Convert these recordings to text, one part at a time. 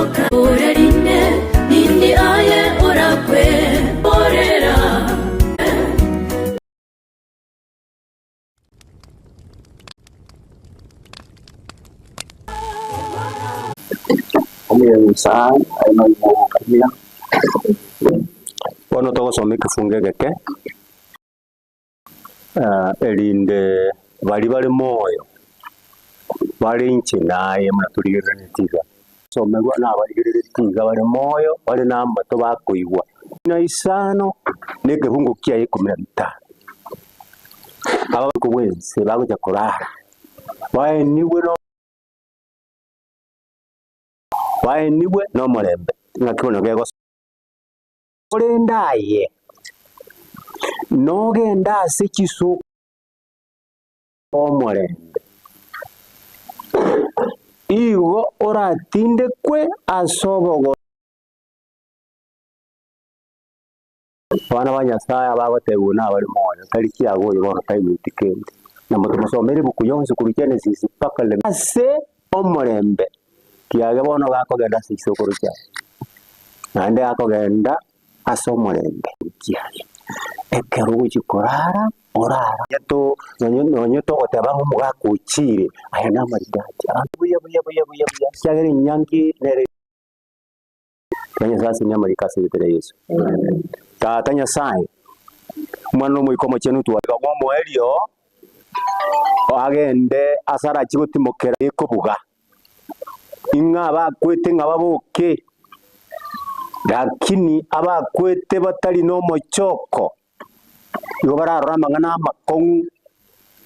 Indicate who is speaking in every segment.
Speaker 1: Oka orerinde, nindi aye orakwe orera.
Speaker 2: Omonyasae aye noimoka buya. Bono togosoma ekefungo egeke, erinde baria bare moyo, bare inche naye buna torigereretie iga. Somerwa nabarigereretie iga bare moyo, bare na amato bakoigwa. Na isano na ekebungo kiaye ikomi na bitano. Aba bwensi bagocha korara, baenigwe no. Baenigwe nomorembe, ng'aki bono gegosoa. Korende aye nogende ase chisokoro omorembe, igo oratindekwe ase obogotu. Abana ba Nyasae abagotebigwa nabare moyo, tari kiago oyo bono taigweti kende. Na motomosomere ebuku yonsi korwa Genesis mpaka Levi. Ase omorembe, kiage bono gakogenda ase chisokoro chiaye, naende gakogenda ase omorembe kiaye. Ekero ogochia korara, orara to nonye nonye togoteba ng'a omogaka ochire, aya namaridadi, abanto buya buya buya buya buya, ekiagera enyangi nere. Tiga Nyasae asenye amariko ase erieta ria Yeso. Tata Nyasae, Omwana na Omoika Omochenu twaiga bw'omoerio agende ase arachie gotimokera ekobuga, ing'a abakwete ng'a baboke, lakini abakwete batari nomochoko, igo bararore amang'ana amakong'u,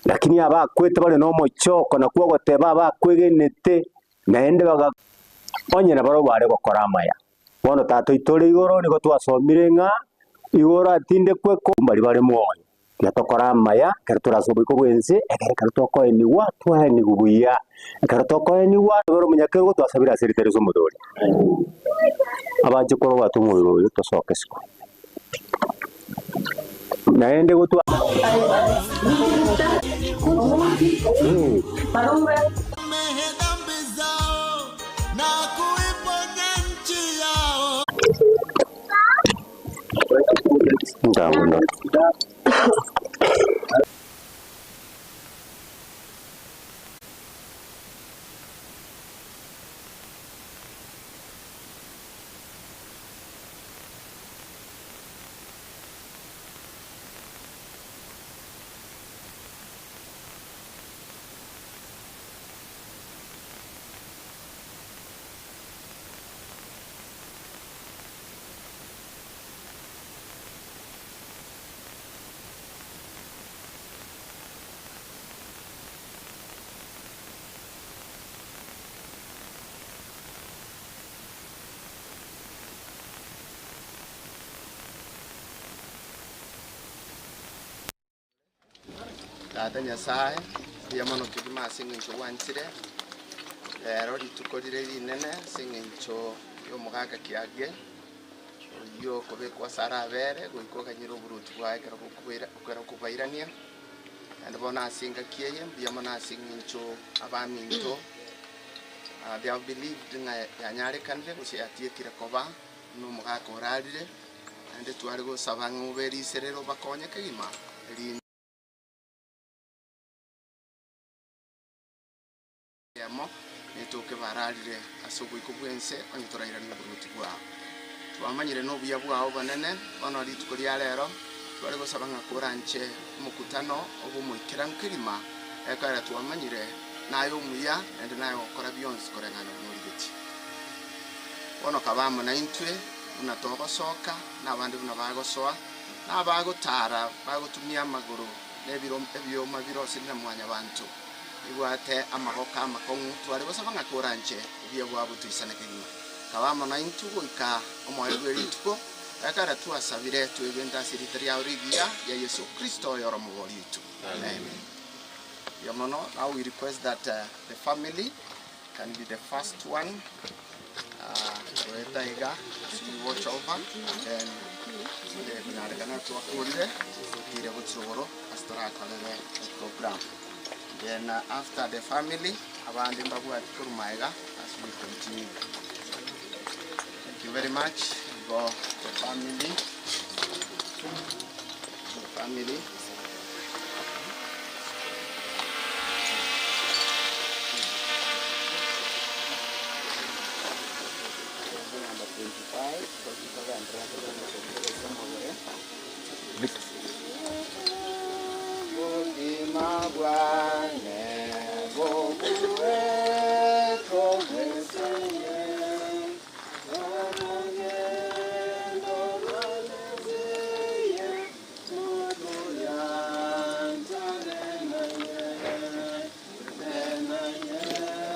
Speaker 2: lakini abakwete bare nomochoko nakwo ogoteba abakwegenete Naende baga onye nabarabwo bare gokora amaya. Bono Tata oito ore igoro nigo twasomire ng'a igo oratindekwe ko mbaria bare moyo. Tiga tokore amaya ekero tore ase oboiko bw'ense, ekero ekero tokoenigwa twaenigwe buya. Ekero tokoenigwa tobere omonyakerogo twasabire ase erieta ria Yeso Omotoori. Abanche korobwate omobere oyo tosoke isiko. Naende gotwa.
Speaker 3: Samehe dhambi zao na kuiponya nchi yao.
Speaker 2: Ntango
Speaker 4: Tata Nyasae, mbuya mono kegima ase eng'encho gwanchire rero rituko rire rinene ase eng'encho y'omogaka kiage, oyio okobekwa ase arabere goika oganyire oboruoti bwaye ekero bokobaira ekero okobairania. Naende bono ase engaki eye mbuya mono ase eng'encho abaminto they have believed ng'a yanyarekanire gose yatiekire koba buna omogaka orarire. Naende tware gosaba ng'a obe riserere obakonye kegima, erinde. Eyemo netoke bararire ase oboiko bw'ense onye torairanie oboruoti bwao. Twamanyire nobuya bwao obonene, bono rituko ria rero tware gosaba ng'a koranche omokutano obe omoikeranu kegima, ekiagera twamanyire naye omuya naende naye ogokora bionsi koreng'ana buna origetie. Bono kaba amo naintwe buna togosoka, na abande buna bagosoa, na abagotaara bagotumia amagoro na ebiro ebioma birosirie na Mwanyabanto, bibwate amaboko amakong'u, tware gosaba ng'a koranche obuya bwabo toisane kegima. Kaba amo naintwe goika omoerio bwe rituko, ekero twasabire twegente ase erieta riao rigiya ria Yeso Kristo oyore Omobori oito. Amen. Mbuya mono. Now we request that the family can be the first one goeta iga as we watch over and then konyarekana twakorire totire gochia igoro ase torakorere eprogram. Then after the family abande mbabwati korwa magega as we continue. Thank you very much. Igo the family, the family. Number 25, Bogima bwane bobue togweseye orugendo rwanezeye mutuyanjane naye naye naye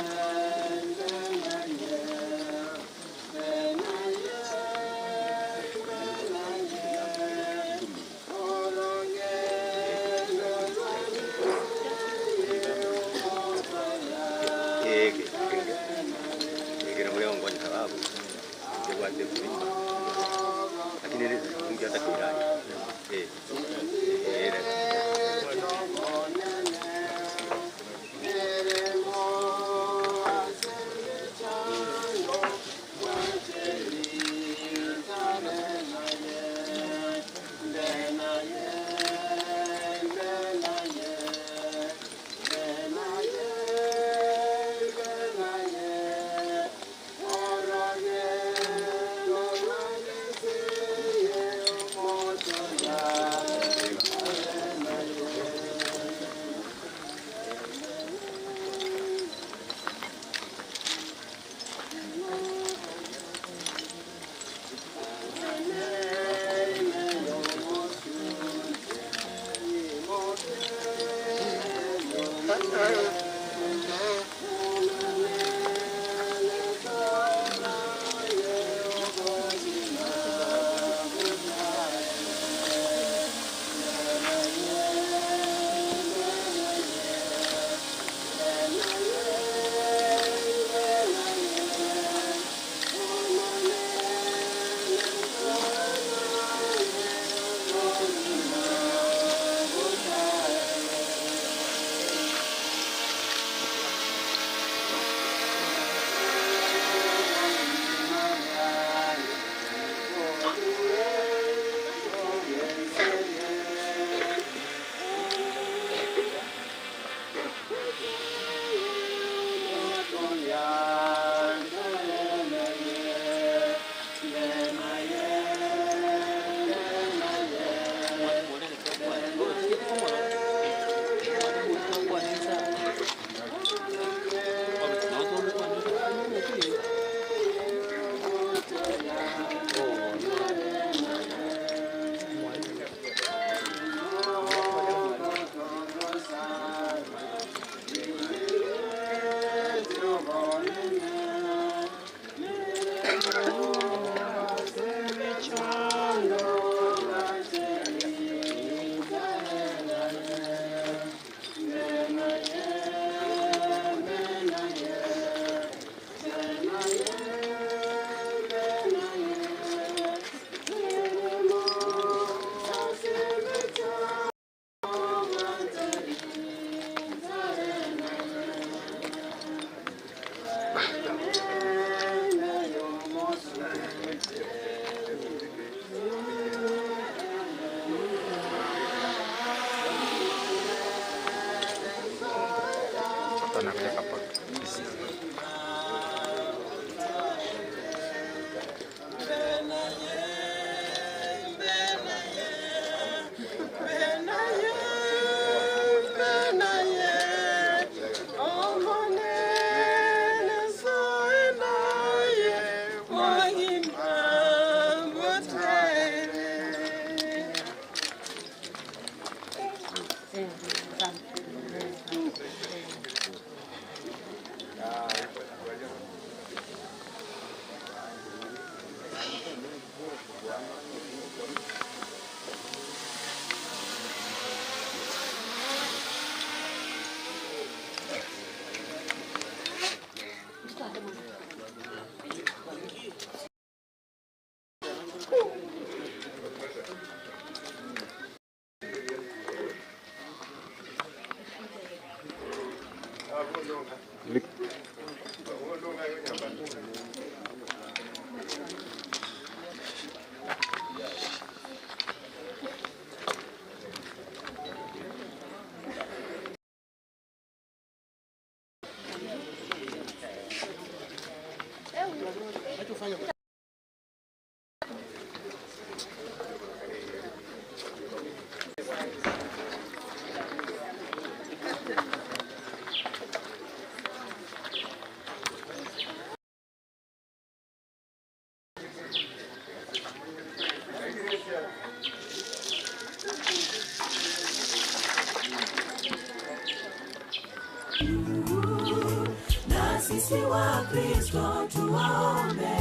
Speaker 1: Na sisi wa Kristo tuwaombe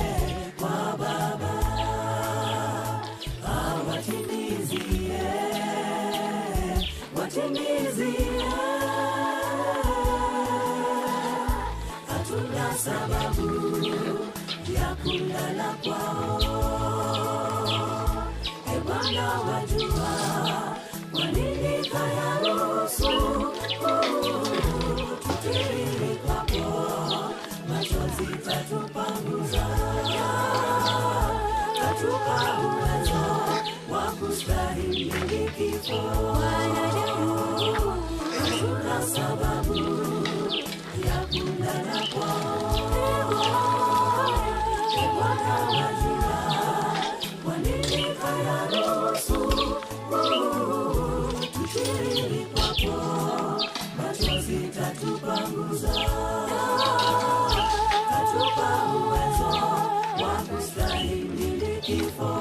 Speaker 1: kwa Baba awatimizie, watimizie. Hatuna sababu ya kulala kwao. E Bwana, wajua kwa nini kayaruhusu tutiririkwapo machozi tatupanguza, tatupa uwezo wa kustahimili kifo. Hatuna sababu ya kulala kwao. E Bwana, wajua kwa nini kayaruhusu tutiririkwapo machozi tatupanguza, tatupa uwezo wa kustahimili kifo.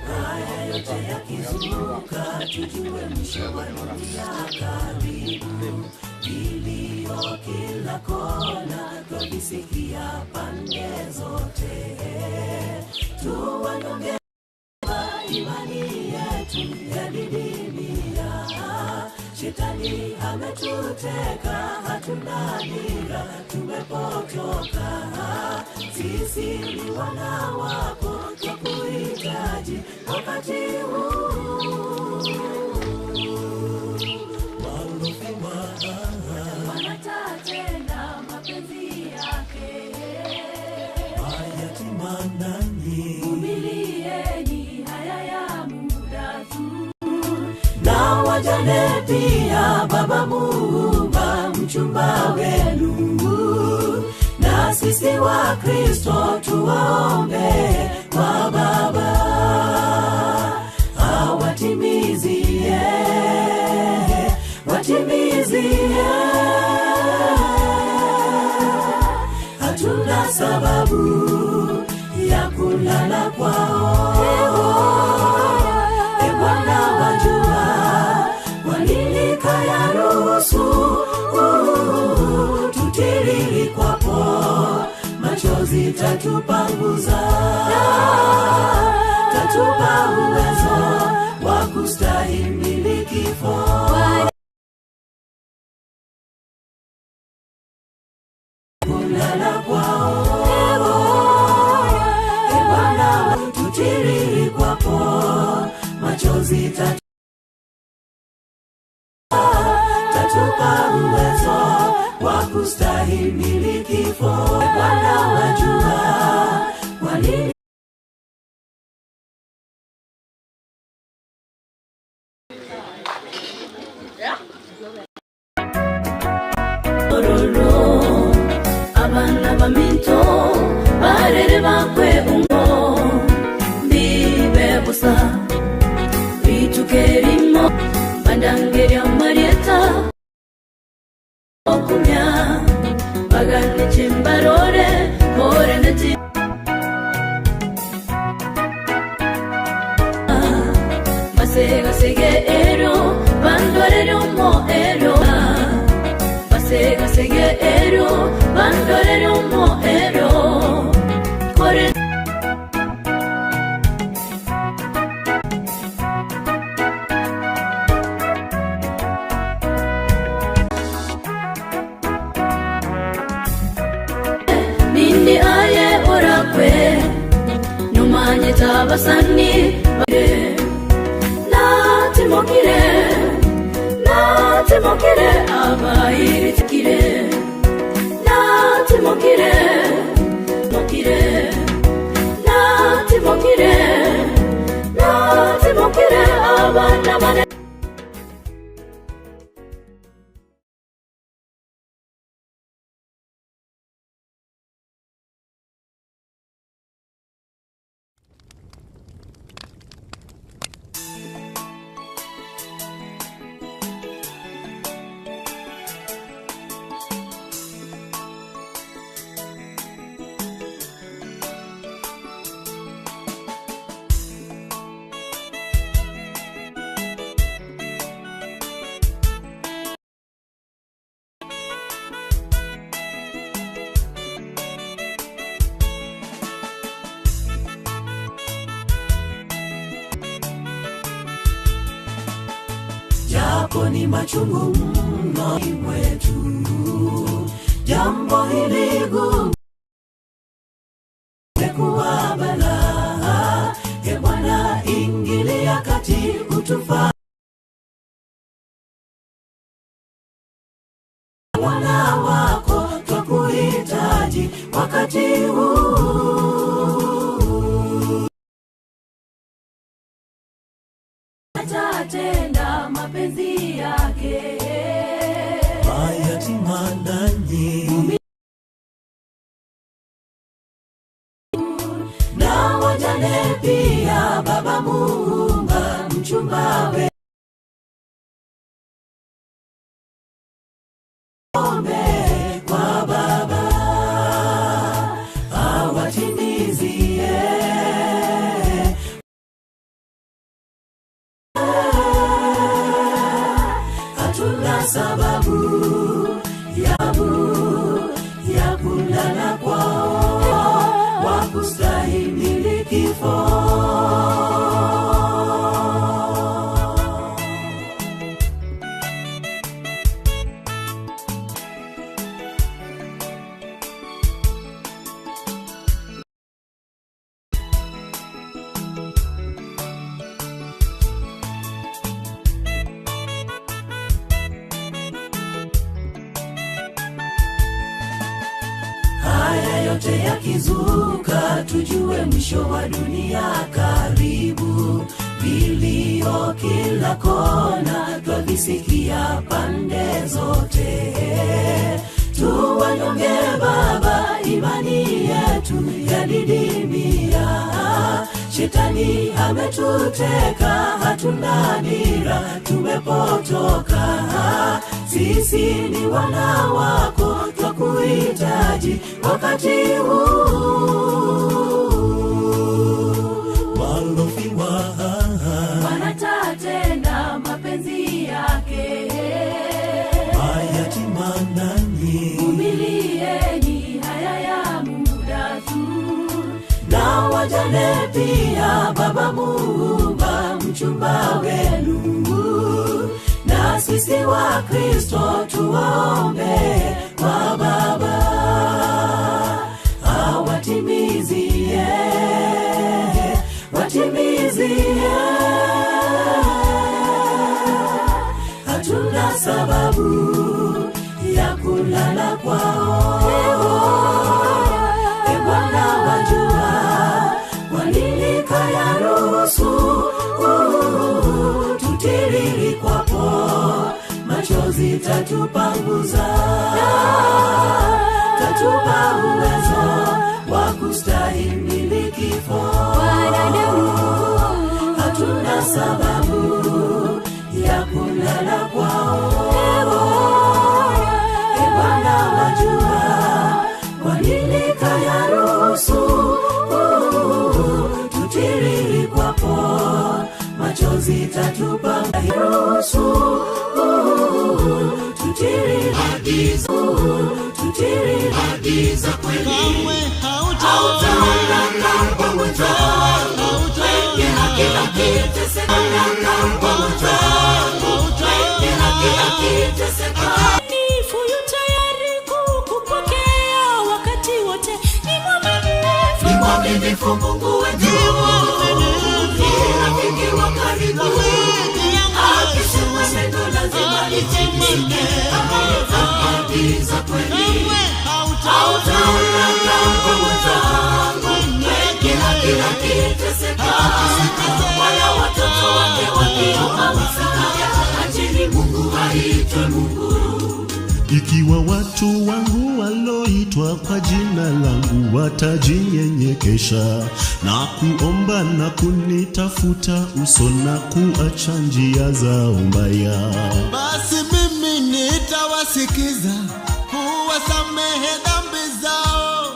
Speaker 1: Haya yote yakizuka, tujue mwisho wa dunia karibu. Kilio kila kona, twavisikia pande zote. Tuwanyonge imani yetu yadidimia. Shetani ametuteka, hatuna dira, tumepotoka. Sisi ni wana wako, twakuhitaji wakati huu.
Speaker 5: Wanatatenda mapenzi yake.
Speaker 1: Mayatima nanyi
Speaker 5: Vumilieni haya ya muda tu.
Speaker 1: na wajane pia, Baba Muumba mchumba wenu, na sisi wa Kristo tuwaombe kwa Baba awatimizie, watimizie. Hatuna sababu ya kulala kwao. E Bwana, wajua kwa nini kayaruhusu tutiririkwapo machozi tatupanguza, tatupa uwezo wa kustahimili kifo. Kulala kwao, E Bwana, tutiririkwapo machozi tatu tatupa uwezo wa kustahimili kifo. E Bwana, wajua kwa nini
Speaker 5: Ororo, abana baminto barere bakwe ungo mbibe busa bitukerimo bandangeria marieta okumya bagane chimbarore moreneti masegasege ero bandorere omo ero masegasege ero bandorere omo ero kore Abasani natimokire natimokire abairitikire natimokire mokire natimokire natimokire abana bane.
Speaker 1: Japo ni machungu mno mwetu, jambo hili gumu kuwa balaa. E Bwana, ingilia kati utufaa wana wako twakuhitaji wakati huu.
Speaker 5: Atatenda mapenzi yake.
Speaker 1: Mayatima nanyi na wajane pia, Baba Muumba, mchumba we ombe kwa Baba awatimizie hatuna sababu yabu ya kulala kwao wakustahimili kifo. Haya yote yakizuka, tujue mwisho wa dunia karibu. Vilio kila kona, twavisikia pande zote. Tuwanyonge Baba, imani yetu yadidimia. Shetani ametuteka, hatuna dira, tumepotoka. Sisi ni wana wako, twakuhitaji wakati huu.
Speaker 3: Walofiwa
Speaker 5: Wanatatenda mapenzi yake.
Speaker 3: mayatima nanyi
Speaker 5: Vumilieni haya ya muda tu.
Speaker 1: na wajane pia, Baba Muumba, mchumba wenu, na sisi wa Kristo tuwaombe kwa Baba awatimizie, watimizie. Hatuna sababu ya kulala kwao. E Bwana wajua, kwa nini kayaruhusu tutiririkwapo machozi tatupanguza, tatupa uwezo wa kustahimili kifo. Hatuna sababu ya kulala kwao. E Bwana wajua, kwa nini kayaruhusu tutiririkwapo machozi tatupa ruhusu tutiri za kweli
Speaker 3: kamwe hautaondoka
Speaker 5: Mwaminifu yu tayari kukupokea wakati wote. Ni mwaminifu.
Speaker 1: mwaminifu Mungu wetu, ni rafiki wa karibu, akisema neno lazima litimike, ahadi za kweli hautaondoka mwenzangu, wengi haki akiteseka, wala watoto wake wakiomba msaada, acheni Mungu aitwe Mungu.
Speaker 3: Ikiwa watu wangu waloitwa kwa jina langu watajinyenyekesha na kuomba na kunitafuta uso na kuacha njia zao mbaya,
Speaker 6: Basi mimi nitawasikiza, kuwasamehe dhambi zao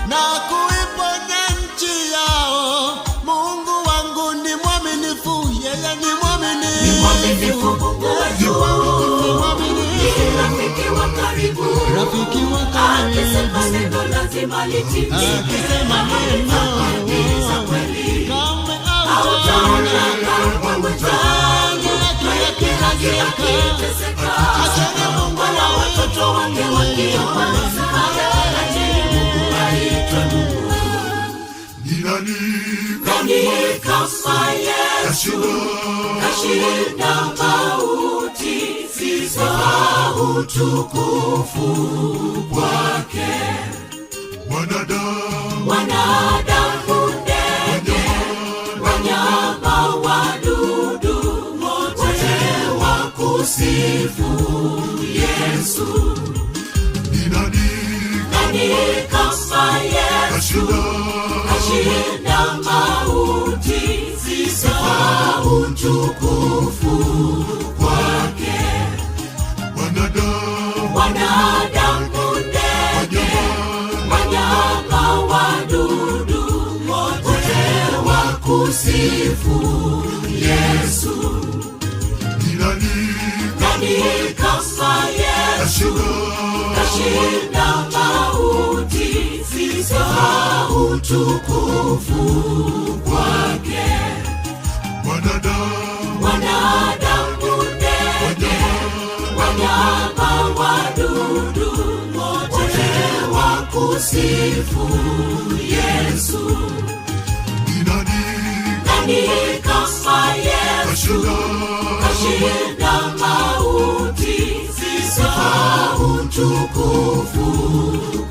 Speaker 6: na kuiponya nchi yao. Mungu wangu ni mwaminifu, yeye ni mwaminifu.
Speaker 1: Ni mwaminifu Mungu wetu, ni rafiki wa karibu,
Speaker 6: Rafiki wa karibu,
Speaker 1: akisema neno lazima litimike,
Speaker 6: Akisema neno.
Speaker 1: ahadi za kweli
Speaker 6: kamwe
Speaker 1: hautaondoka kwa mwenzangu, wengi haki akiteseka,
Speaker 6: Acheni Mungu
Speaker 1: wala watoto wake wakiomba msaada, acheni Mungu aitwe Mungu.
Speaker 7: Ni nani
Speaker 1: Nani kama Yesu kashinda mauti, sifa utukufu kwake.
Speaker 7: wanadamu
Speaker 1: Wanadamu, ndege, wanyama, wadudu, wote wakusifu Yesu.
Speaker 7: ni nani
Speaker 1: Nani kama Yesu
Speaker 7: kashinda
Speaker 1: kashinda mauti, sifa utukufu kwake.
Speaker 7: wanadamu
Speaker 1: Wanadamu, ndege, wanyama, wadudu, wote wakusifu Yesu.
Speaker 7: ni nani
Speaker 1: Nani kama Yesu kashinda mauti, sifa utukufu kwake.
Speaker 7: wanadamu
Speaker 1: Wanadamu, ndege, wanyama, wadudu, wote wakusifu Yesu.
Speaker 7: ni nani
Speaker 1: Nani kama Yesu kashinda mauti, sifa utukufu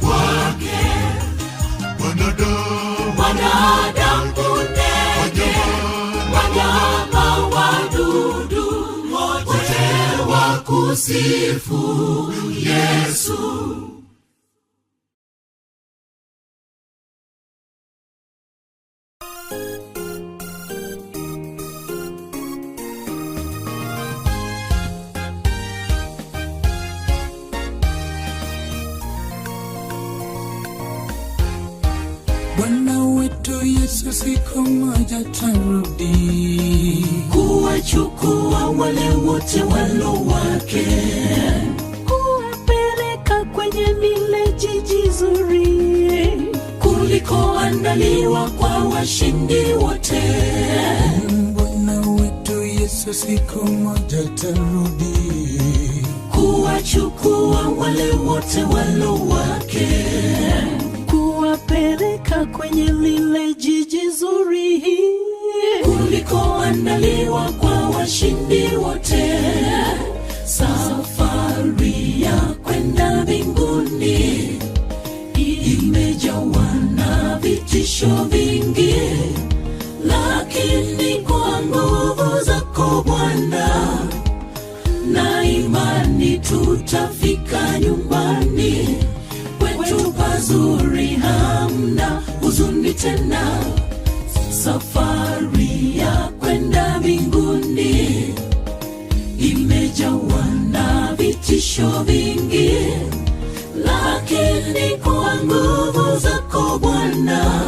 Speaker 1: kwake.
Speaker 7: wanadamu
Speaker 1: Wanadamu, ndege, wanyama, wadudu, wote wakusifu Yesu.
Speaker 8: Bwana wetu Yesu siku moja tarudi
Speaker 1: Kuwachukua wale wote walo wake,
Speaker 5: kuwapeleka kwenye lile jiji zuri
Speaker 1: kulikoandaliwa kwa washindi wote.
Speaker 8: Bwana wetu Yesu siku moja tarudi
Speaker 1: Kuwachukua wale wote walo wake,
Speaker 5: kuwapeleka kwenye lile jiji zuri
Speaker 1: kulikoandaliwa kwa washindi wote. Safari ya kwenda mbinguni imejawa na vitisho vingi, lakini kwa nguvu zako Bwana na imani tutafika nyumbani kwetu pazuri, hamna huzuni tena. Safari ya kwenda mbinguni imejawa na vitisho vingi, lakini kwa nguvu zako Bwana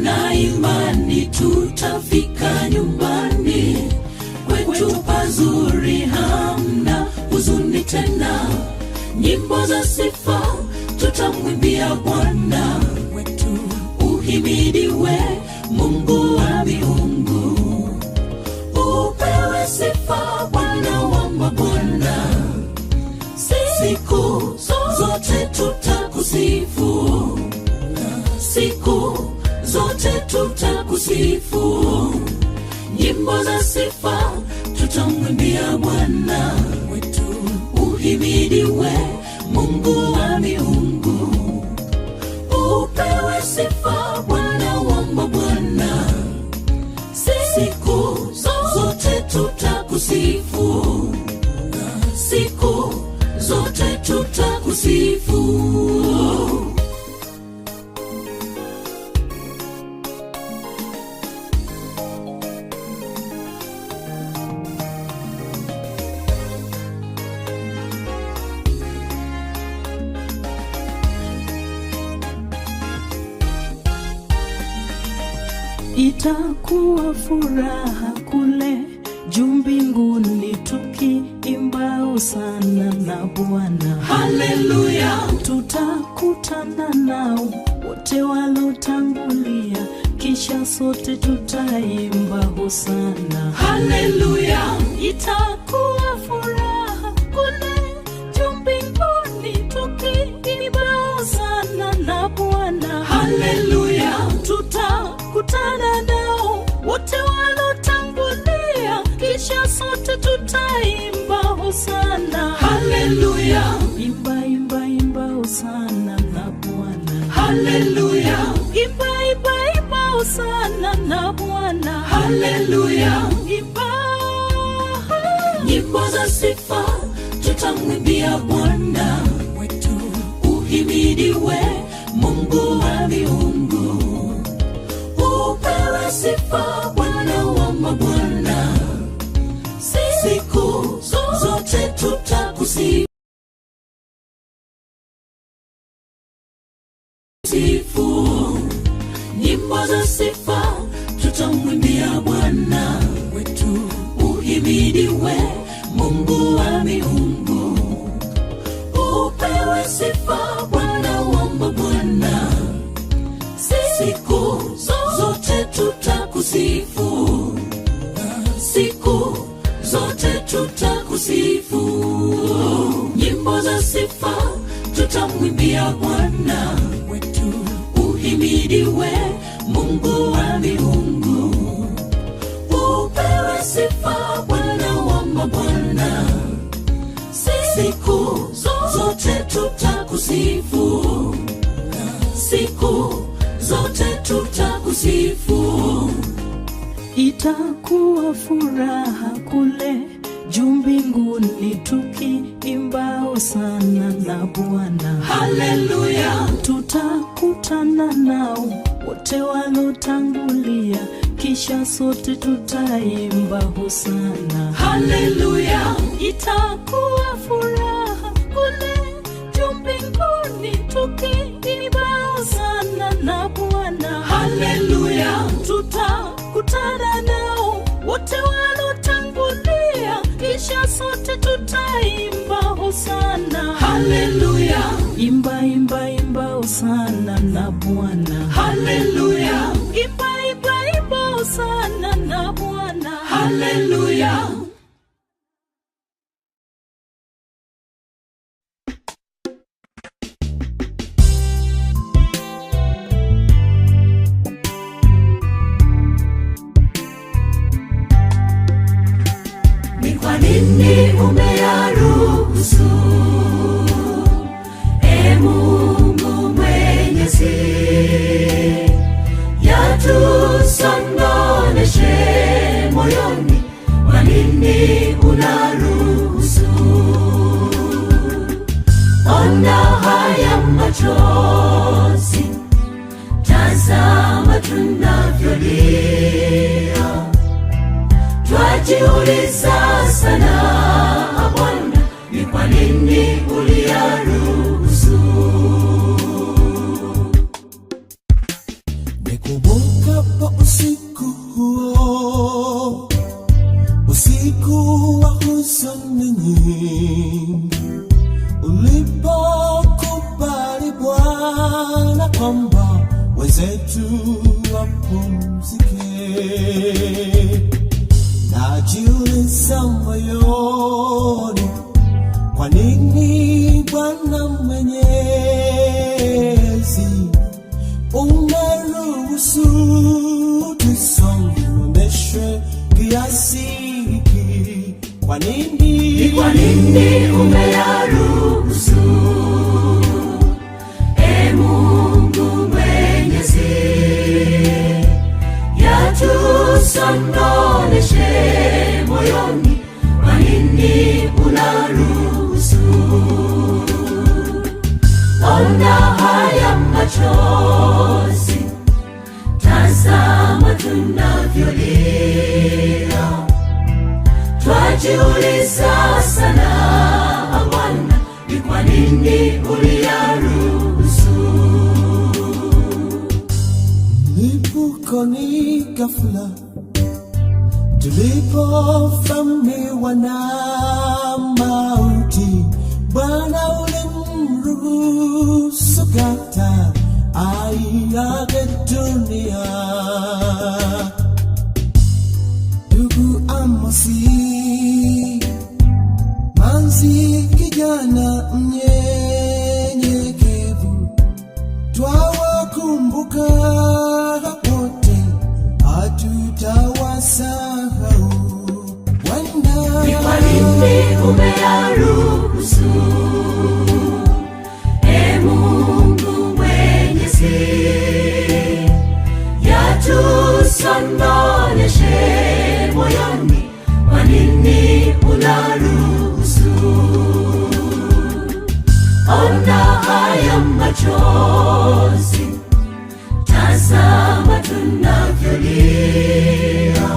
Speaker 1: na imani tutafika nyumbani kwetu pazuri, hamna huzuni tena. Nyimbo za sifa tutamwimbia Bwana
Speaker 8: wetu
Speaker 1: uhimidiwe Mungu wa miungu, upewe sifa Bwana wa mabwana, siku zote tutakusifu, siku tutakusifu. Nyimbo za sifa tutamwimbia Bwana wetu. Uhimidiwe Mungu wa miungu, upewe sifa Bwana wa mabwana. Siku zote tutakusifu, siku zote tutakusifu.
Speaker 5: Itakuwa furaha kule juu mbinguni tukiimba sana na Bwana.
Speaker 1: Haleluya,
Speaker 5: Tutakutana nao wote walotangulia, kisha sote tutaimba hosana.
Speaker 1: haleluya,
Speaker 5: Itakuwa furaha kule juu mbinguni tukiimba hosana na Bwana.
Speaker 1: haleluya,
Speaker 5: Tutakutana nao wote walotangulia, kisha sote tutaimba hosana.
Speaker 1: haleluya,
Speaker 5: Imba, imba, imba hosana na Bwana.
Speaker 1: haleluya,
Speaker 5: Imba, imba, imba hosana na Bwana.
Speaker 1: haleluya.
Speaker 5: Imba.
Speaker 1: Nyimbo za sifa tutamwimbia Bwana wetu, uhimidiwe Mungu wa miungu, upewe sifa Bwana wa mabwana. Siku zote tutakusifu. Nyimbo za sifa tutamwimbia Bwana wetu, uhimidiwe Mungu wa miungu, upewe sifa Bwana wa mabwana. Siku zote tutakusifu, siku zote tutakusifu. Nyimbo za sifa tutamwimbia Bwana wetu, uhimidiwe Mungu wa miungu, upewe sifa Bwana wa mabwana. Siku zote tutakusifu, siku zote tutakusifu.
Speaker 5: Itakuwa furaha kule juu mbinguni tukiimba hosana na Bwana.
Speaker 1: Haleluya,
Speaker 5: Tutakutana nao wote walotangulia, kisha sote tutaimba hosana.
Speaker 1: haleluya,
Speaker 5: Itakuwa furaha kule juu mbinguni tukiimba hosana na Bwana.
Speaker 1: haleluya,
Speaker 5: Tutakutana nao wote walotangulia, kisha sote tutaimba hosana.
Speaker 1: haleluya,
Speaker 5: Imba, imba, imba hosana na Bwana.
Speaker 1: haleluya,
Speaker 5: Imba, imba, imba hosana na Bwana.
Speaker 1: haleluya. Ni kwa nini umeyaruhusu, e Mungu Mwenyezi, yatusongoneshe moyoni? Kwa nini unaruhusu? Ona haya machozi, tazama tunavyolia twajiuliza sana Bwana, ni kwa nini uliyaruhusu?
Speaker 6: Nikumbukapo usiku huo, usiku wa huzuni nyingi, ulipokubali Bwana kwamba wenzetu wapumzike. Najiuliza moyoni, kwa nini Bwana Mwenyezi umeruhusu?
Speaker 1: nini umeyaruhusu? E Mungu Mwenyezi, yatusononeshe moyoni, kwa nini unaruhusu? Ona haya machozi, tazama tunavyolia, twajiuliza sana Bwana, ni kwa nini uliyaruhusu?
Speaker 6: Milipuko ni ghafla tulipovamiwa na mauti, Bwana ulimruhusu kata aiage dunia. Ndugu Amosi, Manzi, kijana mnyenyekevu, twawakumbuka wote, hatutawasahau.
Speaker 1: Ni kwa nini umeyaruhusu? E Mungu Mwenyezi, yatusononeshe moyoni, kwa nini unaruhusu? Ona haya machozi, tazama tunavyolia,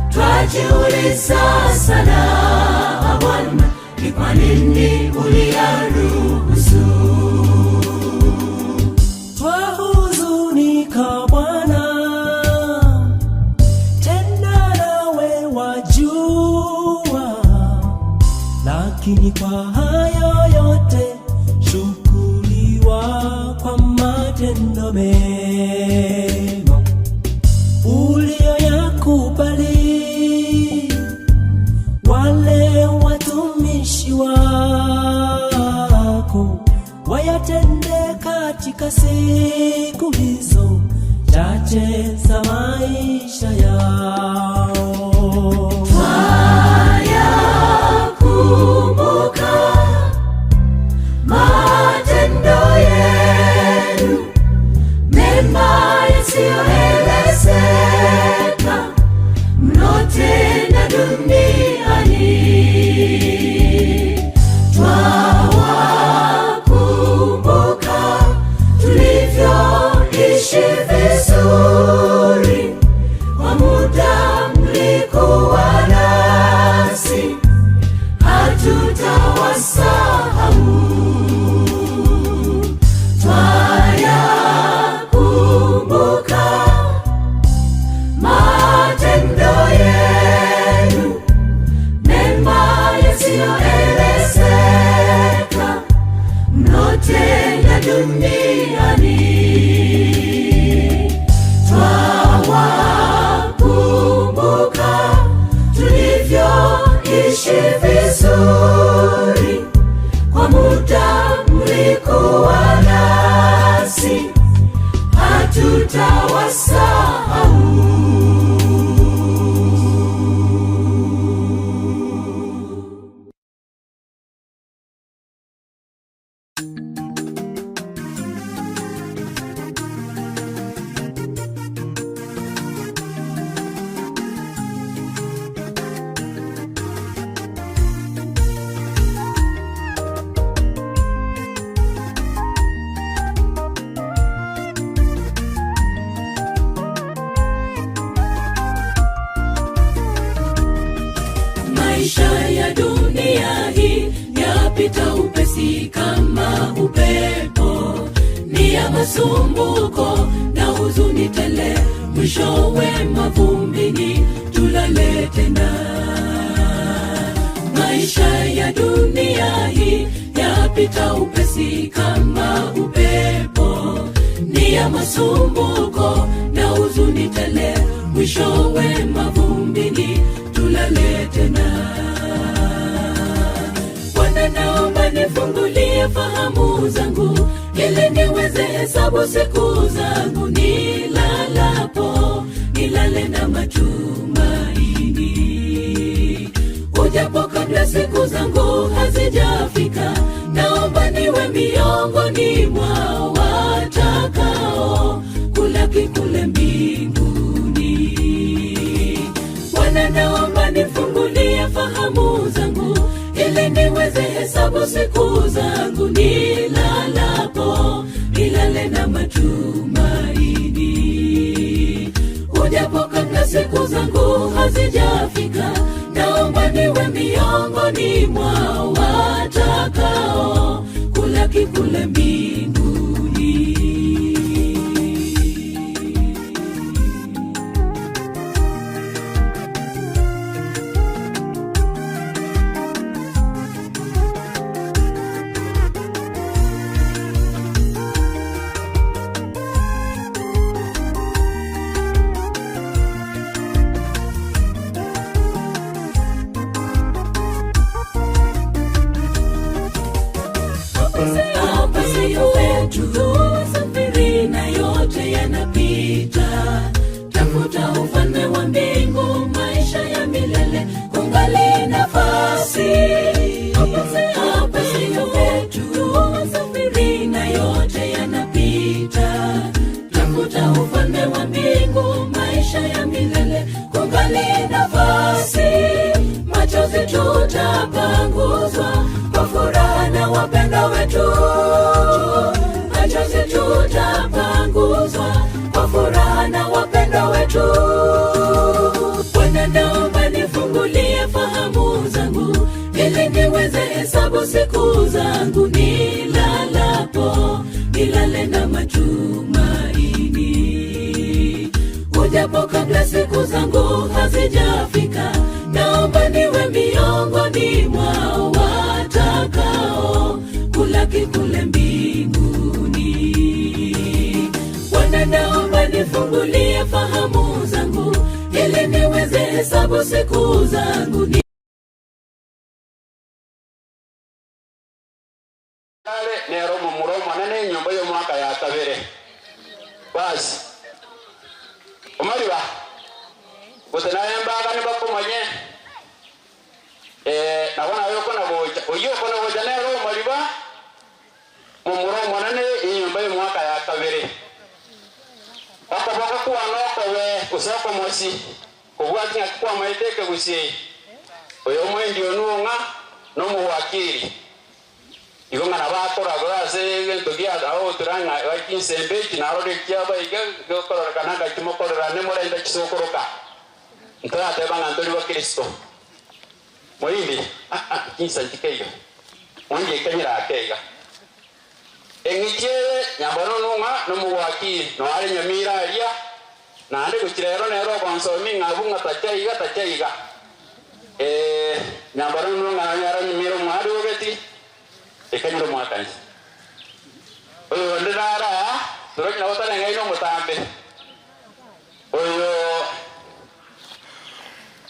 Speaker 1: twajiuliza sana Bwana, ni kwa nini uliyaruhusu?
Speaker 6: Twahuzunika Bwana, tena nawe wajua, lakini kwa hayo yote shukuriwa kwa matendo mema uliyoyakubali wale watumishi wako wayatende katika siku hizo chache za maisha yao.
Speaker 1: Twayakumbuka matendo yenu mema yasiyoelezeka mnotenda duniani. Twawakumbuka tulivyoishi vizuri kwa muda mlikuwa nasi, hatutawasahau. Twayakumbuka matendo yenu mema yasiyoelezeka mnotenda duniani. Twawakumbuka tulivyoishi vizuri kwa muda mlikuwa nasi, hatutawasahau. Maisha ya dunia hii yapita upesi kama upepo, ni ya masumbuko na huzuni tele, mwishowe mavumbini tulale tena. Maisha ya dunia hii yapita upesi kama upepo, ni ya masumbuko na huzuni tele, mwishowe mavumbini tulale tena. Bwana, naomba nifungulie fahamu zangu, ili niweze hesabu siku zangu, nilalapo nilale na matumaini. Ujapo kabla siku zangu hazijafika, naomba niwe miongoni mwa watakao kulaki kule mbinguni. Bwana, naomba nifungulie fahamu zangu ili niweze hesabu siku zangu nilalapo, nilale na matumaini. Ujapo kabla siku zangu hazijafika, naomba niwe miongoni mwa watakao kulaki kule mbinguni. Hapa siyo kwetu, safiri na yote yanapita. Tafuta ufalme wa mbingu, maisha ya milele, kungali nafasi. Hapa siyo kwetu, safiri na yote yanapita. Tafuta ufalme wa mbingu, maisha ya milele, kungali nafasi. Machozi tutapanguzwa kwa furaha na wapendwa wetu. Machozi tutapanguzwa kwa furaha na wapendwa wetu. Bwana, naomba nifungulie fahamu zangu ili niweze hesabu siku zangu nilalapo, nilale na matumaini. Ujapo kabla siku zangu hazijafika, naomba niwe miongoni mwa watakao kulaki kule mbinguni. Bwana, naomba nifungulie fahamu zangu ili niweze hesabu siku zangu
Speaker 9: Are nere omomura omonene enyomba y'omwaka ya kabere. Basi, omariba, gose naye mbagane bakomanye, eh, nabo naye okona gocha, oyio okona gocha nere omariba, momura omonene enyomba y'omwaka ya kabere. Okoboko kwane okobe gose okomosi, kobwati ng'aki kwamaete ekegusi eye, oyo omwendi onwe ng'a nomowakiri. Igo ng'a nabo akoragora ase egento gia agotura ng'a gaki nsembe eki narore ekiaba iga gekororekana ngaki mokorerane morende chisokoroka. Ntorateba ng'a ntori bakristo. Moindi, ah ah, chinsa nchikeiyo. Moindi ekenyera ake iga. Eng'iti eye nyambano nong'a nomowakiri noare nyamira aria, naende gochia rero nere ogonsomi ng'a abwo ng'a tacha iga tacha iga. Eh, nyambano nong'a nonyare nyamira omware ogeti, ekanyire omwaka inse. Oyo onde nare aa, torochi nabo tareng'aini omotambe. Oyo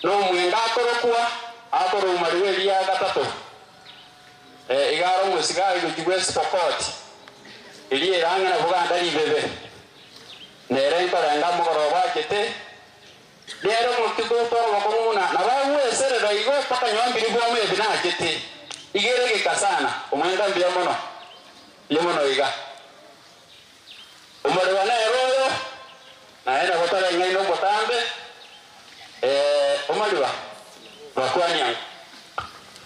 Speaker 9: nomwenga akorokwa, akoruma ribu eria gatato. Eh, iga are omosigari gochia bwa Pokot, eria ere ang'e na Buganda ribebe. Nere nkorenga mogoroba achete, nere omotuko otwara obokong'u buna nabo agweserera igo mpaka nyombiri bwomo ebi nachete. Iga ere egeka sana, omwenga mbuya mono, mbuya mono iga. Omorero nere oyo, naye nabo tareng'aini omotambe, eh, omariba, bakwanie ango.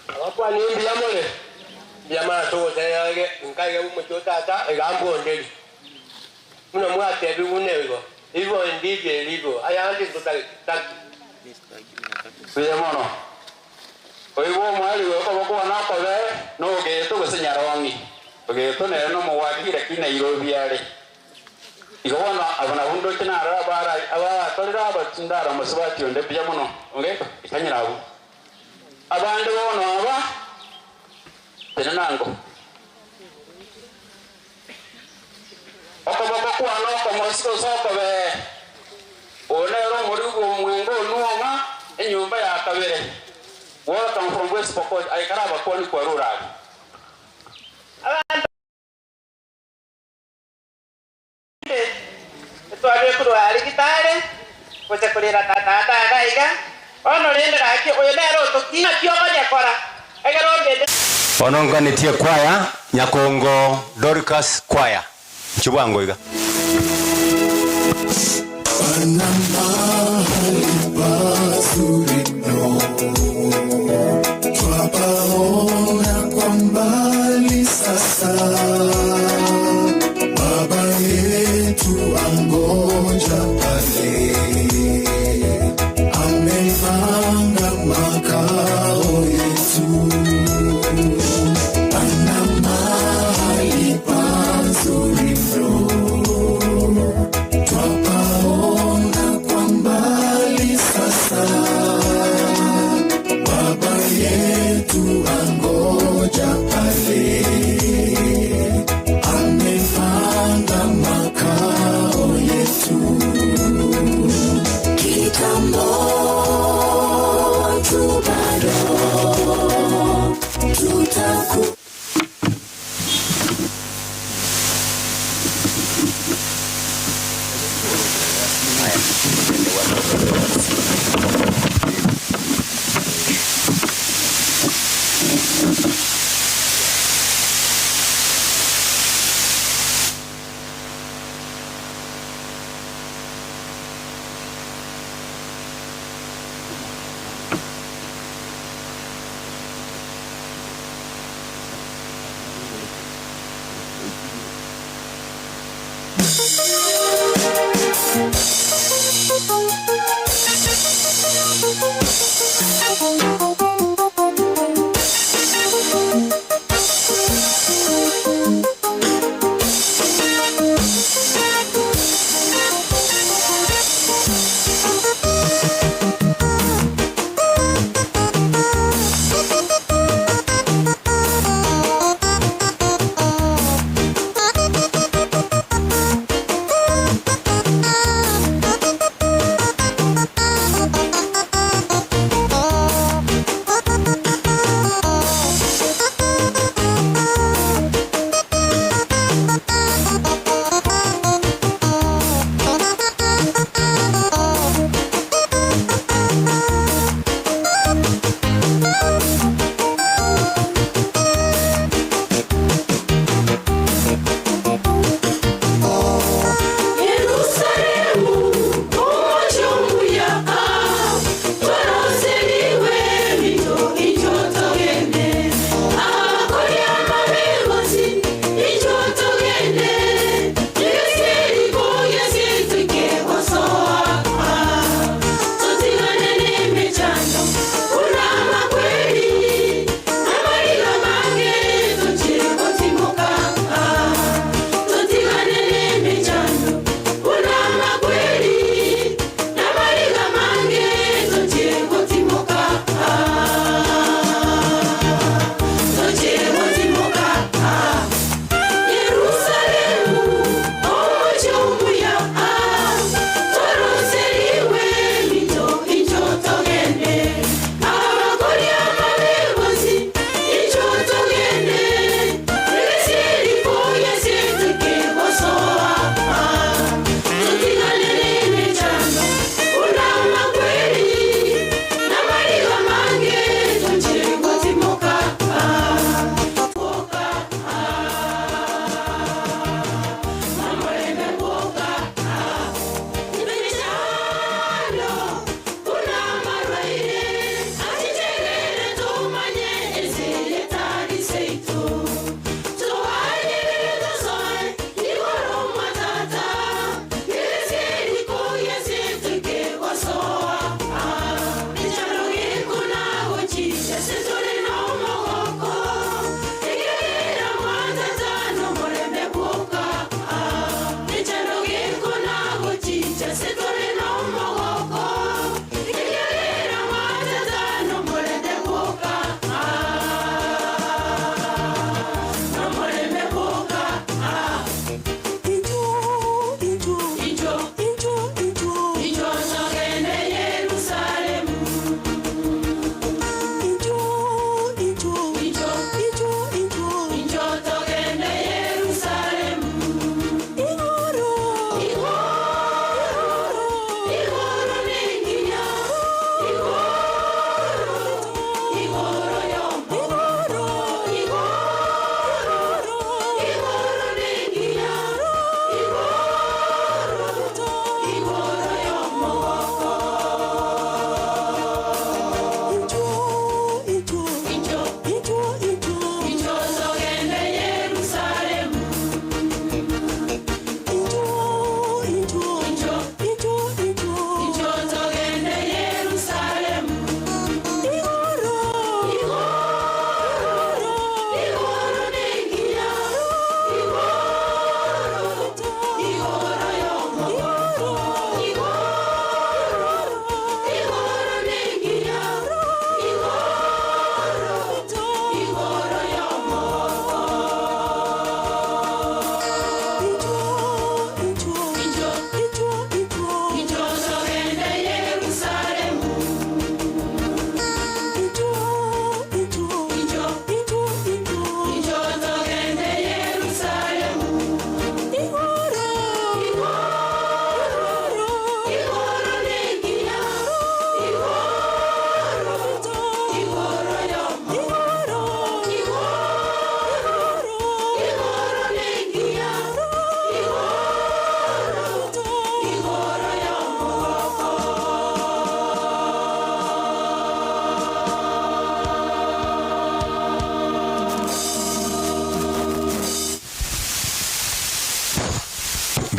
Speaker 10: Abakwani mbuya more? Mbuya mono ase ogotegerera ege nka iga bw'omochie o tata, egambe onderi. Buna mwatebigwe buna igo, igo ndivyo ilivyo, ayande ntotageti, taki.
Speaker 9: Mbuya mono. Oigwe omwarigo okoboko kwane okobe nogeto gose nyarong'i. Ogeto nere nomowaki lakini Nairobi are. Igo bono aba nabwo ndoche narora abara abarakorire aba tindara omosubati onde mbuya mono. Ogeto, ikanyera abwo. Abande bono aba, tenena ango. Okoboko kwane okomosi gose okobee, oyo nere omorwigwa omwenga onwong'a enyomba ya kabere. Welcome from West Pokot, aye kare abakwani kwarure abwo.
Speaker 11: Abanto bande etwarire korwa Rigitare gocha korera tata iga iga. Bono rende gaki, oyo nere otoki, naki okonyekora, ekero ondende.
Speaker 2: Bono nganetie kwaya Nyakongo Dorcas Choir. Inchuo bwango iga.
Speaker 7: Pana mahali pazuri mno, twapaona kwa mbali sasa. Baba yetu angoja pale, amepanga makao yetu. Pana mahali pazuri mno, twapaona kwa mbali sasa. Baba yetu angoja pale, amepanga makao yetu.
Speaker 1: Kitambo tu bado tutaku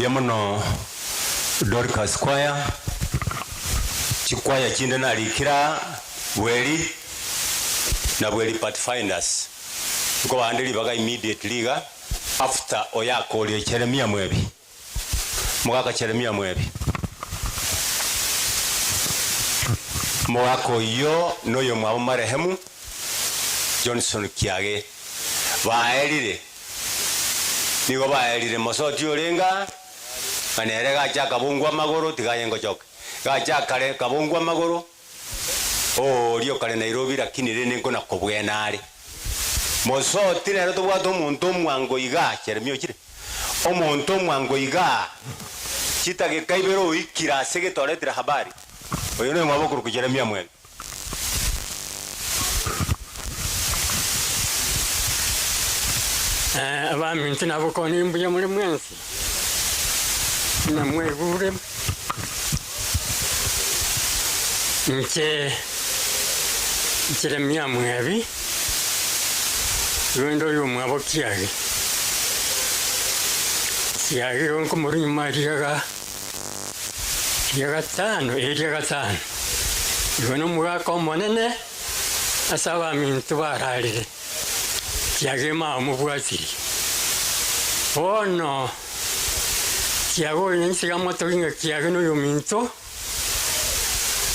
Speaker 12: Mbuya mono Dorcas choir, chikwaya chinde narikire aa, Bweri na Bweri Pathfinders. Nkobaa nde ribaga immediately iga after oyo akorire Jeremia Mwebi. Mogaka Jeremia Mwebi. Mogaka oyio noyomwabo marehemu Johnson Kiage. Baerire, nigo baerire mosoti orenge aa, ng'a nere gacha akabongwa amagoro tiga aye ngochoke. Gacha akare kabongwa amagoro, ooria okare Nairobi lakini rende nkona kobwena are. Mosoti nere tobwate omonto omwango igaa, Jeremia ochire, omonto omwango igaa, chidakika ibere oikire ase getoretire habari, oyo noyomwabo okorokwa Jeremia mwene.
Speaker 13: Abaminto nabokoni mbuya more mwensi, buna mwaigure, inche Jeremia Mwebi, rende oyo omwabo kiage, kiage igo nkomorua nyuma riaga. Eria gatano, eria gatano. Igo nomogaka omonene ase abaminto bararire, kiagema amobwatirie. Bono kiaga oyo inche gamotogi ng'a kiage noyominto,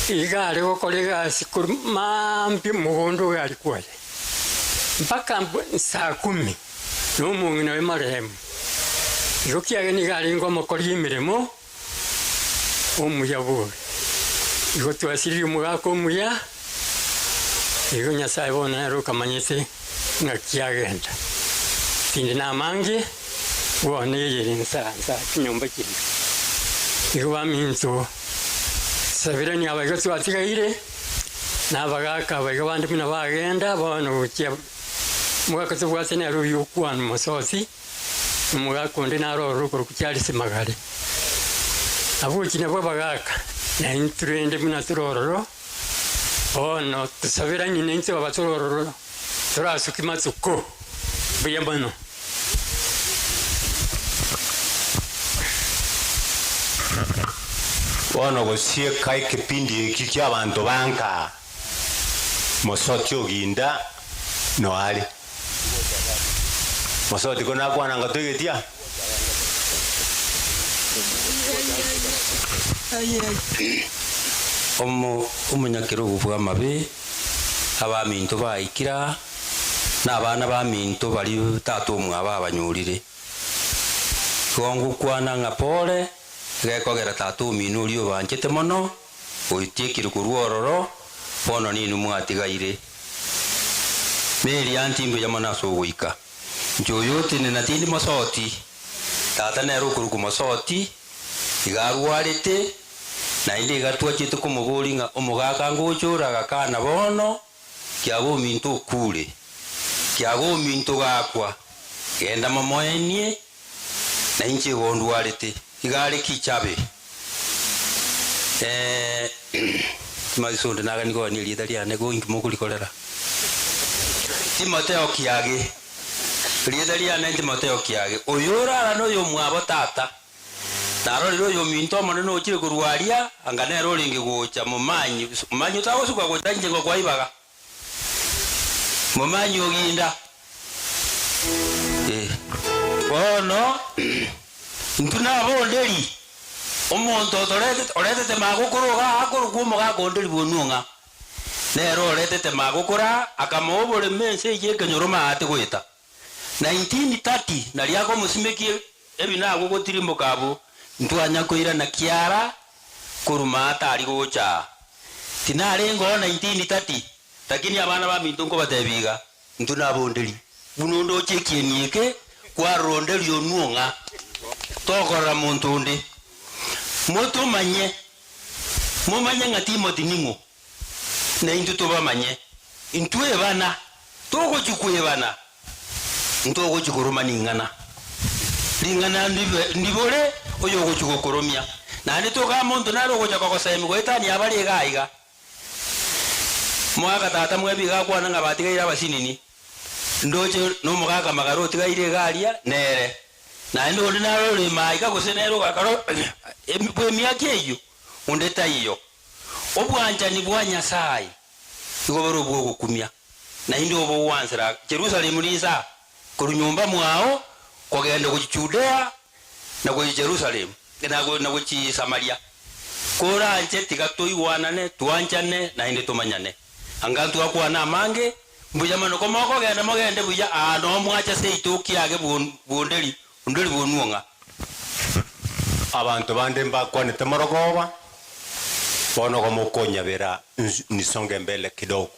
Speaker 13: iga are gokora egasi korwa mambia mogondo oyo aria kwaye, mpaka saa kumi. na omong'ina oye marehemu. Igo kiagera nigo arenge omokori emeremo omuya bori. Igo twasiririe omogaka omuya, igo Nyasae bono nere okamanyete ng'aki agenda. Tindi namange, bono eyere nsa nsa chinyomba chiria. Igo baminto, sabirani aba igo twatigaire, na abagaka aba igo bande buna bagenda bono gochia. Omogaka tobwate nere oyio okwana omososi, na omogaka onde naro ororo okorokwa Charles Magare. Abwo gochia nabwo abagaka, na intwe rende buna tore ororo, bono tosaberanie na intwe aba tore ororo torasuke matuko. Mbuya mono.
Speaker 12: Bono gosieka ekepindi eki ki'abanto ba nka. Mosoti oginda noare. Mosoti ko nakwana nga toigetia?
Speaker 14: Omonyakerogo bw'amabe, abaminto baikire aa, na abana baminto baria tata omwabo abanyorire. Igo ngokwana ng'a pore, gekogera tata omino oria obanchete mono, Oitiekire korwa ororo, bono ninwe mwatigaire. Mary anti mbuya mono ase ogoika. Inche oyo otenena tindi mosoti, tata nere okorokwa mosoti, iga arwarete, naende iga twachete komoboria ng'a omogaka ngocha ore agakana bono, kiaga ominto okure, kiaga ominto gakwa, genda momoenie, na inche igo ndwarete, iga are kichabe. Eh, timaiso onde nagani koania erieta riane, go inki mokorikorera? Timotheo kiage, erieta riane Timotheo kiage, oyo orara noyomwabo tata. Narorire oyominto omonene ochire korwa aria, anga nere orenge gocha, momanyi, momanyi otagosuka gocha inche ngokoa ibaga. Momanyi oginda. Eh. Bono intwe nabonderi, omonto otoretete oretete magokoro iga akorokwa omogaka onderi bwonwe ng'a nere oretete magokoro aa, akamoa oboremo ense eyio ekenyoro maate goeta. 1930 nario akomosimeki ebinago gotirimboka abwo, ntwanya koirana kiara korwa maate aria gocha aa. Tinarenge oo 1930, lakini abana baminto nkobatebia iga, intwe nabonderi, buna onde oche ekieni eke, kwarora onderi onwo ng'a tokorora monto onde. Motomanye, momanye ng'a Timothy ning'o, na intwe tobamanye. Intwebana, togochia kwebana, ntogochia koroma ning'ana. Ring'ana ndibe ndibore oyogochia gokoromia. Naende tokaa monto nare ogocha kogosemia goetania abare iga aiga. Mogaka tata mwebi iga akwana ng'a batigaire abasinini, ndoche nomogaka magara otigaire iga aria nere. Naende onde nare ore ime aiga gose nere ogakora bw'emiaka eyio, onde taiyo. Obwanchani bwa Nyasae nigo bore obw'ogokumia, naende obogwansera Jerusalemu ninsa korwa nyomba mwao kogenda gochia Judea na gochia Jerusalemu, na gochia Samaria. Koranche tiga toigwanane, twanchane, naende tomanyane. Anga ntwakwana amange, mbuya mono, komokogenda mogende buya, aa noo mwacha seito kiage bwonderi, onderi bwonuong'a.
Speaker 12: Abanto bande mbakwanete morogoba, bono igo mokonyabera nisonge mbele kidogo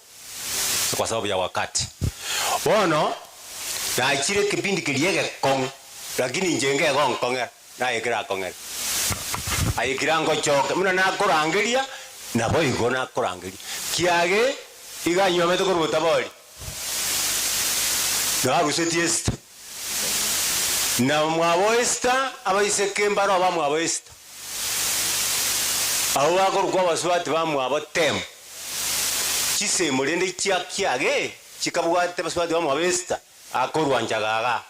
Speaker 12: kwa sababu ya wakati. Bono nachire ekepindi keria egekong'u, lakini inche ngegonkong'era, naye kerakong'ere. Aye kera ngochoke, buna nakorangeria, naboigo nakorangeria. Kiage iga anywomete korwa otabori, narusetie Esther. Na mwabo Esther, abaiseke mbaro abamwabo Esther, abwo bakorokwa abasubati bamwabo Temu. Chisemo rende chia kiage chikabwate abasubati bamwabo Esther akorwa nchagaga.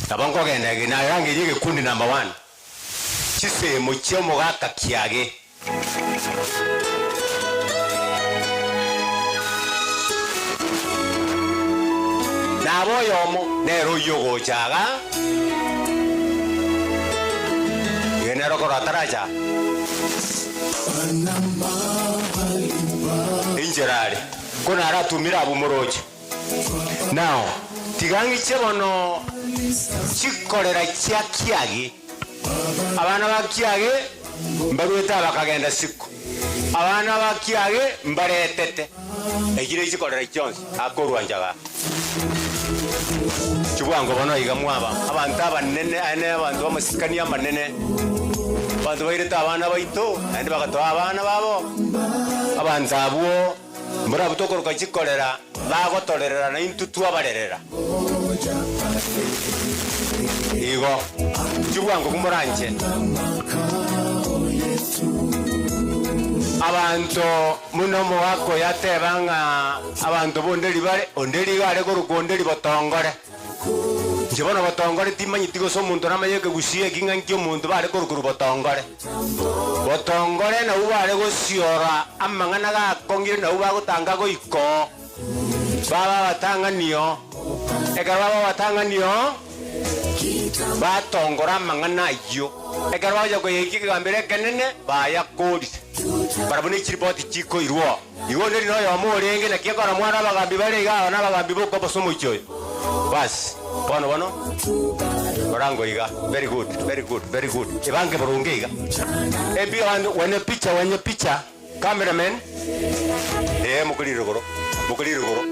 Speaker 12: Nabo nkogenda ege narangerie egekundi number one, chisemo chia omogaka kiage. Nabe oyomo nere oyio ogocha iga, iga nere okorora ataracha aa. Inchera are, ko naratumire abwo moroche. Nao tiga ng'iche bono chikorera chia kiage. Abana ba kiage mbaruete aa bakagenda siko, abana ba kiage mbaretete echire chikorera chionsi akorwa nchaga. Chibwango bono iga mwaba abanto abanene, aye ne abanto b'amasikani amanene, abanto bairete abana baito, naende bagatoa abana babo. Abanto abwo mbarabwo tokoroka chikorera, bagotorerera na intwe twabarerera. Igo, chibwango moranche. Abanto buna omogaka oyo ateba ng'a abanto b'onderi bare, onderi iga are korokwa onderi botongore. Inche bono botongore timanyeti gose omonto namanye ekegusii eki ng'a nki omonto bare korokerwa botongore. Botongore nabwo bare gosiora amang'ana gakong'ire nabwo bagotanga goika oo. Baba abatang'anio, ekero baba abatang'anio, batongora amang'ana ayio. Ekero bagocha koyaikia ekegambero ekenene, bayakorire. Barabwo ne chiripoti chikoirwa oo. Igo onde riria noyomo orenge, naki ekero mwana abagambi bare iga aba nabagambi boka ase omochie oyo. Bas, bono bono, orango iga. Very good, very good, very good. Ebange boronge iga. Ebi abanto, wenye picha, wenye picha, cameraman, eh, mokorire igoro, mokorire igoro.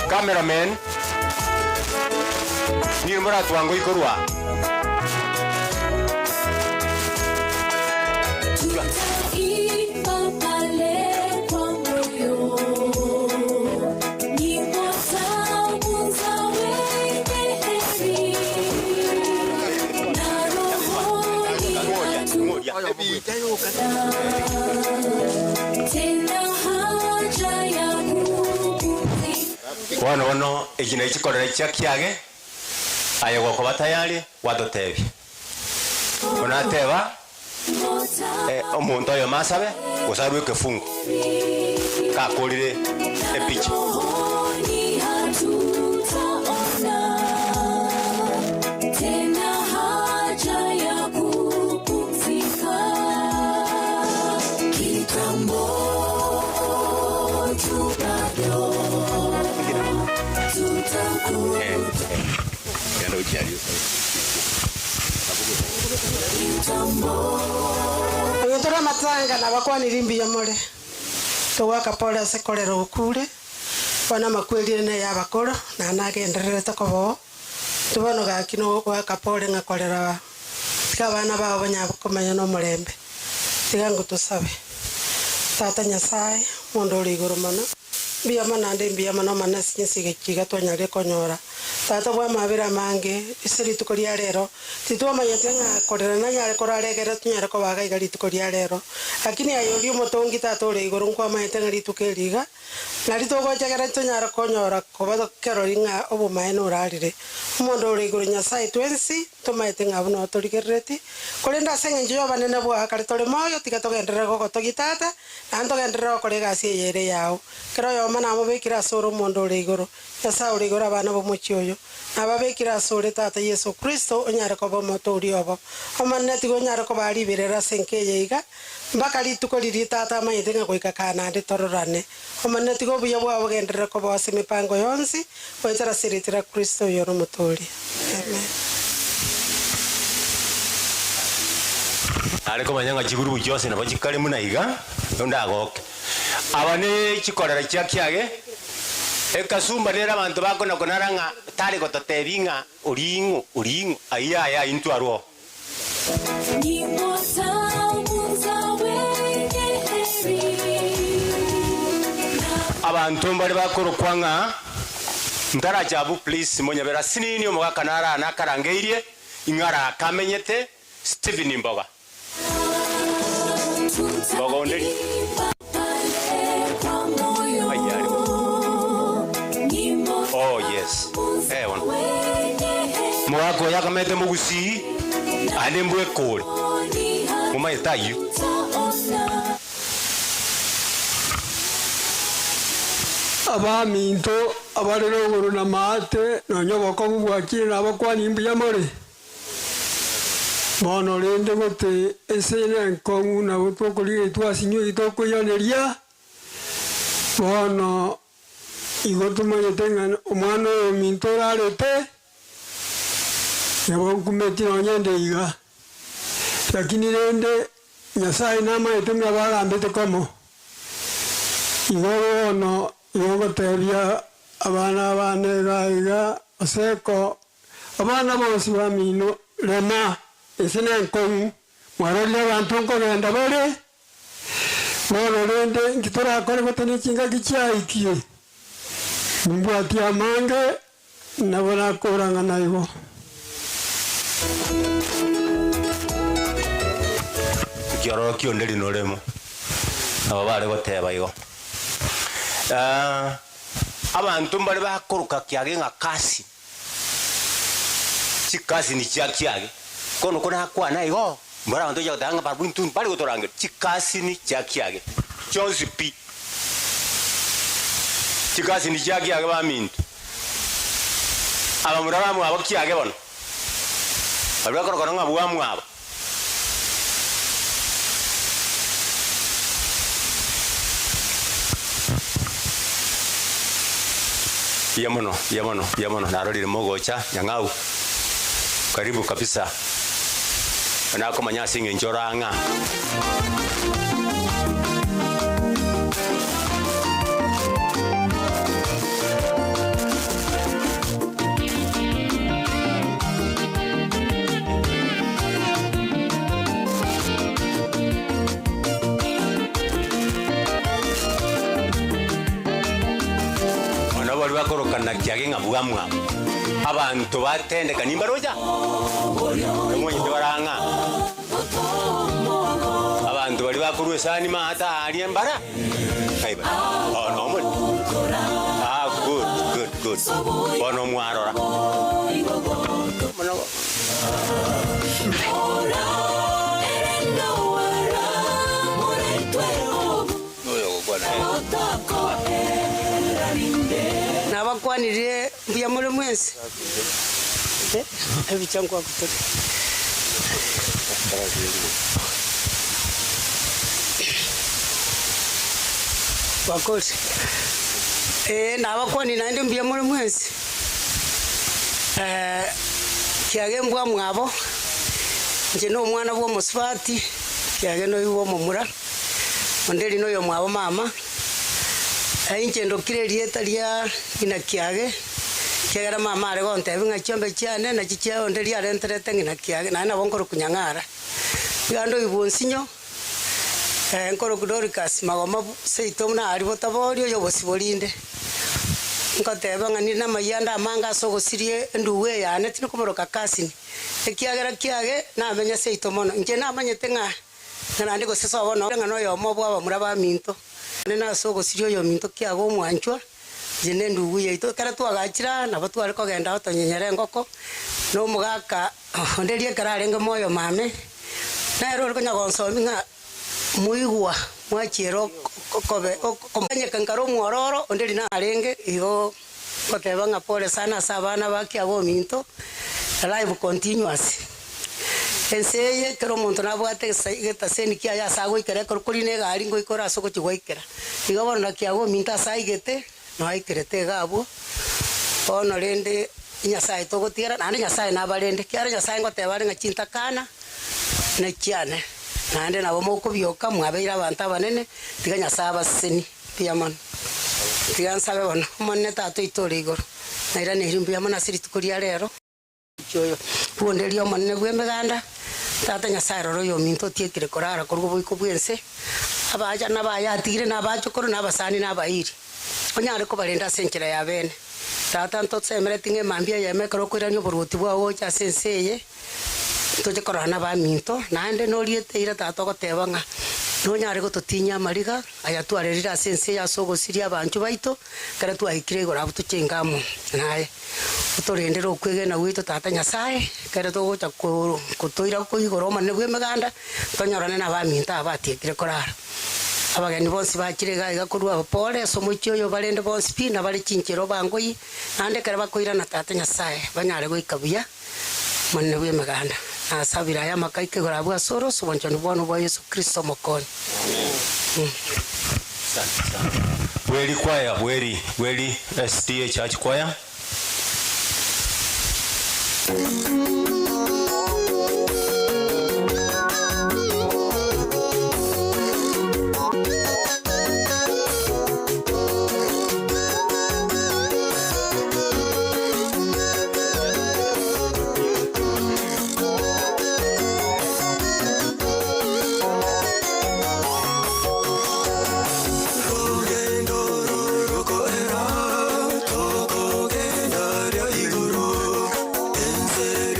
Speaker 12: Cameraman, nigo moratwango ikorwa aa.
Speaker 5: Tutaimba pale kwa moyo, nyimbo tamu za wenye heri, na rohoni hatuna tena haja ya kupumzika.
Speaker 12: Bono bono eki nachi chikorera chia kiage, aye gokoba tayari gwatotebia. Bono ateba, eh, omonto oyomo asabe, gose arue ekefungo, kakorire epicha.
Speaker 5: Rohoni hatutaona tena haja ya kupumzika. Kitambo tu bado tutakuwa
Speaker 11: Onye amatanga nabakwanire mbuya more, togwaka pore ase korera okure, bono amakwerire na ya abakoro, na nagendererete koba oo, intwe bono gaki nogwaka pore ng'a korera tiga abana bao banyare komenya na omorembe, tiga ngotosabe. Tata Nyasaye, omonto ore igoro mono, mbuya mono naende mbuya mono omane ase chinsa egechi iga twanyarire konyora. Tata bw'amabera amange, ase rituko ria rero, titwamanyete ng'a korera nanyare korara egere tonyare koba iga iga rituko ria rero. Lakini aye oria omotongi Tata ore igoro nkwamanyete ng'a rituko eri iga nari togocha egere tonyare konyora koba kerori ng'a obomaene orarire. Omonto ore igoro Nyasae twensi ntomaete ng'a buna otorigerereti, korende ase engencho y'obanene bwao kare tore moyo tiga togenderere gogotogia Tata, naende togenderere gokora egasi eye ere eyao. Kera oyomo namobekire asore omonto ore igoro, Nyasae ore igoro abana b'omochie oyo, nababekire asore Tata Yeso Kristo onyare koba Omotooria obo. Omonene tiga onyare kobaa riberera ase enka eye iga, mpaka rituko riria Tata amanyete ng'a goika Kanaani tororane. Omonene tiga obuya bwao bogenderere kobao ase emepango yonsi, goetera ase erieta ria Kristo oyore Omotooria. Amen.
Speaker 12: Nare komanya ng'a chigurubu chionsi nabo chikare buna iga, onde agoke. Aba ne chikorera chia kiage, ekasumba nere abanto bakona-konara ng'a tari gototebia ng'a oring'o, oring'o, ayio aya intwe arwoo. Abanto mbare bakorokwa ng'a ntaracha abwo please monyabere asinini omogaka nare aa nakarangeirie ing'ara akamenyete Stephen Mboga. Mboga onde ri. Ai are Oh yes. Eh bono. Mogaka oyo akamete mogusii aende mbwekore. Momanyete ayio.
Speaker 15: Abaminto abare rogoro na maate, nonya obokong'u bwakire nabakwani mbuya more. Bono rende gote ense nenkong'u nabo tokorigia twasinywa eki tokoiraneria, bono igo tomanyete ng'a omwana oyo ominto orarete, nabo nkumeti nonye inde iga. Lakini rende Nyasaye namanyete ng'a bagambete komo, igo bono igo ngotebia abana bane iga iga, Oseko Abana bonsi bamino, rema, ense nenkong'u, mwarorire abanto nkogenda bare. Bono rende inki torakore gote ne chingaki chiaikie? Nimbwatie amange, nabo nakorang'ana igo.
Speaker 12: Ekiororo kionde rinoremo, nabo bare goteba igo. Abanto mbare bakoroka kiage ng'a kasi. Chikasini chia kiage. Kono ko nakwana igo, mbare abanto gocha goteba ng'a barabwo intwe mbare gotorangeria. Chikasini chia kiage chionsi pi. Chikasini chia kiage baminto. Abamura bamwabo kiage bono. Baria bakorokana ng'a bwamwabo. Mbuya mono, mbuya mono, mbuya mono, narorire mogocha Nyang'au, karibu kabisa, nakomanya ase eng'encho ore ang'a. Bono baria bakorokana kiage ng'a bwamwabo, abanto batendeka nimbaroche aa, nomonyete bare ang'a. Abanto baria bakorwa esani maate aaria mbara, Ai bare, bono omore. Ah, good, good, good. Bono mwarora.
Speaker 16: Nabakwanirie mbuya more mwensi? Ebicha nkwagotoria. Bakori. Ee, nabakwanirie naende mbuya more mwensi? Kiage mbwa mwabo, inche nomwana bw'omosubati, kiage noigwe omomura, onde eri noyomwabo mama, inche ndokire erieta ria ng'ina kiage, ekiagera mama are gontebia ng'a chiombe chiane nachi chia onde riarenterete ng'ina kiage, naende nabo nkorokwa Nyang'ara. Iga ndoigwe onsinyo, nkorokwa Dorcas magoma seito buna aria botabori oyo obosibori inde. Ngoteba ng'a ninde namayia ande amange ase ogosiria endugu eye yane, tindi komoroka cousin, ekiagera kiage namenye seito mono. Inche namanyete ng'a ng'a naende gose sobo noo ng'a noyomo bw'abamura baminto. Nonye nase ogosiria oyominto kiage omwanchwa, inche na endugu yaito, ekero twagachire aa nabo tware kogenda ao tonyenyere engoko, na omogaka onde riria ekero arenge moyo mame, nere ore konya gonsomia ng'a Moigwa mwachiera okobe okomanyeka nkare omwororo, onde riria narenge igo ngoteba ng'a pole sana ase abana ba kiabominto, life continues. Ense eye ekero omonto nabwate egetaseni kiaye ase agoikera ekero korina egari ngoika ore ase ogochia gwaikera. Igo bono na kiabominto ase aigete, noaikerete iga abwo, bono rende Nyasaye togotigera, naende Nyasaye nabarende, ekiagera Nyasaye ngoteba are ng'a chintakana nechiane, naende nabo mokobioka mwabeire abanto abanene, tiga Nyasaye abasesenie. Mbuya mono. Tiga nsabe bono, Omonene Tata oito ore igoro, nairaneirie mbuya mono ase rituko ria rero. Omochie oyo bw'onderia omonene bw'emeganda, Tata Nyasae rora oyominto otiekire korara korwa oboiko bw'ense, abacha nabaye atigire na abachokoro na abasani na abairi, onyare kobarenda ase enchera ya bene. Tata ntosemereti ng'a emambia eyemo ekero okoirania oboruoti bwao gocha ase ense eye, Ntoche korora nabaminto, naende noriete eira tata ogoteba ng'a nonyare gototinyia amariga aya twarerire ase ense eye ase ogosiria abanchwa baito, ekero twaikire igoro abwo toche inka amo naye. Otorendere okwegena gwaito tata Nyasae, ekero togocha kotoira igoro omonene bw'emeganda, tonyorane nabaminto aba batiekire korara. Abageni bonsi bachire iga iga korwa abwo pore ase omochie oyo barende bonsi pi, nabare chinchera obangoyie, naende ekero bakoirana tata Nyasae, banyare goika buya. Omonene bw'Emeganda, na asabire aya amakaiko igoro abwo ase ore ase obwanchani bwane bwa Yeso Kristo Omokonyi.
Speaker 12: Bweri choir bweri bweri SDA church choir.
Speaker 7: Rogendo rorokoera, tokogenda ria igoro, ense.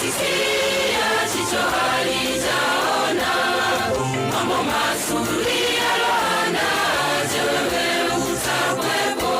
Speaker 1: Halijasikia, jicho halijaona, mambo mazuri aloandaa, je, wewe utakuwepo?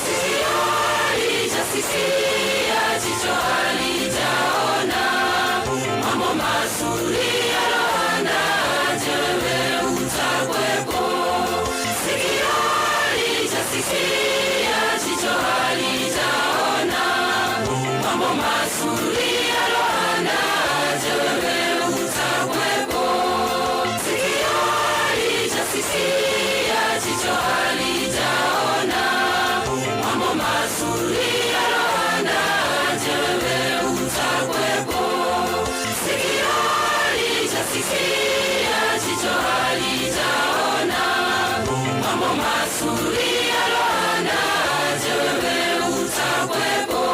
Speaker 1: Sikio halijasikia, jicho halijaona, mambo mazuri aloandaa, je, wewe utakuwepo? Sikio halijasikia, jicho halijaona, mambo mazuri aloandaa, je, wewe utakuwepo? Sikio halijasikia, jicho halijaona, mambo mazuri aloandaa, je, wewe utakuwepo? Sikio halijasikia, jicho halijaona, mambo mazuri aloandaa, je, wewe utakuwepo?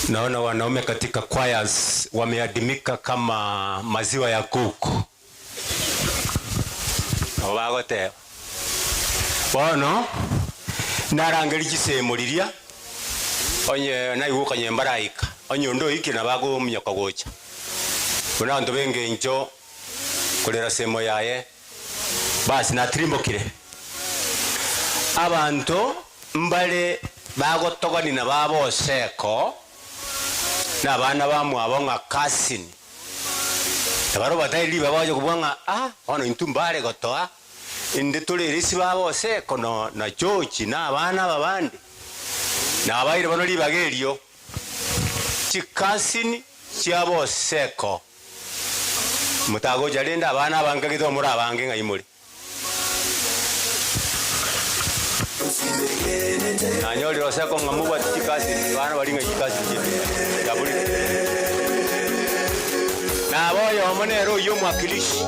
Speaker 12: Naona wanaume katika choirs wameadimika kama maziwa ya kuku. Obagoteba bono narangeri chisemo riria onye naigwa okanye mbaraika onye onde oikire nabo agominyoka gocha buna abanto ba eng'encho korera semo yaye basi natirimbokire abanto mbare bagotogani na baboseko na abana bamwabo ng'a cousin nabaro batari riba bagocha kobua ng'a ah bono intwe mbare gotoa inde tore erisi baboseko no na George na abana aba bande nabaire bono ribaga erio chicousin chiaboseko motagocha rende abana aba nkagete omore abange ng'ai more. Nanyorire oseko ng'a mobwate chicousin abana baria ng'ai chicousin chiaito chiaborire. Nabo oyomo nere oyio omwakilishi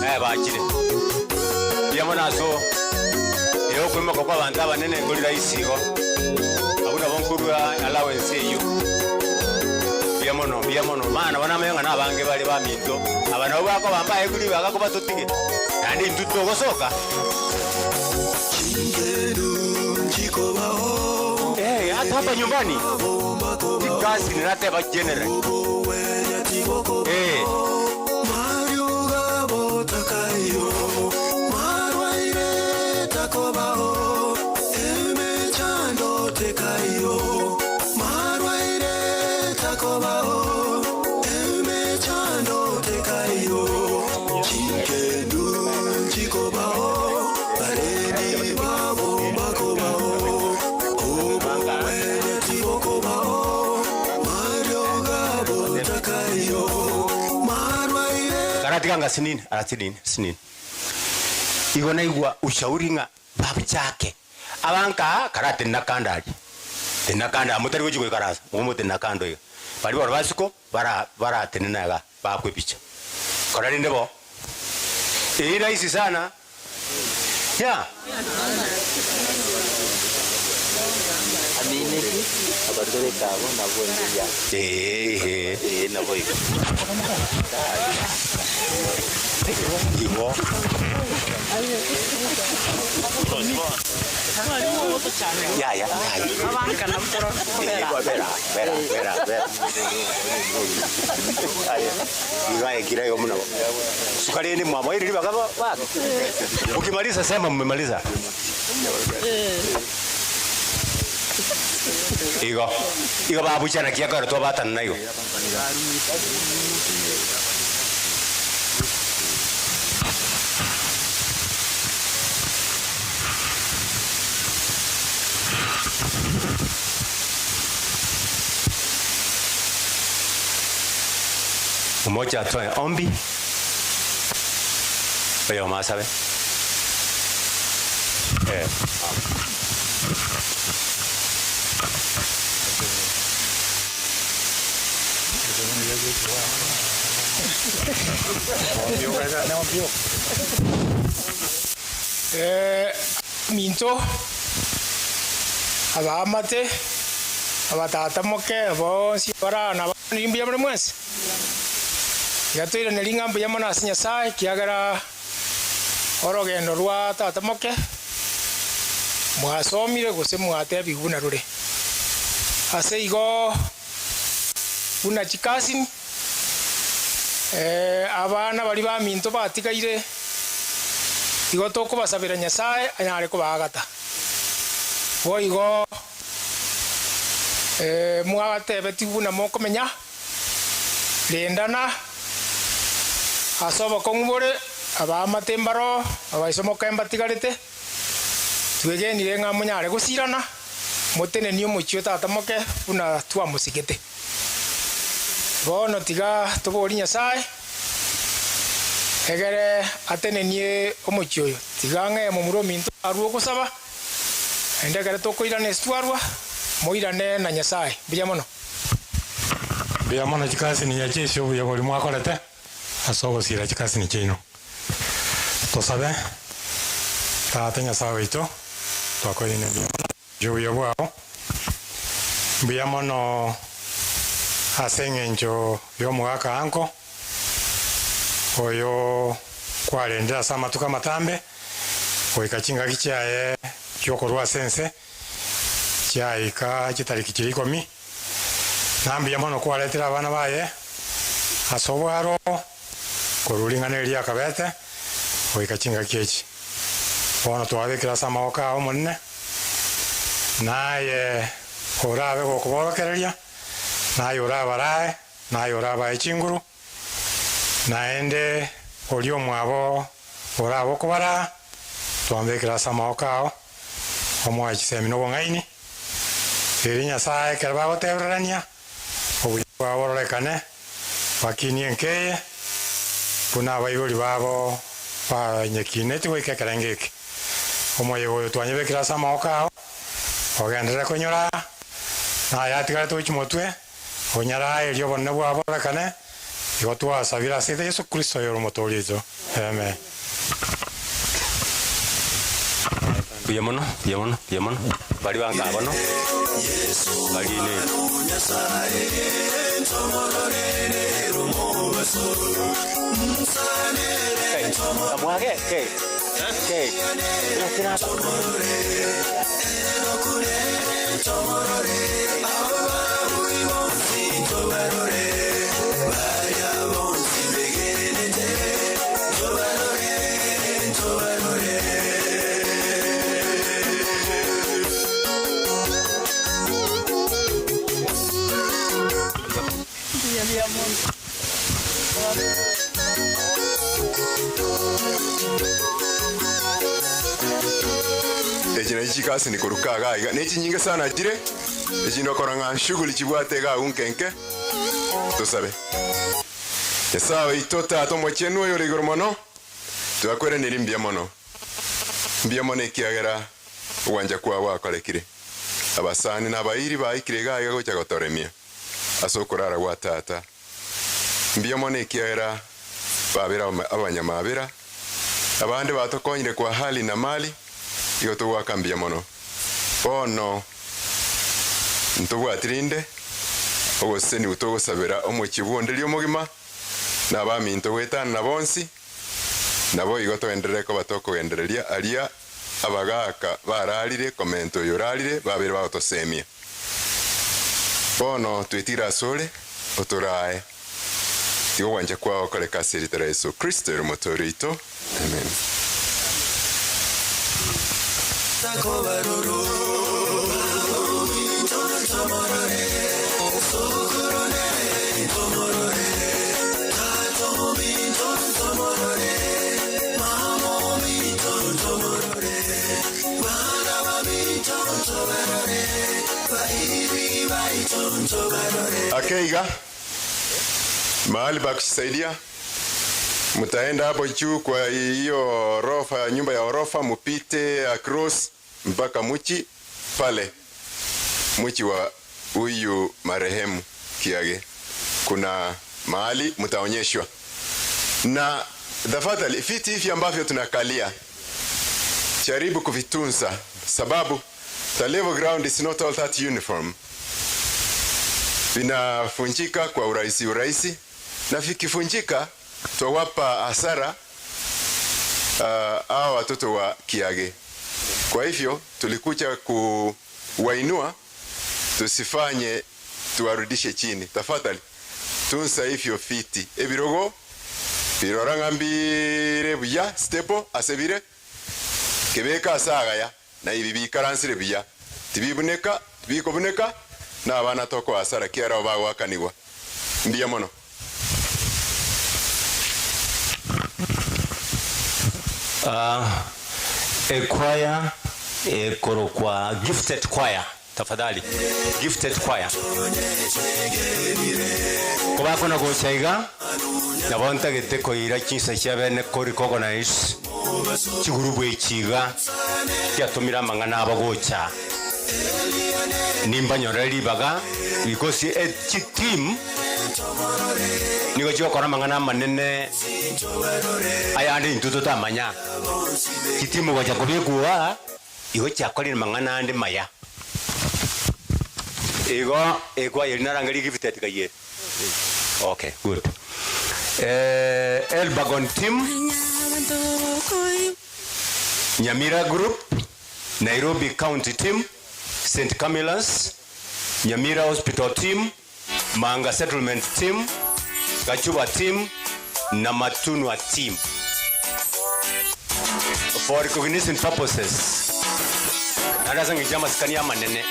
Speaker 12: eh bachire. Mbuya mono ase ee okoimoka kwa abanto abanene nkori rahisi igo. Abwo nabo nkorua allowance eyio. Mbuya mono, mbuya mono. Maana bono namanye ng'a nabange bare baminto, aba nabo bakoba mbaegwe ribaga kobatotige, naende intwe togosoka. Eh, hata hapa nyumbani chikasi ninateba general eh. Karatiga ng'a sinini, ara sinini, sinini. Igo naigwa ushauri ng'a babuchake. Abanka karatenena kando aria. Tenena kando aa motari gochia goikaransa, igo motenena kando iga. Baria barwa basiko bara baratenena igaa bakwe epicha. Kora rende bo, eye rahisi sana yeah.
Speaker 17: Amineti abatoreka abo nabwo mbuya.
Speaker 12: Eeh.
Speaker 17: Ee, naboigo.
Speaker 12: Igo. Yaya, yaya. Ee, bera, bera, bera, bera. Aye, igo aye kira igo buna bo. Suka rende mwamoire ribaga ba- bake. Ukimaliza sema mmemaliza. Igo, igo babuchana kiakero twabatana na igo. Omocha atoe ombi, oyomo asabe. Eh.
Speaker 18: Minto, abaamate, abatata moke, bonsi bare aa nabakwanire mbuya more mwensi. Tiga toiranerie ng'a mbuya mono ase Nyasae, ekiagera orogendo rwa tata moke mwasomire gose mwatebigwe buna rore. Ase igo buna chikasini, abana baria baminto batigaire, igo tokobasabera Nyasae anyare kobaagata. Boigo mwatebetigwe buna mokomenya, Rendana ase obokong'u bore, abaamate mbaroo, abaiso moke mbatigarete, twegenire ng'a monyare gosirana, motenenie omochie o tata moke buna twamosigete. Bono tiga toborie Nyasae, egere atenenie omochie oyo. Tiga ng'ee momura ominto arue ogosaba, naende ekero tokoirana ase twarua, moirane na Nyasae. Mbuya mono.
Speaker 19: Mbuya mono chikasini chiaye obuya boria mwakorete ase ogosiira chikasini chiaino. Tosabe, Tata Nyasae oito, twakoirania mbuya mono ase obuya bwao. Mbuya mono ase eng'encho y'omogaka Anko, oyo kwarendire ase amatuko amatambe goika chingaki chiaye chi'okorua ase ense. Chiaika chitariki chiria ikomi, na mbuya mono kwaretire abana baye ase obwaro korwa ring'ana eri riakabete goika chingaki echi. Bono twabekire ase amaboko ao Omonene, na aye orabe gokoborokereria, na aye orabarae, na aye orabae chinguru, naende oria omwabo orabe okobaraa, twambekire ase amaboko ao. Omoe chisemi na obong'aini, erio Nyasae ekero bagotebererania, obuya bwabo bororekane, bakinie enkeye, buna abaibori babo banyekineti goika ekerengo eke. Omoyega oyo twanyebekire ase amaboko ao, ogenderere konyora, na ayatigarete gochia motwe, onyarae erio obonene bwabo bororekane, igo twasabire ase Yeso Kristo oyore Omotoori oito. Amen.
Speaker 12: Mbuya mono, mbuya mono, mbuya mono, baria bankaa bono, baria ne.
Speaker 20: Echi nachi chikasini korwa iga iga, ne chinyinge sana chire, echinde okora ng'a shughuli chibwate iga agwo nke nke, tosabe. Nyasae oito, Tata Omochenu oyore igoro mono, twakweraneirie mbuya mono, mbuya mono ekiagera ogwancha kwao gwakorekire. Abasani na abairi baikire iga iga gocha gotoremia ase okorara gwa Tata. Mbuya mono ekiagera babere abanyamabera, abande batokonyire kwa hali na mali, igo togoaka mbuya mono. Bono ntobwati rinde ogosesenigwa togosabera omochie bw'onderia omogima, na abaminto goetanana bonsi, naboigo togenderere koba tokogendereria aria abagaaka bararire komenta oyorarire babeire bagotosemia. Bono twetigire asore, otorae. Tiga ogwancha kwao koreka ase erieta ria Yeso Kristo ere Omotoori oito. Amen. Ake iga mahali pa kujisaidia, mtaenda hapo juu kwa hiyo orofa, nyumba ya orofa, mupite across mpaka muchi pale muchi wa huyu marehemu Kiage, kuna mahali mtaonyeshwa. Na tafadhali viti hivi ambavyo tunakalia jaribu kuvitunza, sababu the level ground is not all that uniform. Vinafunjika kwa urahisi urahisi, na vikifunjika twawapa hasara hawa watoto wa Kiage. Kwa hivyo tulikuja kuwainua, tusifanye tuwarudishe chini. Tafadhali tunza hivyo viti ebirogo birora ng'ambire buya stable asebire kebeka asagaya na ibi bikaransire buya tibibuneka tibikobuneka na abana toko hasara kiara bagwakanigwa mbuya mono.
Speaker 12: Ekwaya ekorokwa gifted choir tafadhali gifted choir kobakona gocha iga nabo ntagete koira chinsa chia bene kori recognize chigurubu echiga chiatumire amang'ana abo gocha nimbanyorere ribaga because chiteam nigo chigokora amang'ana amanene ayande intwe totamanya chitimu gocha kobekua igo chiakorire mang'ana ande maya igo ekwaya narangeri gifted kaye okay good Elbagon team Nyamira group Nairobi County team St. Camillus Nyamira Hospital team Manga Settlement team Gachuba team na Matunwa team for recognition purposes narasangi masikani amanene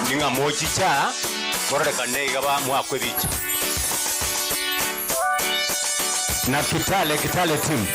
Speaker 12: ninga mochicha kororekane iga ba mwakwe bicha na Kitale Kitale team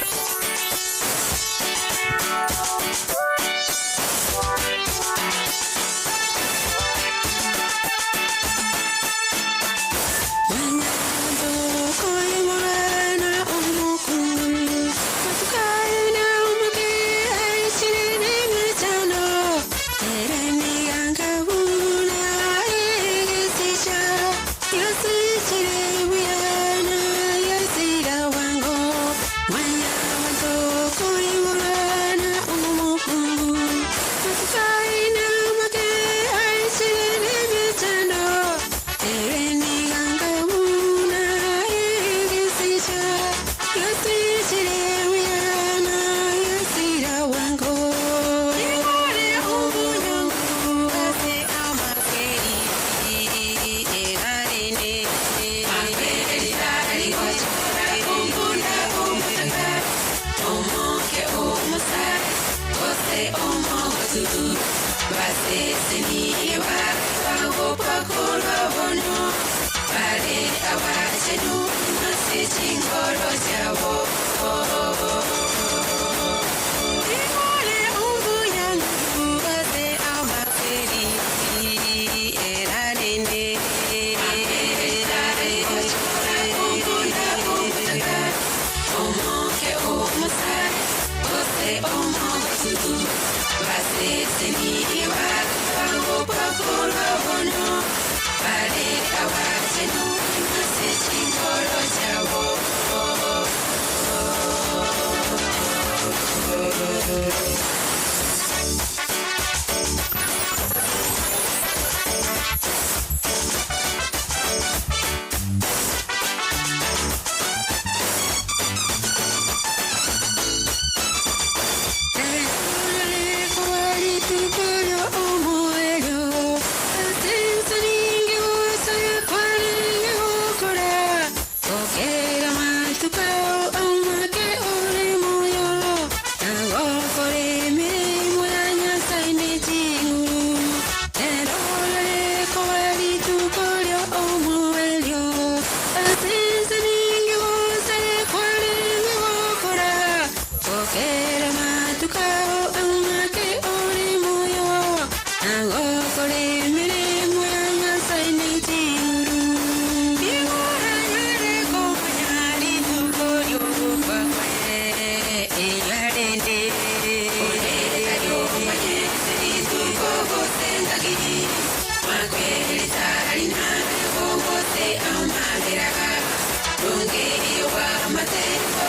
Speaker 1: Mate.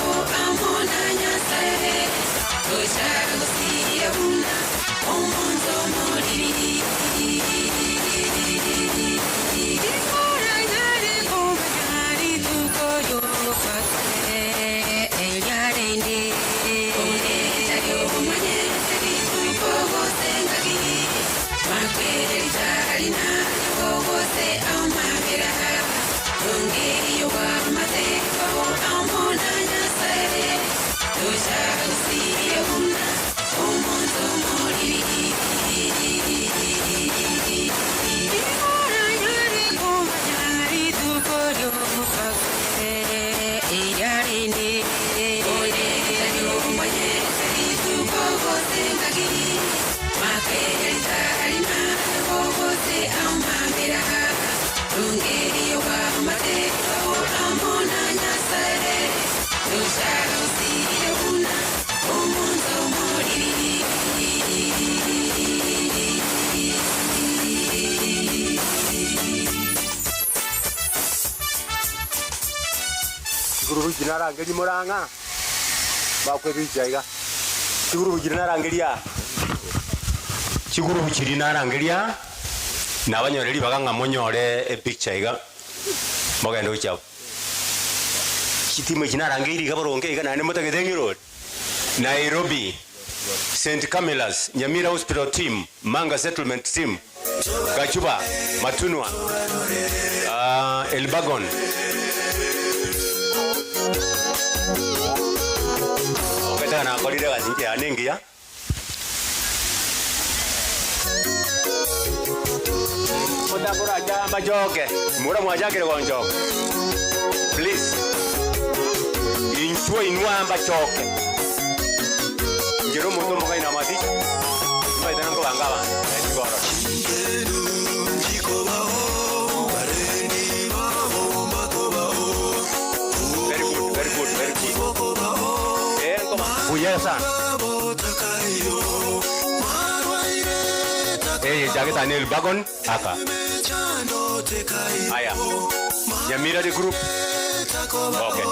Speaker 12: Chigurubu echi narangerie morang'a, bakwe ebicha iga. Chigurubu chiria narangeria aa. Chigurubu chiria narangeria aa, nabanyore ribaga ng'a monyore epicture iga, mogende gochia abwo. Chitimu echi narangeiri iga boronge iga naende motagete ng'irore. Nairobi, St Camillus, Nyamira Hospital Team, Manga Settlement Team, Gachuba, Matunwa, Elburgon. Ogetega nakorire egasi inche yane engiya. Motakoracha mbachoke, mura mwachakire gonchoka. Please. Inchuo inwe aa mbachoke. Inche nomonto omong'aini amaticha, timbaete nkobanga abanto, naye tibororo. Very good, very good, very good. Eh, nkoba. Buya sana. Eye chagete ane Elburgon aka. Aya. Nyamira the group. Okay.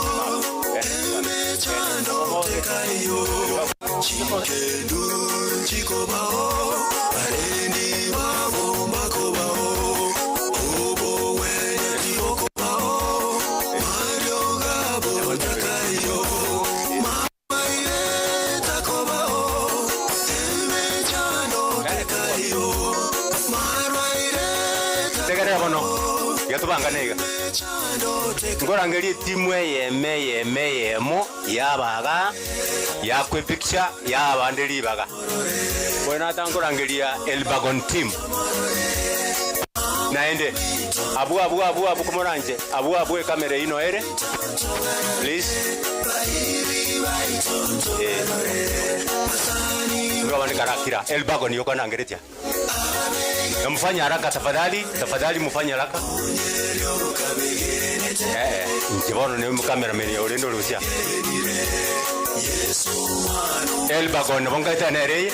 Speaker 12: Tegerera bono, iga tobangane iga. Nkorangerie etimu eyemo eyemo eyemo y'abaga yakwa epicture y'abande ribaga. Bono natankorangeria Elburgon team. Naende abwo abwo abwo abwo komoranche abwo abwo ekamera eyio noere please. Eh. Nigo abande karakira Elburgon yokanangeretia. Na mufanye haraka tafadhali, tafadhali mufanye haraka. Eh, eh, inche bono ne cameraman orende orusia. Elburgon nabo nkaete nere eye.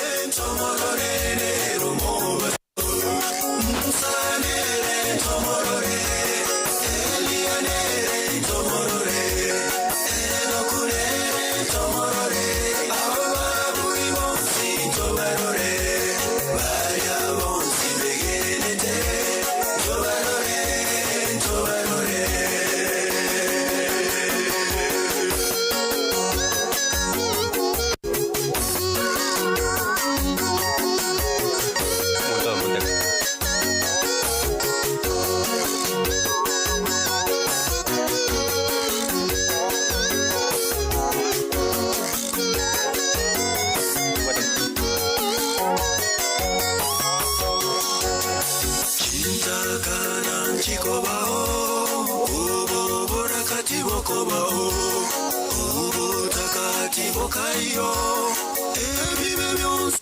Speaker 12: Omonto omotebe.
Speaker 7: Chintakana nchikobao, oboboraka tibokobao, obotaka tibokaiyo, ebibe bionsi.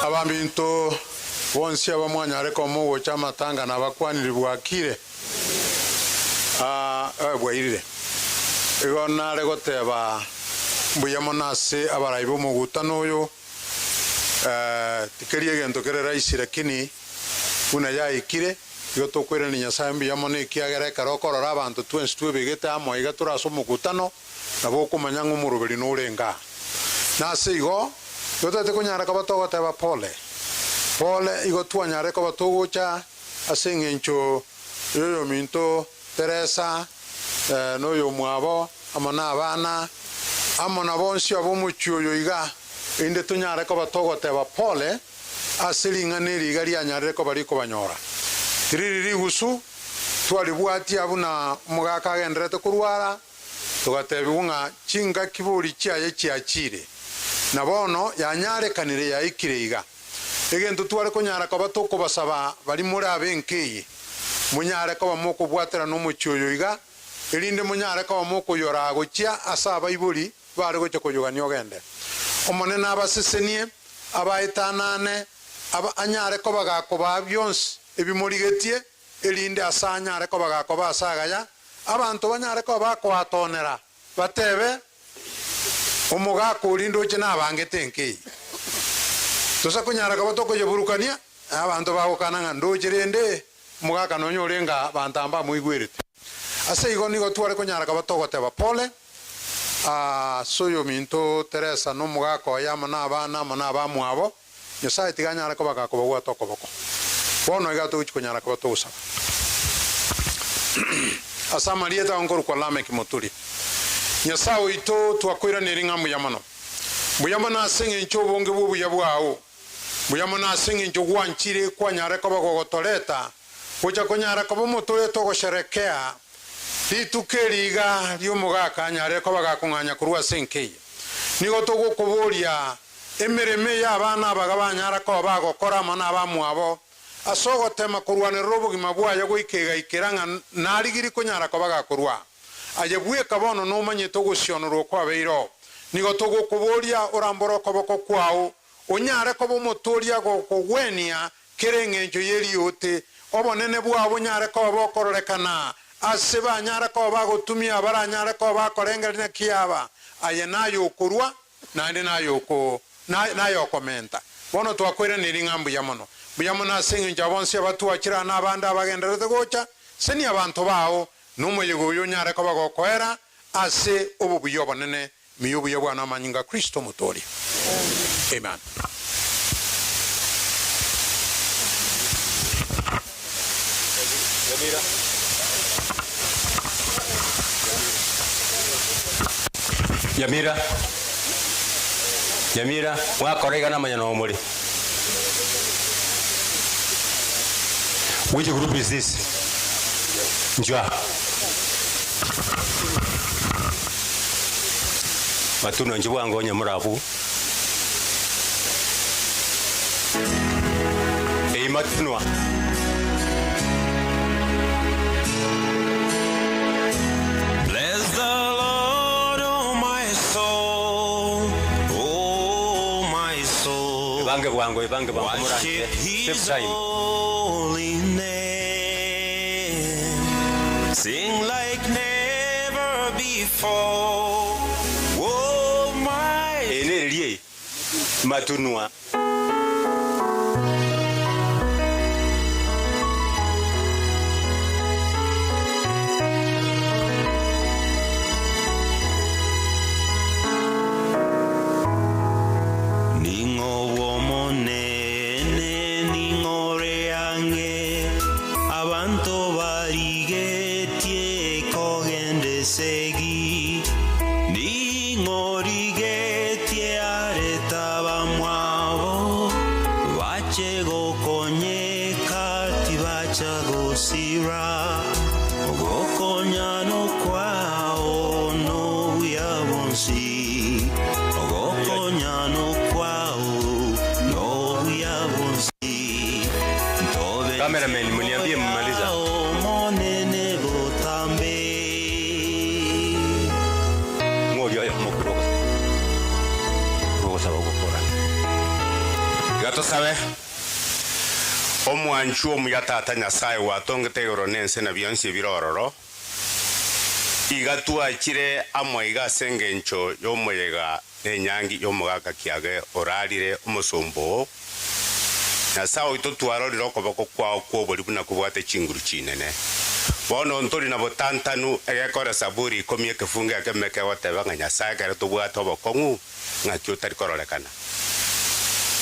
Speaker 21: Abaminto bonsi abamwanyare komogocha amatanga nabakwanire bwakire, ah, eh, bwairire. Igo nare goteba mbuya mono ase abarai b'omogutano oyo, eh, tikeri egento kere rahisi lakini buna yaikire, igo tokoirania Nyasae mbuya mono ekiagera ekero okorora abanto twensi twebegete amo iga tore ase omokutano, nabo okomanya ng'a omoroberi norenge aa. Na ase igo, igo totagete konyara koba togoteba pole pole, igo twanyare koba togocha ase eng'encho y'oyominto Teresa, na oyomwabo, amo nabana, amo na bonsi ab'omochie oyo iga, erinde tonyare koba togoteba pole ase ring'ana eri iga rianyarire koba rikobanyora. Tiriri rigusu twaribwatia buna omogaka agendererete korwara, togatebigwa ng'a chingaki bori chiaye chiachire, na bono yanyarekanire yaikire iga. Egento tware konyara koba tokobasaba baria more ab'enka eye, monyare koba mokobwaterana omochie oyo iga, erinde monyare koba mokoyoraa gochia ase abaibori bare gocha koyogania ogende. Omonene abasesenie, abaetanane, aba anyare koba gakobaa bionsi ebi morigetie, erinde ase anyare koba gakoba ase agaya, abanto banyare koba bakoatonera, batebe, Omogaka oria ndoche nabangete enka eye. Tosa konyara koba tokoyeburukania, na abanto bagokana ng'a ndoche rende omogaka nonya orenge aa, abanto aba mbamoigwerete. Ase igo nigo tware konyara koba togoteba pole ase oyominto Teresa na omogaka oye amo nabana amo nabamwabo, Nyasae tiga anyare koba gakobabwata okoboko. Bono iga togochia konyara koba togosaba. Ase amarieta ao nkorokwa Lameki Moturi. Nyasae oito, twakoiraneria ng'a mbuya mono. Mbuya mono ase engencho obonge bw'obuya bwao. Mbuya mono ase engencho gwanchire kwanyare koba gogotoreta gocha konyara koba omotorete ogosherekea rituko eri iga ri'omogaka anyare koba gakong'anya korwa ase enka eye. Nigo togokoboria emeremo eye abana abaga banyara koba bagokora amo nabamwabo, ase ogotema korwanerera obogima bwaye goika egaikera ng'a narigirie konyara koba gakorua. Aye bweka bono nomanyete ogosionorwa okwabeire oo. Nigo togokoboria orambore okoboko kwao, onyare koba omotoria gokogwenia kera engencho y'eriote, obonene bwao bonyare koba bokororekana ase banyare koba bagotumia abaranyare koba bakorengereria naki aba, aye naye okorua, naende naye oko, naye okomenta. Bono twakoiraneria ng'a mbuya mono. Mbuya mono ase engencho ya bonsi abatwachire aa na abande abagendererete gocha, senia abanto bao, na omoyega oyo onyare koba gokoera ase obobuya obonene, miya obuya bwane amanyinga a Kristo Omotooria. Amen.
Speaker 12: Nyamira, Nyamira, mwakora iga namanya noo more. Which group is this? Njwa. Matuno inche bwango onye morabu. Ei matunwa.
Speaker 7: Bless the Lord, oh my soul, oh my soul.
Speaker 12: Ebange bwango, ebange bwango moranche.
Speaker 7: Worship
Speaker 12: Save
Speaker 7: his
Speaker 12: time.
Speaker 7: holy name. Sing like never before. Oh my
Speaker 12: Eye nereri eye matunwa.
Speaker 7: Ning'o bw'Omonene, ning'o ore ang'e, abanto barigetie kogenda esegi, ning'o origetie arete abamwabo, bache gokonyeka tibacha gosira, ogokonyana kwao nobuya bonsi, ogokonyana kwao nobuya bonsi, ntobe
Speaker 12: Cameraman, mniambie mmaliza.
Speaker 7: Omonene botambe.
Speaker 12: Ng'oria oyo mokuroga. Rogosaba gokora.
Speaker 4: Iga tosabe, Omwanchwa omuya Tata Nyasae gwatongete igoro na ense na bionsi ebire ororo, iga twachire amo iga ase engencho y'omoyega na enyangi y'omogaka kiage orarire omosomba oo. Nyasae oito twarorire okoboko kwao kw'oborio buna kobwate chinguru chinene. Bono ntori na botantanu, egekore Saburi ikomi ekefungo ekemo kegoteba ng'a Nyasae ekero tobwate obokong'u, ng'aki otari kororekana.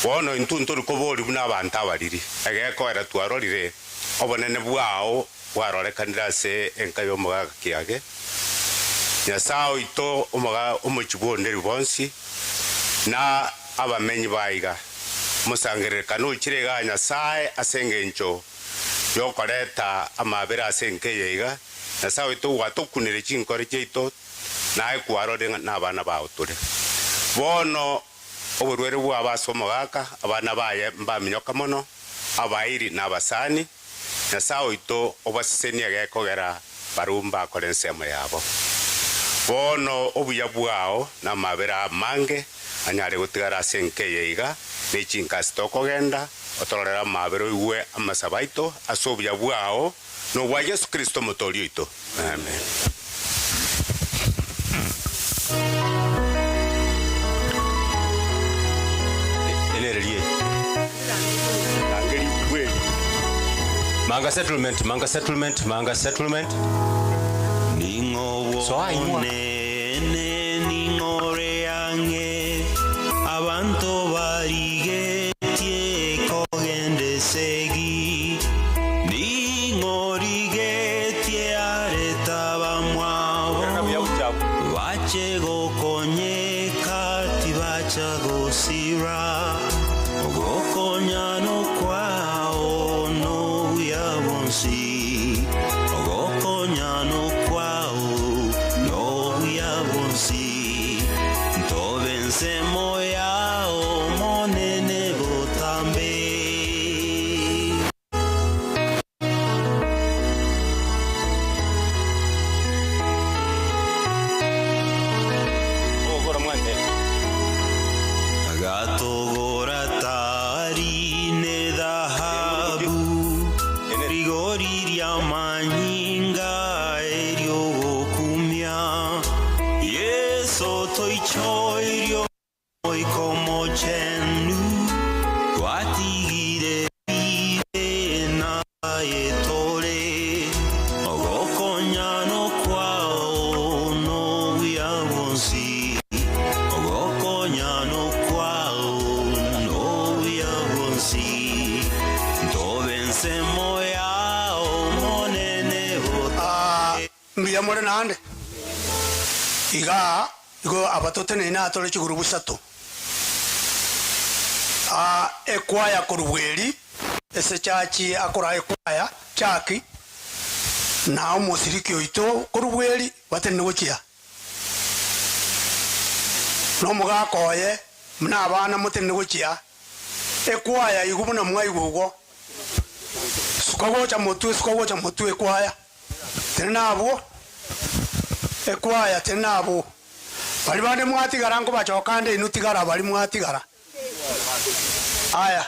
Speaker 4: Bono intwe ntori koboria buna abanto abariri, egekoera twarorire obonene bwao bwarorekanire ase enka y'omogaka kiage. Nyasae oito omoga omochie bw'onderi bonsi, na abamenyi ba iga, omosangererekano ochire igaa Nyasae ase engencho y'okoreta amabera ase enka eye iga, Nyasae oito gwatokunire chinkore chiaito, naye kwarorire ng'a nabana bao tore. Bono oborwaire bwabo ase omogaka, abana baye mbaminyoka mono, abairi na abasani, Nyasae oito obasesenie gekogera barabwo mbakore ensemo yabo. Bono obuya bwao na amabera amange anyare gotigara ase enka eye iga, ne chinka ase tokogenda, otororere amabera oigwe amasabo aito ase obuya bwao na obwa Yeso Kristo Omotoori oito. Amen.
Speaker 12: Enererie. Manga settlement, Manga settlement, Manga settlement.
Speaker 7: Ning'o
Speaker 12: Soa inwa.
Speaker 7: bw'Omonene, ning'o ore ang'e, abanto barigetie kogenda esegi, ning'o origetie arete abamwabo, bache gokonyeka tibacha gosira, ogokonyana okwao nobuya bwonsi, ogokonyana okwao nobuya bwonsi, ntobe ensemo yao Omonene botambe. Agatogora tari nethahabu, rigori ri'amanyinga eri'ogokumia. Yeso toichoirie Omoika Omochenu, twatigire ebibe naye tore, ogokonyana kwao nobuya bwonsi, ogokonyana kwao nobuya bwonsi, ntobe ensemo yao Omonene botambe.
Speaker 3: Mbuya more naende. Igaa igo aba toteneine aa tore chigurubu isato. Aa ekwaya korwa eri ase chachi akoraa ekwaya chaki na omosiriki oito korwa eri batenene gochia na omogaka oye buna abana motenene gochia ekwaya igo buna mwaigwa igo suka gocha motwe suka gocha motwe ekwaya. Tenena abwo, ekwaya, tenena abwo. Baria bande mwatigara nkobachoka ande inwe tigara baria mwatigara. Aya.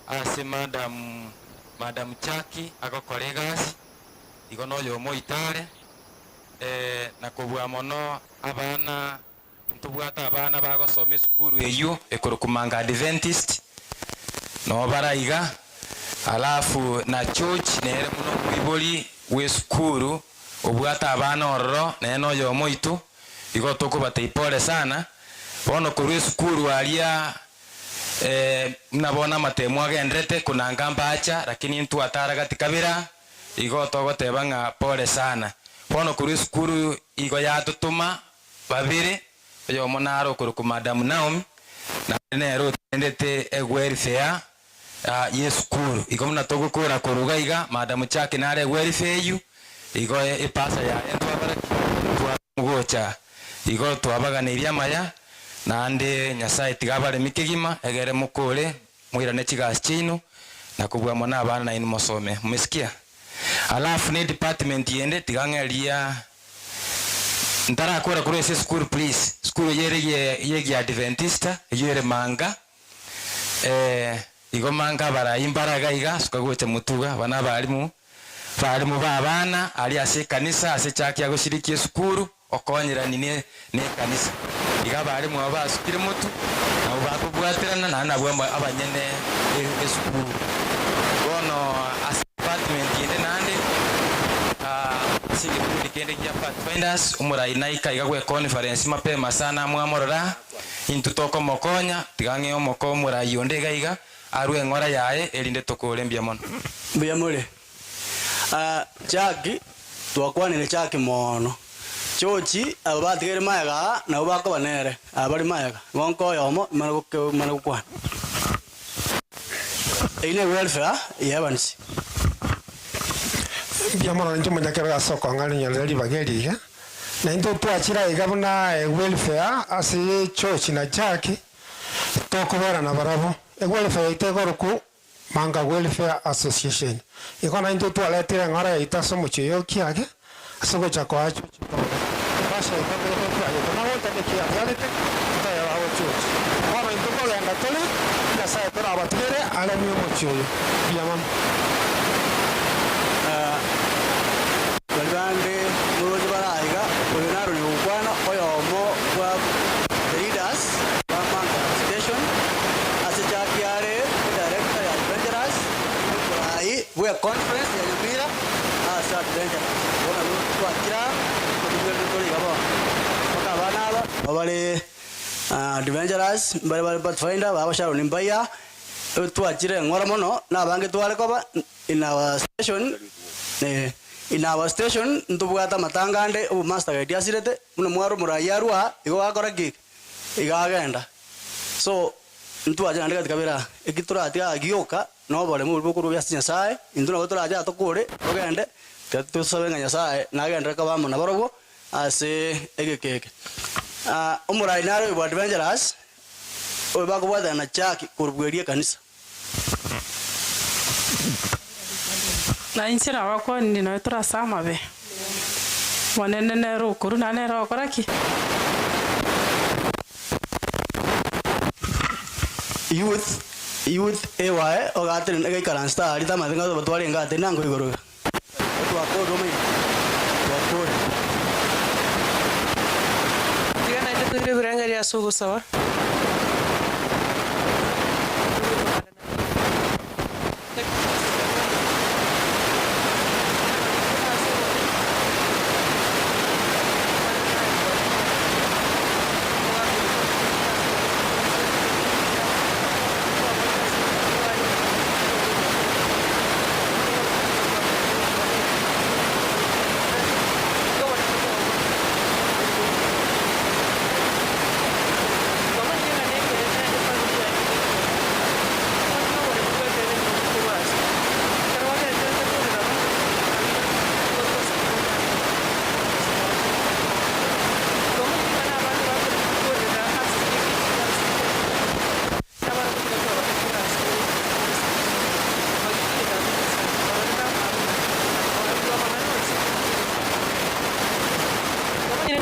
Speaker 22: Ase madam madam Chaki agokora egasi, igo noyomo oito are, na kobua mono abana ntobwate abana bagosoma esukuru eyio ekorokwa Manga Adventist, noo bare iga, alafu na George nere buna omoibori bw'esukuru obwate abana ororo nere noyomo oito, igo tokobatebia pole sana. Bono korwa esukuru aria Buna bono amatemo agenderete konanga mbacha, lakini intwe atara gati kabera, igo togoteba ng'a pole sana. Bono korwa esukuru igo yatotoma babere, oyomo naro okorokwa Madam Naomi, naende nere otendete ewelfare y'esukuru. Igo buna togokora korwa iga iga, Madam Chaki nare ewelfare eywo, igo epasa yaye ntwabara ki? Ntwamogocha. Igo twabaganeirie amaya, naende Nyasae tiga abaremie kegima, egere mokore, moirane chigasi chiaino, na kobua mono abana nainwe mosome. Mmesikia? Alafu ne department ende, tiga ng'eria ntarakora korwa ase esukuru please, esukuru eye ere ye yegiadventista, eyio ere Manga, igo Manga abarai mbare iga iga, suka gocha motuga, aba nabalimu, balimu ba abana, aria ase ekanisa, ase echaki agoshiriki esukuru, Okonyerani ne nekanisa. Iga abalimu aba basukire motu, nabo bakobwaterana naende nabwo abanyene esukuru. Bono ase department ende naende, ase egekundi kende gia Pathfinders, omorai naika iga gwe conference mapema sana mwamorora, intwe tokomokonya, tiga ng'ee omoko omorai onde iga iga, arwe eng'ora yaye erinde tokore mbuya mono.
Speaker 23: Mbuya more. Chaki, twakwanire Chaki moono. Chochi, aba batigaire magega aa nabwo bakoba nere, aba bare magega, gonka oyomo imane imane gokwana. Eyio ne welfare ya Evans.
Speaker 6: Mbuya mono inche omonyakero ase okong'arinyorera ribaga eri iga, na intwe twachire aiga buna ewelfare ase George na Jack, tokobera nabarabwo. Ewelfare yaito ekorokwa Manga Welfare Association. Igo naintwe twaretire eng'ora yaito ase omochie oyo o Kiage ase ogocha koa George pole. Ebasha yaito nere twagete nagocha naki abiarete toyeba abo George. Bono intwe nkogenda tore, Nyasae torabatigere aremie omochie oyo. Mbuya mono.
Speaker 23: Baria bande moroche bare aiga, oyo narore gokwana, oyomo bwa the leaders ba Manga Station, ase chaki are edirector ya Adventurers, omorai bwe conference ya Nyamira ase Adventurers. Bono nabwo twachire aa, totobwenerete tore iga bono. Mpaka abana aba nabo bare Adventurers, mbare bare Pathfinder, baba Sharon mbaiya, twachire eng'ora mono, na abange tware koba. In our station, in our station ntobwate amatanga ande obomaster guide asirete, buna mware omoraia arwa aa, igo gakora ki? Iga agenda. So, ntwache naende gati kabere aa, eki toratiga aa gioka, na oboremu oboria bokorwa ase Nyasaye, intwe nabo torache aa tokore, togende, tiga tosabe ng'a Nyasaye nagenderere koba amo nabarobwo, ase egeka eke. Omorai nare oyo bwa adventurers, oyo bakobwatana na Chaki korwa eria ekanisa.
Speaker 8: Na inche nabakwanirie nonya tore ase amabe, Omonene nere okorua naende nere ogokora ki?
Speaker 23: Youth youth AY ogatenena egaikaransa tari tamanyete ng'a twarenge atene ango igoro iga. Twakorire omanyete twakorire.
Speaker 8: Tiga naintwe toire ebirengererio ase ogosaba.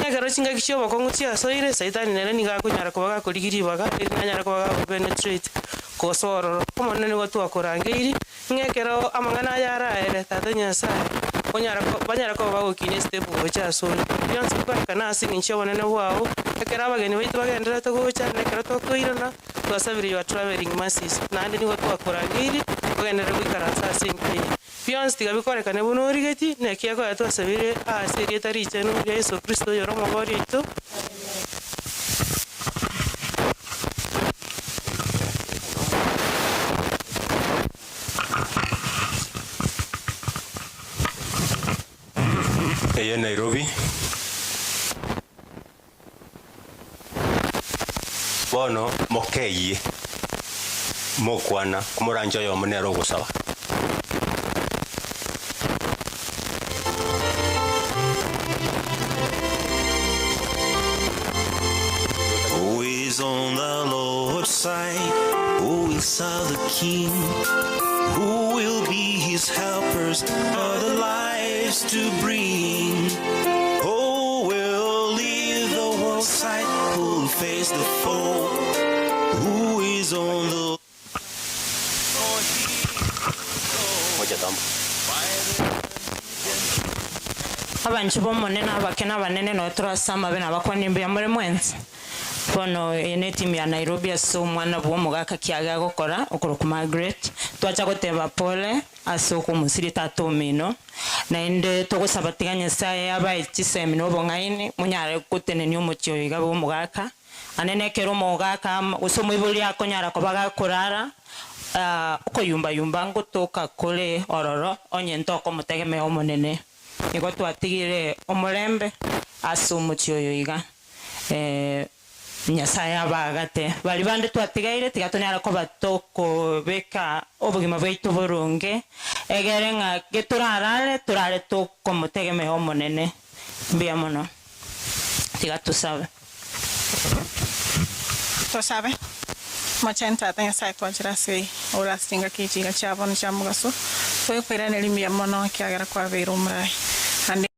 Speaker 8: Ekero chingaki chi'obokong'u chiasoire, Saitani nere nigo akonyara koba gakorigia ribaga, erinde anyare koba gagopenetrate gosoa ororo. Omonene nigo twakorangeirie, ng'a ekero amang'ana aya araere, Tata Nyasae, onyare banyare koba bagokinia estep gocha asore. Bionsi bikorekana ase eng'encho y'obonene bwao, ekero abageni baito bagendererete gocha, na ekero tokoirana, Twasabire your travelling mercies, naende nigo twakorangeirie ogenderere goikaransa ase enka eye. Bionsi tiga bikorekane buna origetie, na ekiagera twasabire ase erieta richenu ria Yeso Kristo oyore Omobooria oito.
Speaker 12: Eye Nairobi. Bono mokeyie, mokwana, omoranche oyomo nere ogosaba.
Speaker 7: Who is on the Lord's side? Who will serve the King? Who will be his helpers for the lives to bring? Who will leave the world's side? Who will face the foe? Who is on the
Speaker 10: Abanchwa b'Omonene abake na abanene nonya tore ase amabe nabakwanie mbuya more mwensi. Bono eye netimu ya Nairobi ase omwana bw'omogaka kiage agokora okorokwa Margaret. Twacha goteba pole ase okomosiria tata omino, naende togosaba tiga Nyasaye abae chisemi na obong'aini monyare gotenenia omochie oyo iga bw'omogaka. Ane nekero omogaka gose omoibori akonyara koba gakorara, okoyumba-yumba ngotoka kore ororo onye ntokomotegemea Omonene. Nigo twatigire omorembe ase omochie oyo iga. Nyasaye abaagate. Baria bande twatigaire tiga tonyare koba tokobeka obogima bwaito boronge, egere ng'a getorarare torare tokomotegemea Omonene. Mbuya mono. Tiga tosabe.
Speaker 2: Tosabe. Mochenu Tata Nyasae twachire ase ore ase chingaki echi iga chia bono chia mogaso, togokoiraneria mbuya mono ekiagera kwabeire omorai, naende.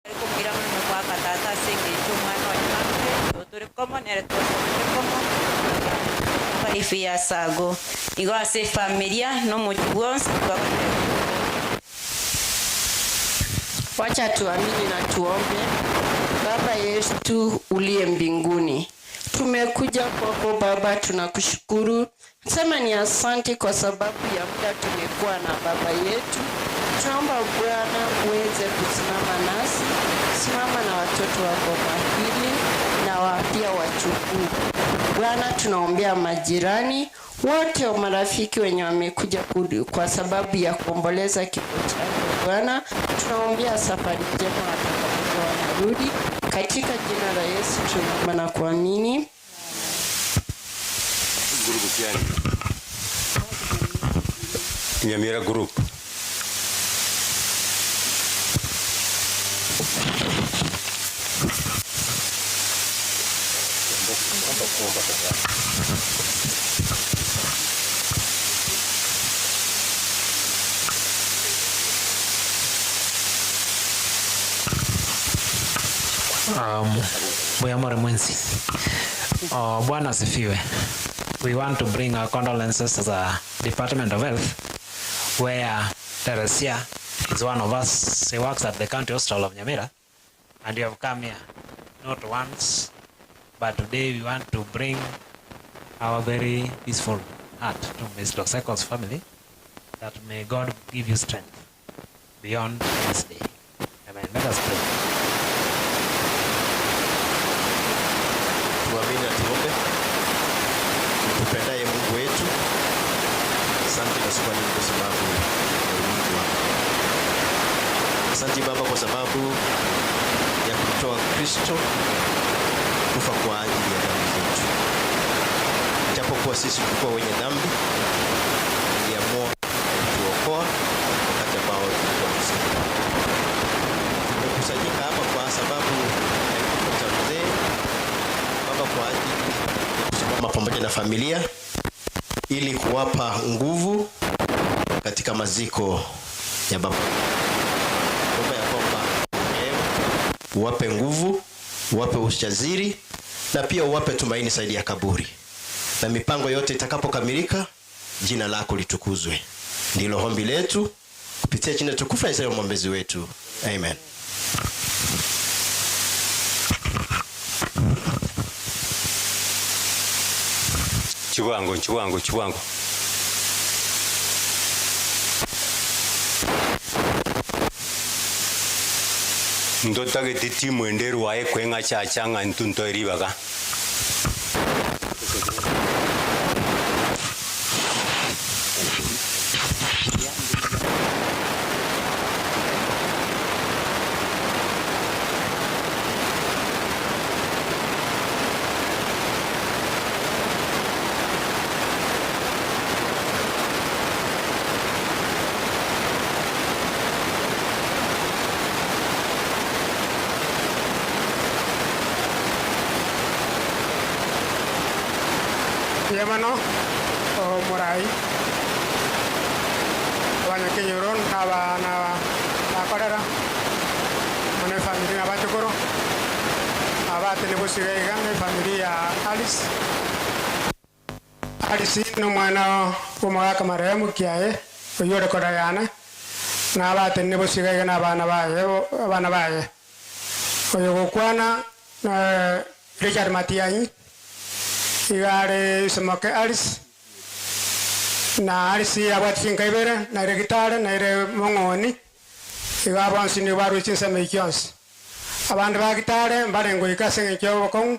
Speaker 9: Tari komoira monene goaka tata ase engencho omwana oye Margaret, igo tore komo nere twasomete komo Five years ago. Igo ase efamilia na omochie bwonsi twagoteba pole.
Speaker 13: Wacha tuamini na tuombe. Baba yetu uliye mbinguni, tumekuja kwako Baba, tunakushukuru sema ni asante kwa sababu ya muda tumekuwa na baba yetu. Tunaomba Bwana uweze kusimama nasi, simama na watoto wa boma hili na wa pia wachukuu. Bwana, tunaombea majirani wote wa marafiki wenye wamekuja kwa sababu ya kuomboleza kifo chake. Bwana, tunaombea safari njema watakapokuwa wanarudi. Katika jina la Yesu tunaomba na kuamini.
Speaker 12: Group gani? Nyamira Group.
Speaker 24: Mbuya more mwensi. Oh, Bwana asifiwe. We want to bring our condolences as a Department of Health where Teresia is one of us. She works at the County Hospital of Nyamira and we have come here not once but today we want to bring our very peaceful heart to Mr. Oseko's family that may God give you strength beyond this day. Amen. Let us pray.
Speaker 25: Tuamini na tuombe. Tupendaye Mungu wetu, asante kwa siku ya leo kwa sababu ya ulinzi wako. Asante Baba kwa sababu ya kumtoa Kristo kufa kwa ajili ya dhambi zetu. Japokuwa sisi tulikuwa wenye dhambi, uliamua kutuokoa wakati ambao tulikuwa msikini. Tumekusanyika hapa kwa sababu ya kifo cha mzee Baba, kwa ajili ya kusimama pamoja na familia ili kuwapa nguvu katika maziko ya baba. Omba ya kwamba rehemu, uwape nguvu, uwape ujasiri na pia uwape tumaini zaidi ya kaburi, na mipango yote itakapokamilika, jina lako litukuzwe. Ndilo ombi letu kupitia jina tukufu la Yesu mwombezi wetu, amen.
Speaker 12: Chibwango, chibwango, chibwango. Ntotagete timu ende erwaye kweng'achacha ng'a intwe ntoe ribaga.
Speaker 6: Mbuya mono omorai abanyakenyoro na abana bakorera amo na efamiri na abachokoro abatene bosio iga iga na efamiri ya Alice. Alice nomwana bw'omogaka marehemu Kiaye oyio ore korera yane, na abatenene bosio iga iga na abana baye abana baye. Oyogokwana na Richard Matiang'i iga are isomoke Alice, na Alice abwate chinka ibere, naire Gitare naire Mong'oni, iga bonsi nigo barure chinsemo echio chionsi. Abande ba Gitare mbarenge goika ase eng'encho y'obokong'u,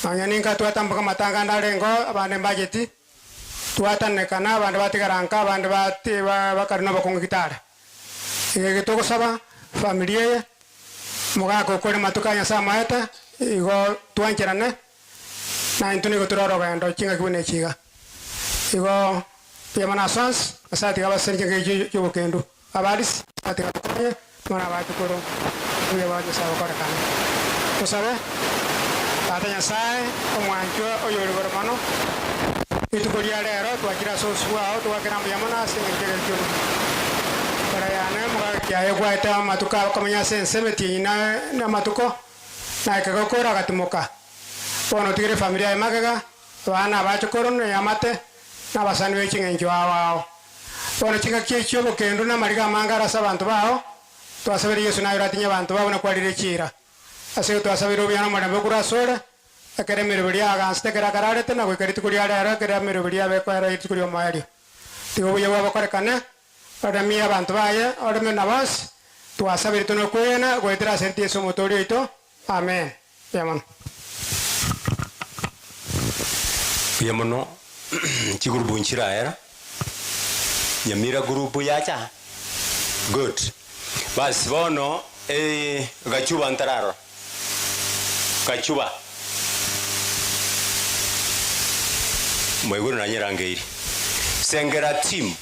Speaker 6: nonya ninka twatamboka amatanga ande arengeo, abande mbacheti, twatanekana, abande batigara nka, abande bati bakare nobokong'u Gitare. Iga eke togosaba, famiri eye, Omogaka okore matuko a Nyasae amoete, igo twancherane, na intwe nigo tore orogendo chingaki buna echi iga. Igo mbuya mono ase onsi, Nyasae tiga abasesenie chingaki echi chi'obokendu. Abarisia, Nyasae tiga abakonye, amo nabachukuru, obuya bwa Nyasae bokorekane. Tosabe, Tata Nyasae, omwanchwa oyore igoro mono, rituko ria rero twachire ase obosio bwao, togwakera mbuya mono ase engencho y'egento ki'obogima. Ekero yane omogaka aye gwaete amatuko akomenya ase ense emetienyi na amatuko, na ekero okora agatimoka. Bono otigere efamiri yaye magega, abana abachokoro, na eamate, na abasani be ching'encho ao ao. Bono chingaki echi chi'obokendu na amariga amange are ase abanto bao, twasabire Yeso naye oratinye abanto bao buna kwarire chiira. Ase igo twasabeire obuya na omorembe okorwa asore, ekero emeroberi yagansete ekero akararete, na goika rituko ria rero, ekero emeroberi yabekoera rituko ri'omoerio. Tiga obuya bwabo bokorekane, oremie abanto baye, oreme na bonsi, twasabeire tore nokwegena, goetera ase erieta Yeso Omotoori oito. Amen. Mbuya mono.
Speaker 12: Mbuya mono, chigurubu nchiraera, Nyamira group yacha? Good. Basi bono eh, Gachuba ntararora. Gachuba. Mwaigure nanyerangeiri. Sengera team.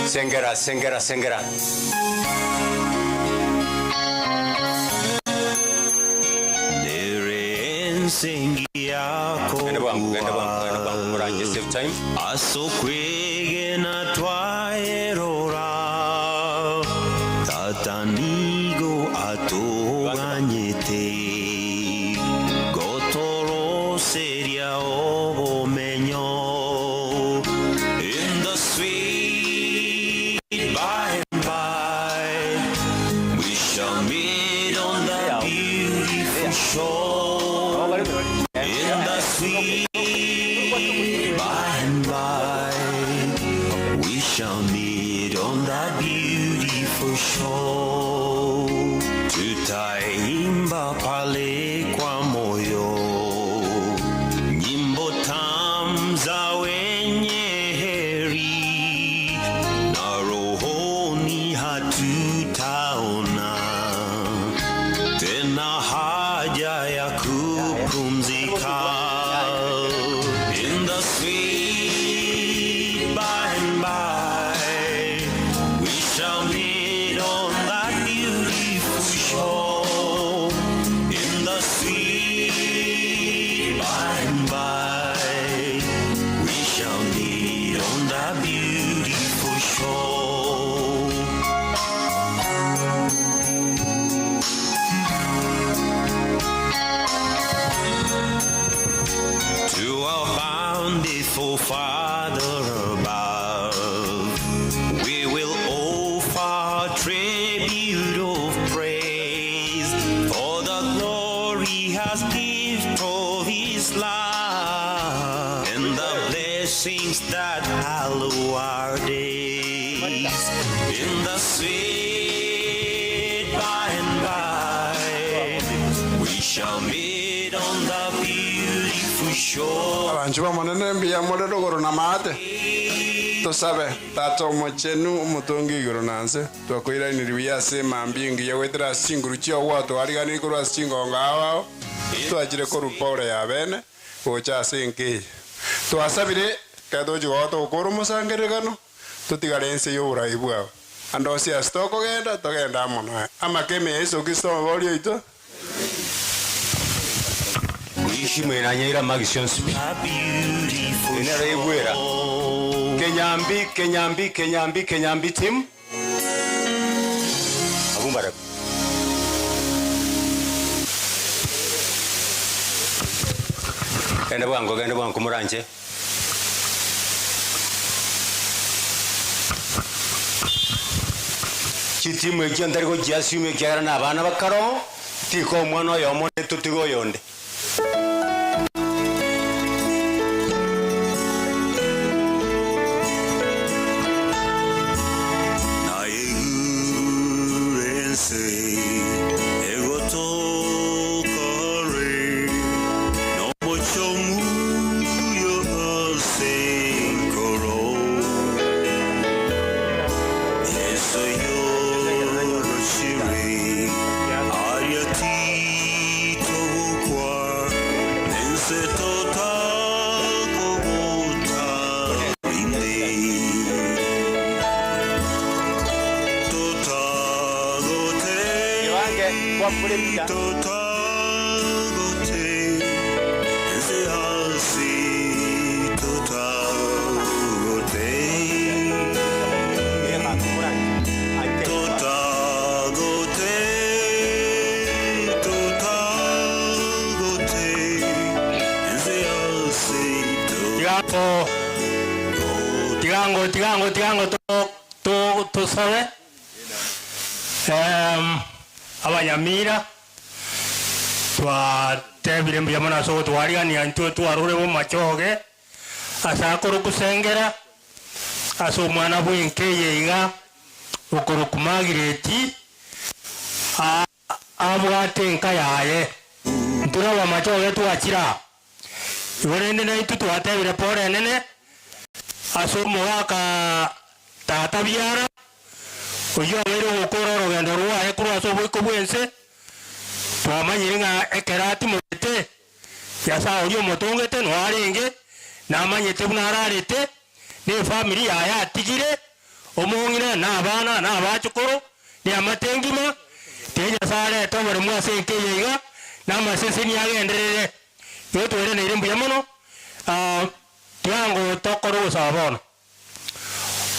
Speaker 12: Sengera, sengera, sengera. Genda bwango, genda bwango, genda bwango, moranche save time.
Speaker 7: Asokwegena twaerora Tata nigo atoganyete Gotoroseria obomenyo In the sweet by and by We shall meet on the beautiful shore In the sweet by and by We shall meet on that beautiful shore Tutaimba pale kwa moyo Nyimbo tamu za wenye heri Na rohoni hatutaona Tena haja ya kupumzika In the sweet by and by We shall meet on that beautiful shore In the sweet by and by We shall meet on that beautiful shore To our bountiful Father above, we will offer tribute of praise for the glorious gift of His love and the blessings that hallow our days. In the sweet by and by, we shall meet on the beautiful shore.
Speaker 5: Abanchwa b'Omonene, mbuya more rogoro na maate. Tosabe, Tata Omochenu, Omotongi o igoro na nse, twakoiraneria buya ase emambia engiya goetera ase chinguru chiao gwatwariganirie korwa ase chingongo ao ao, twachire korwa pore ya bene gocha ase enka eye. Twasabire, ekero togochia goeta togokora omosangererekano, Totigare ense y'oborai bwao. Ande onsi ase tokogenda, togende amo naye. Amakeme ya Yeso Kristo Omoboria oito.
Speaker 12: Ishimo enanyeire amagisi onsi pi. Enero egwera. Kenyambi, Kenyambi, Kenyambi, Kenyambi team. Abwo mbarabwo. Genda bwango, genda bwango moranche. Chitimu echio ntari gochiassume ekiagera na abana bakaro, tiko omwana oyomo onde totige oyonde.
Speaker 7: Naigure ense egotokore, nomochie omuya ase enkoro. Yeso yorochire, aria titogokwa, ense totakogota rinde. Totagote, totagote, ense ase totagote. Totagote, totagote, ense ase
Speaker 11: Tigango, tigango, tigango, tigango, to, to, tosabe. Em, abanyamira twatebire mbuya mono ase ogotwarigania intwe twarure bomachoge ase akorokosengera ase omwana bwenka eye iga okoroku Margaret a- abwate enka yaye intwe abamachoge twachire aa. Igo rende naintwe twatebire pore enene ase omogaka tata biara oyio abeire ogokora orogendo rwaye korwa ase oboiko bw'ense, twamanyire ng'a ekero atimogete, Nyasae oria omotongete noyo arenge, namanyete buna ararete, na efamiri yaye atigire, omong'ina, na abana, na abachokoro, na eamate engima, tiga Nyasae arete oboremu ase enka eye iga, na amaseseni agenderere. Igo twereneire mbuya mono, tiango tokore ogosaba bono.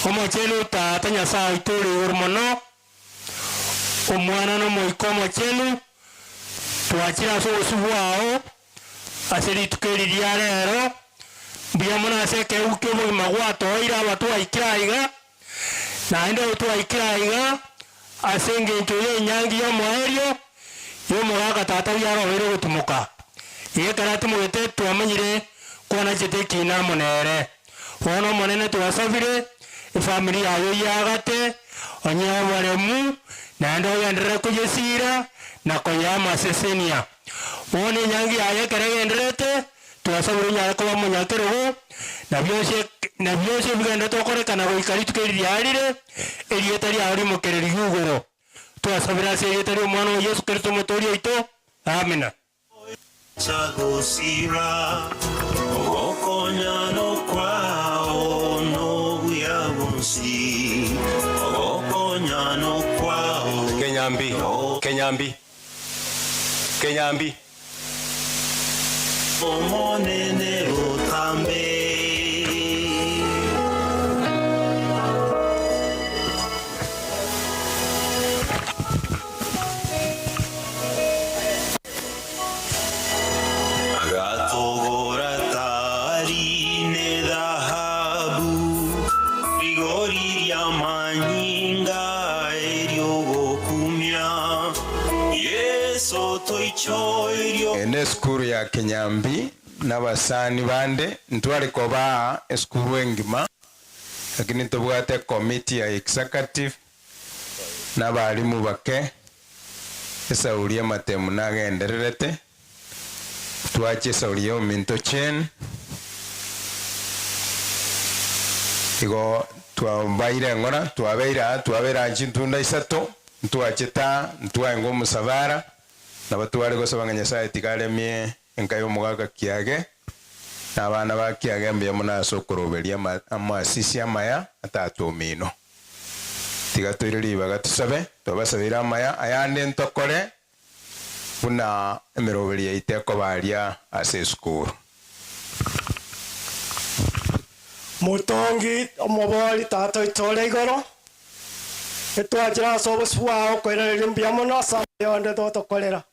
Speaker 11: Omochenu Tata Nyasae oito ore igoro mono, Omwana na Omoika Omochenu, twachire ase obosio bwao ase rituko eri ria rero, mbuya mono ase ekeegwa ki'obogima gwatoeire aba twaikire aiga, naende abo twaikire aiga ase engencho y'enyangi y'omoerio y'omogaka tata biara obeire ogotimoka. Iga ekero atimogete twamanyire kwanachete ekiina amo nere. Bono Omonene twasabire, efamiri yaye oyiagate, onyee oboremu, naende ogenderere koyesiira na koyea amasesenia. Bono enyangi yaye ekero egendererete, twasabire onyare koba omonyakerogo, na bionsi na bionsi ebigendererete gokorekana goika rituko eri riarire, erieta riao rimokererigwe igoro. Twasabire ase erieta ri'Omwana oo Yeso Kristo Omotooria oito. Amina.
Speaker 7: Chagosira ogokonyana kwao nobuya bwonsi, ogokonyana kwao.
Speaker 12: Kenyambi, Kenyambi, Kenyambi.
Speaker 7: Omonene botambe. Agatogora tari nethahabu, rigori ri'amanyinga eri'ogokumia, Yeso toichoirio.
Speaker 5: Eye nesukuru ya Kenyambi na abasani bande ntware kobaa esukuru engima lakini ntobwate ecommittee ya executive na abalimu bake Esauri y'amatemu nagendererete, twache esauri y'ominto Chen. Igo twabaire eng'ora, twabeire aa, twabeire aa chintunda isato, ntwachete aa, ntwaenga omosabara, nabo tware gosaba ng'a Nyasaye tiga aremie enka y'omogaka kiage, na abana ba kiage mbuya mono ase okoroberia amasisi amaya a tata omino. Tiga toire ribaga tosabe, twabasabeire amaya, ayande ntokore. Buna emeroberi yaito ekoba aria ase esukuru.
Speaker 14: Motongi omobori Tata oito ore igoro, etwachire ase obosio bwao koiraneria mbuya mono ase amaya onde totokorera.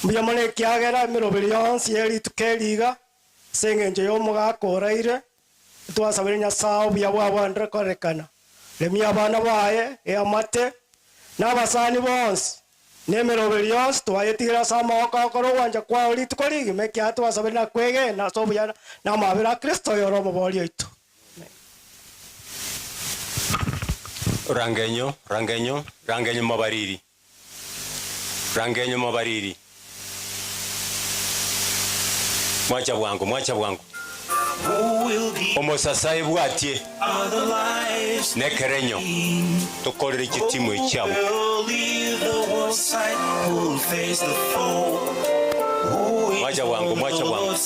Speaker 14: Mbuya mono ekiagera emeroberi yonsi ye rituko eri iga, ase engencho y'omogaka oraire, Twasabire Nyasae obuya bwabwanire korekana, remia abana baye, eamate, na abasani bonsi, na emeroberi yonsi twayetigire ase amaboko ao kore ogwancha kwao rituko rigima, ekiagera twasabire na kwegena ase obuya na amabera a Kristo oyore Omobooria oito.
Speaker 12: Rangenyo, rangenyo, rangenyo mobariri. Rangenyo mobariri. Mwacha bwango, mwacha bwango. Omosasai bwatie nekerenyo tokorere chitimu echi abwo. Mwacha bwango, mwacha bwango.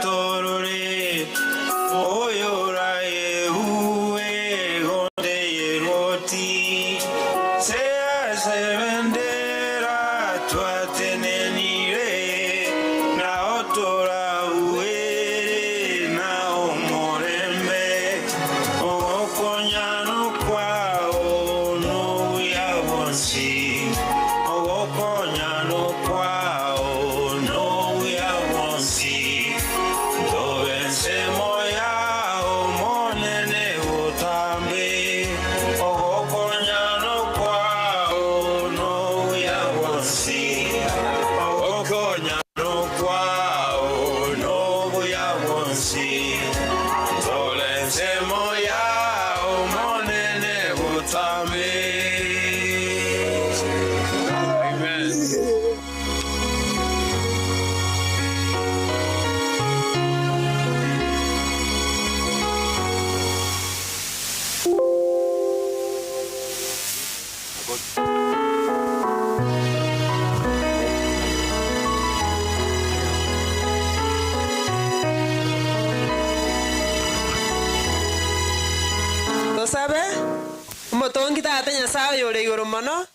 Speaker 7: Torore oyoraeue gonde yeroti se bendera twatenenire na otorauere na omorembe ogokonyano kwao nouyabonsi ogokonyano kwao nouyabonsi Amen.
Speaker 8: Tosabe, Omotongi Tata Nyasae oyore igoro mono,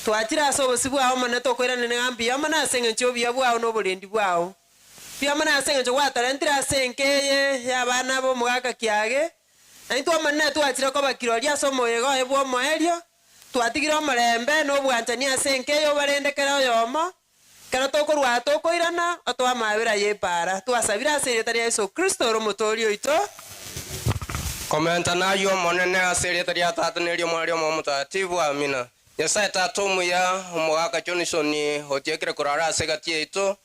Speaker 8: twachire ase obosio bwao Omonene tokoiranera ng'a mbuya mono ase engencho y'obuya bwao na oborendi bwao. Mbuya mono ase engencho gwatorentire ase enka eye y'abana b'omogaka kiage, na intwe Omonene twachire koba kirori ase omoyega oye bw'omoerio, twatigire omorembe na obwanchani ase enka eye obarende kera oyomo, Ekero tokorwa aa tokoirana, otoe amaabera y'epaara. Twasabire ase erieta ria Yeso Kristo, ore Omotooria oito.
Speaker 15: Komenta nayio Omonene ase erieta ria Tata na eri'Omwana na eri'Omoyo Omotagatifu. Amina. Nyasae Tata omuya, omogaka Johnson otiekire korara ase egati yaito,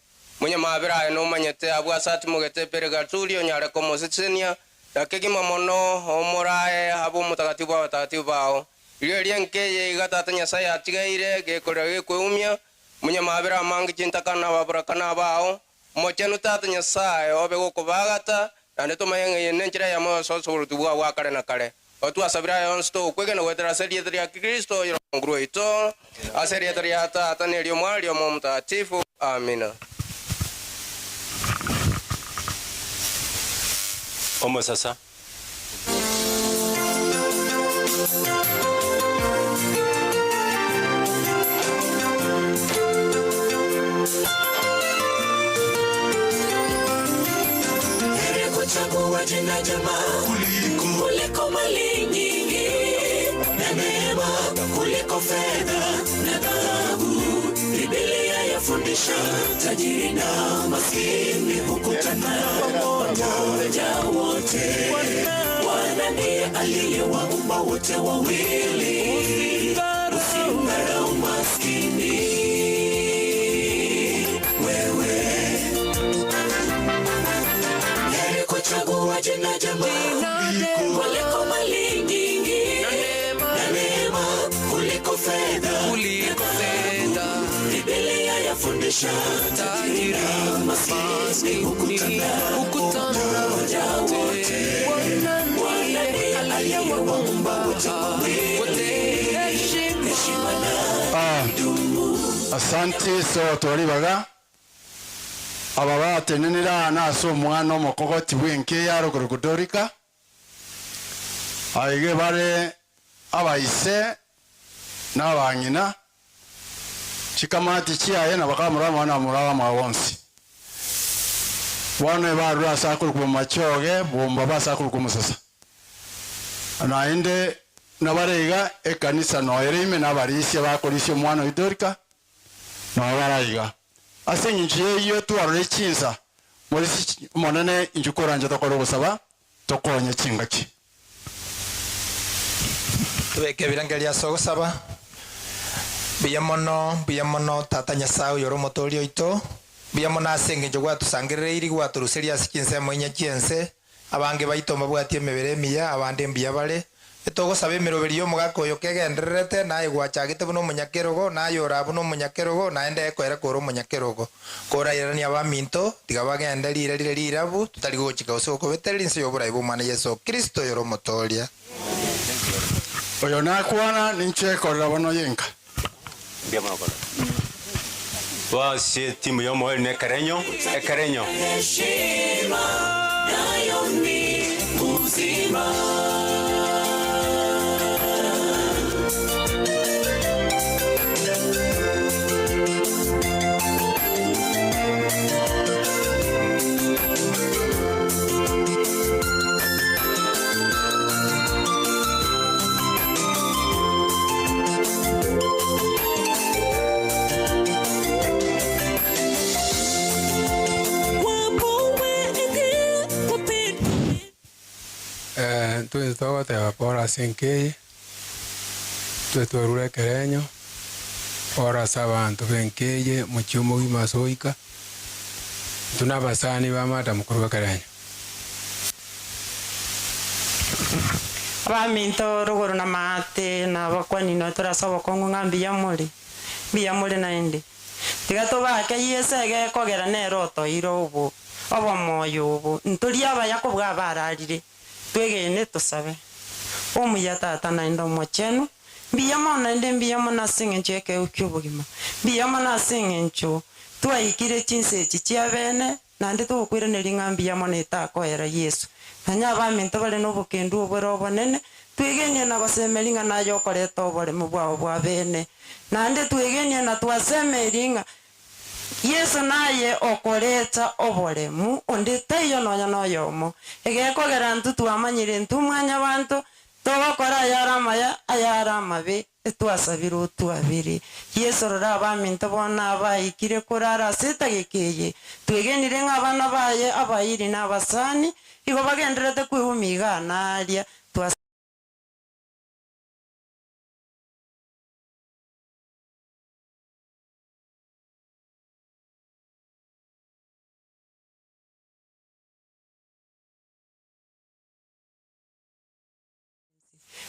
Speaker 15: monyamabera aye nomanyete abwo ase atimogete Purigatori onyare komosesenia, na kegima mono omorae abe omotagatifu bw'abatagatifu bao. Riria eria enka eye iga Tata Nyasae atigaire, gekorera gekweumia, Monyamabera amange chintakana na ababuraka abao, Omochenu Tata Nyasae obe gokobaagata, naende tomanye ng'a eye nenchera eyemo y'ogosoa oboruoti bwao bwa kare na kare. Otwasabire aya onsi togokwegena goetera ase erieta ria Kristo oyore Omonguru oito, ase erieta ria Tata na eri'Omwana na eri'Omoyo Omotagatifu. Amina.
Speaker 12: Omosasa.
Speaker 1: Heri kuchagua jina jema kuliko mali nyingi, na neema kuliko fedha na dhahabu. Biblia yafundisha tajiri na maskini hukutana pamoja wote. Bwana ndiye aliyewaumba wote wawili. Usimdharau maskini wewe. Heri kuchagua jina jema kuliko mali nyingi, na neema kuliko fedha. Biblia yafundisha
Speaker 7: Tajiri na maskini hukutana wote. Bwana ndiye aliyewaumba wote heshima
Speaker 21: Ah, asante so twaribaga aba batenenera ase omwana omokogoti bwenke yarogoro godorika aige bare abaise n'abang'ina chikamati chiaye na bakamura mwana muraba mwabonsi bono ebarura ase akorokwa machoge bomba base akorokwa musasa naende nabaraiga ekanisa noere ime nabarisia bakorisia omwana oidorika nobaraiga ase eng'encho eywo twarore chinsa morisi monene inchu koranja tokore ogosaba tokonye chingaki
Speaker 16: tubeke ebirengererio ase ogosaba mbuya mono mbuya mono tata nyasaye oyo ore omotoori oito mbuya mono ase eng'encho gwatosangerereirie gwatoruseria ase chinsemo inya chi'ense abange baito mbabwati emebere emiya abande mbuya bare etogosaba emeroberi ya omogaka oyo kegendererete naye gwachagete buna omonyakerogo naye ora buna omonyakerogo naende ekoera kore omonyakerogo korairania abaminto tiga bagende rire rire rirabu tutari gochika gose gokobetereri nse ya oborai bwa omwana Yeso Kristo oyo ore omotoria.
Speaker 21: Oyo nakwana ninche korera bono yenka.
Speaker 12: Base timu ya omoeri na ekerenyo ekerenyo.
Speaker 1: Heshima nayo ni uzima.
Speaker 5: Eh, ntwensi togoteba pore ase enka eye, ntwe twarure ekerenyo, pore ase abanto ba enka eye, omochie omogima ase oika, intwe na abasani ba madam korwa ekerenyo.
Speaker 10: Abaminto rogoro na maate na abakwani noe tore ase obokong'u ng'a mbuya more, mbuya more naende. Tiga tobaake Yeso egekogera nere otoire obo obomoyo obo, ntori abaya kobua abararire, twegene tosabe. Omuya Tata naende Omochenu, mbuya mono naende mbuya mono ase eng'encho y'ekeegwa ki'obogima, mbuya mono ase eng'encho twaikire chinsa echi chiabene, naende togokoiraneria ng'a mbuya mono etakoera Yeso. Nonya abaminto bare nobokendu obore obonene, twegenie na gosemeria ng'a naye okoreta oboremo bwao bwa bene. Naende twegenie na twasemerie ng'a Yeso naye okoreta oboremu, onde taiyo nonya noyomo. Egekogera intwe twamanyire intwe mwanyabanto, togokora ayare amaya, ayare amabe, etwasabire otwabere. Yeso rora abaminto bono abaikire korara ase etageka eye, twegenire ng'a abana baye abairi na abasani, igo bagendererete kweumia igaa na aria. Twas.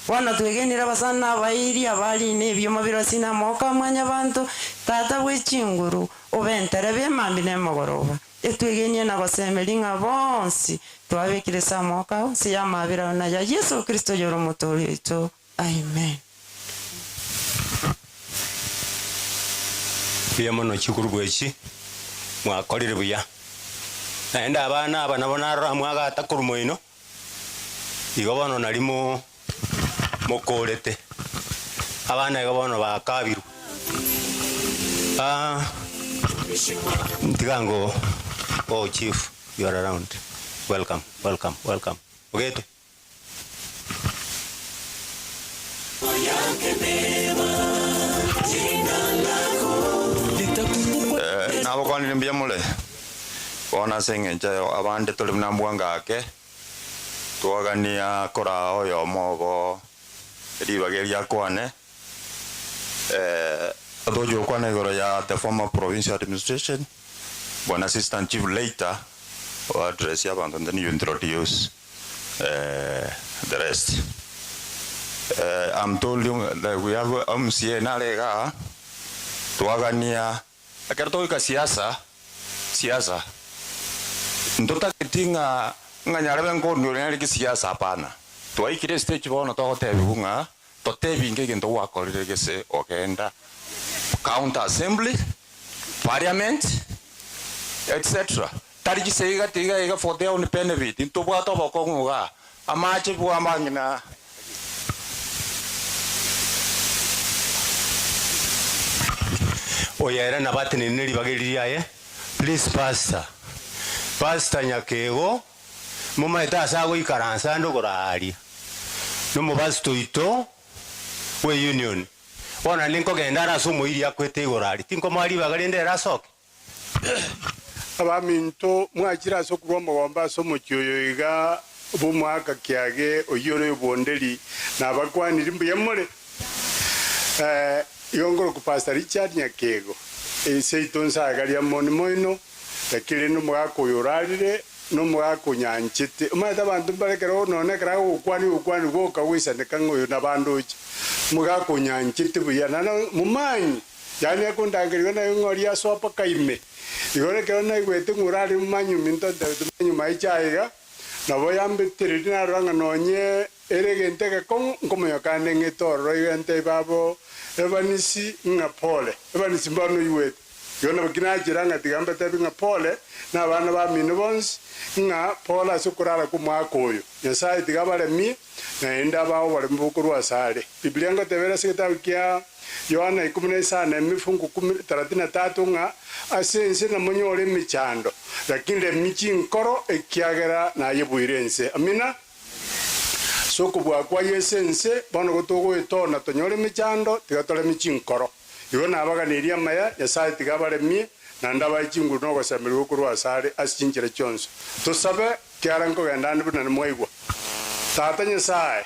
Speaker 10: Bono twegenire abasani na abairi abarine ebioma birosie namaboko a mwanyabanto, Tata bwe chinguru, obe enterebe emambia na emogoroba. Etwegenie na gosemeria ng'a bonsi twabekire ase amaboko ao nse y'amabera ao na ya Yeso Kristo oyore Omotoori oito. Amen.
Speaker 12: Mbuya mono chigurubu echi, mwakorire buya. Naende abana aba nabo narora mwagata korwa moino, igo bono nari mo mokorete. Abana igo bono bakabirwe. Ah, ntiga ngo oh chief you are around. Welcome, welcome, welcome. Ogeto.
Speaker 17: Eh, nabokwanire mbuya more bono ase eng'encho eyo abande tore buna mbwango ake twagania koraa oyomo obo ribaga eria akwane eh, togochia gokwana igoro ya the former provincial administration bwana assistant chief later o address abanto then you introduce eh, the rest. Eh, I'm told you that we have MCA nare igaa twagania. Ekero togoika siasa, siasa, ntotageti ng'a ng'a nyarebe nkondu ore nere gesiasa hapana. Twaikire estage bono togotebiwa ng'a totebinge egento gwakorire gese ogenda county assembly, parliament, etc. Tari chisegi gati iga iga for their own benefit, ntobwate obokong'u igaa, amache bwa amang'ina.
Speaker 12: Oyo ere nabo atenenire ne ribaga eri riaye. Please pastor, pastor Nyakego momaete ase agoikaransa ande okoraaria nomobasito oito bwe union. Bono naende nkogenda are ase omoiri akwete igoro aria, tinkomoa ribaga rende ere asoke.
Speaker 3: Abaminto, mwachire ase okorua omogomba ase omochie oyo iga bw'omoaka kiage oyio ore obwonderi, nabakwaniri mbuya more? Ee, igo nkorokwa Pastor Richard Nyakego, seito nsagaria moni moino, lakini rende omogaka oyo orarire nomogaka onyanchete. Omanyete abanto mbare ekero nonya ekero agogokwania ogokwania gwoka goisaneka ng'a oyo nabandoche. Omogaka onyanchete buya naende momanyi. Yaani akondangerigwa naye ng'a oria asoa mpaka ime. Igo ekero naigwete ng'a orare manyuma into ntebete manyuma aiche aiga, nabo yambetereria narora ng'a nonye ere egento egekong'u nkomonyoka ande ng'ete ororo igo entebie babo Evanisi ng'a pole. Evanisi mbono oigwete. Igo nabo ki nachera ng'a tiga mbatebie ng'a pole na abana bamino bonsi ng'a pole ase okorara kw'omwaka oyo. Nyasaye tiga abaremie naende abae oboremu bokorwa asare. Biblia ngoteba ere ase egetabu kia Yohana ikomi na isano emifungu kumi taratini na tatu ng'a ase ense namonyore emechando, lakini remia chinkoro, ekiagera nayebuire ense. Amina. Ase okobua kwa Yeso ense, bono gotogoetona tonyore emechando, tiga toremie chinkoro. Igo nabaganeirie amaya, Nyasae tiga abaremie, naende abae chinguru na ogosemerigwa korwa asare ase chinchera chionsi. Tosabe, kiara nkogenda ande buna nimwaigwa. Tata Nyasae,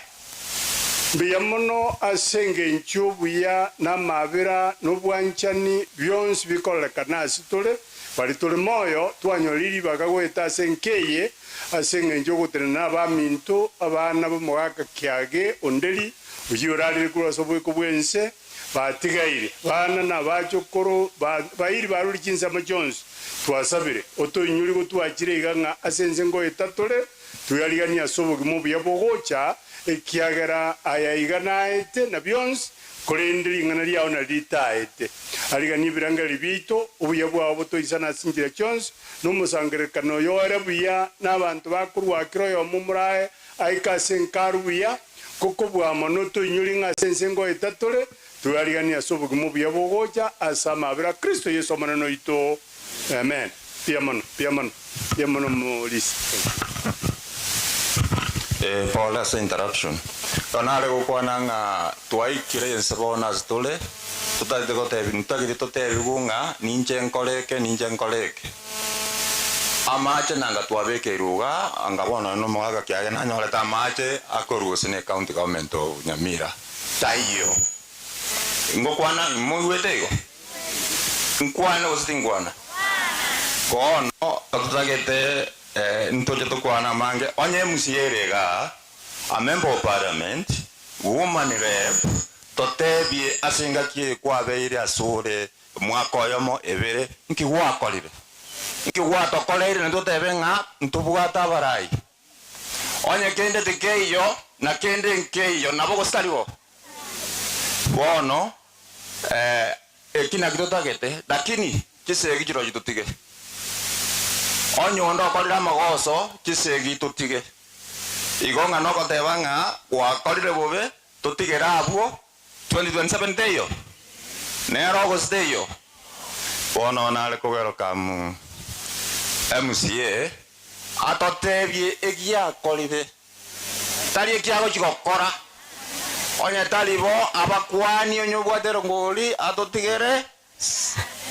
Speaker 3: mbuya mono ase engencho y'obuya na amabera na obwanchani bionsi bikororekana ase tore, baria tore moyo twanyorire ribaga goeta ase enka eye, ase engencho y'ogotenena abaminto, abana b'omogaka kiage onderi, oyio orarire korwa ase oboiko bw'ense, Batigaire, bana na abachokoro bairi barure chinsemo chionsi, twasabire, otoinyore gotwachire iga ng'a ase ense ngoeta tore, tweariganie ase obogima obuya bogocha, ekiagera aya iga naete na bionsi, korende ring'ana riao nario ritaete. Ariganie ebirengererio biaito, obuya bwao botoisane ase chinchera chionsi, na omosangererekano oyo ore buya, na abanto bakorwa kera oyomo omorae aike ase enkaru buya, Gokobua mono toinyori ng'a ase ense ngoeta tore, tweariganie ase obogima obuya bogocha ase amaabera a Kristo Yeso Omonene oito. Amen. Mbuya mono, mbuya mono, mbuya mono Morisi.
Speaker 17: Eh, pole ase interruption. Igo nare gokwana ng'a twaikire ense bono ase tore, totagete gotebi ntotagete totebigwe ng'a ninche nkore eke, ninche nkore eke. Amache nanga twabekeirwe iga, anga bono nonya nomogaka kiage nanyorete amache akorwa gose ne county government of Nyamira, taiyo. Ngokwana moigwete igo? Nkwane gose tinkwana? Bono totagete ntoche tokwane amange, onye MCA ere igaa, a member of parliament, woman rep, totebie ase engaki eye kwabeire asore Omwaka oyomo, ebere, nki gwakorire? Nki gwatokoreire na totebe ng'a ntobwate abarai? Onye kende tikeiyo, na kende nkeiyo, nabo gose tari bo? Bono, eki nakio totagete, lakini chisegi chirochio totige. Onye onde okorire amagoso, chisegi totige. Igo ng'a nogoteba ng'a gwakorire bobe, totigere abwo, 2027 teiyo? Nero gose teiyo? Bono nare kogeroka MCA atotebie egiakorire, tari ekiagochia gokora. Onye tari bo, abakuani onye obwate erongori atotigere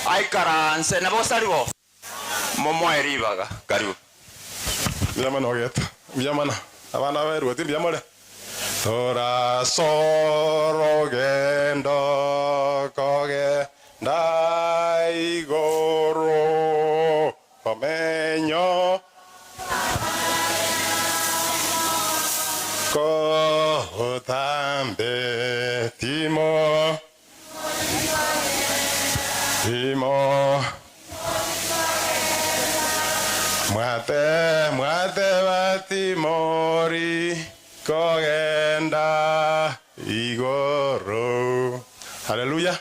Speaker 17: aikaranse. Nabo gose tari bo? Momoe ribaga. Karibu.
Speaker 5: Mbuya mono Ogeto. Mbuya mono. Abana abaeruoti mbuya more? Torasorogendo kogenda igoro omenyo kotambe timo timo. Mwate mwateba timori kogenda igoro. Haleluya.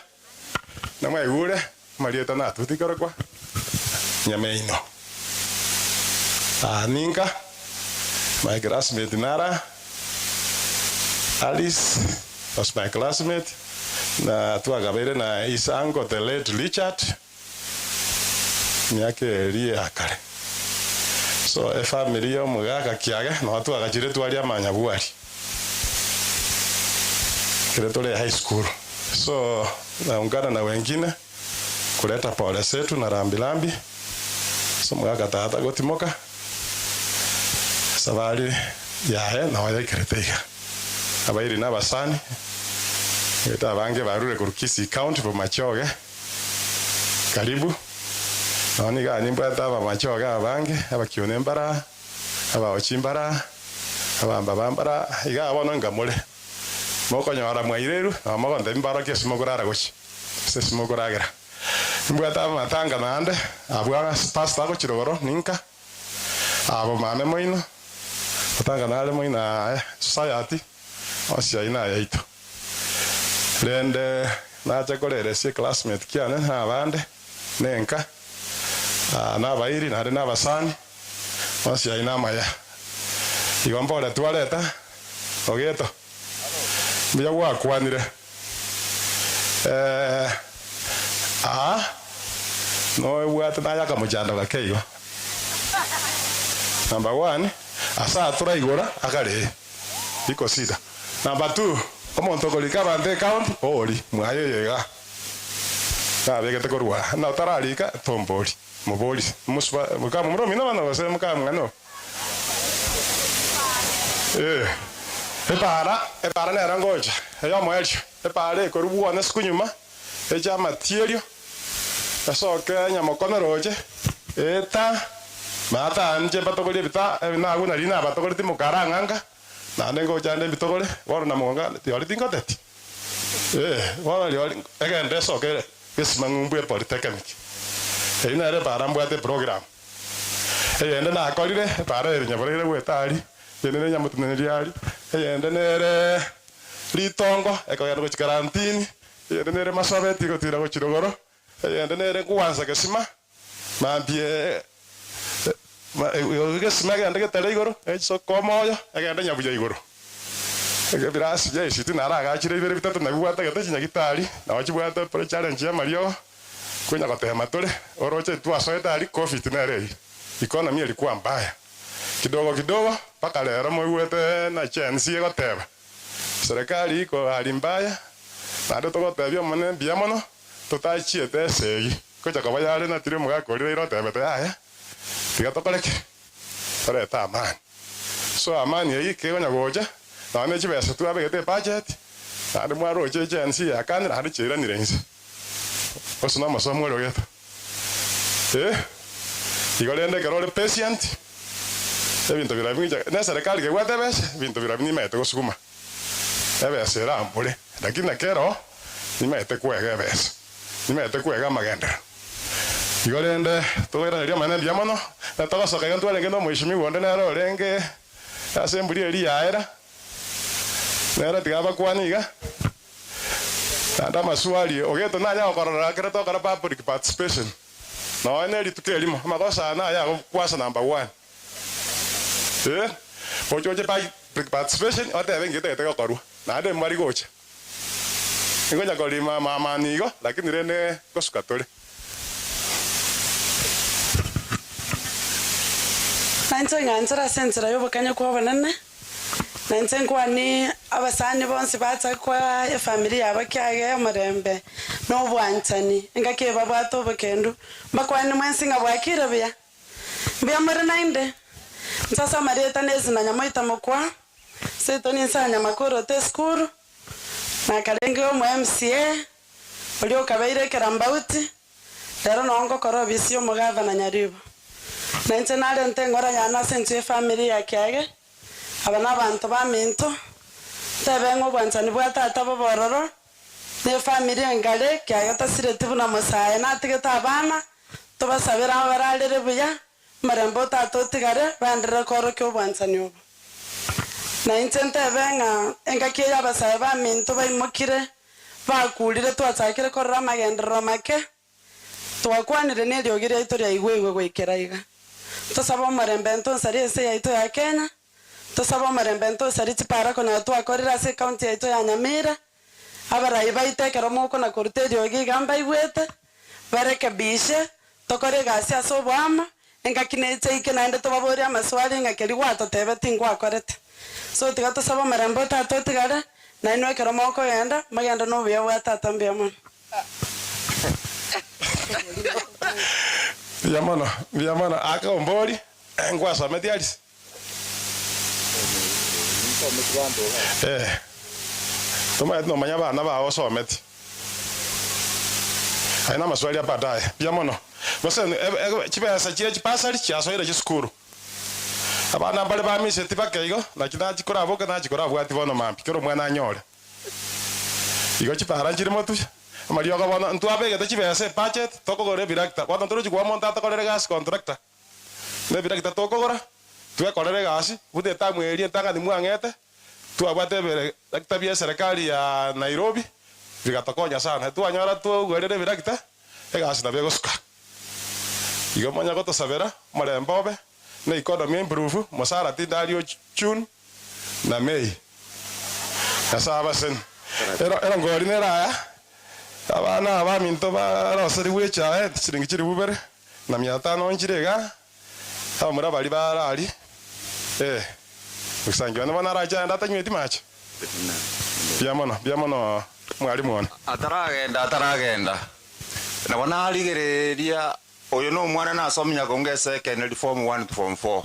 Speaker 5: Namwaigure amarieta natuti korokwa Nyameino. Ah, ninka my classmate nara Alice was my classmate na twagabeire na his uncle the late Richard Emiaka eria ya kare. So efamiri ya omogaka kiage noo twagachire twaria amanyabwari ekero tore high school. So naungana na wengine kuleta pole zetu na rambirambi ase omogaka tata gotimoka esabari yaye noo yaikerete iga. Abairi na abasani egete abange barure korwa Kisii county Bomachoge. Karibu. Nonya nigo nimbwate abamachoge abange, abakione mbara, abaochi mbara, abambaba mbara, igaa bono inga more. Mokonyora mwaireirwe, nabo mogontebia mbarokie ase mokorara gochia, ase ase mokoragera. Nimbwate amatanga naende, abwo ase pastor agochia rogoro, ninka, abo mame moino, matanga nare moino aa society, onsi ayio nayaito. Rende nache koreresia eclassmate kiane na abande, na enka, na abairi, naende na abasani, onsi ayio namaya. Igo mbore twareta ogeto, mbuya gwakwanire. Aa noebwate naye akamochando gake igo. Number one, ase aa toraigora akare iko sita. Number two, omonto okorika abanto ecounty ori mwaye oyo igaa nabegete korwa aa na otararika tombori mobori mosuba mokamomura omino bono gose mokamong'ana oo eh epaara epaara nero ngocha eyomoerio epaara ekorwa bwone sukunyuma eche amatierio esoke nyamokono roche eta maata inche mbatogorie ebita nagwo nari nabatogoretie mokarang'anka. Naende ngocha ande mbitogore, bono na monga rirorio tingoteti. Ee, bono rirorio egende esoke ere gesima ng'umbu epolytechnic. Eyio nere epaara mbwate eprogram. Eyende nakorire, epaara ere nyaboreire goeta aria, eyende nere nyamoteneneri aria, eyende nere ritongo ekogenda gochia karantini, eyende nere masobeti egotira gochia rogoro, Eyende nere gwansa gesima, mambia egesima egende getare igoro, echisoka omoyo egende nyabuya igoro. Ebirasi bia ICT naragachire ibere bitato nabio bibwate gete chinyagitari, nabo chibwate pre challenge y'amariogo, konya gotema tore, oroche ntwasoete aria covid nere eyio, economy erikwa mbaya. Kidogo kidogo mpaka rero moigwete na Gen Z egoteba, serikali iko hali mbaya, naende togotebia Omonene mbuya mono. Totachiete esegi, gocha koba yare na tiri omogaka oria raira otebete, Yaya, tiga tokore ki? Torete amani. So amani eyio kegonya gocha, nonya ne chibesa twabegete ebudget, naende mwaroche agency yakanire naende chiairanire inse. Gose nomosomi ore ogete? Eh, igo rende ekero ore patient, ebinto birabi ng'icha, ne eserekari kebwate ebesa, ebinto birabi nimaete gosuguma. Ebesa erambore, lakini naki ero nimaete kwega ebesa, nimaete kwega amagenderero. Igo rende tokoiraneria Omonene mbuya mono, na togosoka iga ntwarenge nomoishimiwa onde nere orenge ase emburi eria yaera, nere tiga abakwane iga, naende amaswali ogeto nanya gokorora ekero tokora public participation, nonya ne rituko erimo, amagoso aya naye agokwasa number one. Eh, gocha oche public participation otebe ng'iti etagete gokorwa, naende mbari gocha. Ingocha korima amani igo, lakini rende ngosuka tore.
Speaker 4: Nainche ng'anchere ase enchera y'obokanyeku obonene, nainche nkwanie abasani bonsi bacha koa efamiri yabo kiage omorembe na obwanchani, engaki eye babwate obokendu. Mbakwanie mwensi ng'a bwakire buya. Mbuya more naende, inche ase amarieta nesina nyamoita mokwa, seito ninse aa Nyamakoroto esukuru, nakarenge omo MCA, oria okabeire ekerambauti, rero noo ngokora obisi ya omogavana Nyaribo. Na inche narente eng'ora yane ase ense y'efamiri ya kiage, aba nabanto baminto, ntebe ng'a obwanchani bwa tata bobe ororo, na efamiri engare, kiage tasireti buna mosae natigete abana, Tobasabere abararere buya, Omorembe o Tata otigare, baenderere koorokia obwanchani obo. Na inche ntebe ng'a engaki eye abasae baminto baimokire, bakuurire twachakire korora amagenderero make, twakwanire neriogi riaito riaigweigwe goikera iga. Tosabe omorembe ntonsari ense yaito ya Kenya, tosabe omorembe ntonsari chipara konyora twakorire ase ecounty yaito ya Nyamira, abarai baito ekero mokona koruta eriogi iga mbaigwete, barekebishe, Tokore egasi ase oboamo, engaki neche eike naende tobaborie amaswali ng'a keria gwatotebeti ngwakorete. So tiga tosabe omorembe o Tata otigare, nainwe ekero mokogenda, mogende nobuya bwa Tata mbuya mono.
Speaker 5: Mbuya mono, mbuya mono. Aka ombori, ngwasometi Alice? Eh, tomanyeti nomanya abana bao osometi. Aye namaswali a baadaye. Mbuya mono. Gose chibesa chie chibasari chiasoire chisukuru. Abana mbare bamiseti bake igo, naki nachikoraboke nachikorabwati bono mambia kera omwana anyore. Igo chipara nchire motwe, amariogo bono ntwabegete chibesa ebudget tokogora ebirakita, bono ntorochi koa omonto atokorere egasi contractor. Nebirakita tokogora, twekorere egasi, buna etamu eria entang'ani mwang'ete, twabwate ebirakita bia eserekari ya Nairobi, bigatokonya sana. Twanyora twogorire ebirakita, egasi nabo egosuka. Igo monya gotosabera, omorembe obe, na economy improve, mosara tindario June na May. Nyasae abaseni. Ero erongori nere aya, abana aba baminto baroserigwe echae chiringi chilifu ibere, na mia tano nchire iga, abamura baria bare aria, eh, ogosangia one bono arache aende atanyweti mache. Mbuya mono, mbuya mono mwalimu one.
Speaker 17: Ataragenda, ataragenda, nabo narigereria oyo nomwana nasomia nyakongo esekeneri form one to form four,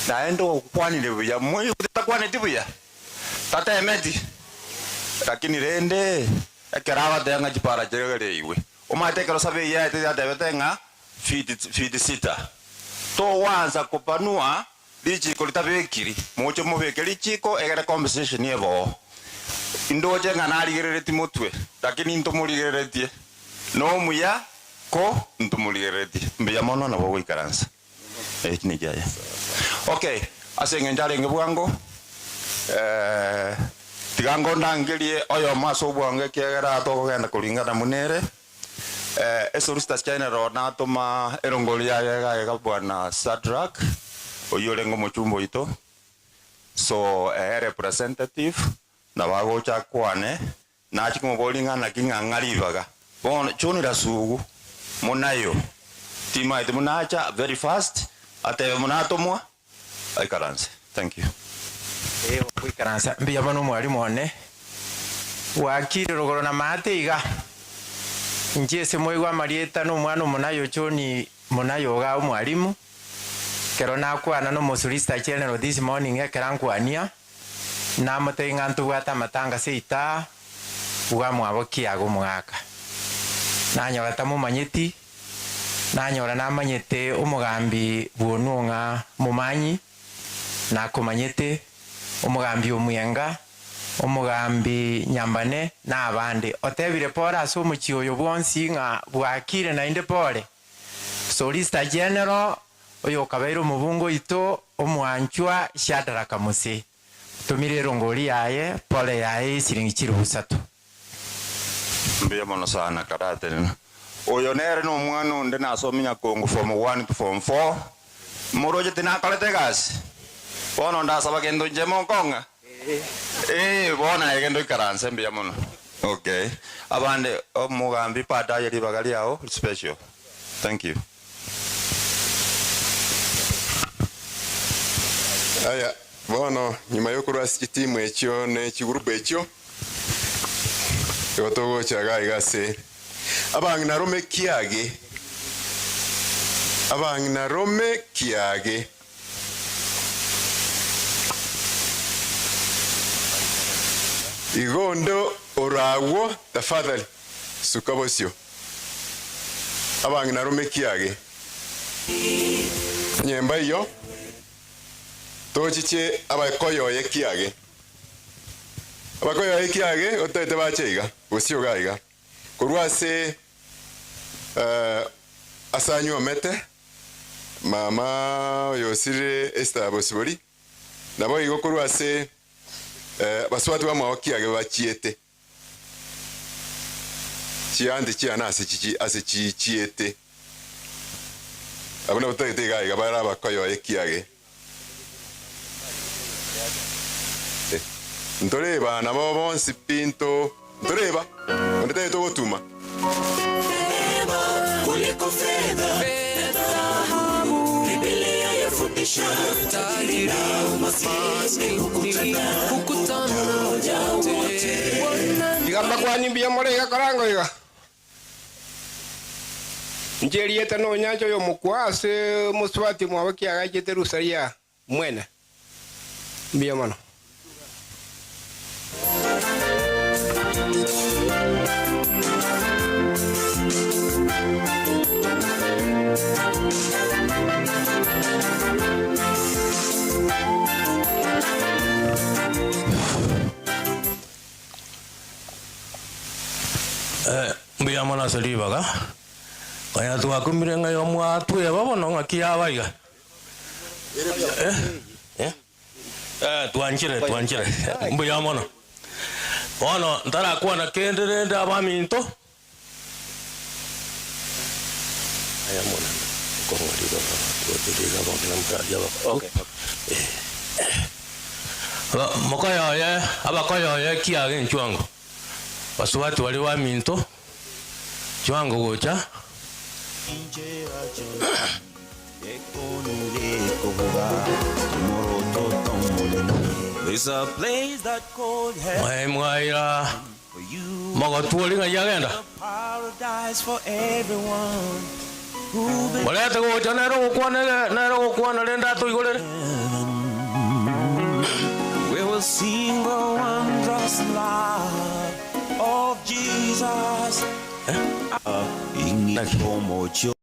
Speaker 17: naende okwanire buya, moigwete takwaneti buya, tatemeti, lakini rende ekero agoteba ng'a chipara chiregereigwe, Omanyete ekero Sabei yaetete yatebete ng'a feet sita. Togwansa kobanua richiko ritabekiri, moche mobeke richiko egere compensation ebe oo. Indoche ng'a narigereretie motwe, lakini ntomorigereretie. Nomuya ko ntomorigereretie. Mbuya mono nabo ogoikaransa. Eki nekiaye. Okay, ase eng'encho arenge bwango, tiga ngondangerie oyomo ase obwango ekiagera tokogenda koringana buna ere. Esolicitors General natoma erongori yaye iga iga Bwana Shadrack, oyio orenge omochumba oito. So, ere representative, nabo agocha akwane, Nachia komoboria ng'a naki ng'a ng'a ribaga. Bono John Rasugu monayo timaeti buna acha very fast atebe buna atomwa aikaranse. Thank you.
Speaker 16: Ee ogoikaransa mbuya bono omwalimu one bwakire rogoro na maate iga inche ase moigwe amarieta na omwana omonayo John monayo igaa omwalimu ekero nakwana na omosolicitor general this morning ekero ankwania Namotebie ng'a ntobwate amatanga seita bwa mwabo kiaga omogaka. Nanyora tamomanyeti, nanyora namanyete omogambi bw'onwo ng'a momanyi, nakomanyete, omogambi omwenga, omogambi nyambane, na abande. Otebire pore ase omochie oyo bwonsi ng'a bwakire naende pore. Solicitor General Oyokabeire omobunge oito omwanchwa Shadraka Mose, otomire erongori yaye pole yaye y'esiringi chilifu isato.
Speaker 17: Mbuya mono sana karatenena. Oyo nere nomwana onde nasomia nyakongo form one to form four moroche tinakorete egasi bono ndasaba gento inche monkong'a eeh bono aye genda oikaranse mbuya mono okay abande omogambi baadaye ribaga riao special thank you.
Speaker 5: Aya, bono nyuma y'okorwa ase chitimu echio ne chigurupu echio, igo togocha iga iga ase abang'ina rome kiage, abang'ina rome kiage. Igo onde ore agwo, tafadhali suka bosio. Abang'ina rome kiage. Onye mbaiyo, tochiche abakoyoye kiage. Abakoyoye kiage otagete bache iga, bosio iga iga, korwa ase ase anyuomete. Mama oyo osirire Esther Bosibori, naboigo korwa ase basubati bamwabo kiage bachiete. Chianti chiane ase chichi ase chichiete. Abwo nabwo totagete iga iga bare abakoyoye kiage. Ntoreba nabo bonsi pi nto ntoreba onde tagete ogotuma.
Speaker 1: Neema kuliko fedha na dhahabu. Biblia yafundisha tajiri na umaskini hukutana pamoja wote.
Speaker 15: Iga mbakwani mbuya more iga korango iga. Inche erieta nonyancha oyomokwa ase omosubati omwabo kiagachete Rusaria mwene. Mbuya mono.
Speaker 18: Mbuya mono ase ribaga. Konya twakumire ng'a igo mwatweba bono ng'aki yaba iga. Eh? Eh, twanchire, twanchire. Mbuya mono. Bono ntarakwana kende rende abaminto. Aya monene, okong'a ribaga twachire iga abang'ina motari abakong'u. Eh. Mokoyoye, abakoyoye ekiaga enchwango. Basubati baria baminto, chwango gocha. Mwaye mwaira mogotwori ng'ai agenda? Morete gocha nere ogokwana ege nere ogokwana rende atoigorere.
Speaker 7: We will sing the wondrous love of Jesus.
Speaker 18: Naki?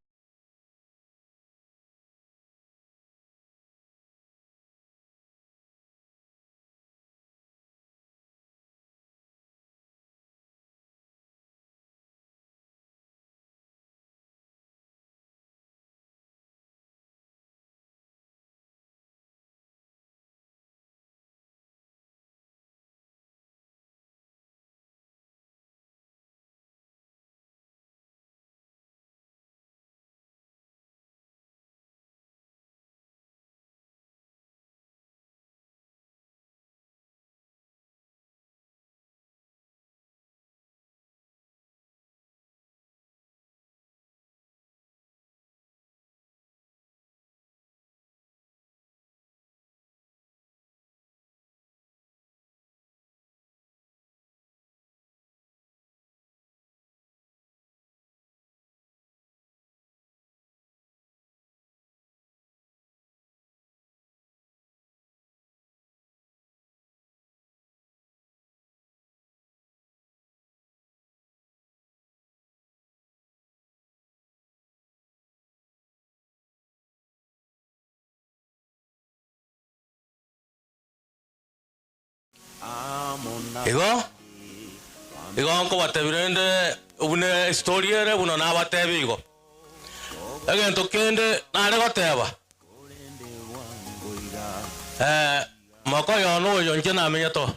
Speaker 18: Igo, igo nkobatebia rende buna estory ere buna nabatebia igo. Egento kende nare goteba, mokoyo one oyo inche namenyete oo,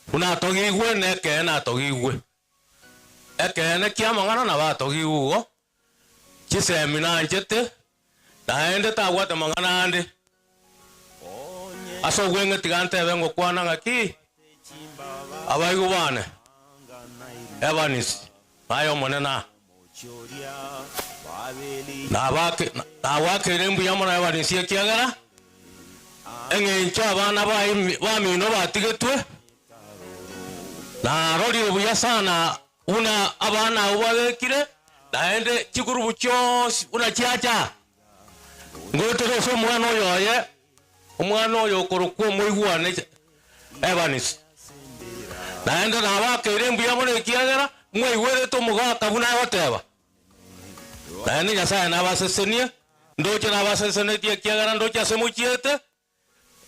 Speaker 18: buna atogigwe nekeene atogigwe. Ekeene ki'amang'ana nabo atogigwe igo, chisemi nanchete, naende tabwate mang'ana ande. Ase obweng'e tiga ntebe ngokwana ng'aki, abaigwa bane, Evans, naye Omonene aa. Nabake nagwakeire mbuya mono Evans ekiagera eng'encho abana baye bamino batigetwe, Narorire buya sana buna abana abwo babekire, naende chigurubu chionsi buna chiacha. Ngoetera ase omwana oyo oye, omwana oyo okorokwa omoigwane Evans. Naende nabakeire mbuya mono ekiagera mwaigwerete omogaka buna agoteba. Naende Nyasae nabasesenie, ndoche nabasesenetie ekiagera ndoche ase mochiete,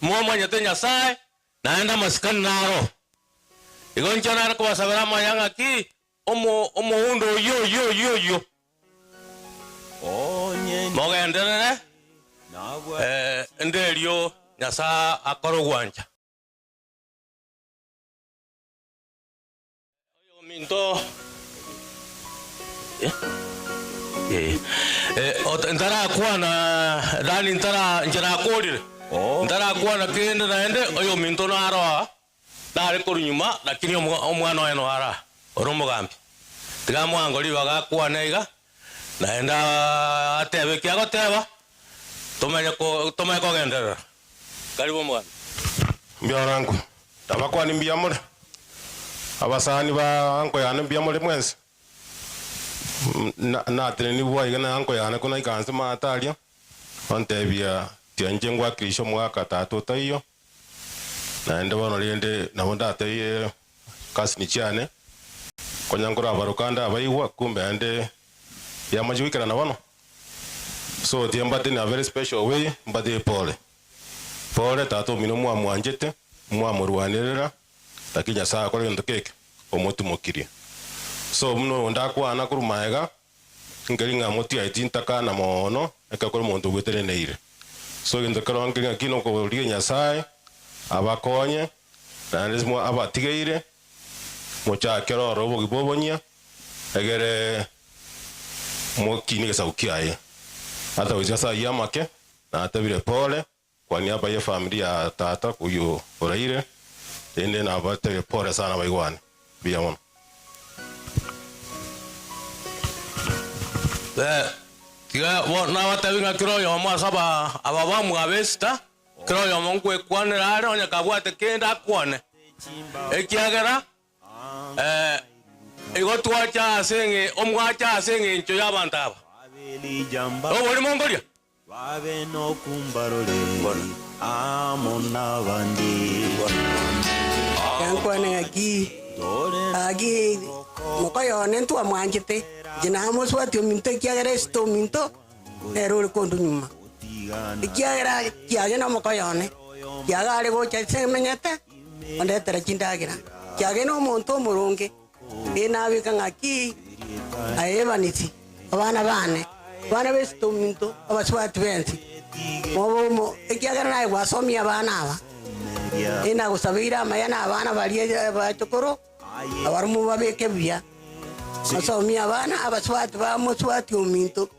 Speaker 18: Momanyete Nyasae, naende amasikani naro. Igo inche nare kobasabera amaya ng'aki omo omoundo oyio oyio oyio oyio. Mogenderere. Eh, nderio Nyasae akore ogwancha. Oyominto eh, eh, ot- ntarakwana dani ntara inche nakorire ntarakwana kende naende oyominto naro aa nare korwa nyuma lakini omo- omwana oye no ara ore omogambi tiga mwango ribaga akwane iga naende atebe eki agoteba tomenye ko tomanye kogenderera. Karibu omogambi.
Speaker 2: Mbuya oranku, nabakwani mbuya more, abasani ba anko yane mbuya more mwensi. Na natenenigwa iga na anko yane ko naika nse maate aria, ontebia tiga inche ngwakirishe omogaka tata otaiyo, naende bono rende nabo ndatebie cousin chiane, konya nkorabaroka ndabaigwa kumbe naende yamachia goikerana bono. So tiga mbate in a very special way, mbate pole. Pole tata omino mwamwanchete, mwamorwanerera, lakini Nyasaye akore gento keke, omotumokirie. So buna oyo ndakwana korwa magega, nkeri ng'a motiaeti ntakana moono, ekero kore omonto obweteneneire. So egento kero nkeri ng'a ki nokorigia Nyasaye, abakonye, naende ase abatigeire, mochake roro obogima obonyia, egere mokinie egesaku kiaye. Ata gochia ase ayio amake, Natebire pole kwa niaba ye family ya tata oyio oraire, rende nabatebie pole sana baigwane. Mbuya mono.
Speaker 18: Tiga bono nabatebie ng'a kera oyomo ase aba aba bamwabo esita, kera oyomo nkwekwanera are onye kabwate kende akwane, ekiagera igo twacha ase eng'e omwacha ase eng'encho y'abanto aba. Oborimo nkoria.
Speaker 7: Babe nokumbarore amo nabande.
Speaker 19: Yankwana ng'aki, Gaki, mokoyo one ntwamwanchete, inche namoswati ominto ekiagera esito ominto nere ore kondwa nyuma. Ekiagera kiage nomokoyo one, kiage are gocha ase emenyete, ondetere chindagera. Kiage nomonto omoronge. Ee nabeka ng'aki aye ebanisi, abana baane, abana b'esito ominto, abasubati b'ense, mobe omo, ekiagera naye gwasomia abana aba. Ee nagosabeire amaya na abana baria abachokoro, abaromwe babeke buya. Mosomie abana abasubati ba mosubati ominto,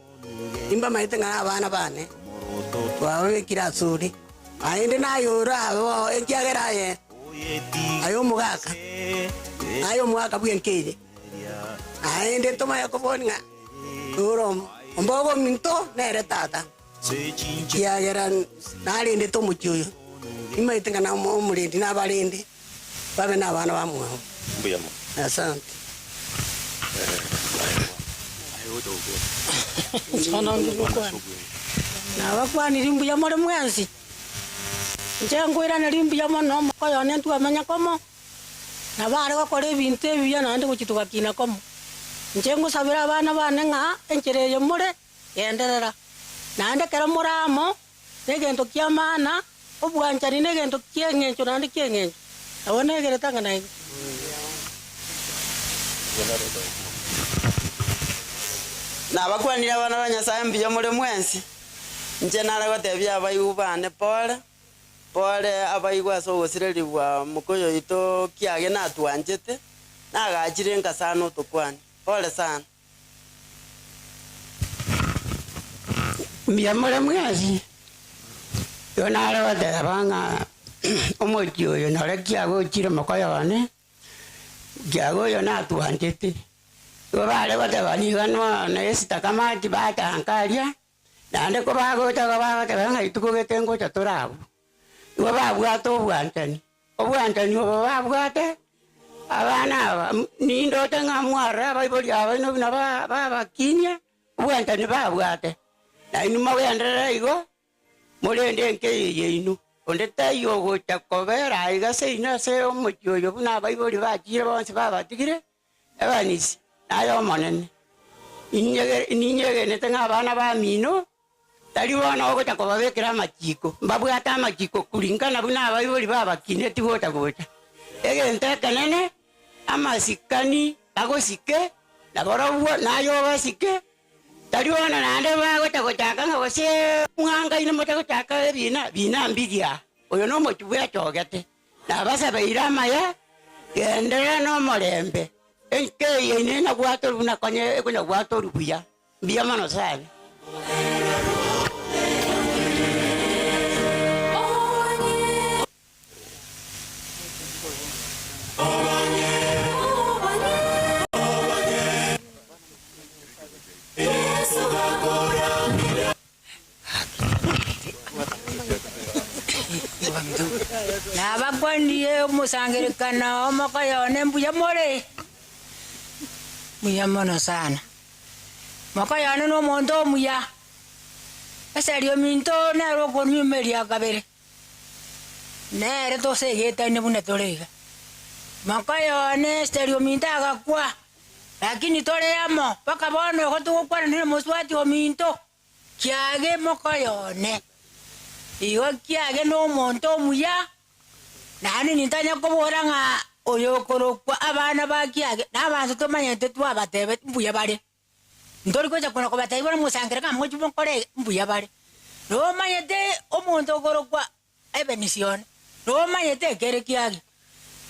Speaker 19: nimbamaete ng'a nabana baane, twababekire asore. Naende naye orabe oo, ekiagera aye aye omogaka, aye omogaka bw'enka eye. Naende tomanye kobori ng'a ore ombogo ominto nere tata, ekiagera narendete omochie oyo, nimanyete ng'a nomorendi nabarende babe nabana bamwabo.
Speaker 18: Mbuya mono.
Speaker 19: Asante.
Speaker 20: Nabakwanirie mbuya more mwensi. Inche nkoiraneria mbuya mono omokoyo one ntwamenya komo, nabo are gokora ebinto ebiya naende gochia togakina komo. Inche ngosabera abana bane ng'a enchera eye more, genderera. Naende ekero more amo, negento kia maana, obwanchani negento ki'eng'encho naende ki'eng'encho. Nabo negerete ang'e nainwe.
Speaker 22: Nabakwanire abana ba Nyasae mbuya more mwensi. Inche nare gotebia abaigwa baane pore, pore abaigwa ase ogosirerigwa mokoyo oito kiage natwanchete, nagachire nkasana otokwane. Pore sana.
Speaker 24: Mbuya more mwensi, igo nare goteba ng'a omochie oyo nore kiago ochire mokoyo one, kiago oyo natwanchete. Igo bare goteba nigo nonya Esther Kamati batanka aria, naende kobagocha igo bagoteba ng'a rituko gete ngocha tore abwo. Igo babwate obwanchani, obwanchani obo babwate, abana aba nindoche ng'a mwarora abaibori aba baino buna babakinia, obwanchani babwate. Nainwe mogenderere igo, Morende enka eye yaino. Onde taiyo ogocha kobeera aiga seino ase omochie oyo buna abaibori bachiire bonsi babatigire, Ebanisi, naye Omonene. Ninyegenete ng'a abana bamino tari bono ogocha kobabekera amachiiko, mbabwate amachiiko kuringana buna abaibori babakinetie gocha gocha. Egento ekenene, amasikani bagosike, na barobwo naye obasike.
Speaker 6: Tari bono naende bagocha gochaka ng'a gose mwangaine moche gochaka ebina, bina mbiria. Oyo nomochie bwechogete, nabasabeire amaya, genderera nomorembe. Enka eye ine nagwatorwa buna konya ekonyagwatorwa buya. Mbuya mono sana.
Speaker 9: Nabakwanirie omosangererekano omokoyo one mbuya more? Mbuya mono sana. Mokoyo one nomonto omuya, eseri ominto nere okonywa eria kabere. Nere tosegetane buna tore iga. Mokoyo one Esteri ominto agakwa, lakini tore amo mpaka bono igo togokwana nomosubati ominto, kiage mokoyo one. Igo kiage nomonto omuya, naende nintanya kobora ng'a oyo okorokwa abana ba kiage, nabanto tomanyete twabatebeti mbuya bare. Ntori gocha kona kobatebia bono mosangereke amo mochie mokore mbuya bare. Nomanyete omonto okorokwa Ebenisi one, nomanyete ekere kiaria,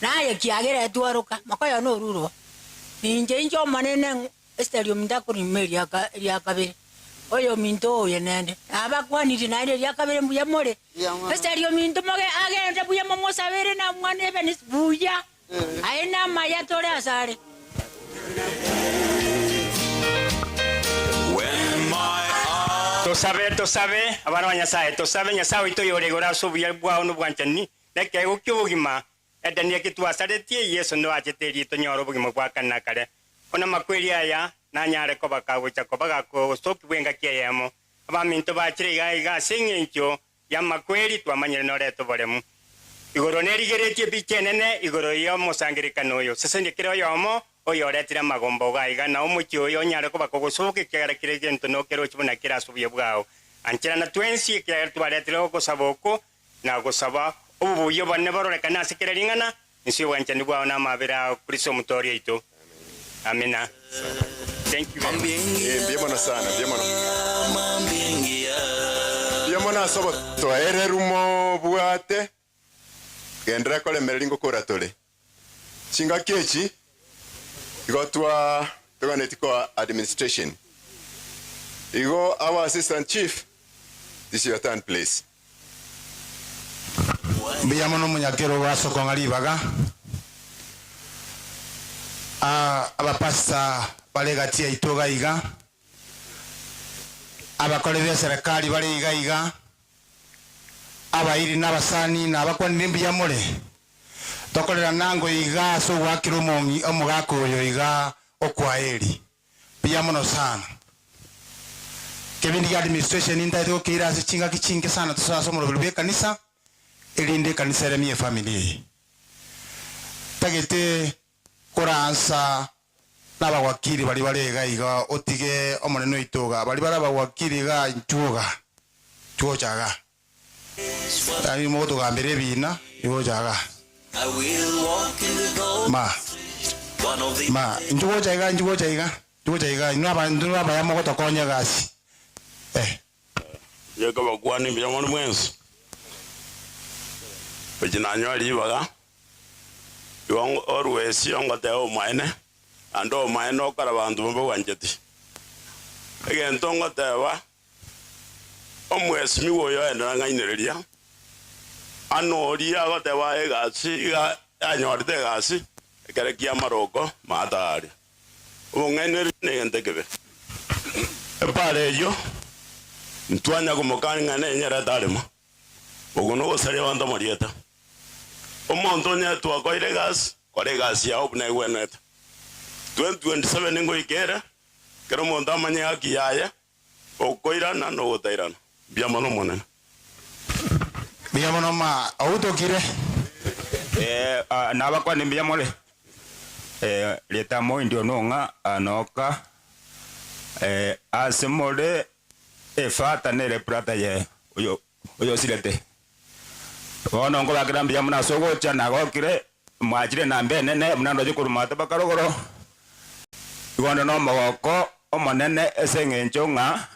Speaker 9: naye kiagera etwaroka, mokoyo norurwa. Ninche inche Omonene Esteri ominto akorima eria kabere, oyominto oyo nende. Nabakwanirie naende eria kabere mbuya more. Esteri ominto moge agende buya momosabere na omwana Ebenisi buya. Aye namaya tore asare.
Speaker 13: Tosabe, tosabe, abana ba Nyasae, tosabe Nyasae oito oyore igoro ase obuya bwao na obwanchani, na ekeegwa ki'obogima, Edeni eke twasaretie, Yeso noachete erio tonyore obogima bwa kare na kare. Buna amakweri aya nanyare koba kagocha koba gakosokigwa engaki eyemo, abaminto bachire iga iga ase engencho Y'amakweri twamanyire norete oboremu. Igoro nerigeretie ebicha enene igoro y'omosangererekano oyo. Sesenia kera oyomo oyoretire amagombo iga iga, na omochie oyo onyare koba kogosoka, ekiagera kera egento nokeroche buna kere ase obuya bwao. Ancherana twensi, ekiagera twaretire ogosaba oko, na gosaba obobuya obonene bororekane ase kera ring'ana, inse y'obwanchani bwao na amabera ao, Kristo Omotooria oito. Amina. Thank you very much.
Speaker 5: Eh, mbuya mono sana, mbuya mono. Mbuya mono ase obotoereru mobwate, genderera koremereria ngokora tore. Chingaki echi, igo twa toganeti koa administration. Igo our assistant chief, this is your turn please.
Speaker 23: Mbuya mono omonyakerogo ase okong'a ribaga. Abapastor bare egati yaito iga iga, abakori b'eserekari bare iga iga, abairi na abasani nabakwanire mbuya more. Tokorera nango iga ase ogoakera omong'i omogaka oyo iga okwaeri. Mbuya mono sana. Kebindi gia administration ntaete gokeira ase chingaki chinke sana tosoe ase omoroberi bw'ekanisa erinde ekanisa eremie efamily eye. Ntagete koransa nabawakili baria bare iga iga otige omonene oito iga baria bare abawakili iga inchuo iga inchuo ocha igaa. Yaani mogotogambera ebiina igocha igaa. Ma ma inchuo gocha igaa inchuo gocha iga inchuo gocha igaa inwe aba intwe abaya mogotokonya egasi eh.
Speaker 25: Inche nkabakwania mbuya more mwensi, gochia nanyora ribaga, igo orwesio ngoteba omoene, naende omoene okore abanto mbabwancheti. Egento ngoteba, Omwesimigwa oyo oende nang'ainereria, ane oria agoteba egasi iga yanyorete egasi, ekero ki'amaroko maata aria. Obong'ainereria negento ekebe. Epaara eyio ntwanya komokania ng'a nenyerete aremo. Okwo nogosaria abanto amarieta. Omonto onye twakoire egasi, kora egasi yao buna egwenerete. 2027 ngoika ere, kera omonto amanye haki yaye, Okoirana na ogotairana. Mbuya mono Omonene.
Speaker 23: Mbuya mono ma outokire.
Speaker 26: Eh, ah, nabakwane mbuya more. Eh, reta moindi ono ng'a anoka eh, ase more efata nere brother ye oyo oyosirete. Bono nkobakera mbuya mono ase ogocha nagokire mwachire namba enene buna ndoche korwa maate mpaka rogoro. Igo onde nomogoko. Omonene ase eng'encho ng'a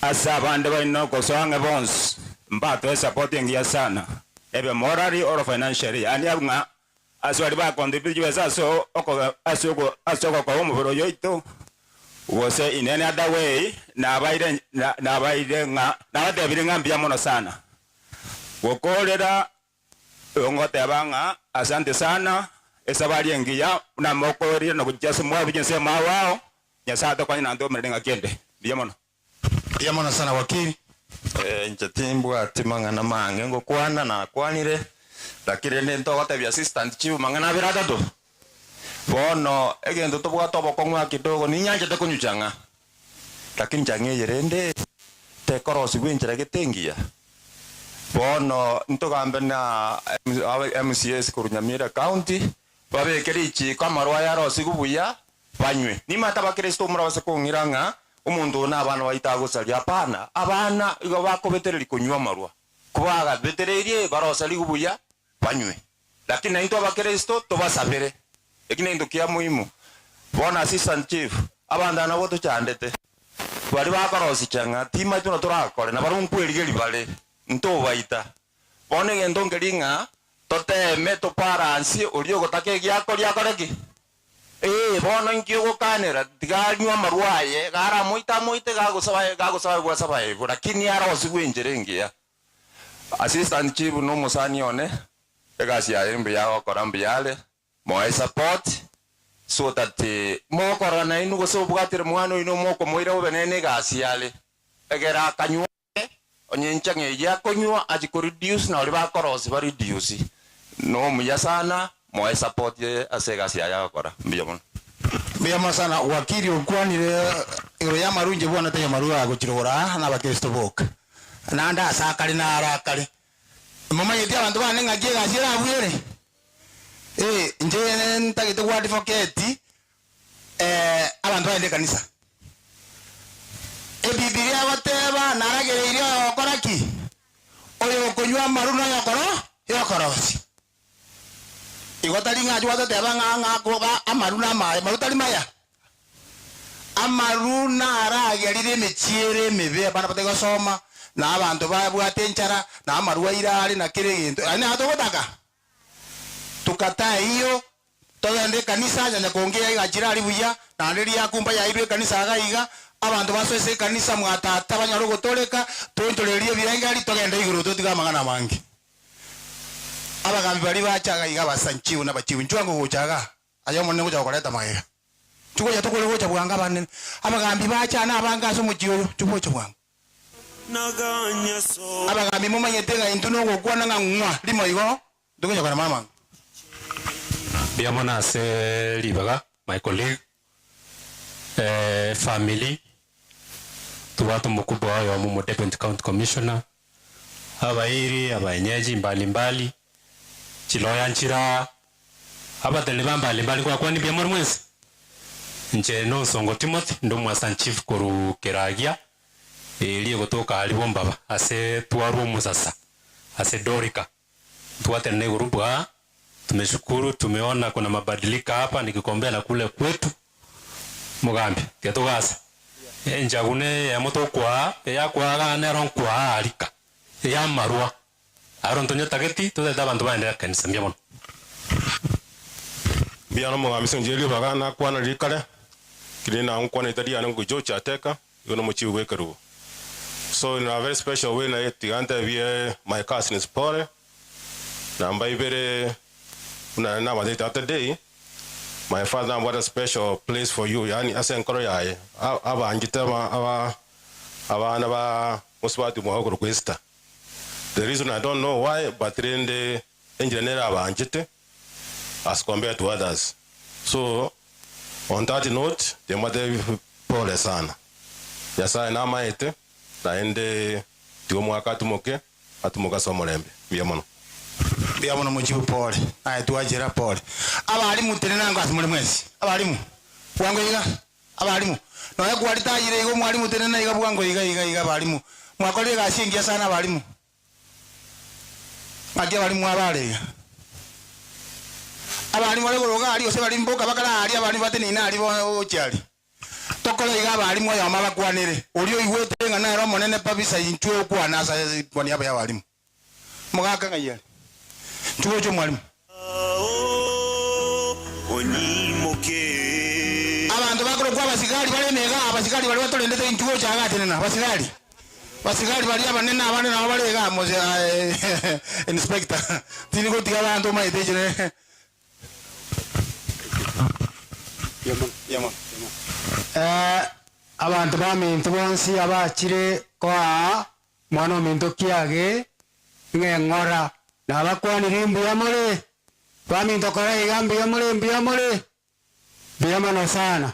Speaker 26: ase abande baino gosoa ang'e bonsi mbatoe support engiya sana, ebe morally or financially, yaani abwo ng'a ase baria ba contribute chibesa ase okoge ase ogo ase ogokoba omobere oyo oito, gose in any other way, nabaire na nabaire ng'a nabatebirie ng'a mbuya mono sana. Gokoorera Igo ngoteba ng'a asante sana, esabari engiya buna mokoereria na gochia ase mwabu chinsemo ao ao, Nyasae atokonye naende tomerane ng'aki ende. Mbuya mono.
Speaker 23: Mbuya mono sana wakili.
Speaker 17: Inche timbwati mang'ana mange ngokwana, nakwanire, lakini rende ntogotebia assistant chief mang'ana abere atato. Bono egento tobwate obokong'u aa kidogo ninyanchete konywa chang'aa, lakini chang'aa eye rende tekorosigwa enchera gete engiya. Bono ntogambe na MCAs korwa Nyamira County, babeke richiiko amarwa aya arosigwe buya, banywe. Nimanyete abakristo morabase kong'ira ng'a omonto oyo nabana baito agosaria. Hapana, abana igo bakobetereria konywa amarwa. Kobagabetereirie barosarigwe buya, banywe. Lakini naintwe abakristo tobasabere. Eki negento kia muhimu. Bono Assistant Chief, abanto aba nabwo tochandete. Baria bakorosia ng'a timaeti buna torakore, na barabwo nkwerigeria bare, ntobaita. Bono egento nkeri ng'a toteeme tobalansie oria ogotaka egiakoria akore ki? Ee, bono inki ogokanera? Tiga anywe amarwa aye, garamoite amoite, gagosaba gagosaba bwasaba igo, lakini arosigwe enchera engiya. Assistant Chief nomosani one, egasi yaye mbuya agokora mbuya are, Moe support so that mokorora nainwe gose obwatire mwana oino mokomoira bobe nere negasi are egere akanywa onye enchang'a eyio akonywa achie ko reduce na baria bakorosia ba reduce nomuya sana moe support ase egasi yaye agokora mbuya mono.
Speaker 23: Mbuya mono sana wakili okwanire igoro ya amaru inche bwana taiyo amaru agochire goraa na abakristo boka naende ase akare naro akare momanyeti abanto bane ng'aki egasi erabwere Ee, inche ntagete goadvocate abanto bagende ekanisa. Ebibilia egoteba naragereirie oyogokora ki? Oyokonywa amaru na oyokoro oyokorosia. Igo tari ng'a achia gwatoteba ng'a ng'a koba amaru na amaye, maru tari maya. Amaru naragerire emechiere emebe, abana batari gosoma, na abanto babwate enchara, na amaru aire are na kera egento. Aye naro togotaka? Tukatae eyio, togende ekanisa, nyanya konge yaigachire aria buya, naende riakumba yairwe ekanisa iga iga, abanto basoe ase ekanisa mwa tata banyore ogotoreka, toonchorerie ebirengererio togende igoro totige amang'ana amange. Abagambi baria bacha iga iga abasanchiu na abachiu, inchuo ango gocha igaa, aye Omonene gocha gokoreta magega. Inchuo gocha tokore gocha bwango abanene. Abagambi bacha nabange ase omochie oyo, inchuo gocha bwango. Abagambi momanyete ng'a intwe nogokwana ng'a ng'wa rimo igo ntokonya korema amang'ana.
Speaker 8: Mbuya mono ase ribaga my colleague, family, tobwate omokubwa oyomo omo deputy county commissioner, abairi, abaenyeji mbali mbali, chiloya nchire aa, abateneni ba mbali mbali nkobakwania mbuya more mwensi? Inche Nonsongo Timothy, inde omoassistant chief korwa Keragia, eria egotoka aria Bombaba ase twarwa omosasa ase Dorika. Ntwatenena igoro bwa tumeshukuru tumeona kuna mabadilika hapa nikikombea na kule kwetu mogambi tiga togase enchagu ne eyemo tokwaa eyakwaa igaa nero nkwaa arika eyamarwa aro ntonyetageti totagete abanto baende ekanisa mbuya mono.
Speaker 2: Mbuya mono omogambi ase enchera ribaga nakwana riria kare, lakini nankwanete riane ngocha ochateka. Igo nomochibi bw'ekerubo. So in a very special way naye tiga ntebie my cousins pole, namba ibere buna nabatebete other day, my father nabwate special place for you yaani ase enkoro yaye abanchete aba aba abana ba mosubati omwabo okorokwa Esther. The reason I don't know why but rende enchera nere abanchete as compared to others. So on that note timbatebi pole sana. Nyasaye namaete naende tiga omwaka atimoke, atimoke ase omorembe. Mbuya mono.
Speaker 23: Mbuya mono mochibu pole naye twachera pole. Abalimu tenena ango ase more mwensi abalimu bwango iga abalimu nonya kwaritayire iga omwalimu tenena iga bwango iga iga iga abalimu mwakorire egasi engiya sana abalimu. Ng'aki abalimu abare iga? Abalimu bare koroka aria gose bari mboka bakare aria abalimu bateneine aria gochia aria. Tokore iga abalimu oyomo abakwanere, oria oigwete ng'a nere omonene pabisa inchwe okwane ase kwa niaba y'abalimu. Mogaka ng'ai are? Inchwe gocha omwalimu. Abanto bakorokwa abasigari bare ime igaa, abasigari baria batorendete inchwe gocha iga tenena, abasigari. Abasigari baria abanene abande nabo bare igaa mose aye inspector. Tindi gotiga abanto omanyete inche ne.
Speaker 3: Abanto baminto bonsi abachire koa mwana ominto kiage ng'eng'ora, nabakwanirie mbuya more, baminto kora iga mbuya more, mbuya more, mbuya mono sana.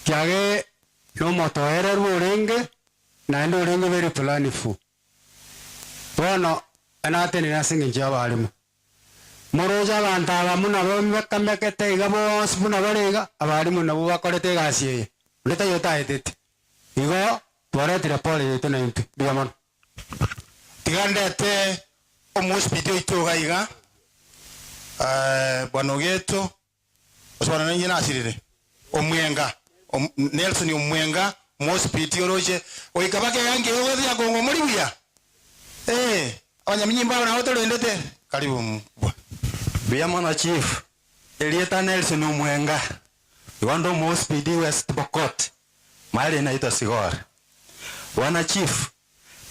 Speaker 3: Kiage nomotoereru orenge, naende orenge very planful. Bono natenene ase engencho y'abarimo. Moroche abanto aba buna bamekamekete iga bonsi buna bare iga, abalimu nabwo bakorete egasi eye, onde taiyo otaetete. Igo twaretire pole yaito naintwe. Mbuya mono.
Speaker 23: Tiga ndete omospidi oito iga iga, bwana Ogeto, gose bono ninche nasirire, Omwenga, Nelson Omwenga, omospidi oroche, goika bakega nki ogoeta kongo mori buya? Ee, abanyaminyimbo aba nabo torendete. Karibu mkubwa.
Speaker 10: Mbuya mono chief, erieta Nelson Omwenga, igo nde omospidi West Pokot, mahali inaitwa Sigor. Bwana chief,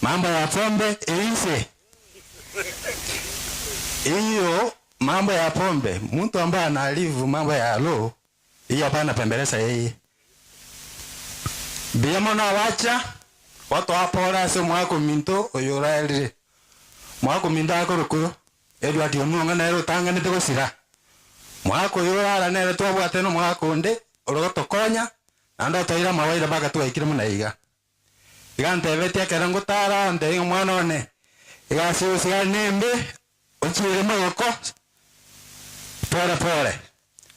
Speaker 10: mambo ya pombe iishe. Hiyo mambo ya pombe, mtu ambaye anaharibu mambo ya law, hiyo hapana pembeleza yeye. Mbuya mono abacha, gotoa pore ase omwaka ominto oyo oraerire. Mwaka ominto akorokwa Edward Omong'a nere otang'anete gosira. Mwaka oyo orara nere twabwate na omwaka onde ore gotokonya, naende otoire amawaida mpaka twaikire buna iga. Iga antebetie ekero ngotara antebie ng'a omwana one, egasi y'obosigari nembe, ochiire magoko pore pore.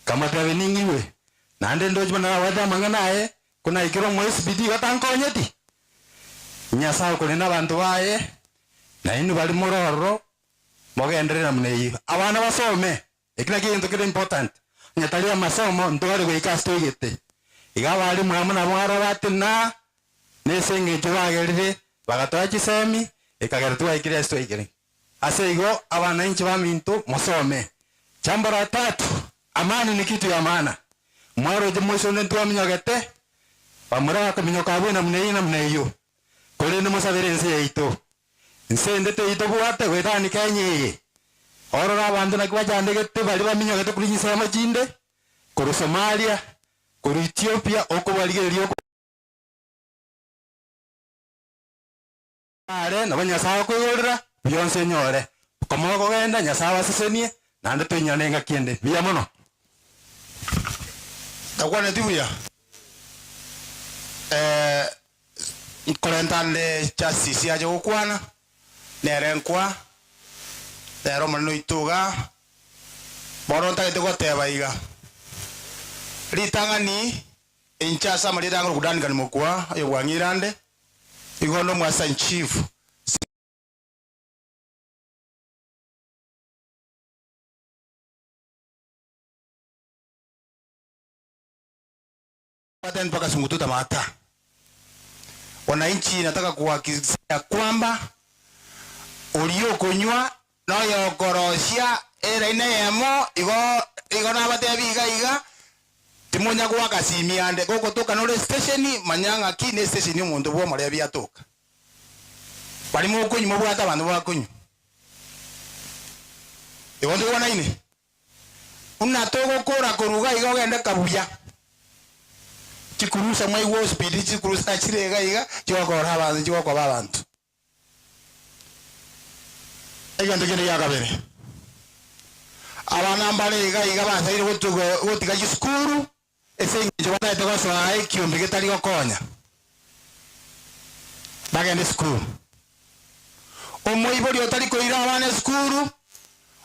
Speaker 10: Nkamotebia ning'igwe, naende ndoche buna nabwate amang'ana aye, ko naikire omoesibiti igo tankonyeti. Nyasae okorenda abanto baye, nainwe baria more ororo, mogenderere namuna eyio. Abana basome, Eki nakio egento kere important, onye tari amasomo ntware goika ase toigete. Iga abalimu amo nabo arabate na nese eng'encho bagerire bagatoa chisemi ekagera twaikire ase twaikire. Ase igo abananchi baminto mosome. Jambo la tatu, amani ni kitu ya maana. Mwaroche moisonde ntwaminyogete, bamura bakominyoka abwo namna eyio namna eyio. Korende mosabere ense yaito. Inse ende teitobwate goetania Kenya eye. Orore abanto naki bachandegete baria baminyogete korwa chinsemo chinde, korwa Somalia, korwa Ethiopia, okobarigereria oko are nabo Nyasae akoigorera, bionsi onyore. Komokogenda Nyasae abasesenie, naende toinyane engaki ende. Mbuya mono.
Speaker 23: Takwaneti buya? Eh, Nkorenta nde justice ache gokwana, nere nkwa, nere omonene oito igaa, bono ntagete goteba iga, ritang'ani inche ase amarieta yango Duncan Mokua oyo bwang'eire ande, igo nde omo assistant chief. Pata mpaka Sungututa Mata. Wananchi nataka kuhakikishia kwamba oria okonywa na oyokorosia eraini eyemo igo igo nabatebi iga iga timonya goaka simi ande gogotoka nore station manya ng'aki ne station omonto bwa omorebi atoka. Bari mokonywa mobwate abanto bakonywa. Igo ntoigwanaine? Buna togokora korwa iga iga ogende kabuya. Chikurusa mwaigwa ospeed chikurusa chire iga iga chigokora abanto chigokoba abanto. Egento kende gia kabere, abana mbare iga iga basaire gotuga gotiga chisukuru ase eng'encho batagete gosoa ekiombe getari gokonya bagende esukuru. Omoibori otari koira abana esukuru,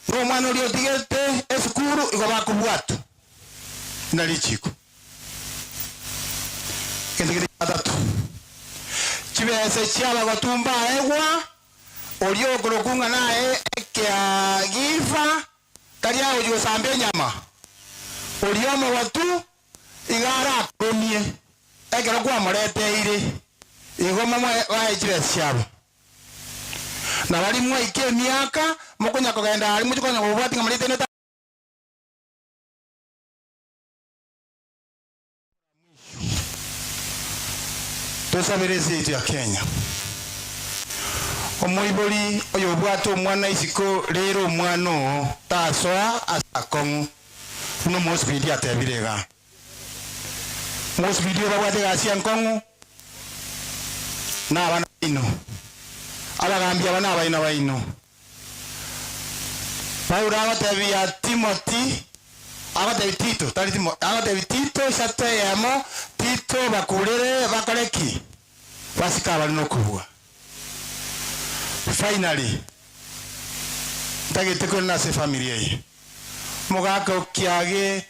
Speaker 23: na omwana oria otigete esukuru igo bakobwatwa buna richiko. Egento kende gia gatato, chibese chiabagotu mbaegwa, oria okorokwa ng'a naye ekeagifa Tari agochia gosamba enyama, oria omogotu iga arakoromie. Ekero kwamoreteire, igo momoe bae chibesa chiabo. Na baria mwaika emiaka, mokonya kogenda aria mochie konya kobwatia ng'a moreteine ta. Tosabere ense yaito ya Kenya. Omoibori oyobwate omwana isiko rera omwana oo tasoa ase akong'u buna omosibidi atebire igaa. Omosibidi oyo babwate egasi enkong'u na abana baino. Abagambi aba nabaina baino. Paulo agotebia Timoti, agotebia Tito, tari Timo, agotebia Tito esato eyemo, Tito bakurere bakore ki? Basike abare nokobua. Finally, ntagete korenda ase efamiri eye. Omogaka o kiage.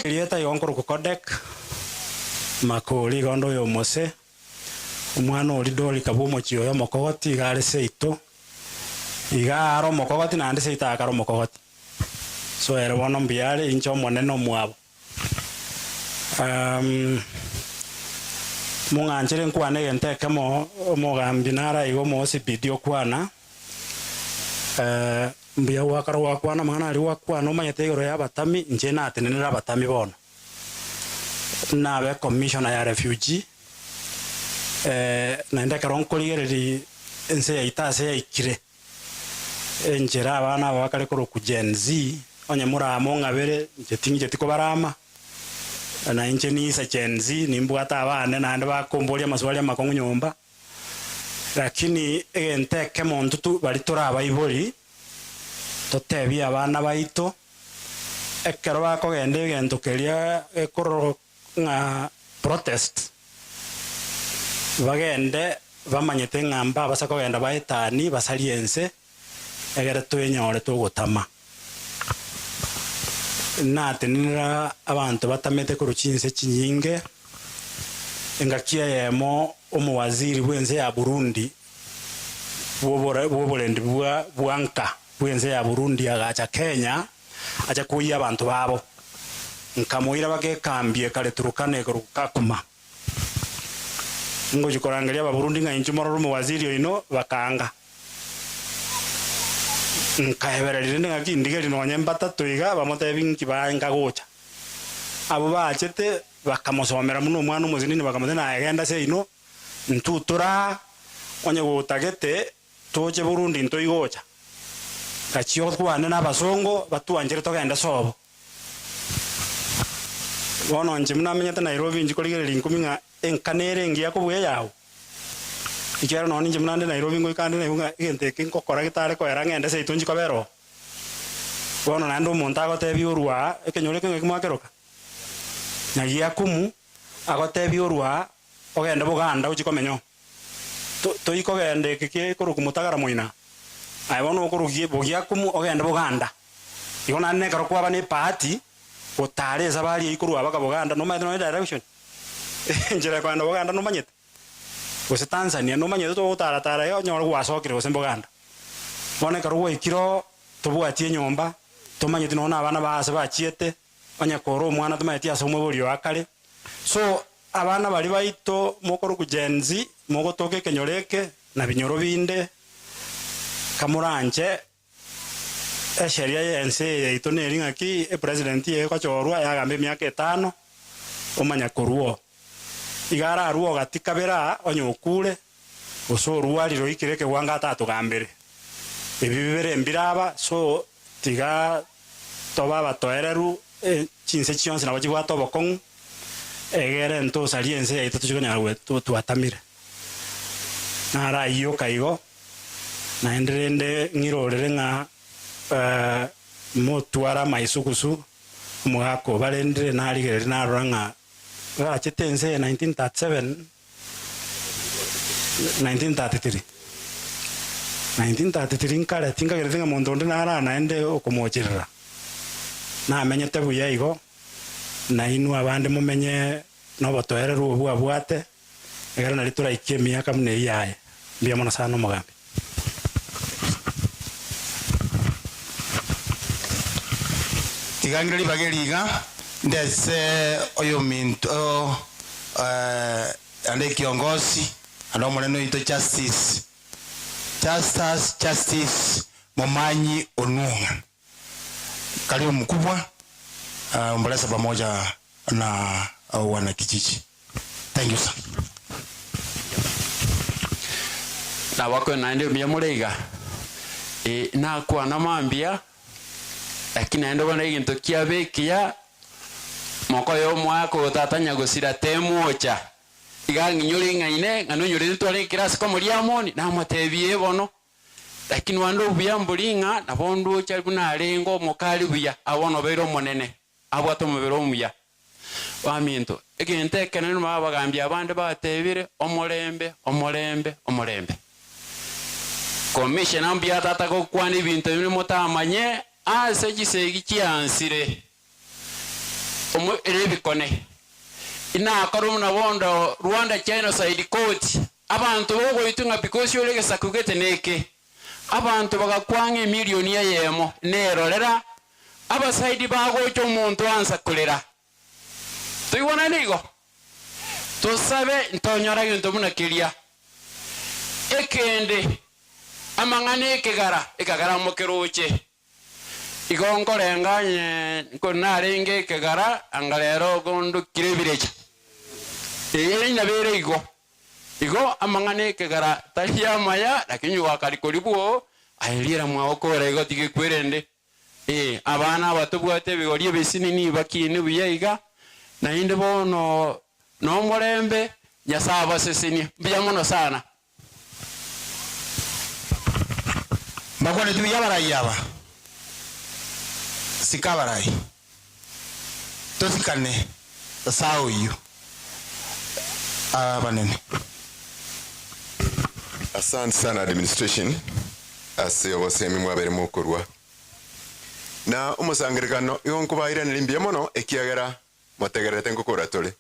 Speaker 8: Erieta igo nkorokwa Kodek, Makori igo onde oyomose, omwana o Ridolika bw'omochie oyo omokogoti iga are seito, iga are omokogoti naende seito akare omokogoti. So ere bono mbuya are, inche omonene omwabo. Mong'anchere nkwane egento ekemo, omogambi nare aiga omoosibidi okwana, mbuya gwakora gwakwana amang'ana aria gwakwana omanyete igoro y'abatami, inche natenenere abatami bono. Nabe commissioner ya refugee, naende ekero nkorigereria ense yaito ase yaikire. Enchera abana aba bakare korokwa Gen Z, onye morame ong'abere, inche ting'icheti kobarama, na inche nise Gen Z, nimbwate abane naende bakomboria amaswali amakong'u nyomba, lakini egento ekemo intwe tu baria tore abaibori, totebie abana baito, ekero bakogenda egento keria gekororo ng'a protest, bagende bamanyete ng'a mbabasa kogenda baetanie basarie ense, egere twenyore togotama. Natenenera abanto batamete korwa chinse chinyinge, engaki eyemo omowaziri bw'ense ya Burundi bw'oborendi bwa bwanka bw'ense ya Burundi agacha Kenya, ache koyia abanto babo. Nkamoira baka ekambi ekare Turkana ekorokwa Kakuma. Ngochia korangeria Ababurundi ng'a inchuo morore omowaziri oino, bakaanga. Nkaebereria rende ng'aki ndigerie nonye mbatato iga bamotebi nki baenga gocha. Abwo bachete bakamosomera buna omwana omosinini bakamotebia naye genda seino, intwe tore aa, onye gotagete Toche Burundi ntoigocha. Gachia otwane na abasongo batwanchere togende sobo. Bono inche buna amenyete Nairobi inchi korigereria inkumi ng'a enka nere engiya kobua eyao. Ekiagera nonya ninche buna nde Nairobi ngoika nde naigwe ng'a egento eke nkokora getare koera ng'ende seito inchi kobera oo. Bono naende omonto agotebia orwa aa, ekenyoro eke ng'aki mwakeroka? Nyagiakumu agotebia orwa aa ogende Buganda ochie komenya oo. Toikogenda eke gekorokwa motagara moina, aye bono okorokia bogiakumu ogende Buganda. Igo naende nekero kwaba ne ebahati gotara esabari eyio korwa mpaka Buganda nomanyete nonye direction enchera ekogenda Buganda nomanyete? Gose Tanzania nomanyete togotara tara iga onyore gwasokire gose Buganda. Bono ekero gwaikire oo tobwati enyomba, tomanyeti nonye na abana bao ase bachiete, Onye kore omwana tomanyeti ase omoibori oo akare. So abana baria baito mokorokwa Gen Z mogotoka ekenyoro eke na binyoro binde kamoranche esheria ye ense eye yaito neri ng'aki epresident eye egochorwa yagamba emiaka etano omanya korwa oo. Iga ararwe oo gati kabere aa onye okure gose orwarire oikire ekewango atatogambere. Ebi bibere mbire aba so Tiga tobe abatoereru, chinse chionsi nabo chibwate obokong'u, egere ntosarie ense yaito tochie konyara twatamire. Naro ayio kaigo, naende rende ng'irorere ng'a motware amaisugusu, omogaka obarendire narigereria narora ng'a bachete ense eye 1937, 1933. 1933 nkare tinkagereti ng'a monto onde nara naende okomocherera. Namenyete buya igo, na inwe abande momenye nobotoereru obwo abwate,
Speaker 4: Ekero nario toraikie emiaka buna eyio yaye. Mbuya mono sana omogambi.
Speaker 23: Tiga ng'ire ribaga eri iga, ndese oyominto ande ekiongosi, ande omonene oito Justice, Justus Justice Momanyi Onwong'a. Karibu mkubwa, omboleze pamoja na wanakijiji. Thank you sir.
Speaker 11: Nabakwe naende mbuya more iga? Ee, nakwana mambia, lakini naende bono egento kiabe ekiya, mokoyo omwaka oyo tata nyagosira temwocha. Iga ang'inyore ng'aine ng'a nonyorete ntware ekerasi komoria amoni, namotebia ee bono. Lakini bande obuya mbori ng'a nabo ndoche buna arenge omokari buya, aa bono obeire omonene, abwate omobere omuya. Baminto, egento ekenene nabo abagambi abande batebire, omorembe, omorembe, omorembe. Commissioner mbuya tata gokwana ebinto ebio motamanye ase chisegi chiansire. Omo ere ebikone. Inakore buna bondo Rwanda genocide court, abanto bogoitwa ng'a because ore egesaku gete neke. Abanto bagakwa ng'a emilioni eyemo nerorera, abasaidi bagocha omonto ansa korera. Toigwanane igo? Tosabe ntonyora gento buna keria. Ekende, amang'ana ekegara, ekagara mokeroche. Igo nkorenga onye narenge ekegara, anga rero gondokire ebirecha. Ee, inabeire igo. Igo amang'ana 'ekegara tari amaya, lakini gwakari koribwo, aye riera mwagokora igo tiga ekwerende. Ee, abana aba tobwate ebigori ebisinini bakiine buya iga, naende bono nomorembe, Nyasae abasesenie. Mbuya mono sana.
Speaker 23: Mbakwaneti buya abarai aba? Sika abarai. Tosikane Nyasae oyio. Abanene.
Speaker 12: Asante sana administration ase obosemi mwabere mokorwa na omosangerekano igo nkobairaneria mbuya mono ekiagera motegererete ngokora tore.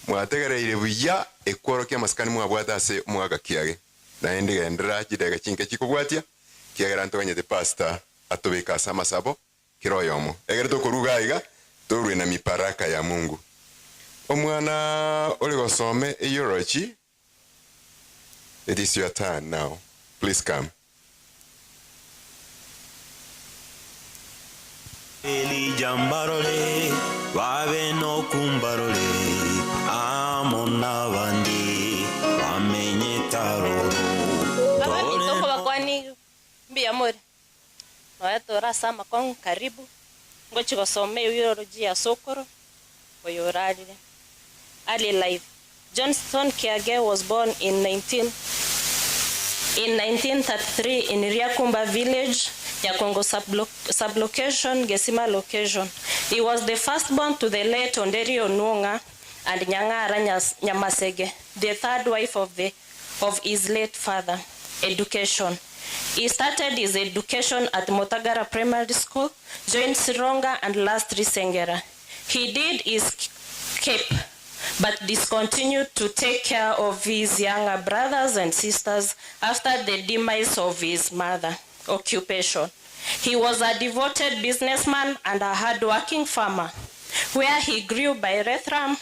Speaker 12: Mwategereire buya ekworokia amasikani mwabwate ase omogaka kiage, naende genderera chidege chinke chikobwatia, kiagera ntoganyete pastor atobeke ase amasabo kera oyomo. Egere tokoruga aiga, torue na mibaraka ya Mungu. Omwana ore gosoma eyorochi, it is your turn now, please come.
Speaker 7: Elija mbarore, babe nokumbarore, amo nabande bamenyete aroro.
Speaker 14: Abaminto nkobakwani mbuya more, nonya tore ase amakong'u karibu, ngochia gosoma eulogy ya sokoro oyo orarire. Early life Johnson Kiage was born in 19 in 1933 in Riakumba village, Nyakongo sub-location, Gesima location. He was the firstborn to the late Onderi Onwonga and Nyang'ara Nyamasege, the third wife of the of his late father. Education. He started his education at Motagara Primary School, joined Sironga and last Risengera. He did his cape but discontinued to take care of his younger brothers and sisters after the demise of his mother. Occupation. He was a devoted businessman and a hard-working farmer, where he grew pyrethrum,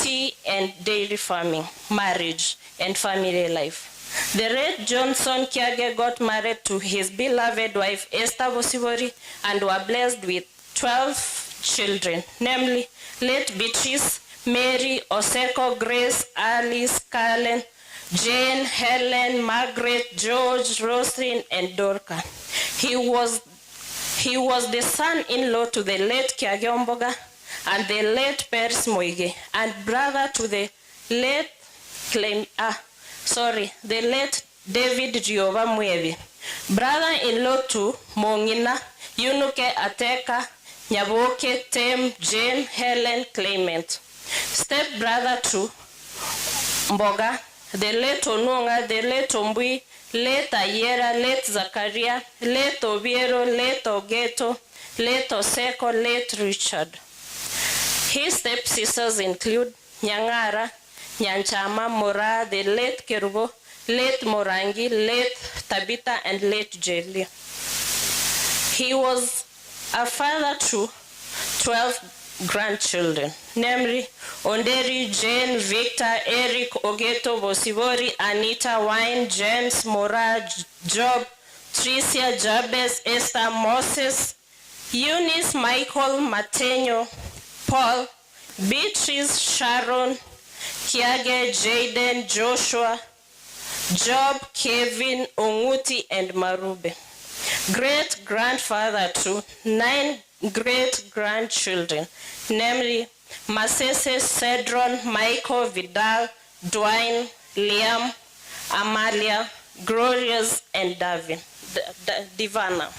Speaker 14: tea, and dairy farming, marriage, and family life. The late Johnson Kiage got married to his beloved wife Esther Bosibori and were blessed with 12 children, namely late Beatrice, Mary, Oseko, Grace, Alice, Kalen, Jane, Helen, Margaret, George, Roslyn, and Dorca. He was, he was the son-in-law to the late Kiage Omboga and the late Pers Moige, and brother to the late Clem, ah, sorry, the late David Giova Mwevi, brother-in-law to Mongina, Yunuke Ateka, Nyaboke, Tem, Jane, Helen, Clement. Step brother to Mboga, the late Onunga, the late Ombui, late Ayera, late Zakaria, late Obiero, late Ogeto, late Oseko, late Richard. His stepsisters include Nyang'ara, Nyanchama, Moraa, the late Kerubo, late Morangi, late Tabitha and late Jelia. He was a father to 12 grandchildren, namely Onderi, Jane, Victor, Eric, Ogeto, Bosibori, Anita, Wine, James, Mora, Job, Tricia, Jabez, Esther, Moses, Eunice, Michael, Matenyo, Paul, Beatrice, Sharon, Kiage, Jaden, Joshua, Job, Kevin, Onguti, and Marube. Great grandfather to nine great grandchildren, namely Masese, Cedron, Michael, Vidal, Dwayne, Liam, Amalia, Glorious, and Davin, Divana.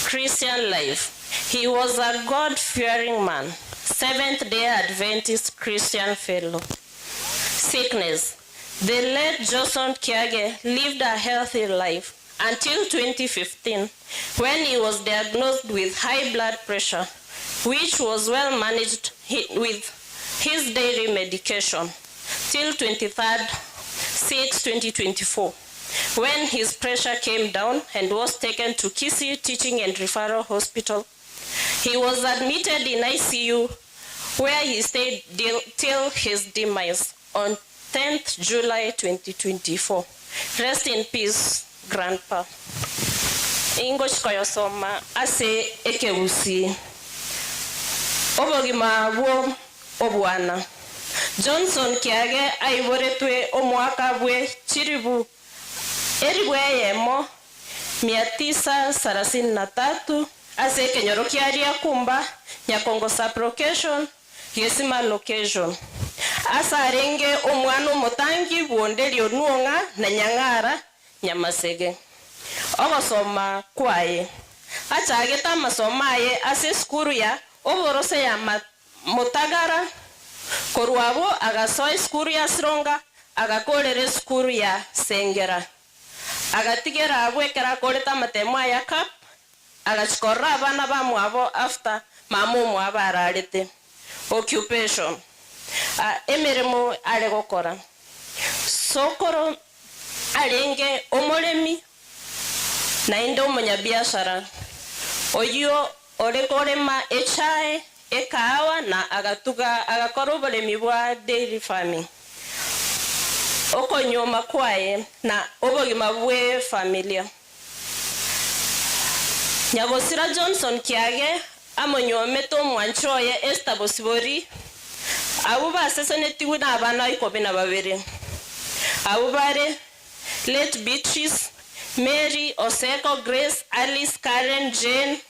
Speaker 14: Christian life. He was a God-fearing man, Seventh-day Adventist Christian fellow. Sickness. The late Johnson Kiage lived a healthy life until 2015, when he was diagnosed with high blood pressure, which was well managed with his daily medication till 23rd 6 2024, when his pressure came down and was taken to Kisii Teaching and Referral Hospital. He was admitted in ICU where he stayed till his demise on 10th July 2024. Rest in peace, Grandpa. Ingo chikoyosoma ase ekegusii. Obogima bwo obwana. Johnson Kiage aiboretwe omwaka bwe chiribu eribu eyemo 933 ase ekenyoro kia Kumba Nyakongo sub-location Gesima location. Ase arenge omwana omotangi bwonderio Onwong'a na Nyang'ara Nyamasege. Ogosoma kwaye achagete amasomo aye ase esukuru ya oborose ya Mutagara korwa abwo agasoa esukuru ya Sironga agakorera esukuru ya Sengera agatigera abwo ekero akorete amatemo aya CAP agachikorera abana bamwabo after mama omwabo ararete. Occupation. Emeremo are gokora sokoro arenge omoremi naende omonyabiashara oyio ore korema echae ekahawa na agatuga agakora oboremi bwa dairy farming. Okonyoma kwaye na obogima bwe familia. Nyagosira Johnson Kiage amonyomete omwanchi oye Esther Bosibori abo basesenetigwe na abana 12. Abo bare late Beatrice, Mary, Oseko, Grace, Alice, Karen, Jane,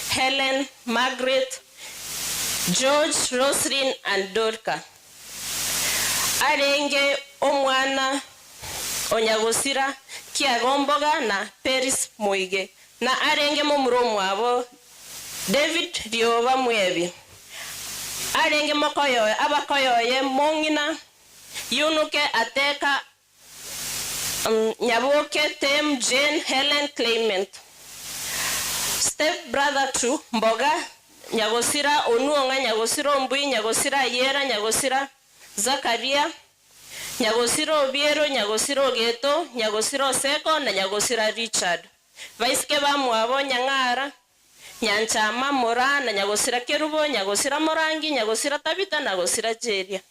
Speaker 14: Helen, Margaret, George, Roslyn, and Dorka. Arenge omwana onyagosira Kiagomboga na Peris Moige na arenge momuro omwabo David Rioba Mwebi. Arenge mokoyoye abakoyoye mong'ina Yunuke Ateka Nyaboke Tem Jane Helen Clement. Step brother to Mboga Nyagosira Onuonga Nyagosira Ombui Nyagosira Yera Nyagosira Zakaria Nyagosira Obiero Nyagosira Ogeto Nyagosira Oseko na Nyagosira Richard. Baisike bamwabo Nyang'ara Nyanchama Mora na Nyagosira Kerubo Nyagosira Morangi Nyagosira Tabita Nyagosira Jeria.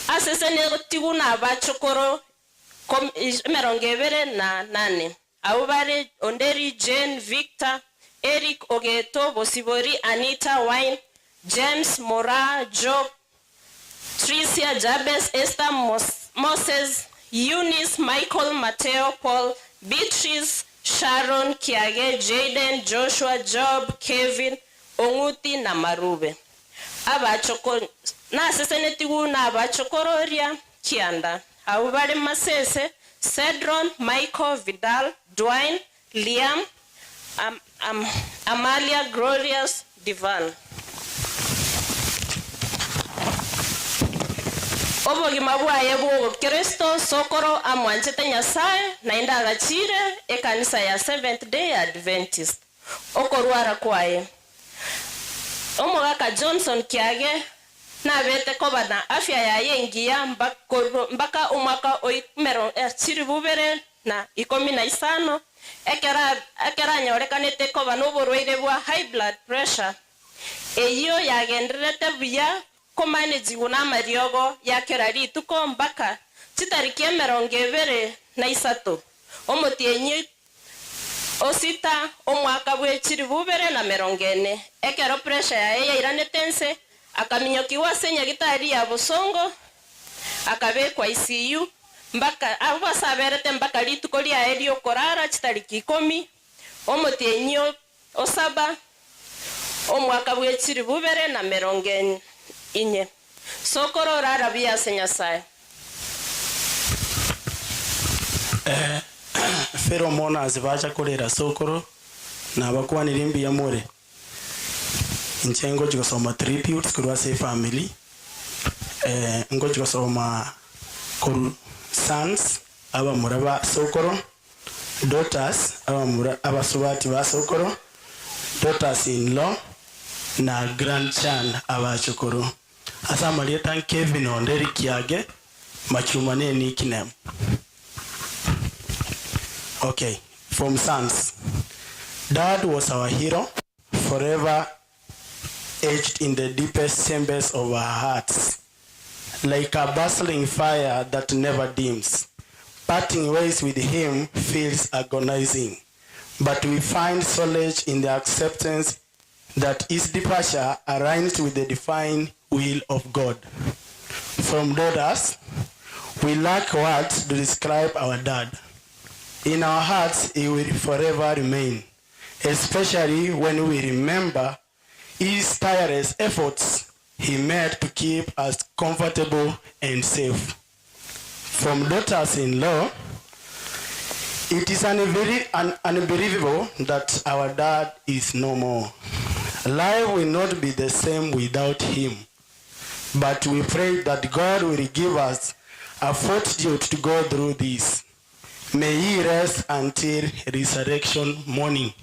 Speaker 14: Asese negotiguna abachokoro 28. Abo bare Onderi Jane Victor Eric Ogeto Bosibori Anita Wine James Mora Job Tricia Jabez Esther Moses Eunice Michael Mateo Paul Beatrice Sharon Kiage Jaden Joshua Job Kevin Onguti na Marube. Abachoko nasesenetigu na abachokororia kianda. Abo bare Masese Cedron Michael Vidal Dwayne Liam Amalia Glorious Divan. Obogima bwaye bw'obokristo sokoro amwanchete Nyasaye naende agachire ekanisa ya Seventh Day Adventist. Okorwara kwaye. Omogaka Johnson Kiage nabete koba na afya yaye engiya mbaka omwaka o 2015 ekero anyorekanete koba noborwaire bwa high blood pressure eyio yagendererete buya komanejigwa namariogo ya kera rituko mbaka chitariki 23 omotienyi osita omwaka bwe 2040 ekero pressure yaye yairanete nse akaminyokigwa ase nyagitari ya Bosongo akabekwa ICU mbaka abwo ase aberete mbaka rituko riaye riokorara chitariki 10 omotienyi osaba omwaka bwe 2024. Sokoro orara buya ase Nyasae.
Speaker 4: Eh, Fero mono ase bacha korera sokoro, nabakwanire mbuya more. Inche ngochi gosoma tributes korwa ase efamily, eh, ngochi gosoma korwa sons abamura ba sokoro, daughters abamura abasubati ba sokoro, daughters in law na grandchan abachukuru. Ase amarieta Kevin Onderi Kiage, Machuma ne nickname. Okay, from sons. Dad was our hero, forever etched in the deepest chambers of our hearts, like a bustling fire that never dims. Parting ways with him feels agonizing, but we find solace in the acceptance that his departure aligns with the divine will of God. From daughters, we lack words to describe our dad. In our hearts, he will forever remain, especially when we remember his tireless efforts he made to keep us comfortable and safe. From daughters-in-law, it is unbelievable that our dad is no more. Life will not be the same without him. But we pray that God will give us a fortitude to go through this. May he rest until resurrection morning.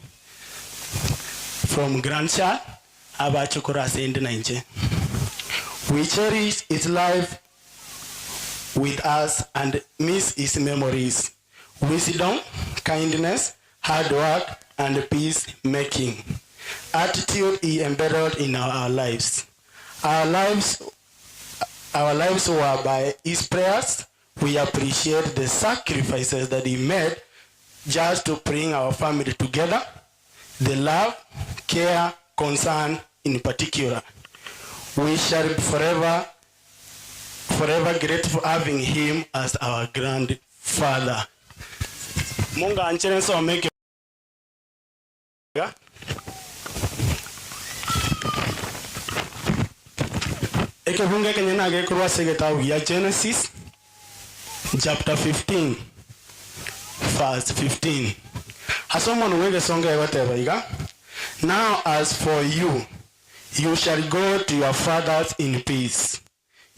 Speaker 4: From grandchild, abachukura asende na inche. We cherish his life with us and miss his memories. Wisdom, kindness, hard work, and peace-making. Attitude he embedded in our lives. Our lives were by his prayers. We appreciate the sacrifices that he made just to bring our family together, the love, care, concern in particular. We shall be forever, forever grateful having him as our grandfather. Mungu anchere nsomeke. Ekebungo ekenye nagekorwa ase egetabu gia Genesis chapter 15 verse 15. Ase omonwe bwa egesongo egoteba iga, Now as for you, you shall go to your fathers in peace.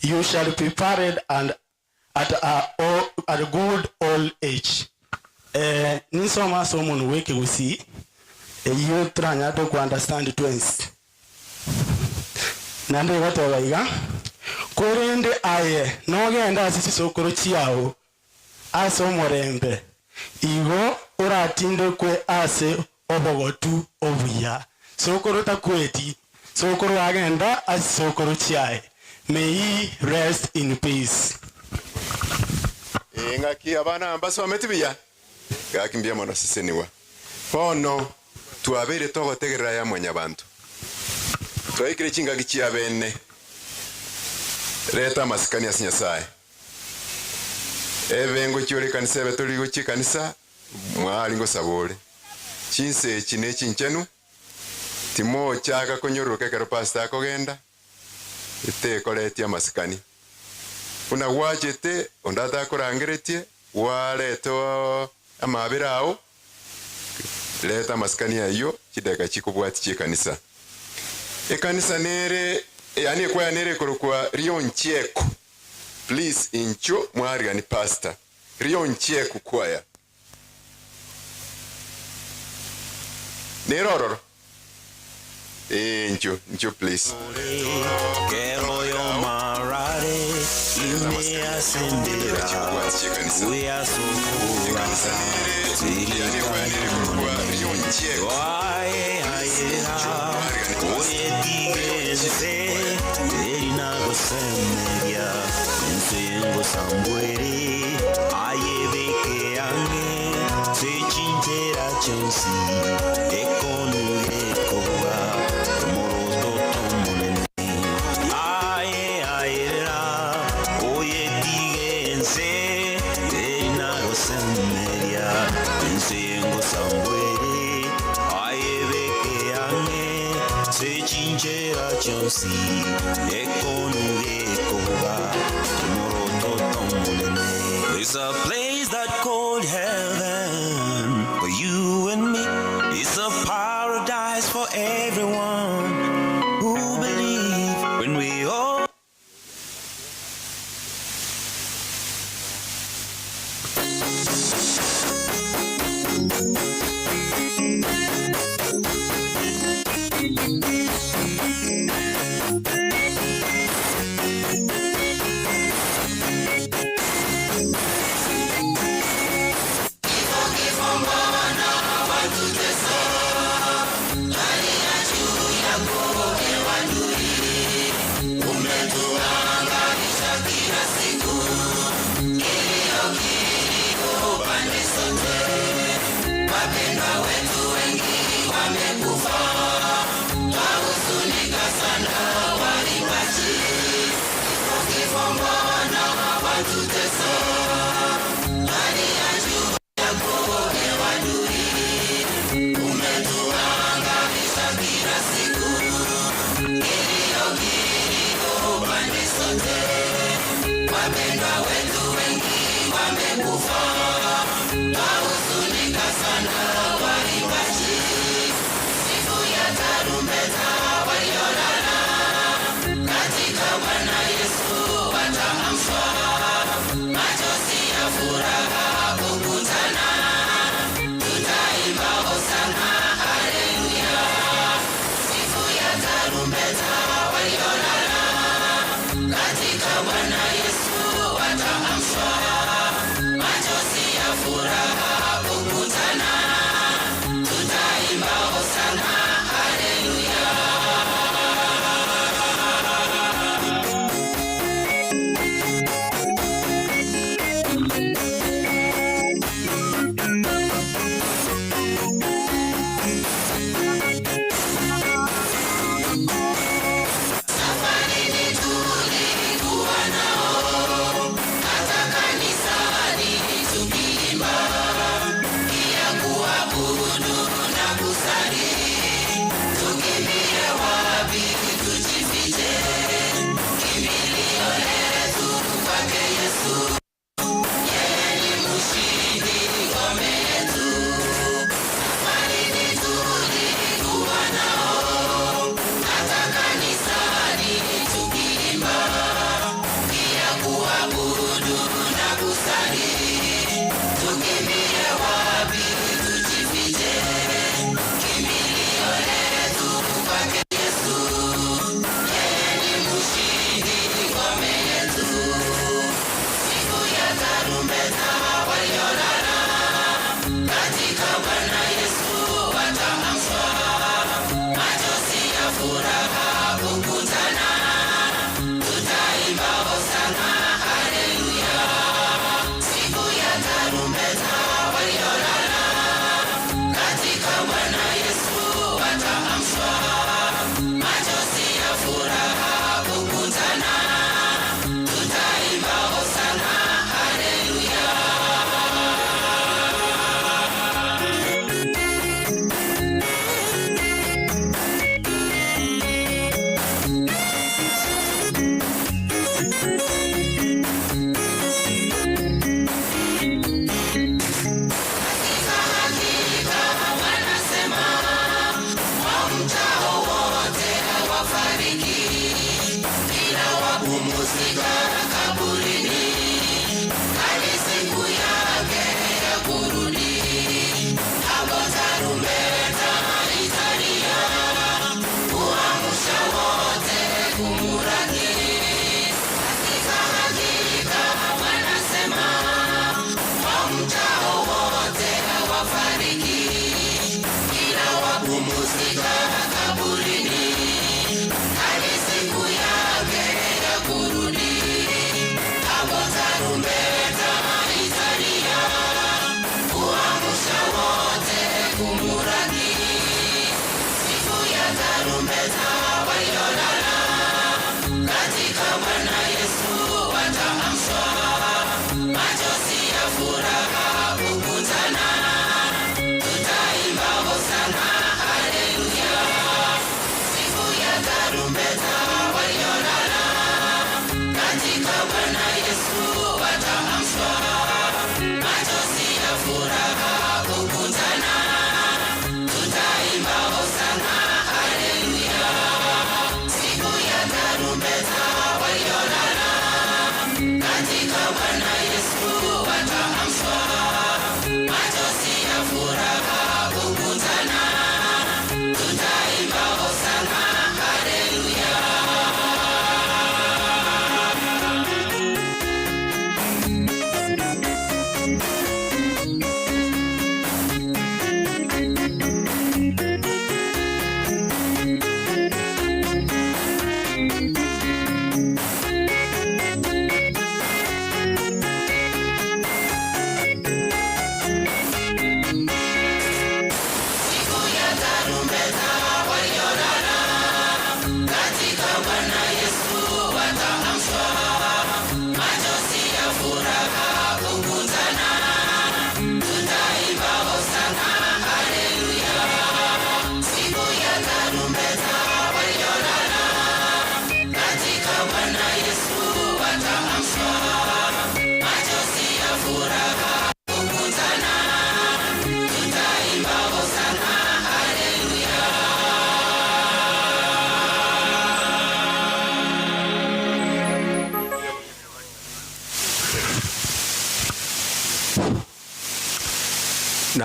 Speaker 4: You shall be buried and at a, at a good old age. Eh, ninsoma ase omonwe bwa ekegusii eyio toranyare ku understand twensi. Naende egoteba iga, Korende aye nogende ase chisokoro chiao ase omorembe, igo oratindekwe ase obogotu obuya. Sokoro takweti, sokoro agenda ase chisokoro chiaye. May he rest in peace.
Speaker 12: Ee, ng'aki abana mbasometi buya, gaki mbuya mono sesenigwa. Bono twabeire togotegerera aya mwanyabanto. Twaikire chingaki chia bene. Reta amasikani ase Nyasae. Ebe ngochia ore ekanisa ebe tori gochia ekanisa, mwari ngosaba ore. Chinsa echi ne chinchenu, timochaka konyororoka ekero pastor akogenda, etekoretie amasikani. Buna gwachete, onde atakorangeretie, gwareta amabera ao, reta amasikani ayio chidakika chikobwatia chi'ekanisa. Ekanisa nere, yaani ekwaya nere ekorokwa Rionchieko. Please inchuo mwarigani pastor. Rionchieko kwaya. Nere ororo. Eh, ncho ncho please.
Speaker 7: There's a place that called heaven for you and me. It's a paradise for everyone who believe. When we all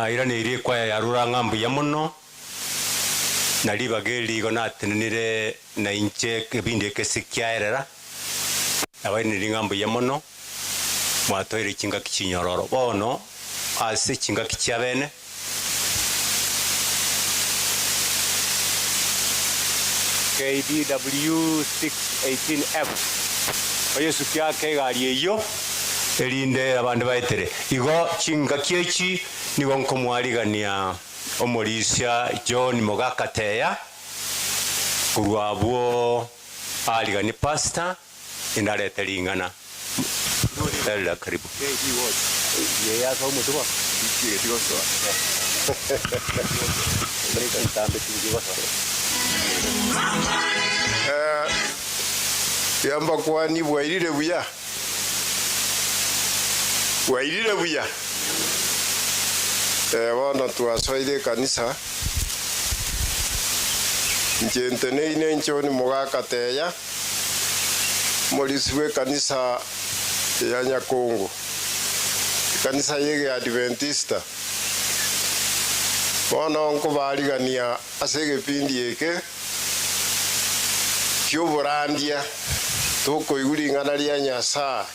Speaker 8: Nairaneirie ekwaya ya Rurang'a mbuya mono, na ribaga eri igo natenenire na inche ekebindi ekese kiaerera, nabairanerie ng'a mbuya mono, mwatoire chingaki chinyororo. Bono ase chingaki chiabene. KDW 618F Oyesukie ake egari eyio, erinde abande baetere. Igo chingaki echi nigo nkomwarigania omorisia John Mogaka Teya, korwa abwo aariganie pastor, indarete ring'ana. Elder karibu.
Speaker 5: Tiga mbakwani bwairire buya, bwairire buya. Bono twasoire ekanisa, inche nteneine inche one mogaka teya. Omorisia bw'ekanisa ya Nyakongo, ekanisa y'Egeadventista, bono nkobarigania ase egepindi eke ki'oborandia tokoigwa ring'ana ria Nyasae.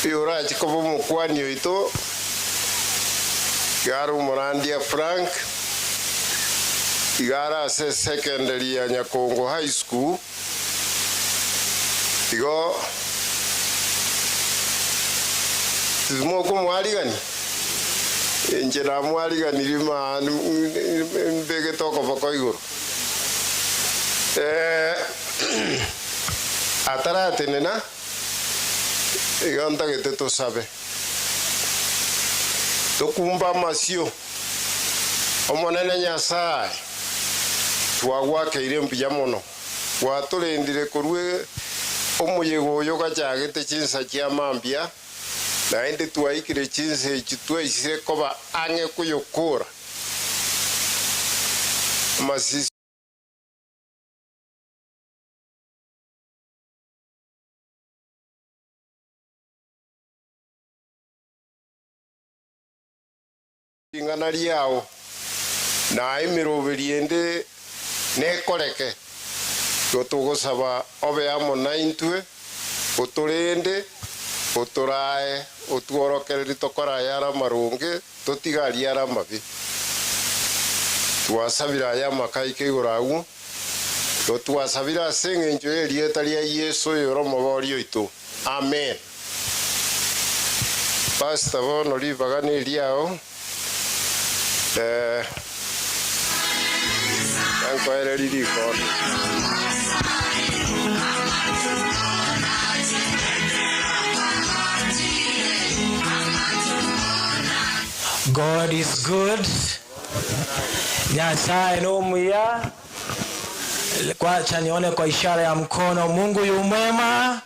Speaker 5: Oyorache koba omokuani oito iga are omorandia Frank, iga are ase esecondary ya Nyakongo High School, igo timokomwarigania? Inche namwariganirie mbegete okoboko igoro. Ataratenena, igo ntagete tosabe. Tokumbe amasio, Omonene Nyasae, twagwakeire mbuya mono, gwatorendire korwa omoyega oyo ogachagete chinsa chia mambia, naende twaikire chinsa echi twaisire koba ang'e koyokora. Amasisi. Ring'ana riao, na emeroberi ende nekoreke. Igo togosaba obe amo naintwe, otorende, otorae, otworokererie tokore ayare amaronge, totige aria are amabe. Twasabire aya amakaika igoro agwo, igo twasabire ase engencho y'erieta ria Yeso oyore Omobooria oito. Amen. Pastor bono ribaga neriao eh, nkoererie rikondo.
Speaker 24: God is good. Nyasaye nomuya. Kwacha nione kwa ishara ya mkono. Mungu yu mwema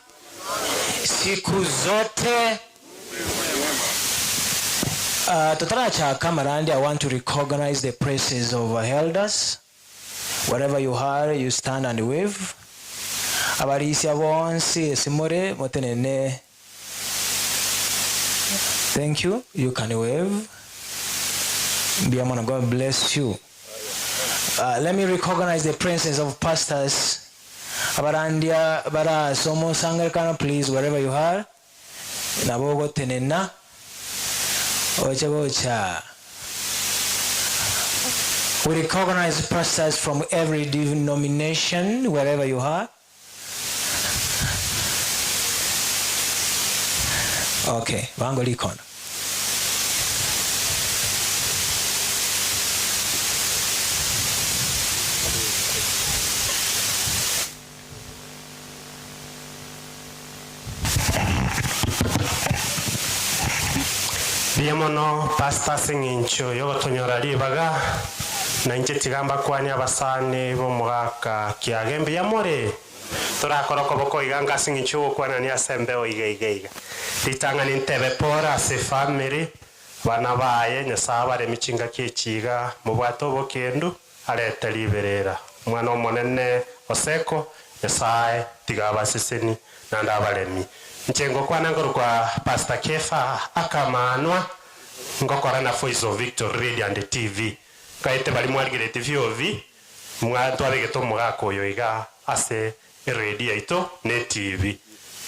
Speaker 24: siku zote. Totarachaka amarandi, I want to recognize the presence of our elders. Wherever you are, you stand and wave. Abarisia bonsi ase more motenene. Thank you. You can wave. Mbuya mono. God bless you. Let me recognize the presence of pastors. Abarandia bare ase omosangererekano, please wherever you are, nabo ogotenena oche gocha. We recognize pastors from every denomination wherever you are. Okay, bango rikono.
Speaker 1: Mbuya mono Pastor ase eng'encho yogotonyora ribaga, na inche tiga mbakwanie abasani b'omogaka kiage mbuya more? Torakore okoboko iga nka ase eng'encho y'ogokwanania ase embeo iga iga iga. Ritang'ani ntebe pore ase efamiri, abana baye, Nyasae abaremi chingaki echi iga, mobwate obokendu, arete riberera. Omwana Omonene Oseko, Nyasae tiga abaseseni naende abaremi. Inche ngokwana nkorokwa Pastor Kefa Akamanwa, ngokora na Voice of Victory Radio and TV. Nkaete baria mwarigeretie VOV, mwa twabegete omogaka oyo iga ase eredio yaito na etv.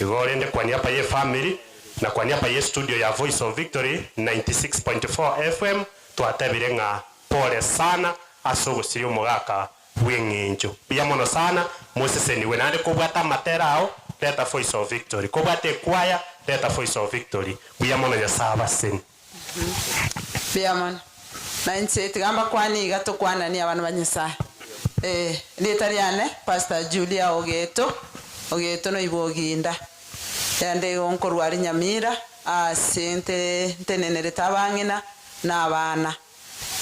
Speaker 1: Igo rende kwa niaba ye family na kwa niaba ye studio ya Voice of Victory 96.4 FM twatebire ng'a pole sana ase ogosiria omogaka bw'eng'encho. Mbuya mono sana, mosesenigwe. Naende kobwate amatera ao, reta Voice of Victory. Kobwate ekwaya, reta Voice of Victory. Mbuya mono Nyasae abaseni.
Speaker 15: Mbuya mono. Na inche tiga mbakwanie iga tokwananie abana ba Nyasae. Ee, erieta riane Pastor Julia Ogeto, Ogeto noibo Oginda. Naende igo nkorwa aria Nyamira ase nte ntenenerete abang'ina na abana.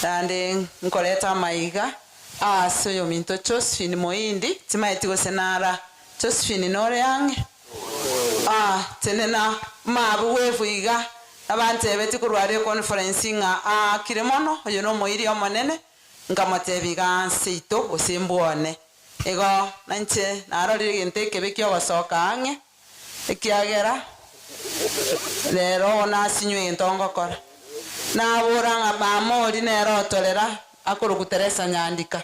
Speaker 15: Naende nkoreta amaiga aase oyominto Josephine Moindi, timaeti gose nara. Josephine nore ang'e? Ah, tenena mabu bwefu iga. Nabantebetie korwa aria econference ng'a aakire mono, oyo nomoiri omonene, nkamotebia iga anse ito gose mbwone. Igo nainche narorire egento ekebe kiogosoka ang'e, Ekiagera rero obo nasinywe egento ngokora. Nabora ng'a mama oria nere otorera akorokwa Teresa Nyandika,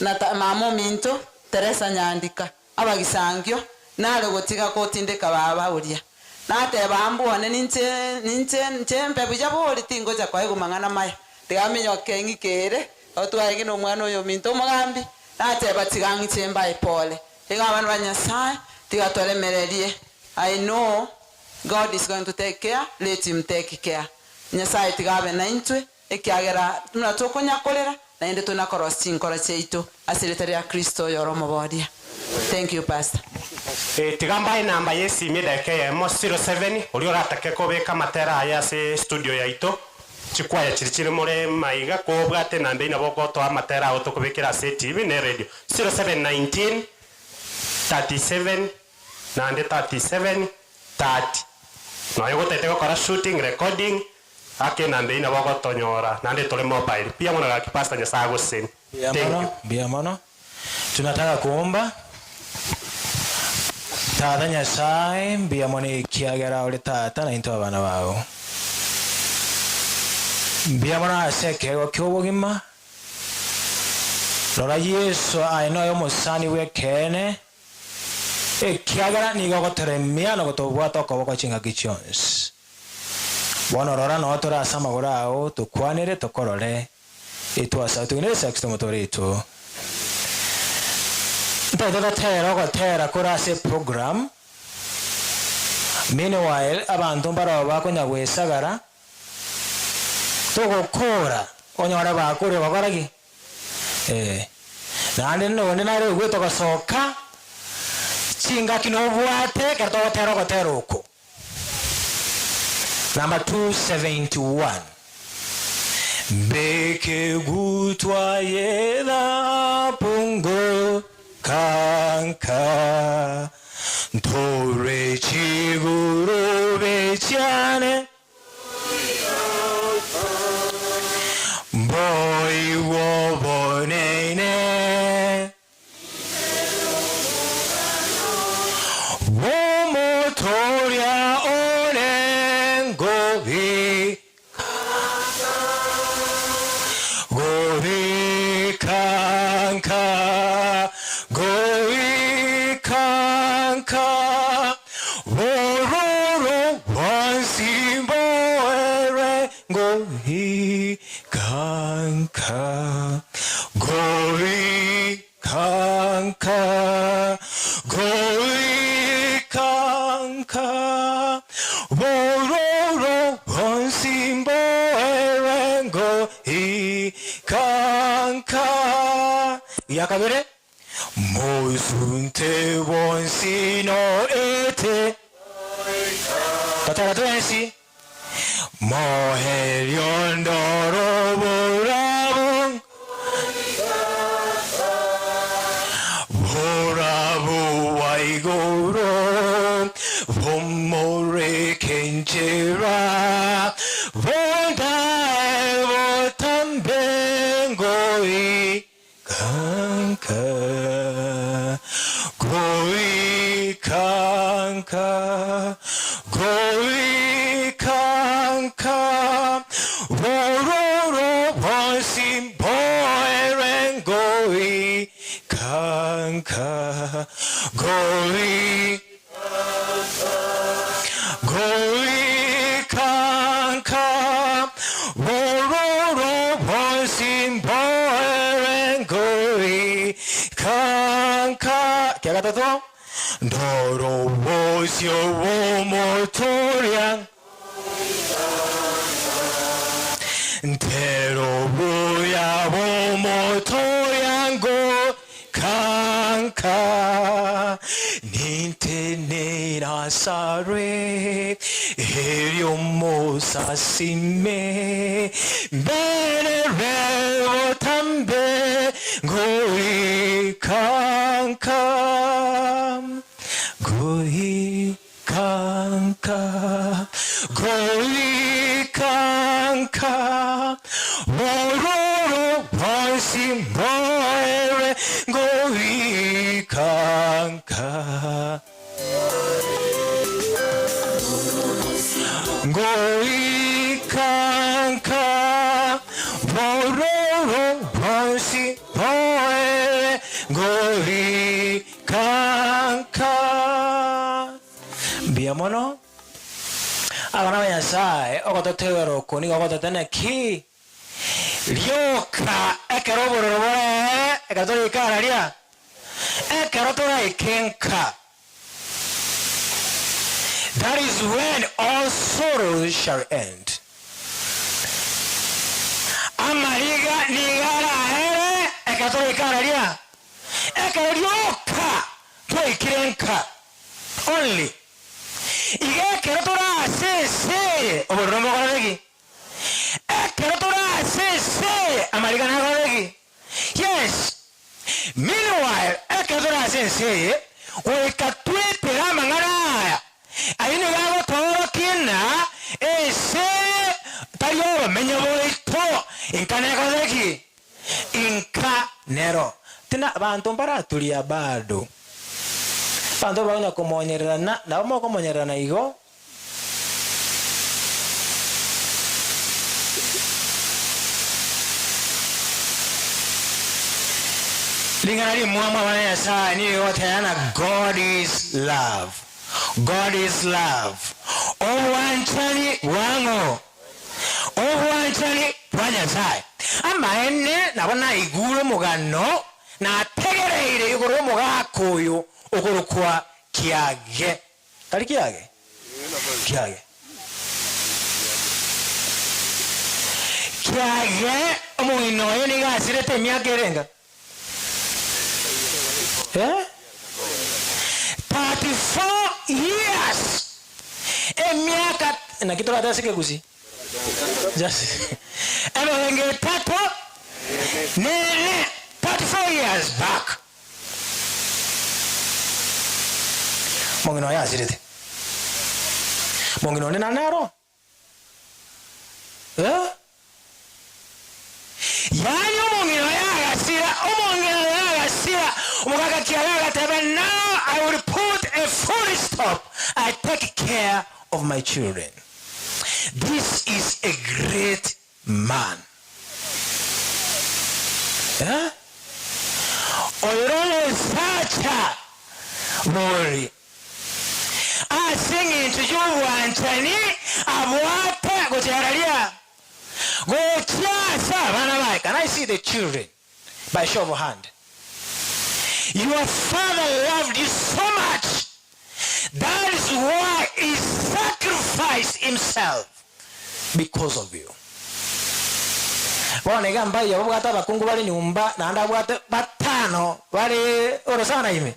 Speaker 15: na ta mama ominto Teresa Nyandika, abagisangio, nare gotiga gotindeka baba oria. Nateba mbwone ninche ninche nche mbe buya bori tingocha koegwa mang'ana maya, tiga minyoke ng'ike ere, otwarenge na omwana oyo ominto omogambi, nateba tiga ng'iche mbae pole. Iga abana ba Nyasae, tiga toremererie. I know God is going to take care, let him take care. Nyasae tiga abe naintwe, ekiagera buna tokonyakorera, naende tonakorosia chinkoro chiaito ase erieta ria Kristo oyore omoboria. Thank you Pastor.
Speaker 1: Eh, tiga mbae enamba y'esimi edakika eyemo, 07, oria oratake kobeka amatera aye ase studio yaito, chikwaya chiria chire more maiga, kobwate enamba eyio nabo ogotoa amatera ao tokobekera ase etv na eradio. 0719 37 naende 37 30. Nonya gotagete gokora shooting, recording, aka enamba eyio nabo ogotonyora naende tore mobile. Mbuya mono gaki Pastor Nyasae agosesenie.
Speaker 24: Mbuya
Speaker 1: Thank
Speaker 24: mono,
Speaker 1: you.
Speaker 24: mbuya mono. Tunataka kuomba. Tata Nyasae, mbuya mono ekiagera ore Tata naintwe abana bao. Mbuya mono ase ekeegwa ki'obogima. Rora Yeso aye noyo omosani bw'ekeene, ekiagera nigo ogotoremia na gotobwata okoboko chingaki chionsi. Bono rora noo tore ase amagoro ao, tokwanere, tokorore, etwasaba togende Yeso Kristo omotooria oito. Ntagete totera ogotera kore ase eprogram, meanwhile abanto mbarabwo bakonya gwesagara, Togokora onyore bakure gokora ki? Eh. Naende nonde nare oigwete gosoka chingaki nobwate ekero togotera ogotera oko. Number 271. Mbeke gutwa y'ethabu ngokanka ntore chigurube chiane. Mboigwe oboneine bw'omotoria ore goika nka, goika nka. Bororo bwonsi mboerwe goika nka, goika nka, goika nka. Bororo bwonsi mboerwe goika nka. Ya kabere. Mosunte bwonsi noete, totera twensi, Moerio ndoro borabu, borabu bwa igoro, bomoreke nchera, bondae botambe ngoi. Kanka, goika nka,
Speaker 16: Ngoi Goikanka Bororo bonsi mboere Goikanka Kia gatato Ndoro bosio bomotoria Ntero buya bomotoria Goikanka Nintenera asare Erio mosasime Mberere botambe Goikanka Goikanka Goikanka Bororo bonsi mboere Goikanka Goikanka Bororo bonsi mboere Goikanka
Speaker 24: Mbuya mono abana ba Nyasae, ogototegera oko nigo gototene ki? Rioka ekero obororo bore, ekero toraike araria, ekero toraike nka. That is when all sorrows shall end. Amariga nigo araere ekero toraike araria, ekero rioka twaikire nka. Only. Iga ekero tore ase ense eye, obororo mbokorore ki? Ekero tore ase ense eye, amariga nakorore ki? Yes. Meanwhile, ekero tore ase ense eye, goika twetere amang'ana aya, ayio nigo agotoorokia ng'a ense eye tari obomenyo boito, inka nekorore ki? Inka nero. Tina banto mbaraturia bado. Abanto bakonya komonyererana, nabo mokomonyererana igo. Ring'ana rimwamu abana Nyasaye nigo rigoteba ng'a God is love, God is love. Obwanchani bwang'o? Obwanchani bwa Nyasaye. Amaene nabo naigure omogano nategereire igoro y'omogaka oyo okorokwa Kiage. Tari kiage? Kiage. Kiage omong'ina oye nigo asirete emiaka erenga? Eh? 34 years. Emiaka naki torate ase ekegusii? Just emerongo etato nene, 34 years back. Omong'ina oye asirete. Omong'ina onde nare naro? Eh? Yaani omong'ina oye agasira, omong'ina oye agasira, omogaka kiaye agateba, Now I will put a full stop, I take care of my children. This is a great man. Eh? Oyo nomosacha bori. Ase engencho y'obwanchani abwate gochia raria, gochia ase abana baye. Can I see the children by show of hand? Your father loved you so much, that is why he sacrificed himself because of you. Bono iga mbaye obwate abakungu bare nyomba naende abwate batano bare orosana ime.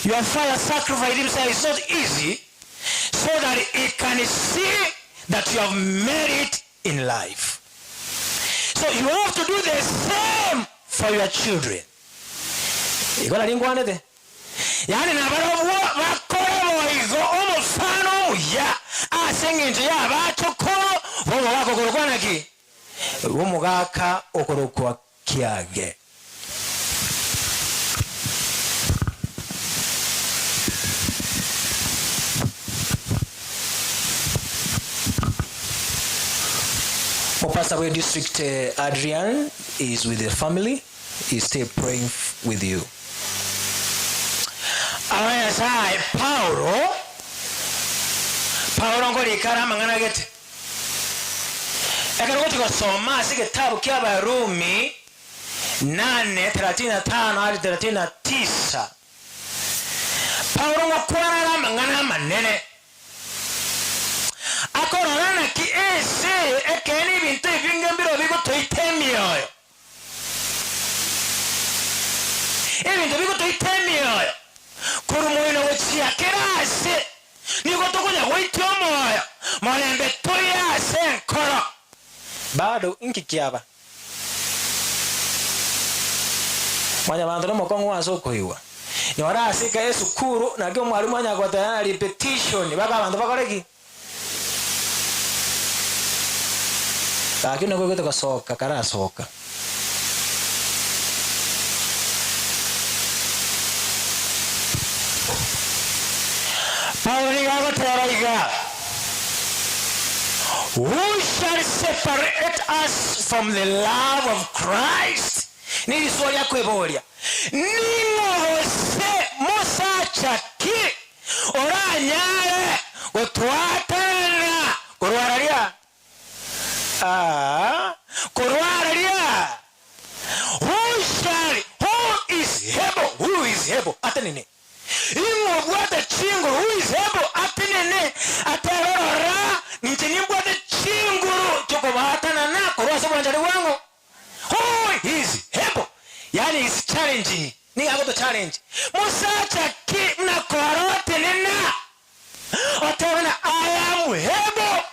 Speaker 24: Your father sacrificed himself it's not easy so that he can see that you have made it in life. So you have to do the same for your children. Igo nari nkwanete. Yaani nabarobwo bakore boigo omofano omuya ase engencho y'abachokoro b'omogaka okorokwa naki? B'omogaka okorokwa kiage. Mopasa bwe district Adrian is with the family. He's still praying with you.
Speaker 6: Aba Nyasae Paulo, Paulo nkorika are amang'ana gete. Ekero ogochia gosoma ase egetabu kia Abarumi 8:35 hadi 39, Paulo ngokwana are amang'ana amanene. Akorora naki ense eye ekeene ebinto ebinge mbirobio bigotoita emioyo. Ebinto bigotoita emioyo korwa moino gochia kera aase, nigo tokonya goitia omoyo, morembe toiyo ase enkoro.
Speaker 24: Bado inki kiaba? Mwanyabanto nomokong'u ase okoigwa. Nyora ase eka esukuru naki omwalimu anya goteba na repetition baka abanto bakore ki? Gaki nigo oigwete gosoka karasoka.
Speaker 6: Paulo nigo agoteba iga, Who shall separate us from the love of Christ? Neriswa ria kweboria, Ning'o gose mosacha ki oranyare gotwatanana korwa araria? Aa, korwa araria. Who shall, who is able, who is able, atenene. Ing'o obwate chinguru, who is able, atenene, atebe rora, ninche nimbwate chinguru chi'okobaatanana korwa ase obwanchani bwang'o. Who is able, yaani is challenging, nigo agoto challenge. Mosacha ki buna kora otenena, otebe ng'a I am able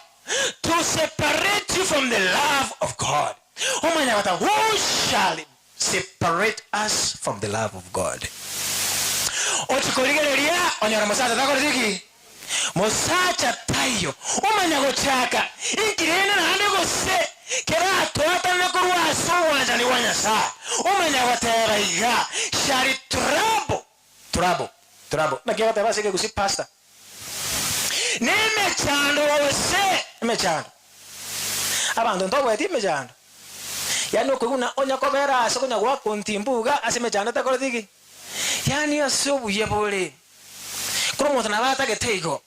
Speaker 6: to separate you from the love of God. Omanya goteba who shall separate us from the love of God? Ochia korigereria onyore mosacha takoreti ki? Mosacha taiyo omanya gochaka inki rende naende gose keratoatanane korwa ase obwanchani bwa Nyasae, omanya goteba iga, Shall trouble, trouble, trouble, naki agoteba ase ekegusii pastor? Nemechando gose emechando.
Speaker 24: Abanto ntobweti emechando. Yaani okoigwa buna onya kobera ase konya goaka ontimbu iga ase emechando etakoreti ki? Yaani ase obuya bore. Korwa omonto nabo atagete igo.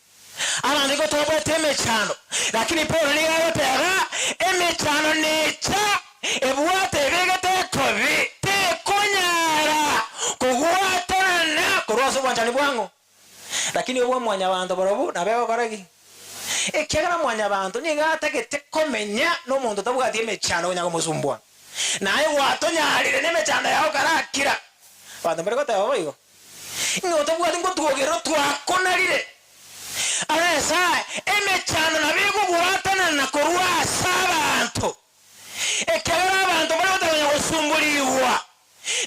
Speaker 6: Abanto igo tobwate emechando, lakini Paulo nigo agoteba, Emechando necha ebwate ebegete ekobi, tekonyara kogwatanana
Speaker 24: korwa ase obwanchani bwang'o. Lakini obwa mwanyabanto barobwo nabo egokora ki? Ekiagera mwanyabanto nigo atagete komenya nomonto otabwati emechando konya komosumbua. Naye gwatonyarire nemechando yao karakira. Abanto mbare goteba boigo, Ing'e otabwati ngotwogerera twakonarire.
Speaker 6: Aro Nyasae, emechando nabo ekogwatanana korwa ase abanto. Ekiagera abanto mbare gotaka gosumburigwa,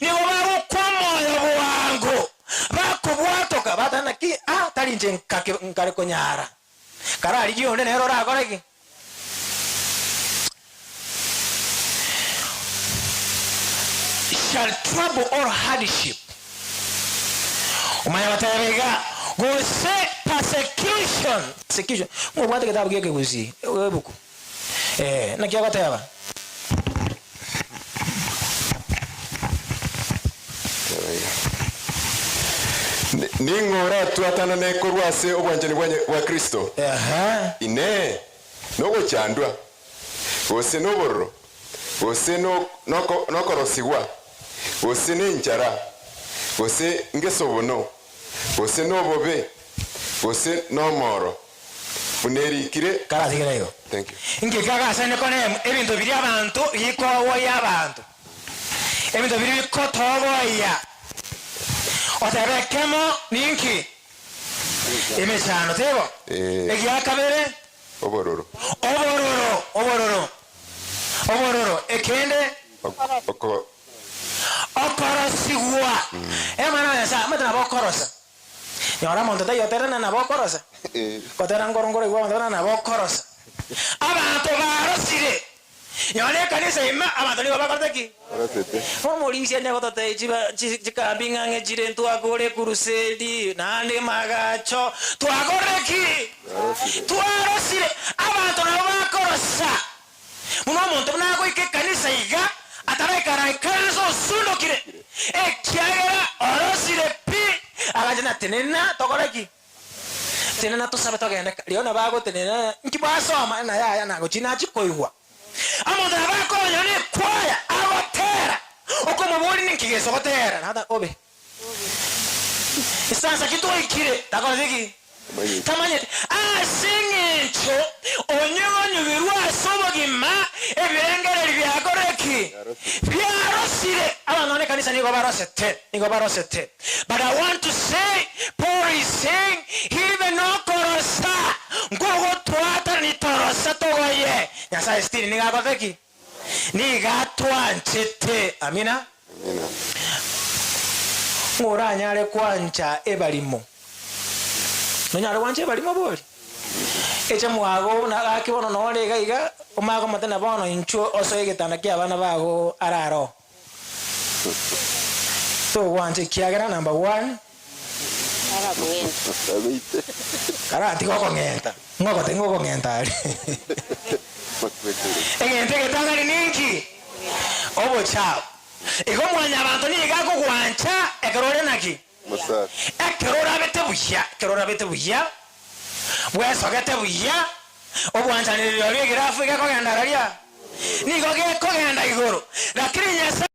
Speaker 6: nigo bagokwa omoyo bwango, bakobwatoka,
Speaker 24: bateba naki, Ah, tari inche nkare konyara. Kararigie onde nere orakore ki?
Speaker 6: Shall trouble or hardship, omanye goteba iga, gose persecution,
Speaker 24: persecution, ng'a obwate egetabu gia ekegusii, ebuku, eh, naki ogoteba?
Speaker 12: Ning'o oratwatanane korwa ase obwanchani bwa Kristo? Inee! Nogochandwa, gose nobororo, gose nokorosigwa, gose nenchara, gose ngesobono, gose nobobe, gose nomoro, buna erikire?
Speaker 6: Karatigere igo.
Speaker 12: Thank you.
Speaker 6: Inki kegase Nikodemo? Ebinto biria abanto bikogoyia abanto, ebinto biria bikotogoyia. Otebe ekemo ninki? Emechando, teibo? Egia kabere?
Speaker 12: Obororo.
Speaker 6: Obororo, obororo, obororo. Ekende?
Speaker 12: Oko.
Speaker 6: Okorosigwa. Emwana wa Nyasaye, omanyete nabo okorosa.
Speaker 24: Nyora omonto taiyo otere ng'a nabo okorosa. Gotera nkoro nkoro igwa abanto ng'a nabo okorosa.
Speaker 6: Abanto barosire. Nyora ekanisa ime abanto nigo bakorete ki?
Speaker 12: Barosete.
Speaker 24: Omorisia onye gototebia chiba chi chikambi ng'a ng'e chire ntwakore ekurusedi naende magacho,
Speaker 6: twakorire ki?
Speaker 12: Twarosire.
Speaker 6: Twarosire. Abanto nabo bakorosa. Buna omonto buna agoika ekanisa iga, ata. ataraikara ikaranse osundokire, ekiagera orosire pi. Agancha na tenena tokore ki? Tenena tosabe togende ka. Rirorio nabo agotenena, nki basoma? Na yaya nagochia nachia koigwa. Omonto nabo akonyora nekwaya agotera, okomoboria ninki gese ogotera, nagoteba obe. Esansa ki twaikire takoreti ki? Tamanyeti. Ase eng'encho onye onyugirwe ase obogima, ebirengererio biakorire ki? Biarosire. Abanto bane ekanisa nigo barosete, nigo barosete. But I want to say, Paul is saying, even okorosa nkogotwatana torosa togoye. Nyasaye still nigo akorete ki? Nigo atwanchete. Amina. Ng'o oranyare kwancha ebarimo? Nonyare gwancha ebarimo bori? Eche mwago buna gaki bono nore iga iga, omanye komotebia bono inchuo osoe egetanda kia abana bago arare oo. Togwancha ekiagera number one, karatiga okong'enta, ng'o ogotebi ng'a okong'enta aria? Egento egetang'ani ninki? Obochao. Igo mwanyabanto nigo akogwancha ekero ore naki? Ekero orabete buya, ekero orabete buya, bwesogete buya, obwanchani rirorio egirafu gekogenda raria, nigo gekogenda igoro. Lakini Nyasae.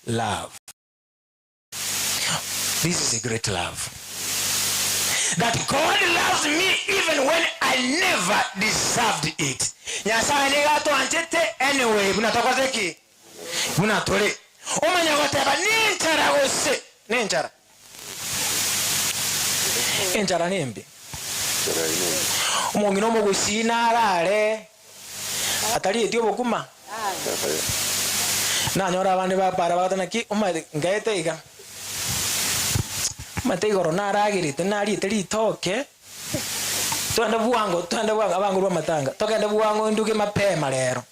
Speaker 6: Love. This is a great love. That God loves me even when I never deserved it. Nyasaye nigo atwanchete anyway buna tokorete ki? Buna tore. Omanye goteba nenchara gose nenchara. Enchara nembe. Omong'ina omogusii narare atarieti obokima. Nanyora abande bapara bagoteba naki omanyete nkaete iga, omanyete igoro naragerete nariete ritoke, twende bwango twende bwango abango rwa amatanga, togende bwango nduge mapema rero.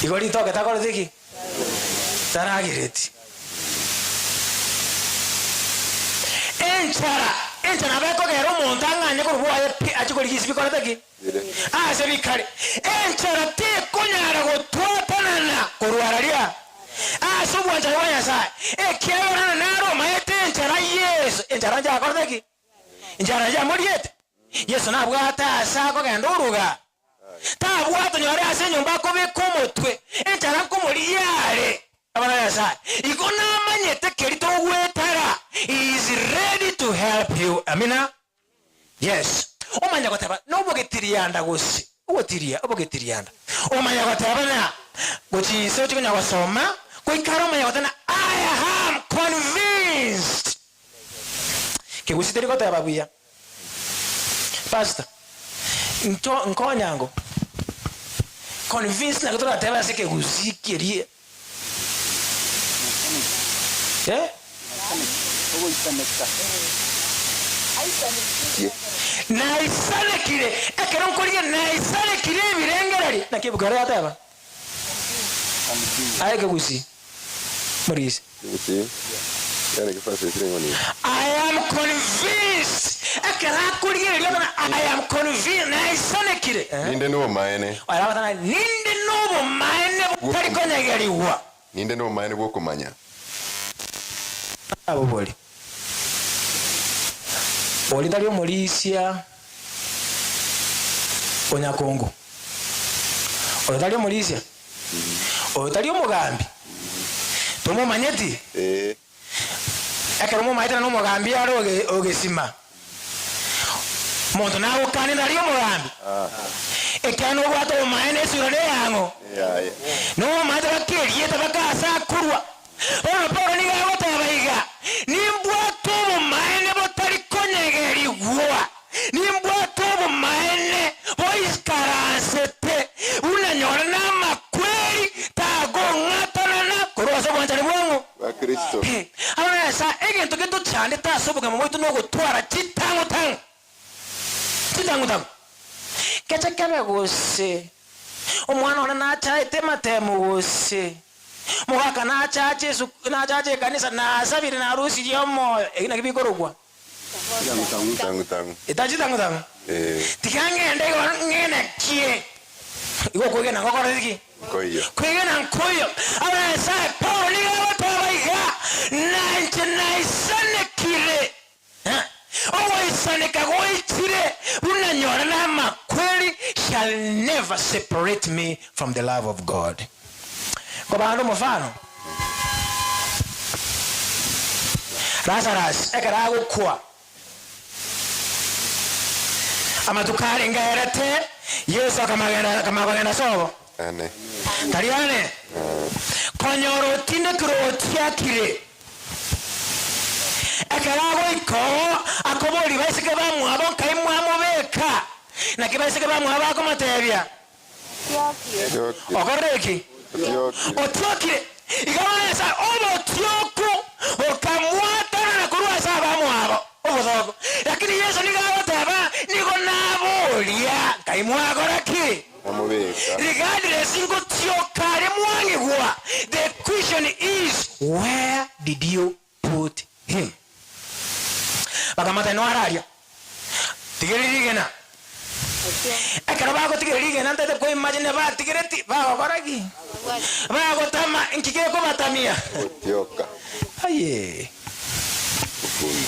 Speaker 6: Igo ritoke takoreti ki? Taragereti. Enchara, enchara nabo ekogera omonto ang'anye korwa bwaye pi achie korigia ase bikorete ki? Ase bikare. Enchara tekonyara gotwatanana korwa raria ase obwanchani bwa Nyasae, ekiagera naro omaete enchara Yeso. Enchara nchakorete ki? Enchara yamoriete. Yeso nabwate aase akogenda oruga, tabwate onye ore ase enyomba akobeka omotwe, enchara nkomorigia are. Abana ba Nyasae, igo namanyete keri togwetara, he is ready to help you. Amina. Yes. Omanye goteba nobogetirianda gose ogotiria obogetirianda. Omanye goteba ng'a gochia inse ochie konya gosoma, goikara omanye goteba ng'a I am convinced. Kegusii teri goteba buya. Pastor, nto nkonyango convinced naki toratebe ase ekegusii keria eh? Naisanekire, ekero nkorigia naisanekire ebirengererio, naki ebuku ero yateba? Aye ekegusii, morisi. I am convinced, ekero akorigereria buna I am convinced, naisanekire.
Speaker 12: Ninde nobomaene.
Speaker 6: Ere agoteba ng'a ninde nobomaene botari konyegerigwa.
Speaker 12: Ninde nobomaene bw'okomanya.
Speaker 6: Abobori, Oria tari omorisia o nyakongo? Oyo tari omorisia? Oyo tari omogambi? Tomomanyeti? Ekero momaete na nomogambi are ogesima, omonto nagokane tari omogambi? Ekiagera nobwate obomaene esura neyang'o? Nobomaete baka erieta baka ase akorwa. Bono Paulo nigo agoteba iga, Nimbwate obomaene botari konyegerigwa, nimbwate obomaene. Obwanchani bwang'o?
Speaker 12: Bwa Kristo.
Speaker 6: Abana Nyasae, egento getochandete ase obogima bwaito nogotwara chitang'u-tang'u. Chitang'u-tang'u. Keche kebe gose omwana one nachaete amatemo gose mogaka nachache esuku nachache ekanisa nasabire narusirie omoyo, eki naki bikorokwa?
Speaker 12: Chitang'u-tang'u.
Speaker 6: Eta chitang'u-tang'u.
Speaker 12: Eh.
Speaker 6: Tiga ng'ende igoro ng'enekie. Igo okwegena ngokorete ki?
Speaker 12: Nkoiyo.
Speaker 6: Kwegena nkoiyo. Abana Nyasae, Paulo nigo agoteba iga, Nainche naisanekire. Ogoisaneka goichire buna nyore namakweri shall never separate me from the love of God. Nkobande omofano, Lazarus ekero agokwa, amatuko arenge aerete, Yeso akamagenda akamagogenda sobo.
Speaker 12: Ane.
Speaker 6: Tari ane. Konyora otindekire otiakire. Ekero agoika oo, akoboria baiseke bamwabo, Nkai mwamobeka? Naki baiseke bamwabo bakomotebia, Okorire eki? Otiokire. Iga bono Nyasae obotioku bokamwatanana korwa ase abamwabo obotoku. Lakini Yeso nigo agoteba, Nigo naboria, Nkai mwakora ki? Regardless ngotioka are mwang'igwa, the question is where did you put him? Bakamotebia noare aria, tigereria rigena. Ekero bagotigereria rigena ntaete ko imagine batigereti bagokora ki? Bagotama nki gekobatamia? Aye.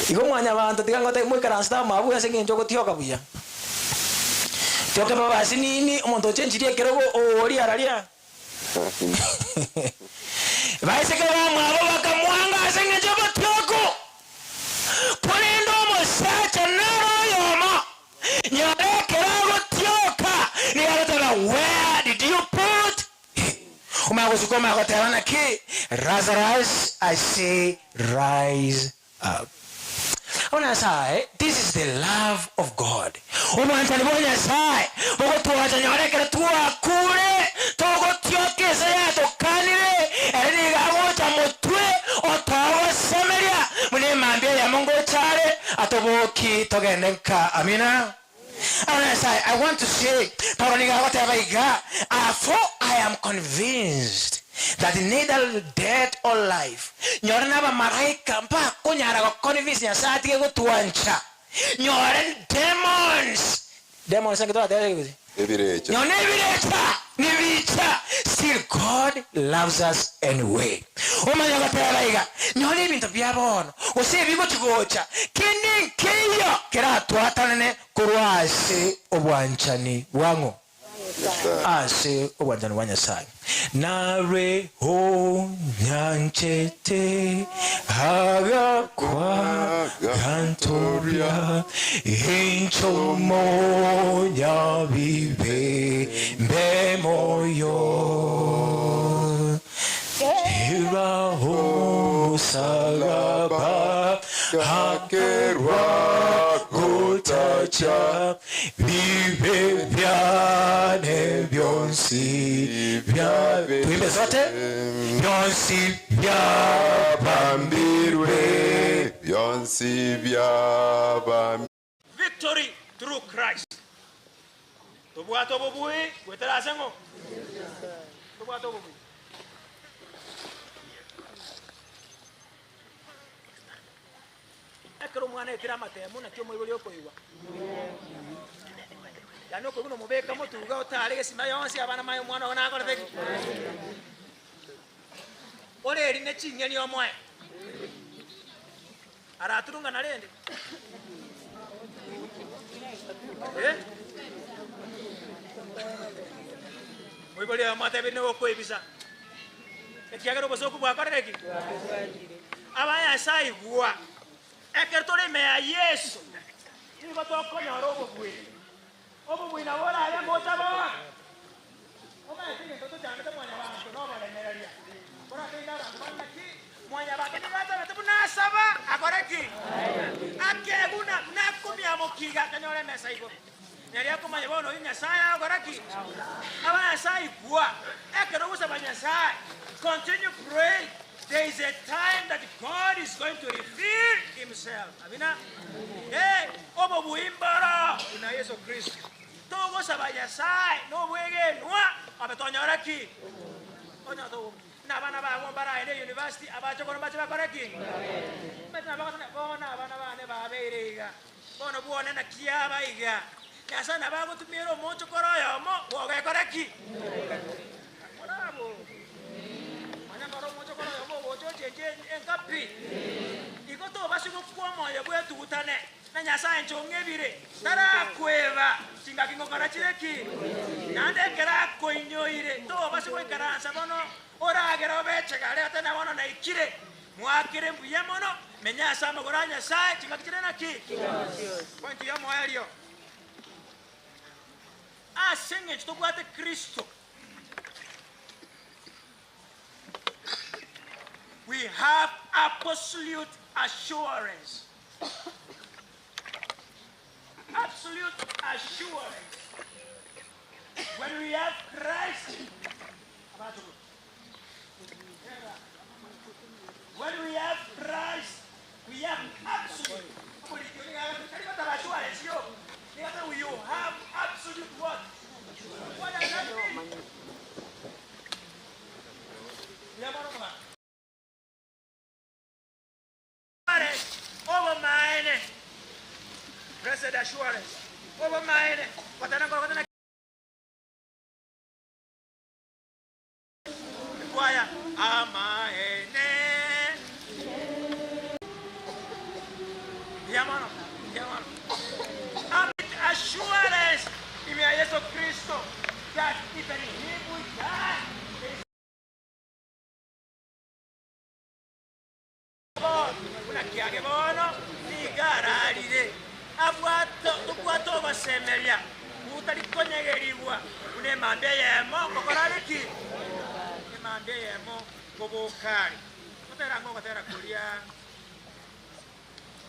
Speaker 6: Igo mwanyabanto tiga ngotebi moikaranse amo abwo ase eng'encho ogotioka buya. Tioka babasi nini omonto ochenchirie ekerogo oria araria. Baiseke bamwabo bakamwanga ase eng'encho y'obotioku. Korende omosacha naro oyomo, nyora ekero agotioka nigo agoteba where did you put him? Omanye gosuka omanye goteba naki Lazarus I say rise up. Bono Nyasae, this is the love of God. Obwanchani bwa Nyasae bogotwancha nyora ekero twakure, togotioka ense yatokanire, ere nigo agocha motwe otogosemeria buna emambia eyemo ngocha are atoboki togende nka. Amina. Bono Nyasae, I want to say, Paulo nigo agoteba iga, For I am convinced that neither death or life, nyore nabamalaika mbakonyara goconvince Nyasae atige gotwancha, nyore demons, demons naki toratebe gose?
Speaker 12: Ebirecha.
Speaker 6: Nyore ebirecha nibicha, still God loves us anyway. Omanye goteba iga, nyore ebinto bia bono, gose ebigochi gocha, kende nkeiyo keratwatanane korwa ase obwanchani bwa ng'o? Ase obwanchani bwa Nyasae. Narwe onyanchete agakwa gantooria, inche omonyabibe mbe moyo. Era omosalaba akerwa gotacha bibe biane bionsi bia tuimbe zote bionsi byabambirwe
Speaker 12: Bionsi byabambirwe.
Speaker 6: Victory through Christ. Tobwate obobui goetera ase ng'o? Tobwate obobui. Ekero omwana aetire amatemo, naki omoibori okoigwa? Yaani okoigwa nomobeka motuga otare gesima yonsi abana maye omwana ogo nakorete ki? Ore eri ne ching'eni omoe. Araturungana rende? Eh? Moibori oyomo atebirie nigo okoibisa, ekiagera obosooku bwakorire ki? Abaye ase aigwa, ekero tore ime ya Yeso, nigo tokonyora obobui. Obobui nabo orabe ngocha bono. Omanyete egento tochandete mwanyabanto noboremereria. Koratende abanto bare naki, mwanyabanto nigo atabete buna asaba akore ki? Akeguna buna akomiamokia iga akanyora emesa igoro. Nari akomanya bono oyio Nyasae agokora ki? Aba Nyasae igwa. Ekero ogosaba Nyasae, continue praying. There is a time that God is going to reveal himself. Amina. Eh, obobui mboro buna Yeso Kristo. Togosaba Nyasaye nobwegenwa abe tonyora ki? Onyora tobo. Na abana bago mbaraende university abachokoro mbache bakore ki? Omanyete nabo bagoteba bono abana bane babeire iga. Bono bwone naki aba iga. Nyasaye nabo agotumia omochokoro oyomo bwogekora ki? Morabo. Manya kore omochokoro oyomo ogocha ochenche enka pi. Igo tobasi gokwa omoyo bwetugutane na Nyasaye inche ong'ebire, tarakweba chingaki ngokora chire ki? Naende ekero akoinyoire tobasi goikaransa bono oragere obechegare ate na bono naikire. Mwakere mbuya mono, menya ase amagoro a Nyasaye chingaki chire naki? Pointi y'omoerio. Ase engencho tobwate Kristo, we have absolute assurance. Absolute assurance. When we have Christ, when we have Christ, we have absolute. You have absolute what? What does that mean? Over mine. Blessed assurance. Over mine. Choir. Amaene. Yamano. Yamano. Assurance in Yesu Kristo that even him we die. Buna kiage bono nigararire abwato tobwato ogosemeria butari konyegerigwa buna emambia eyemo ngokora riki emambia eyemo ngobokari gotera ngogotera koria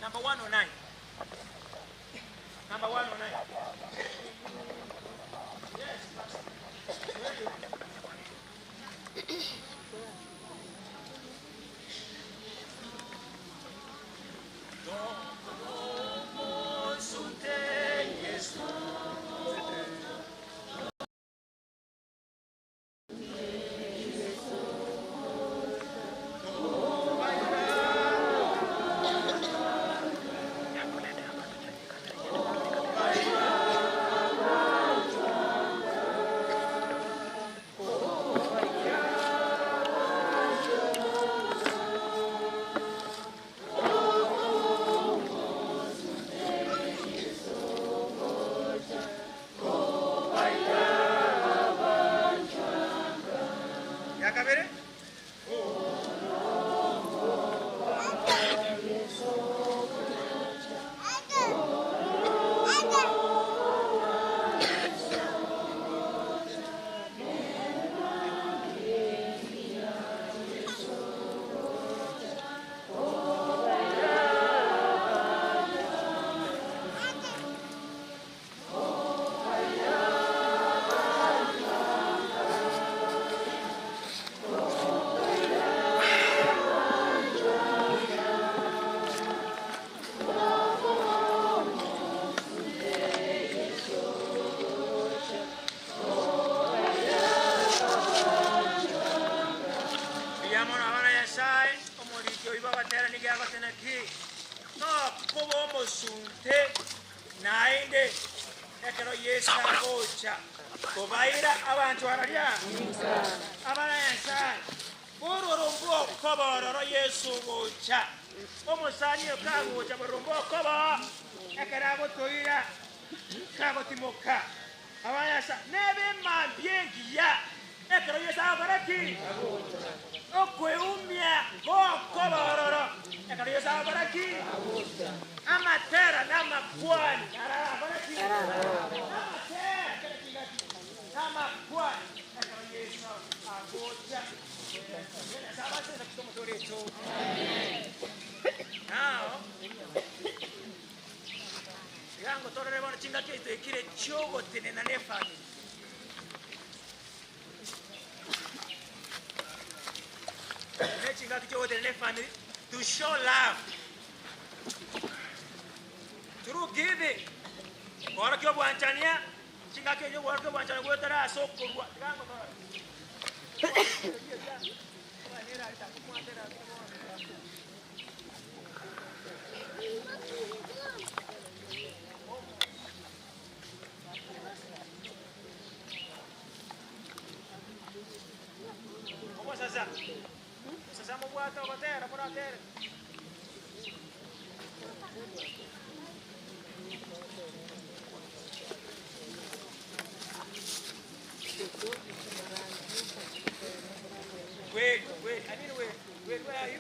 Speaker 6: number 109 number 109 yes pastor. Yakabere? Mbuya mono abana Nyasaye omoriki oyo bagatera nigo agotena ki nokoba omosunte naende ekero Yesu agocha kobaira abantu araria abana Nyasaye bororo mbwokobororo Yesu gocha omosani oyo kagocha bororo mbwokobo ekero agotoira kagotimoka abana Nyasaye nebe emambia engiya ekero Yesu agokora ki okweumia gokobororo ekero Yesu agokora ki amatera n'amakwani aragokora ki amatera n'amakwani ekero Yesu agocha Now, igango torore bono chingaki ekire chiogotenena ne family. chingaki chiogotenena efamily to show love through giving korokia obwanchania chingaki erio gworokia obwanchani gwetara ase okorwa tiga ngotora. Obosasa, obosasa mobwate ogotera moratere. Wait, wait, I mean wait, wait, where are you?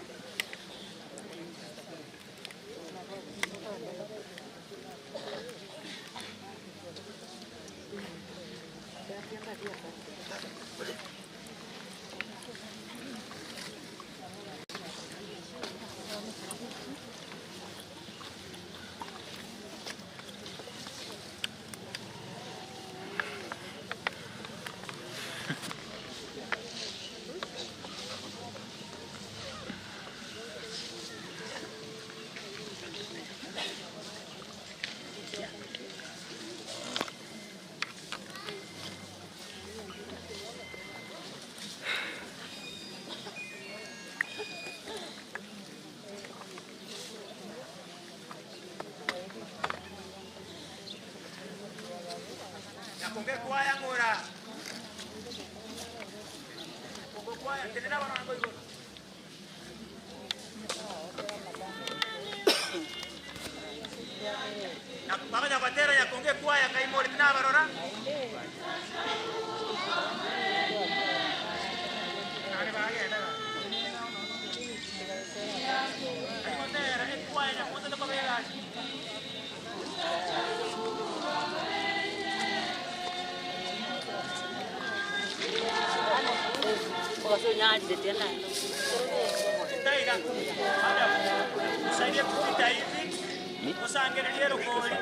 Speaker 6: Nakonge kwaya ng'ora. Konge kwaya tenena bana ngo igoro. Na baganya batera ya konge kwaya kaimori tina barora. Nare bagenda. Alimotera ekwaya na konde ko bega. Taiga. Usaidie kupita hivi. Usangelelie rokoli.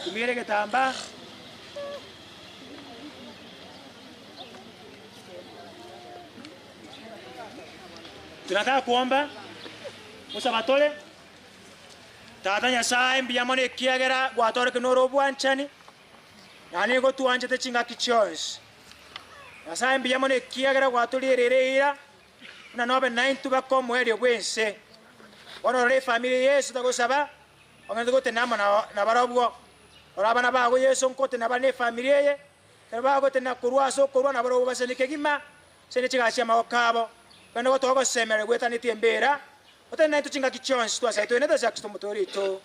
Speaker 6: Tumire gitambaa. Tunataka kuomba Musa batole tata nyasaye mbuya mono ekiagera gwatoreke noro obwanchani na nigo twanchete chingaki chionsi nyasaye mbuya mono ekiagera gwatorierere eira buna nobe naintwe baka omoerio bwa ense bono orore efamiri yesu tagosaba ogende gotenama na barobwo ora abana bago yesu nkotena bari na efamiri eye ekero bagotena korwa ase okorwa na barobwo basene kegima sene chigachi amagoko abo kwenda gotoa gosemera gwetaneti embera otene naintwe chingaki chionsi twasaye twenete ase kristo omotori oito.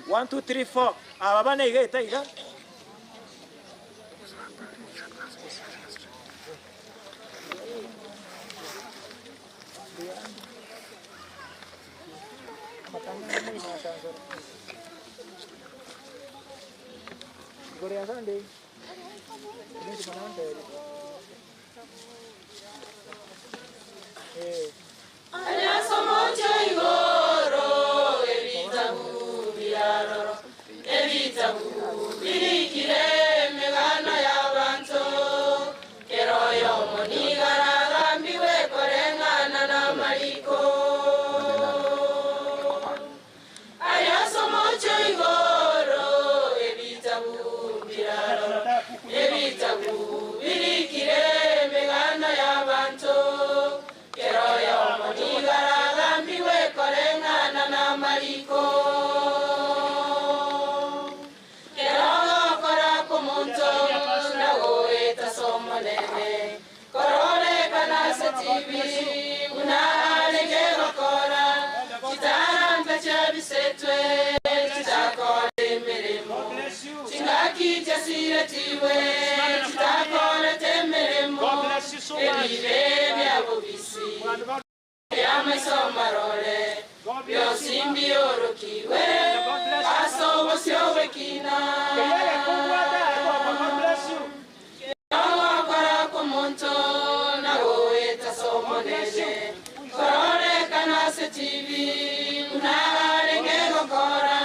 Speaker 6: 1 2 3 4 aba bane iga eta iga Igoro ya Sunday.
Speaker 9: Anyasomocho igoro ebitabu byaroro ebitabu birikire emigano y'abantu kero yomonigaragambiwe koreng'ana n'amariko Anyasomocho igoro ebitabu byaroro ebitabu birikire emigano y'abantu kero yomonigaragambiwe koreng'ana n'amariko kero gokora komonto nagoeta somonene kororekana ase tibi buna arenge gokora chitaranta chiabisetwe chitakora emirimo. chasiretiwe chitakorete emirimo ebibe byabobisi byamaisomarore byosi mbiorokiwe asobosyogbekina ogokora komonto nagoeta somonene kororekana ase tv unarenge gokora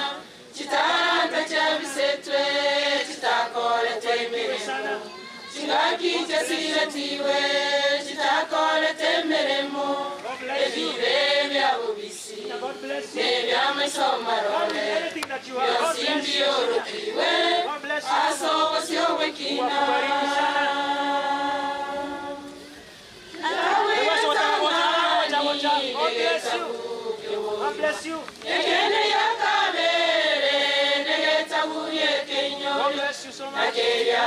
Speaker 9: chitaranta chabisetwe chitakorete emirimo chingaki chasiretiwe chitakorete emirimo ebibe byabobisi nebyamaisomarore byosi mbiorokiwe asobosyogbekina
Speaker 6: God bless you.
Speaker 9: Ekene yakabere negetabuye kenyo nakeya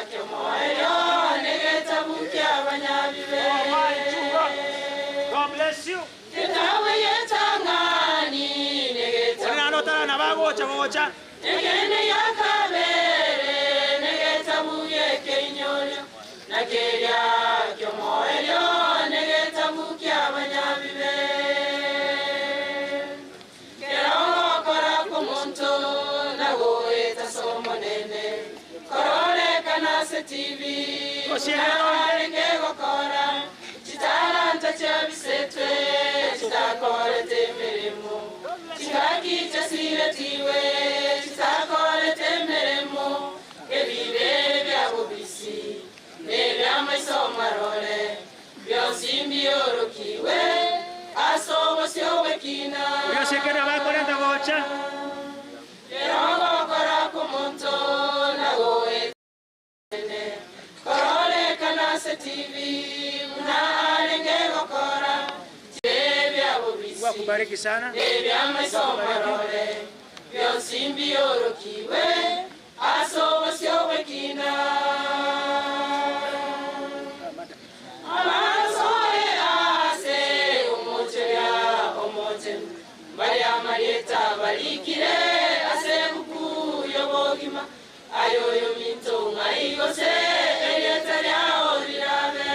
Speaker 9: kyomoyo negetabuke abanyabibe.
Speaker 6: God bless you.
Speaker 9: Ketawe yetangani
Speaker 6: Onena notara na bagocha gocha.
Speaker 9: Ekene yakabere negetabuye kenyo nakeya kyomoyo negetabuke abanyabibe. Kerongokora komonto nagoeta somonene kororekana ase tv narenge gokora chitaranta chabisetwe chitakorete emirimo chingaki chasiretiwe chitakorete emirimo ebibe byabobisi nebyamaisomarore byosi mbiorokiwe asobosyogbekina
Speaker 6: Oyosekene bakorenta gocha.
Speaker 9: Kerongokora komonto nagoetene kororekana ase tv buna arenge gokora ebyabobisi
Speaker 6: Akubariki sana.
Speaker 9: ebyamaisomarore byosi mbiorokiwe asobosyogbekina amarasoe ase omocheria omochenu baria barikire ase buku yobogima ayoyo minto ng'aigose erieta riao rirabe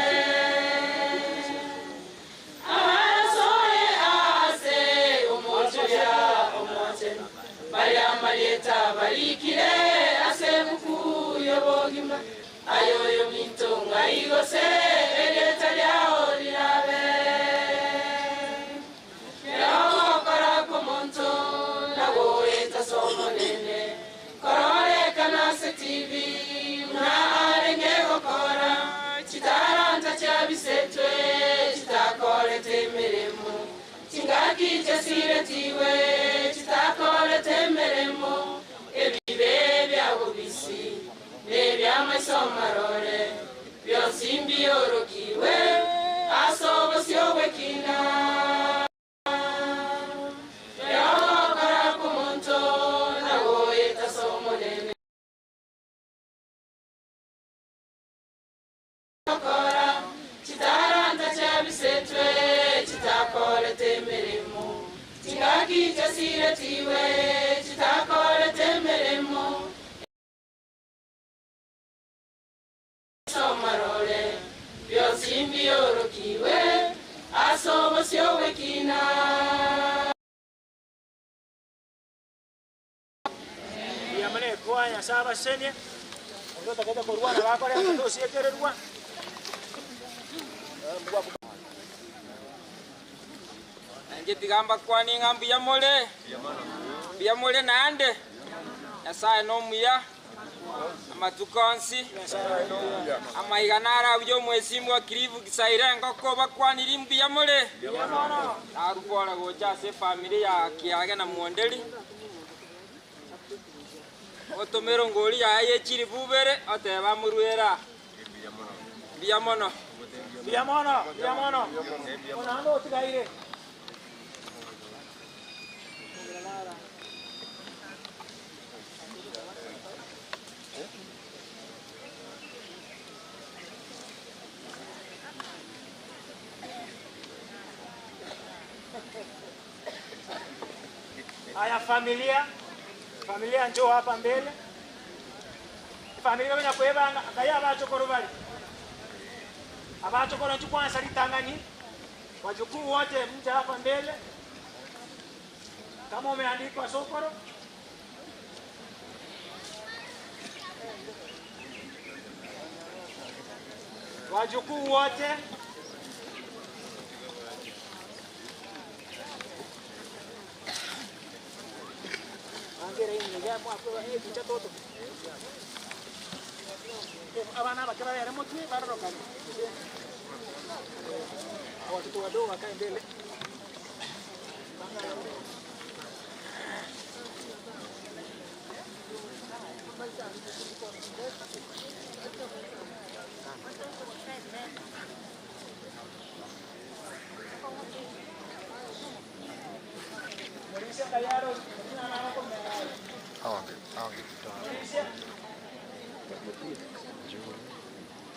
Speaker 9: amarasoe ase omocheria omochenu baria barikire ase buku yobogima ayoyo minto ng'aigose erieta riao rirabe kerogokora komonto nagoeta somonene kororekana ase tv muna arenge gokora chitaranta chabisetwe chitakorete emirimo chingaki chasiretiwe chitakorete emirimo ebibe byabobisi nebyamaisomarore byosi mbiorokiwe asobosyogbekina kerogokora komonto nagoeta somonene gokora chitaranta chabisetwe chitakorete emirimo chingaki chasiretiwe chitakorete emirimo somarore byosi mbiorokiwe asobosyowekina
Speaker 6: Yamane kwa nyasaye abasenie. Ondo takete korwana bakorenta tosiekererwa.
Speaker 13: Nanje tigamba kwaninga mbuya mule mbuya mule nande nyasaye nomuya amatuko onsi amaiga narabya omwesimu wa kirivu kisaire engoko bakwaniri mbuya mule narubora gocha ase efamily ya kiage na mwonderi otomero ngori yaye yechiri bubere oteba murwera mbuya mono
Speaker 6: Mbuya mono, mbuya mono. Onando otigaire. Haya familia, familia njoo hapa mbele. Efamiri bakonya kwebanga ngai abachokoro bare. Abachokoro nchi kwanza ritang'ani, wajukuu wote mje hapa mbele. Kama umeandikwa sokoro. Wajukuu wote abana bake babere motwe barorokane watoto wadogo wakae mbele.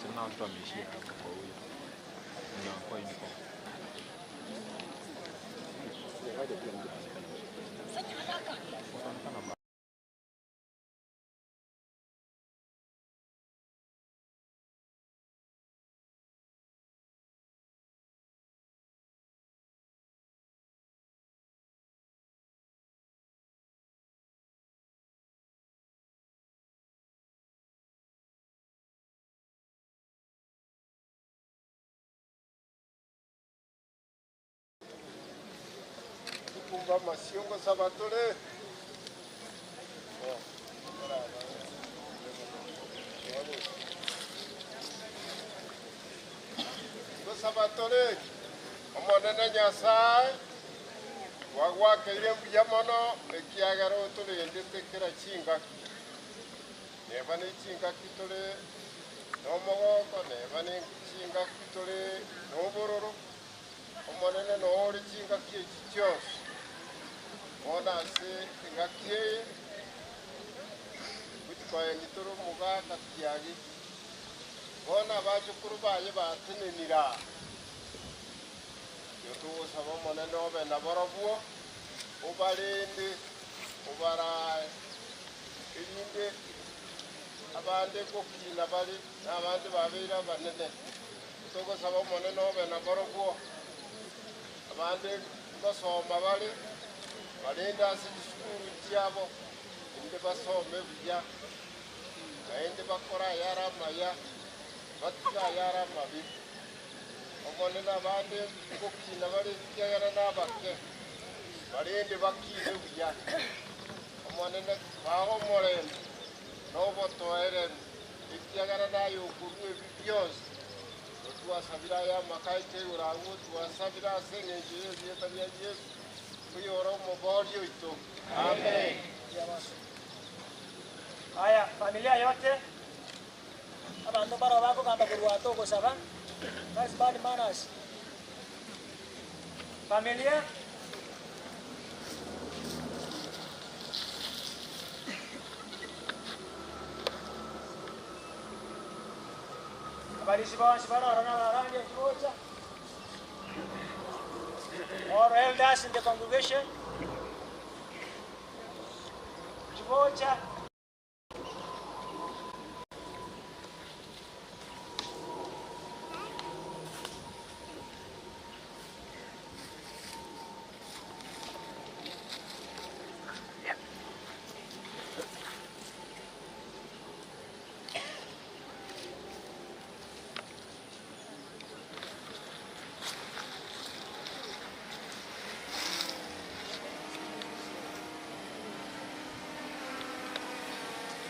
Speaker 18: Sina watoto wameishia hapo kwa huyo. Na kwa uniform.
Speaker 5: Kumva masiongo sabatore. Sabatore omonene Nyasaye wagwakeire mbuya mono ekiagera otorendete kera chingaki neba ne chingaki tore nomogoko neba ne chingaki tore nobororo omonene noore chingaki echi chionsi bono ase engaki eye gochikoeni tore omogaka kiagi bono abachukuru baye batenenira yotogosaba omonene obe naborobwo obarende obarae erinde abande gokina bari na abande babeire abanene togosaba omonene obe naborobwo abande gosoma bari barende ase chisukuru chiabo inde basome buya naende bakora ayare amaya batiga ayare amabi omonene abande gokina bari kiagera na abake barende bakine buya omonene baga omorembe nobotoereri ekiagera naye okorwa ebi bionsi otwasabira aya amakaite igoro agwo twasabira ase eng'encho ya ebieta bia Yesu kuyora omobori oito amen.
Speaker 6: Haya, familia yote abantu baro bakugamba kurwata ogosaba. That's bad manners. Familia abalisi bonsi barora n'abarangi ekibuuza. All elders in the congregation. Kibocha.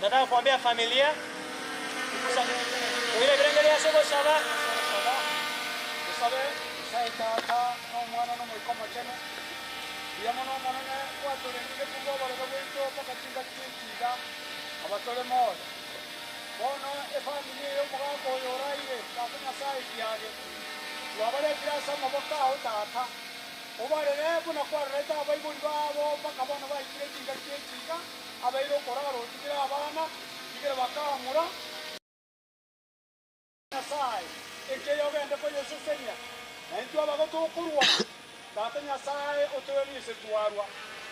Speaker 6: Nataka kuambia familia ile virengelia soko saba
Speaker 19: tusabe nyasaye tata n'omwana n'omwika omochenu buya mono omonene gwatorendire kumba obororo bwaito mpaka chingaki chi'echiga abatore moyo bono efamili eye omogaka oyo oraire tata nyasaye kiage twabaretire ase amaboko ao tata obarere buna kwarerete abaibori babo mpaka bono baikire chingaki chi'echiga abaire okorara otigire abana tigire bakamura Nyasaye ekeyo ogende koyesesenia naintwe abagotokorwa tata Nyasaye otoerise twarwa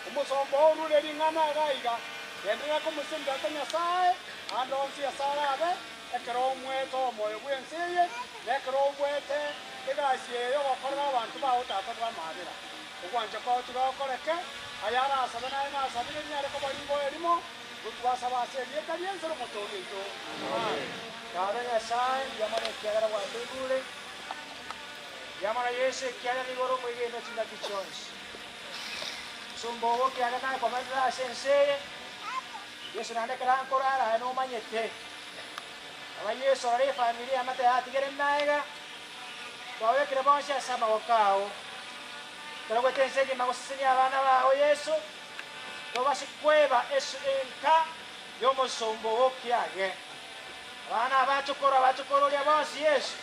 Speaker 19: omosomba orure ring'ana iga iga Genderera komosemia Tata Nyasae ande onsi ase arabe, ekero omwete omoyo bw'ense eye, na ekero obwete egasi eye y'ogokorera abanto bao Tata bw'amabera. Ogwancha kwao tiga gokoreke, aya arasabe naye nasabire rinyare koba rigoe erimo, gotwasaba ase erieta ri'ense n'Omotoori oito. Amen.
Speaker 6: Tata Nyasae, mbuya mono ekiagera gwatoigure, mbuya mono Yeso ekiagera nigo ore omwegenwa chingaki chionsi. Nsomba obo ekiagera nakomentire ase ense eye, Yeso naende ekero ankorara aye nomanyete. Aba Yeso rora efamiri y'amate yatigere magega, twababekire bonsi ase amaboko ao. Ekero goeta ense engima gosesenia abana bao Yeso, tobase kweba enka y'omosomba oo kiage. Abana abachokoro abachokororia bonsi Yeso,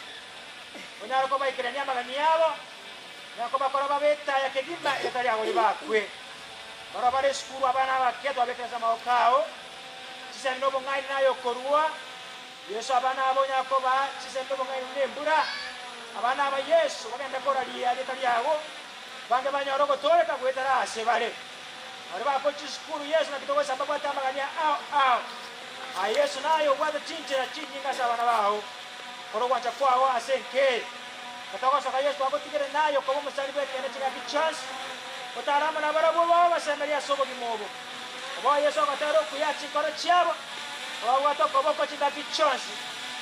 Speaker 6: onyare kobaikerania amagani abo, na kobakora babe etaya kegima etari agori bakwe. Barabwo bare esukuru abana abake twabekire ase amaboko ao, chisemi na obong'aini naye okorua. Yeso abana aba onyare kobaa chisemi na obong'aini buna embura. Abana aba Yeso bagende koraria erieta riago, bange banyore ogotooreka goetera aase bare. Baria bakochia chisukuru Yeso naki togoisa mbabwate amagania ao ao. Aye Yeso naye obwate chinchera chinyinge ase abana bao. Kora ogwancha kwao ase enka eye. Gatogosoka Yeso agotigere naye okoba omosani bw'ekeene chingaki chionsi, otare amo nabarabwo bao basemerie ase obogima obo. Oboe Yeso ogotera okuya chinkoro chiabo, obabwate okoboko chingaki chionsi,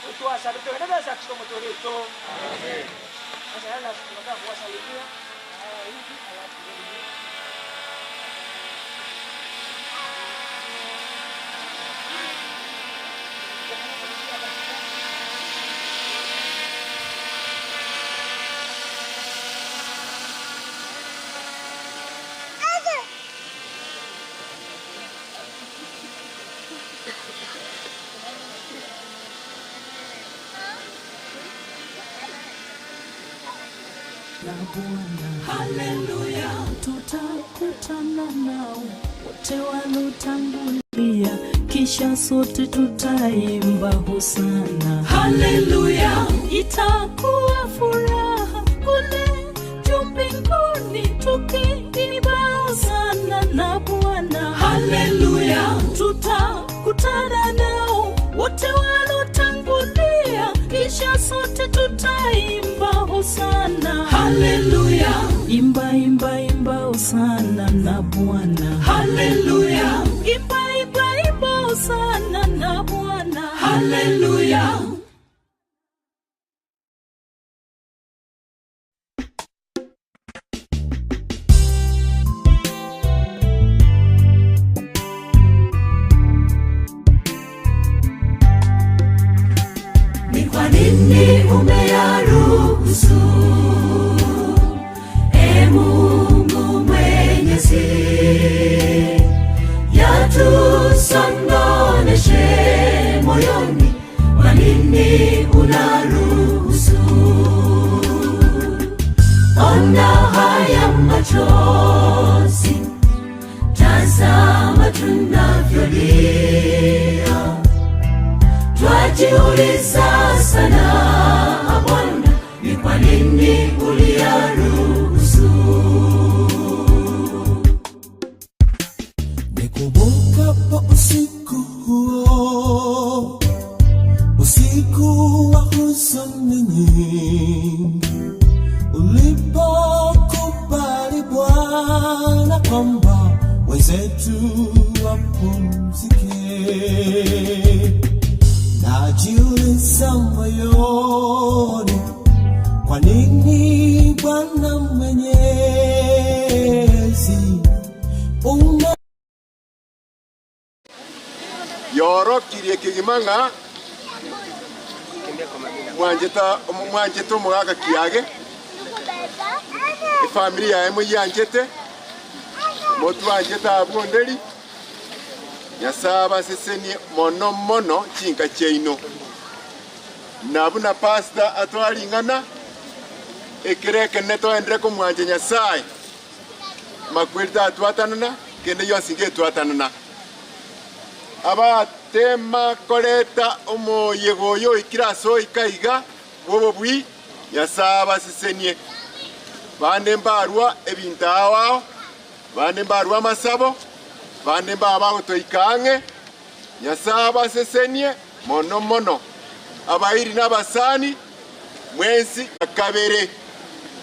Speaker 6: otwasabire togende Yeso Kristo Omotoori oito. Amen. Sasa yale tunataka kuwasalimia na haya hivi alafu
Speaker 17: Haleluya, tutakutana nao wote walotangulia, kisha sote tutaimba hosana. Haleluya, itakuwa furaha kule juu mbinguni tukiimba hosana na Bwana. Haleluya, tutakutana nao wote walotangulia, kisha sote tutaimba hosana. Haleluya, imba imba imba hosana na Bwana. Haleluya, imba imba imba hosana na Bwana. Haleluya.
Speaker 20: Ni kwa nini umeyaruhusu, e Mungu Mwenyezi, yatusongoneshe moyoni? Kwa nini unaruhusu? Ona haya machozi, tazama tunavyolia Twajiuliza sana Bwana, ni kwa nini uliyaruhusu?
Speaker 21: Nikumbukapo usiku huo, usiku wa huzuni nyingi, ulipokubali Bwana kwamba wenzetu wapumzike. Najiuliza moyoni, kwa nini Bwana Mwenyezi ume
Speaker 12: Yorokirie kegima ng'a mwanchete omogaka kiage, efamiri yaye moyianchete, motwanchete abwo onderi, Nyasae abasesenie mono mono chinka chiaino. Na buna pastor atoa ring'ana, ekero ekenene toenderere komwancha Nyasae, makweri tatwatanana, kende gionsi ngetwatanana. Abatema koreta omoyega oyo oikire ase oika iga bw'obobui, Nyasae abasesenie. Bande mbarua ebinto ao ao, bande mbarua amasabo. Bande mbaba bagotoika ang'e, Nyasae abasesenie mono mono, abairi na abasani mwensi kabere.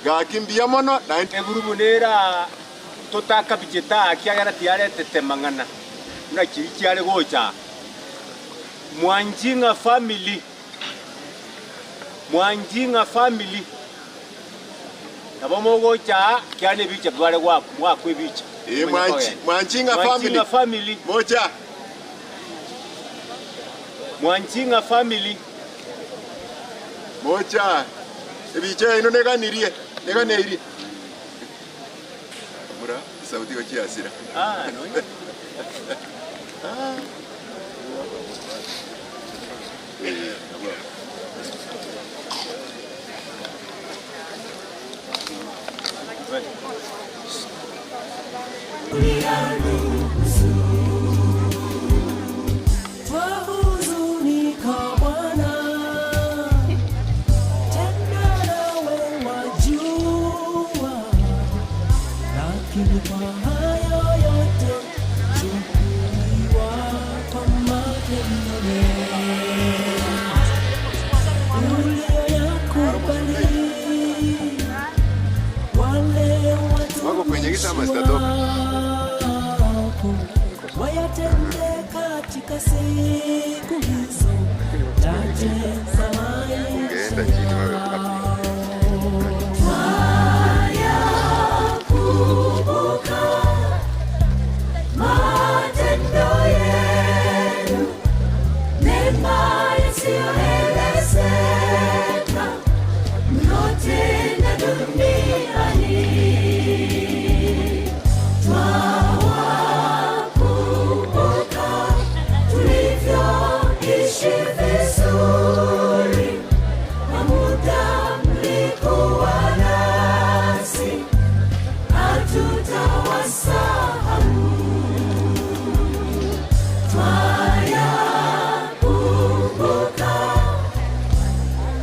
Speaker 12: Gaki mbuya mono naende.
Speaker 2: Egurubu nere aa totakabichete aa ekiagera tiaretete mang'ana buna chiria chiare gocha aa. Mwanjing'a family, Mwanjing'a family, nabo mogocha aa ekiagera na ebicha tware goakwa, mwakwa ebicha.
Speaker 12: Ee, Mwanjing'a family,
Speaker 2: Mwanjing'a family.
Speaker 12: Mocha.
Speaker 2: Mwanjing'a family.
Speaker 12: Mocha. Ebicha yaino neganirie, neganeirie. Mura, esauti igo chiasira.
Speaker 2: Ah, nonya.
Speaker 12: Ah. Eh, abwo abwo.
Speaker 21: Twahuzunika Bwana, tena nawe wajua, lakini kwa hayo yote chukuliwa kwa matendo mema uliyoyakubali. Wale
Speaker 12: Wako kwenye
Speaker 21: watumishi
Speaker 12: giza ama zitatoka?
Speaker 21: wako wayatende katika siku hizo chache za maisha
Speaker 12: Ungeenda chini wewe hapo.
Speaker 20: Twayakumbuka matendo yenu mema yasiyoelezeka mlotenda duniani. Twawakumbuka tulivyoishi vizuri kwa muda mlikuwa nasi, hatutawasahau. Twayakumbuka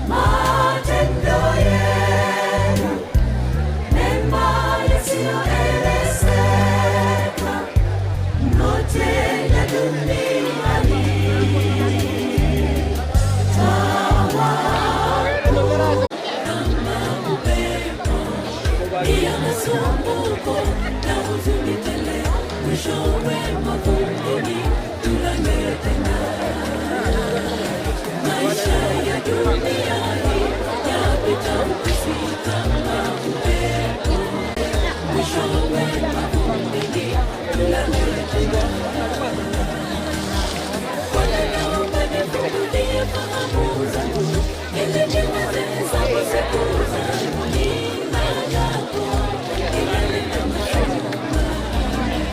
Speaker 20: matendo yenu mema yasiyoelezeka mlotenda duniani. Kama upepo ya masumbuko na huzuni tele, mwishowe mavumbini tulale tena. Maisha ya dunia hii yapita upesi kama upepo, mwishowe mavumbini tulale tena. Bwana naomba nifungulie fahamu zangu ili niweze hesabu siku zangu nilalapo, nilale na matumaini.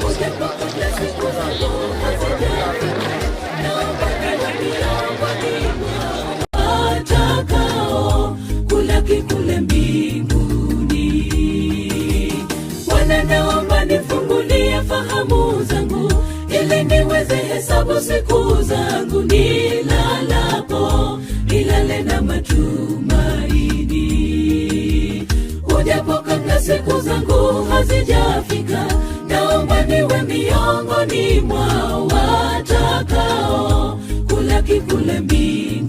Speaker 20: Ujapo kabla siku zangu hazijafika, naomba niwe miongoni mwao watakao kulaki kule mbinguni. Bwana naomba nifungulie fahamu zangu ili niweze hesabu siku zangu nilalapo, nilale na matumaini. Ujapo kabla siku zangu hazijafika, naomba niwe miongoni mwao watakao kulaki kule mbinguni.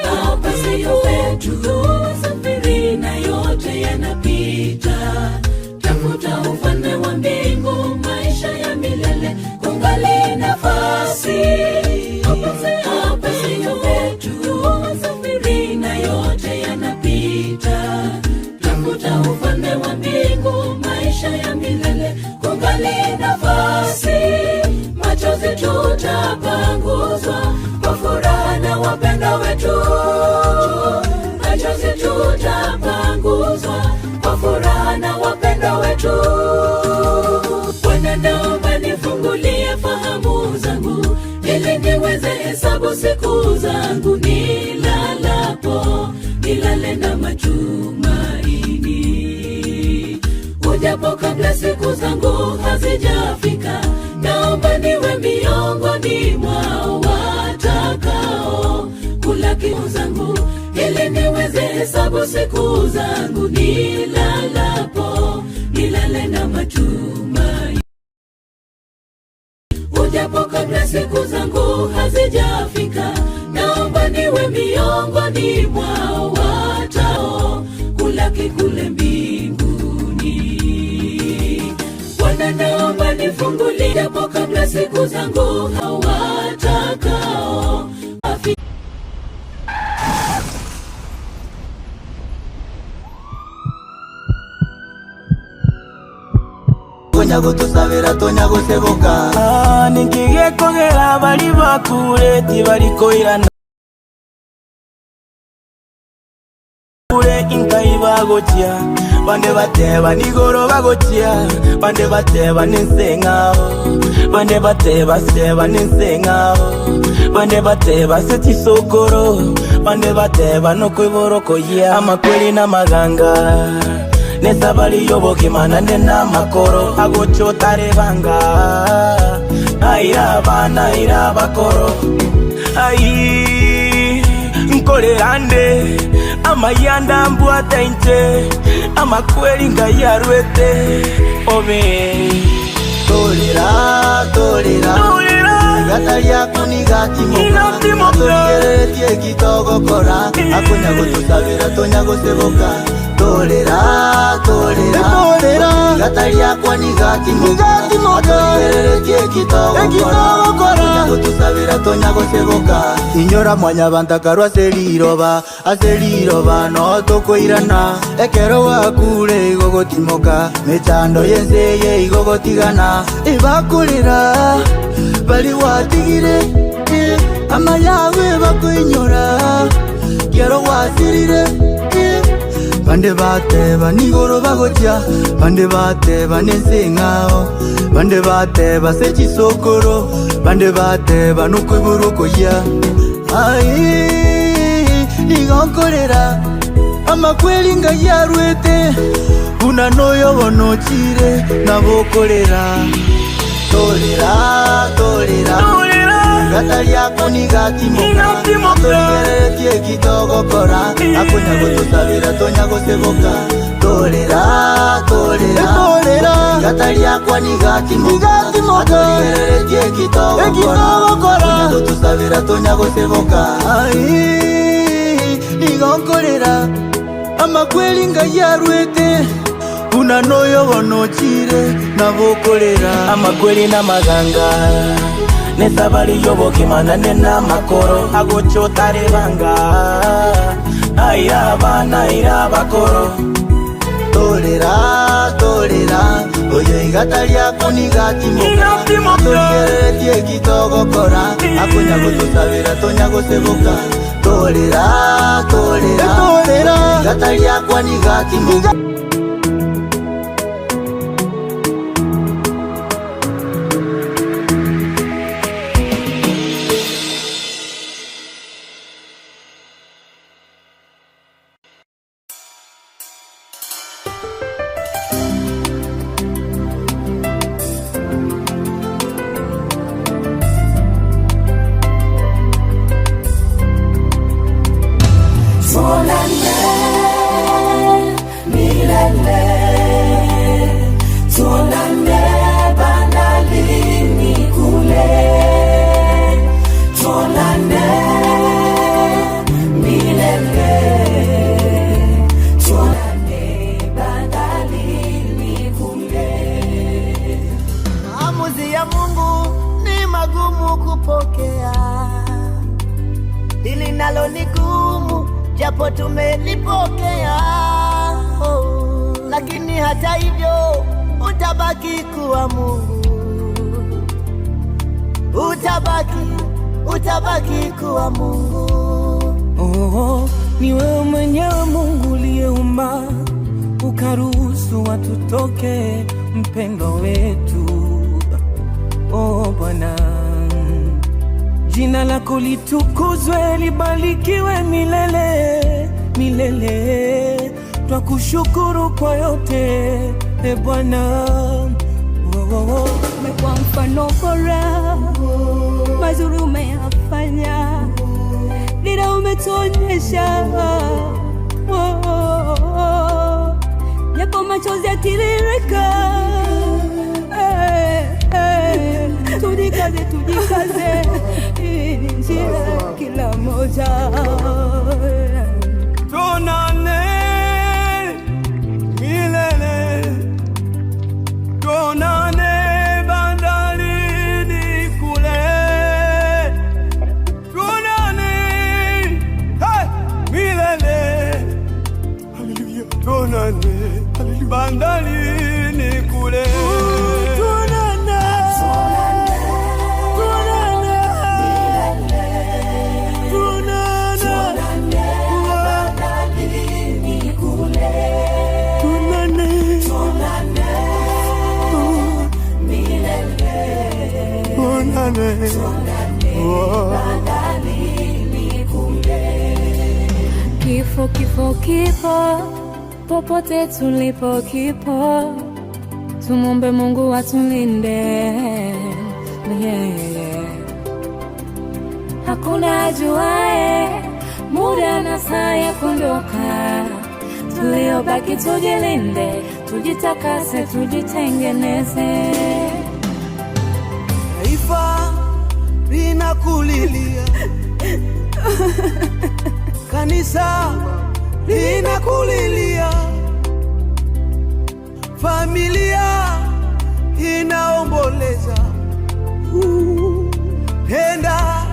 Speaker 20: Hapa sio kwetu, safiri na yote yanapita. Tafuta ufalme wa mbingu, maisha ya milele, kungali nafasi. Hapa sio kwetu, safiri na yote yanapita. Tafuta ufalme wa mbingu, maisha ya milele, kungali nafasi. Machozi tutapanguzwa kwa furaha na wapendwa wetu. Machozi tutapanguzwa kwa furaha na wapendwa wetu. Bwana naomba nifungulie fahamu hesabu siku zangu nilalapo, nilale na matumaini. Ujapo kabla siku zangu hazijafika, naomba niwe miongoni mwao watakao kula kiu zangu, ili niweze hesabu siku zangu nilalapo, nilale na matumaini. Ujapo kabla siku zangu hazijafika, naomba niwe miongoni mwao watao kulaki kule mbinguni. Bwana, naomba nifungulie, japo kabla siku zangu hawatakao afi
Speaker 3: Tonya gutusabira tonya guseboka
Speaker 10: Nikigekogera bari bakure tibarikoirana kure inkai bagochia bande bateba nigoro bagochia bande bateba ninseng'ao bande bateba seba ninseng'ao bande bateba setisokoro bande bateba nokwiborokoyia amakweli n'amaganga nesabari y'obogima nande n'amakoro agochotarebanga airaba nairabakoro ai nkorerande amayanda mbwata inche amakweli ngayarwete obe
Speaker 3: Tolera tolera Igata ryaku nigatimoka Atũrigereretie gitogokora Akunya gutusabira tonya guseboka Tolera tolera Igata ryakwa nigatimoka Atũrigereretie gitogokora Akunya gutusabira tonya guseboka Inyora mwanya bantakarwa ase riroba ase riroba no tokoirana ekero wakure igogotimoka mechando yenseye igogotigana ibakurira bari watigire eh, ama yawe bakoinyora kero wasirire eh. Bande bateba nigoro bagochia bande bateba nenseng'ao bande bateba sechisokoro bande bateba nokoiburukoyia ai nigonkorera amakweli ngayarwete buna noyo bonochire nabokorera Tolera tolera Igata ryaku nigatimoka Atũrigereretie gitogokora Akunya gutusabira tonya guseboka Tolera tolera Igata ryakwa nigatimoka Atũrigereretie gitogokora Akunya gutusabira tonya guseboka Ai nigonkorera amakweli ngayarwete buna noyo bonochire nabokorera
Speaker 10: amakweli n'amaganga nesabari y'obogima nane n'amakoro agochotarebanga airaba nairabakoro
Speaker 3: Tolera tolera oyo igata ryaku nigatimoka Atũrigereretie gitogokora Akunya gutusabira tonya guseboka Tolera tolera Igata ryakwa nigatimoka
Speaker 20: Tuonane milele, tuonane bandarini kule, tuonane milele, tuonane bandarini kule.
Speaker 11: Maamuzi ya Mungu ni magumu kupokea, hili nalo ni gumu, japo tumelipokea. Oh, lakini hata hivyo utabaki kuwa Mungu, utabaki, utabaki kuwa Mungu.
Speaker 22: Oh, ni wewe mwenyewe Mungu uliyeumba ukaruhusu watu toke, mpendwa wetu. Oh Bwana, Jina lako litukuzwe, libarikiwe milele milele. Twakushukuru kwa yote, e Bwana. Oh, oh, oh.
Speaker 4: Umekuwa mfano bora, mazuri umeyafanya, dira umetuonyesha. Oh, oh, oh. Japo machozi yatiririka, eh, eh, tujikaze, tujikaze, hii ni njia kila moja.
Speaker 22: Tuonane milele, tuonane bandarini kule, tuonane hey, milele, haleluya, tuonane bandarini kule, tuonane, tuonane, tuonane,
Speaker 17: Kifo, kifo, kipo popote tulipo, kipo. Tumombe Mungu atulinde. Yeah. Hakuna ajuae muda na saa ya kuondoka, tuliobaki tujilinde, tujitakase, tujitengeneze.
Speaker 11: Taifa linakulilia, kanisa linakulilia, familia inaomboleza. Tenda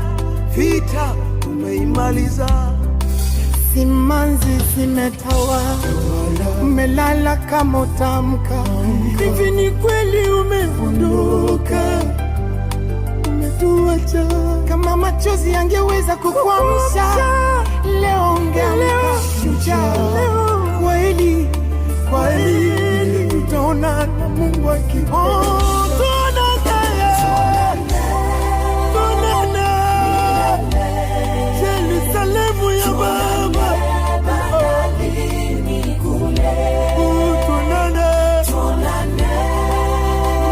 Speaker 11: vita umeimaliza.
Speaker 7: Simanzi zimetawa, umelala kama utamka. Hivi ni kweli umeondoka, umetuacha. Kama machozi yangeweza kukuamsha leo, ungeamka shujaa. Kweli kweli, tutaonana Mungu akipenda. Oh, tuonane, tuonane Yerusalemu ya Baba. Oh, tuonane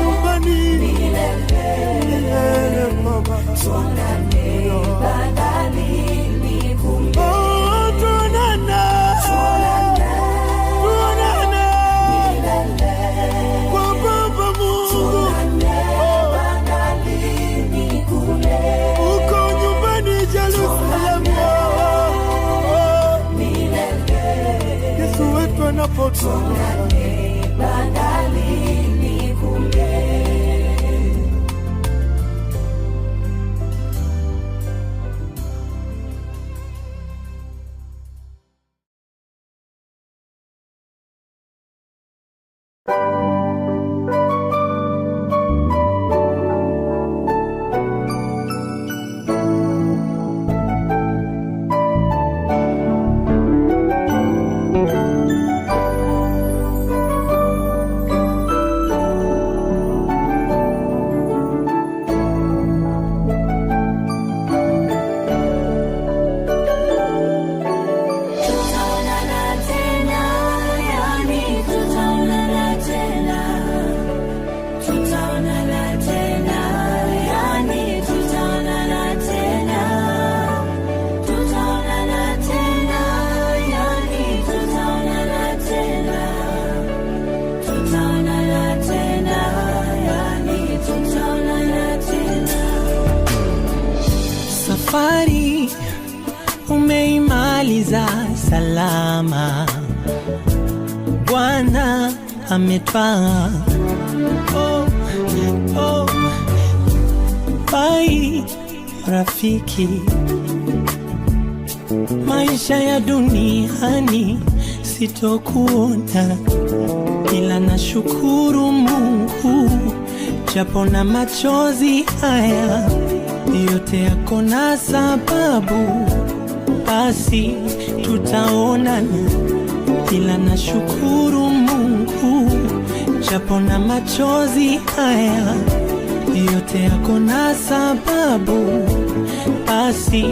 Speaker 7: nyumbani milele Baba. Oh, tuonane, tuonane kwa Baba Mungu. Uko nyumbani Yerusalemu. Yesu wetu anapotoka
Speaker 17: Tutaonana tena, yani tutaonana tena. Tutaonana tena, yani tutaonana tena. Tutaonana tena, yani tutaonana tena. Tutaonana tena, yani tutaonana tena.
Speaker 22: Safari umeimaliza salama, Bwana ametwaa. Oh, oh. Bai rafiki, maisha ya duniani sitokuona, ila nashukuru Mungu japo na machozi haya yote yako na sababu, basi tutaonana, ila nashukuru Mungu japo na machozi haya yote yako na sababu, basi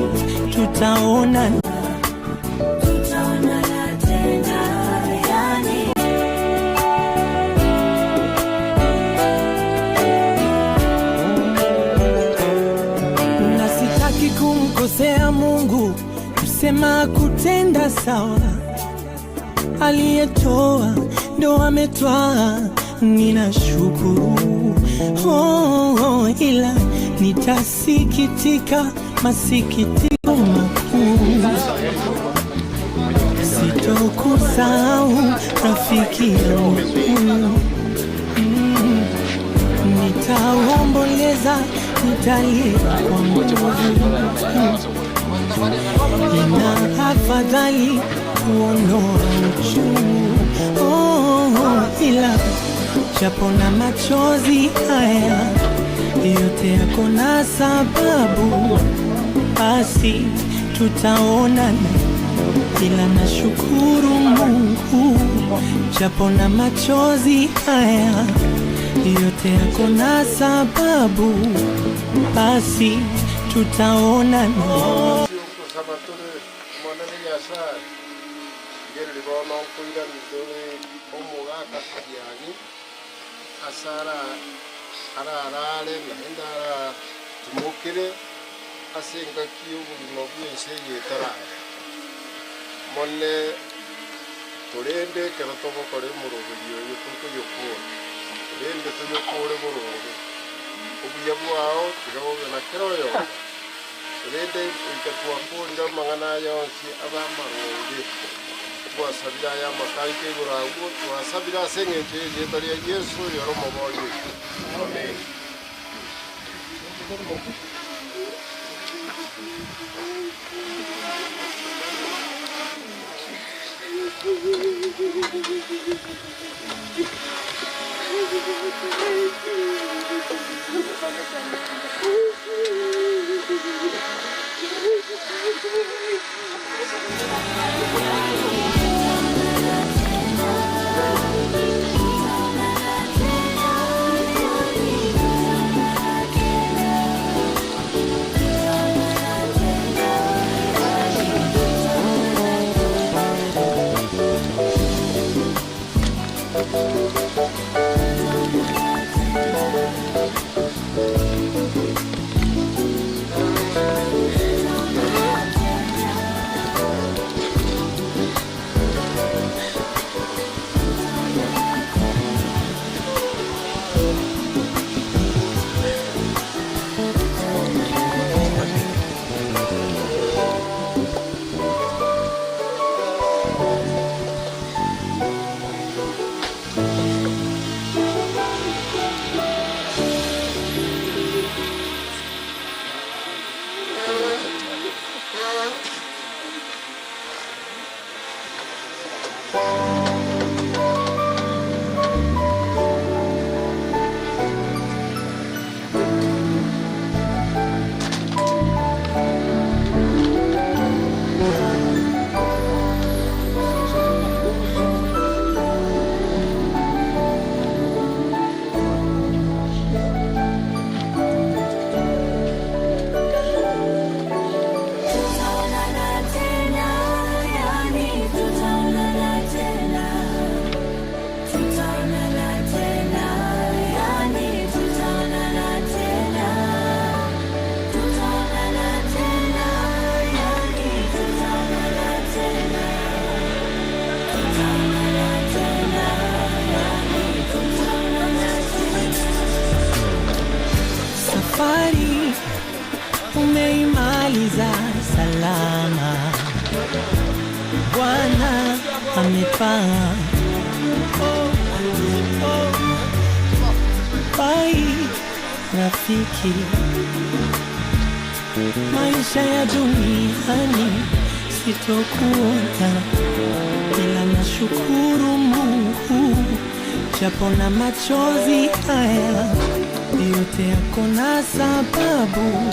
Speaker 22: tutaonana.
Speaker 17: Tutaonana tena, yani
Speaker 22: na sitaki kumkosea Mungu, kusema kutenda sawa. Aliyetoa ndo ametwaa, ninashukuru oh, oh, ila nitasikitika masikitiko makuu, sitokusahau rafiki yangu Nitaomboleza, nitalia kwa nguvu. Ina afadhali kuondoa uchungu oh, oh, ila japo na machozi haya yote yako na sababu, basi tutaonana, ila nashukuru Mungu japo na machozi haya yote yako na sababu, basi tutaonana.
Speaker 5: Kusaba tore monene nyasaye ngereri bono nkoirani tore omogaka kiagi ase ararare naende aratumokere ase engaki ya obogima bwa ense eye etarare mone torende ekero togokora emoroberi oyo tokoyokora torende toyokore borobe obuya bwao tiga bobe na kera oyomo torende goika twakorire amang'ana aya yonsi abe amarungi twasabire aya amakaika igoro abwo twasabire ase eng'encho ya erieta ria Yesu oyore omobori oito. Amen.
Speaker 17: Tutaonana tena, yani tutaonana tena. Tutaonana tena, yani tutaonana tena. Tutaonana tena, yani tutaonana tena. Tutaonana tena, yani tutaonana tena.
Speaker 22: Safari umeimaliza salama, Bwana amepaa. Pai rafiki, maisha ya duniani sitokuona, ila nashukuru Mungu japo na machozi haya yote yako na sababu,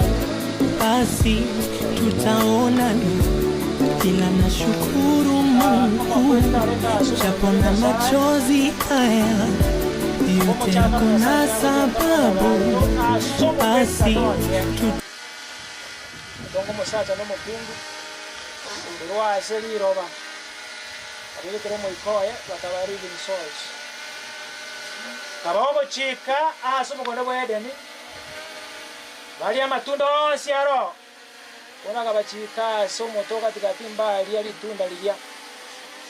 Speaker 22: basi tutaonana, ila nashukuru Mungu japo na machozi haya Yote kuna sababu, basi tu
Speaker 19: Otonga omosacha na omokungu korwa ase riroba, akabekera omoika oye, bakaba living souls. Akaba ogochika ase omogondo bwa Edeni, barie amatunda onsi aroo, bono akabachika ase omote o gati-gati mbaria ritunda riria.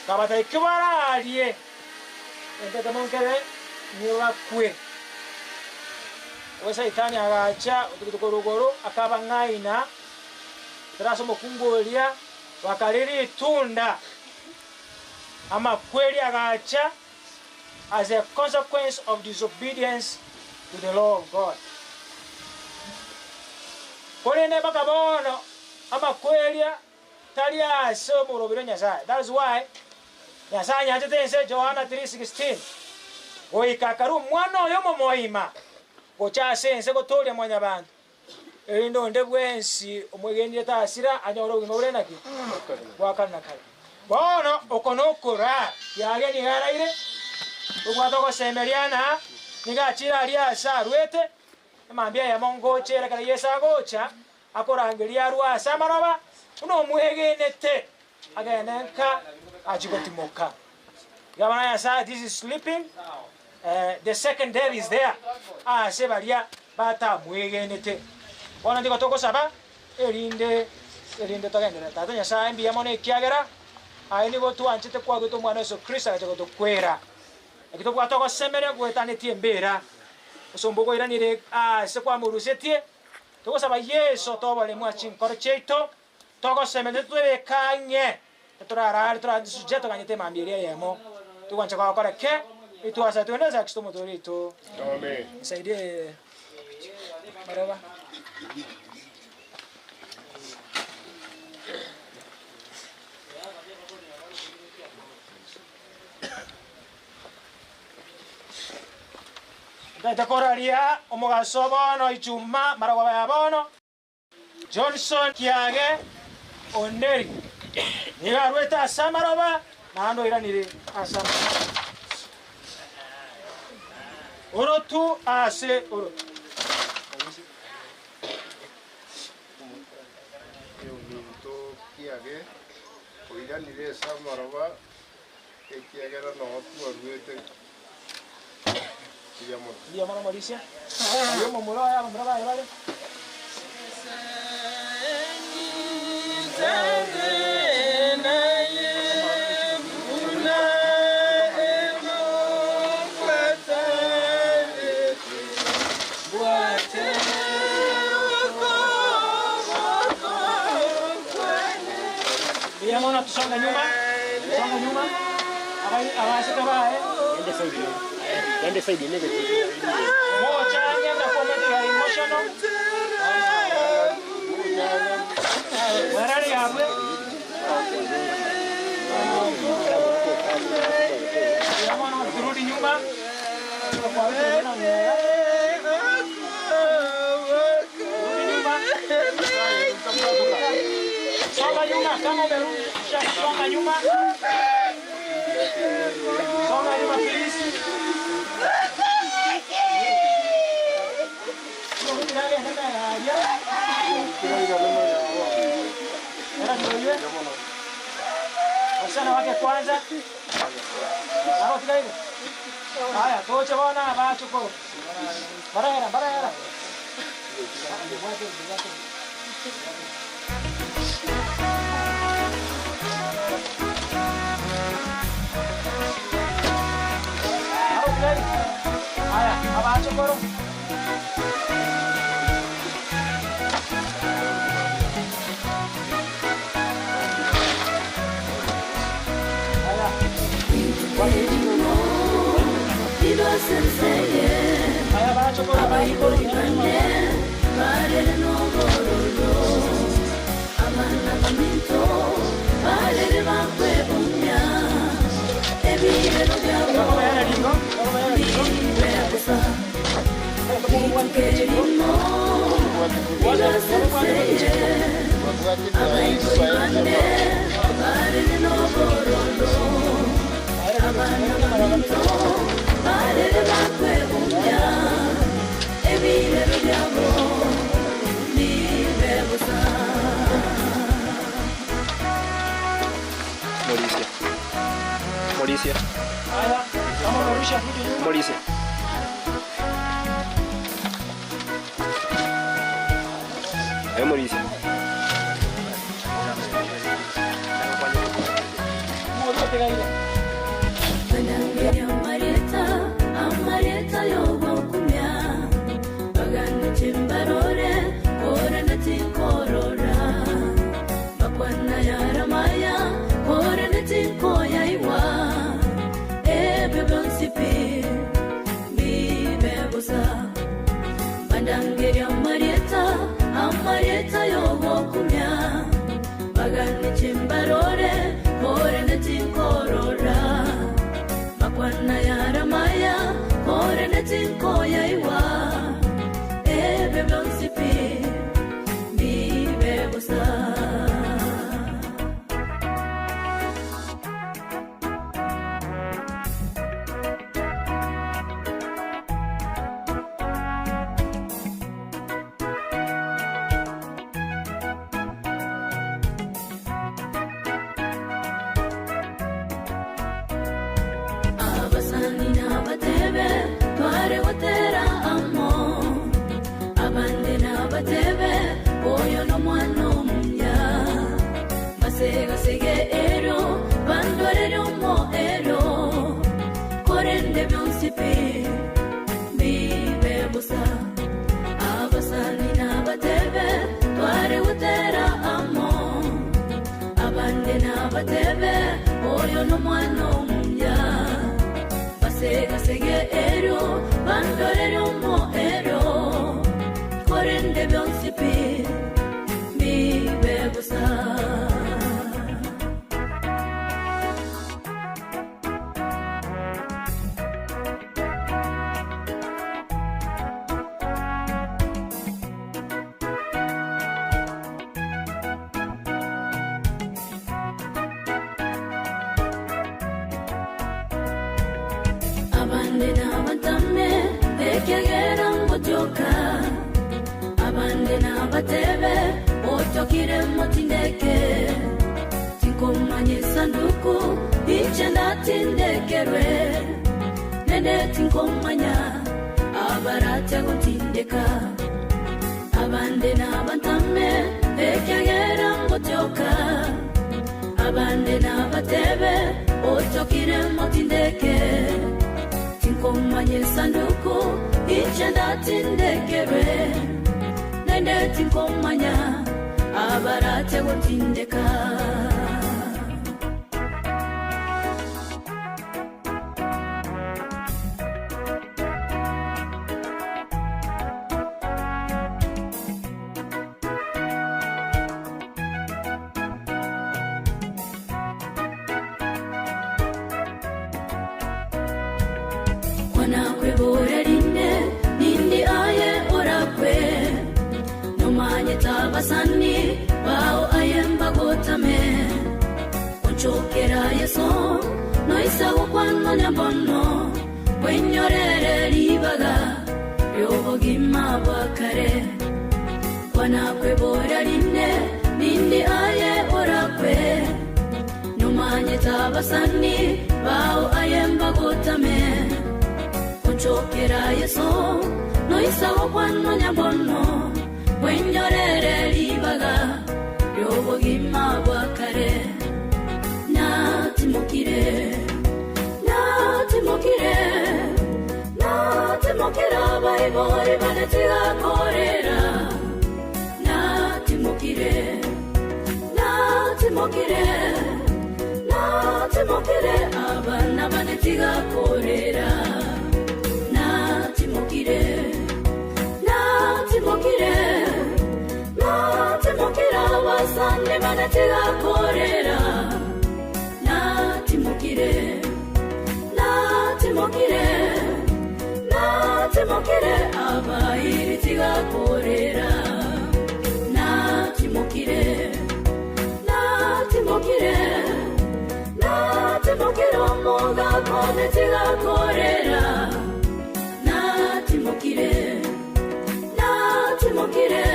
Speaker 19: Akabatebia, Ki bararie egento ekemo nkere, nigo bakwe. Agwo Saitani agacha otugutu korwa igoro, akabang'aina ekero ase omokungu oria bakaria ritunda. Amakweri agacha as a consequence of disobedience to the law of God. Korende mpaka bono amakweri tari ase omoroberi o Nyasae. That is why Nyasae anyanchete ense, Yohana 3:16, goika akarua Omwana oye omomoima gocha ase ense gotooria mwanyabanto, erinde onde bwensi omwegenire tasira anyore obogima bore naki? Bwa kare na kare. Bono oko nokoraa, kiaria nigo araire, obwate ogosemeria na nigo achire aria ase arwete, emambia eyemo ngocha ere ekero Yeso agocha, akorangeria arue ase amaroba, buna omwegenete agende nka achie gotimoka. Iga abana ba Nyasae, this is sleeping, the second death is there ase baria batamwegenete. Bono nigo togosaba erinde erinde togenderere. Tata Nyasae mbuya mono ekiagera aye nigo otwanchete kwaruete omwana Yeso Kristo agacha gotokwera. Naki tobwate ogosemeria goetanetie embera, osomba okoiranire aase kwamorusetie. Togosaba Yeso toboremwe ase chinkoro chiaito, togosemeria titwebeka ang'e, titorarare torasuche toganyete emambia eria eyemo. Togwancha gokora ke, etwasaba twende ase Kristo omotwe oito.
Speaker 5: Amen.
Speaker 19: Nisaidie maroba. Ntaete koraria omogaso bono ichuma marogoba ya bono. Johnson Kiage Onderi nigo arwete ase amaroba naende oiranire ase amaroba. Orotu ase orotu.
Speaker 5: Ominto Kiage oiranire ase amaroba ekiagera noo twaruete buya mono.
Speaker 19: Mbuya mono Morisia. Oyo omomura oye abamura baye bare. Mbuya mono tusonge nyuma, tusonge nyuma. Abaseke baye. Mochange ndakomete ya emotional. Mwerari yabwe. Mbuya mono turudi nyuma. Rudi nyuma. Songa nyuma kama umerudi, songa nyuma. Songa nyuma please. Wasichana wake kwanza. Hao tigaire. Haya, toche bona bachuko. Barahera, barahera. Hao tigaire. Haya, abachokoro.
Speaker 8: Morisia. Morisia. Morisia. Eh, Morisia.
Speaker 17: Abasani n'abatebe tware gutera amo abandi n'abatebe oyo n'omwana omunya basegasege ero bandorere omo ero korende byonsi pi bibe busa abasani n'abatebe tware gutera amo abandi n'abatebe oyo n'omwana omunya basegasege ero bandorere omo ero korende byonsi pi bibe busa. Abande n'abatame ekegera ngotyoka abande n'abatebe otokire motindeke tinkomanya esanduku inche ndatindekerwe nende tinkomanya abaratya gotindeka abande n'abatame ekegera ngotyoka abande n'abatebe otokire motindeke tinkomanya esanduku inche ndatindekerwe nende tinkomanya abaratya gotindeka. Kwanakwebora rinde nindi aye orakwe nomanye tabasani bao ayembagotame onchokera yeso noisagokwananya bono bwenyorere ribaga ry'obogima bwa kare kwanakwebora rinde nindi aye orakwe nomanye tabasani bao ayembagotame onchokera yeso noisagokwananya bono bwenyorere ribaga ry'obogima bwa kare natimokire natimokire natimokira abaibori banetigakorera natimokire natimokire natimokire abana banetigakorera natimokire natimokire natimokira abasane banetigakorera natimokire natimokire natimokire abairitigakorera natimokire natimokire natimokire omogako netigakorera natimokire natimokire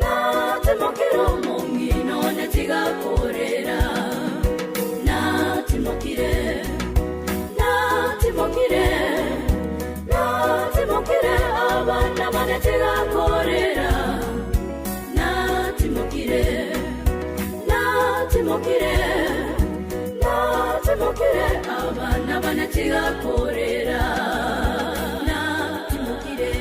Speaker 17: natimokire omong'ino netigakorera.
Speaker 18: tigakorera na timukire.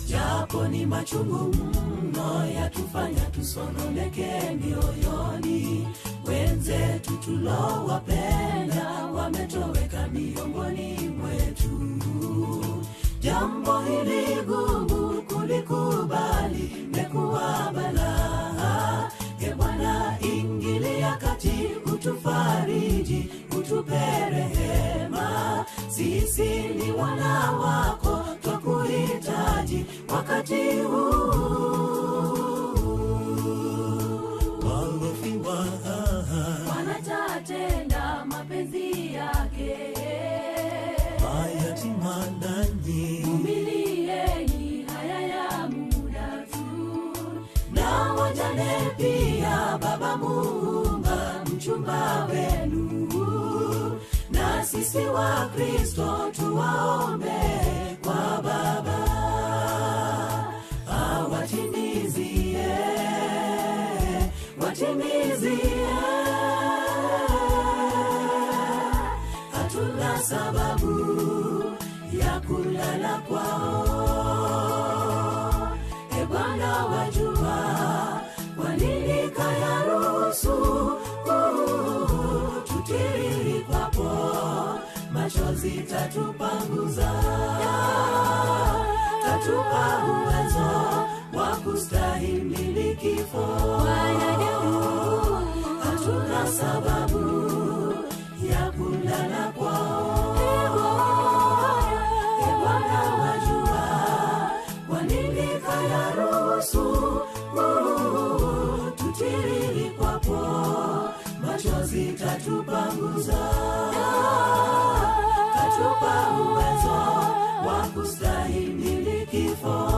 Speaker 20: Japo ni machungu mno yatufanya tusononeke mioyoni, wenzetu tulowapenda wametoweka miongoni mwetu. Jambo hili gumu kulikubali, mekuwa balaa. E Bwana, ingilia kati, utufariji, utupe rehema. Sisi ni wana wako, twakuhitaji wakati huu.
Speaker 22: Walofiwa
Speaker 18: Wanatatenda mapenzi yake,
Speaker 22: mayatima nanyi
Speaker 18: vumilieni haya ya muda tu.
Speaker 20: Na wajane pia, Baba Muumba, mchumba wenu, na sisi wa Kristo tuwaombe kwa Baba awatimizie, watimizie. Hatuna sababu ya kulala kwao. E Bwana, wajua kwa nini kayaruhusu tutiririkwapo machozi tatupanguza, tatupa uwezo wa kustahimili kifo. Hatuna sababu ya kulala kwao. E Bwana, wajua kwa nini kayaruhusu tutiririkwapo machozi tatupanguza, tatupa uwezo wa kustahimili kifo.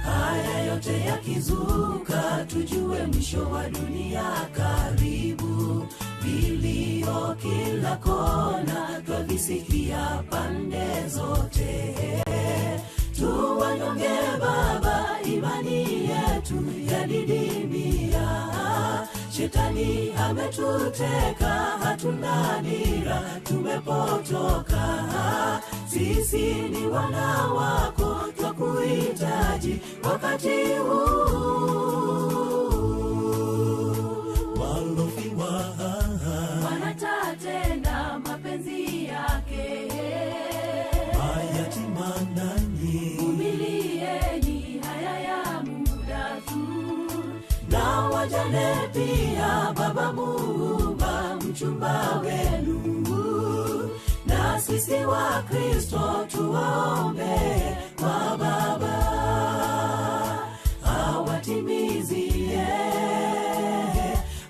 Speaker 20: Haya yote yakizuka, tujue mwisho wa dunia karibu. Vilio kila kona, twavisikia pande zote. Tuwanyonge Baba, imani yetu yadidimia. Shetani ametuteka, hatuna dira, tumepotoka. Sisi ni wana wako, twakuhitaji wakati huu.
Speaker 22: Walofiwa
Speaker 18: Wanatatenda mapenzi yake,
Speaker 22: mayatima nanyi
Speaker 18: vumilieni haya ya muda tu.
Speaker 20: Na wajane pia, Baba Muumba, mchumba wenu, na sisi wa Kristo tuwaombe kwa Baba awatimizie,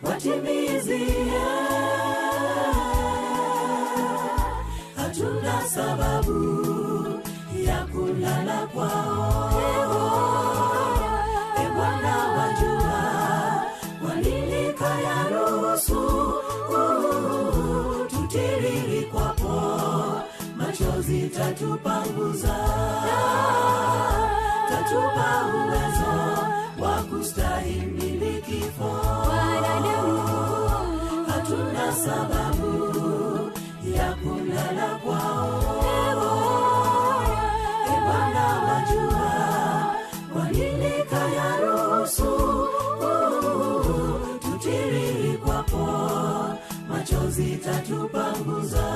Speaker 20: watimizie. Hatuna sababu ya kulala kwao. E Bwana, wajua kwa nini kayaruhusu tutiririkwapo Machozi tatupanguza, tatupa uwezo wa kustahimili kifo.
Speaker 4: Wanadamu
Speaker 20: Hatuna sababu ya kulala kwao. E Bwana, wajua kwa nini kayaruhusu tutiririkwapo machozi tatupanguza,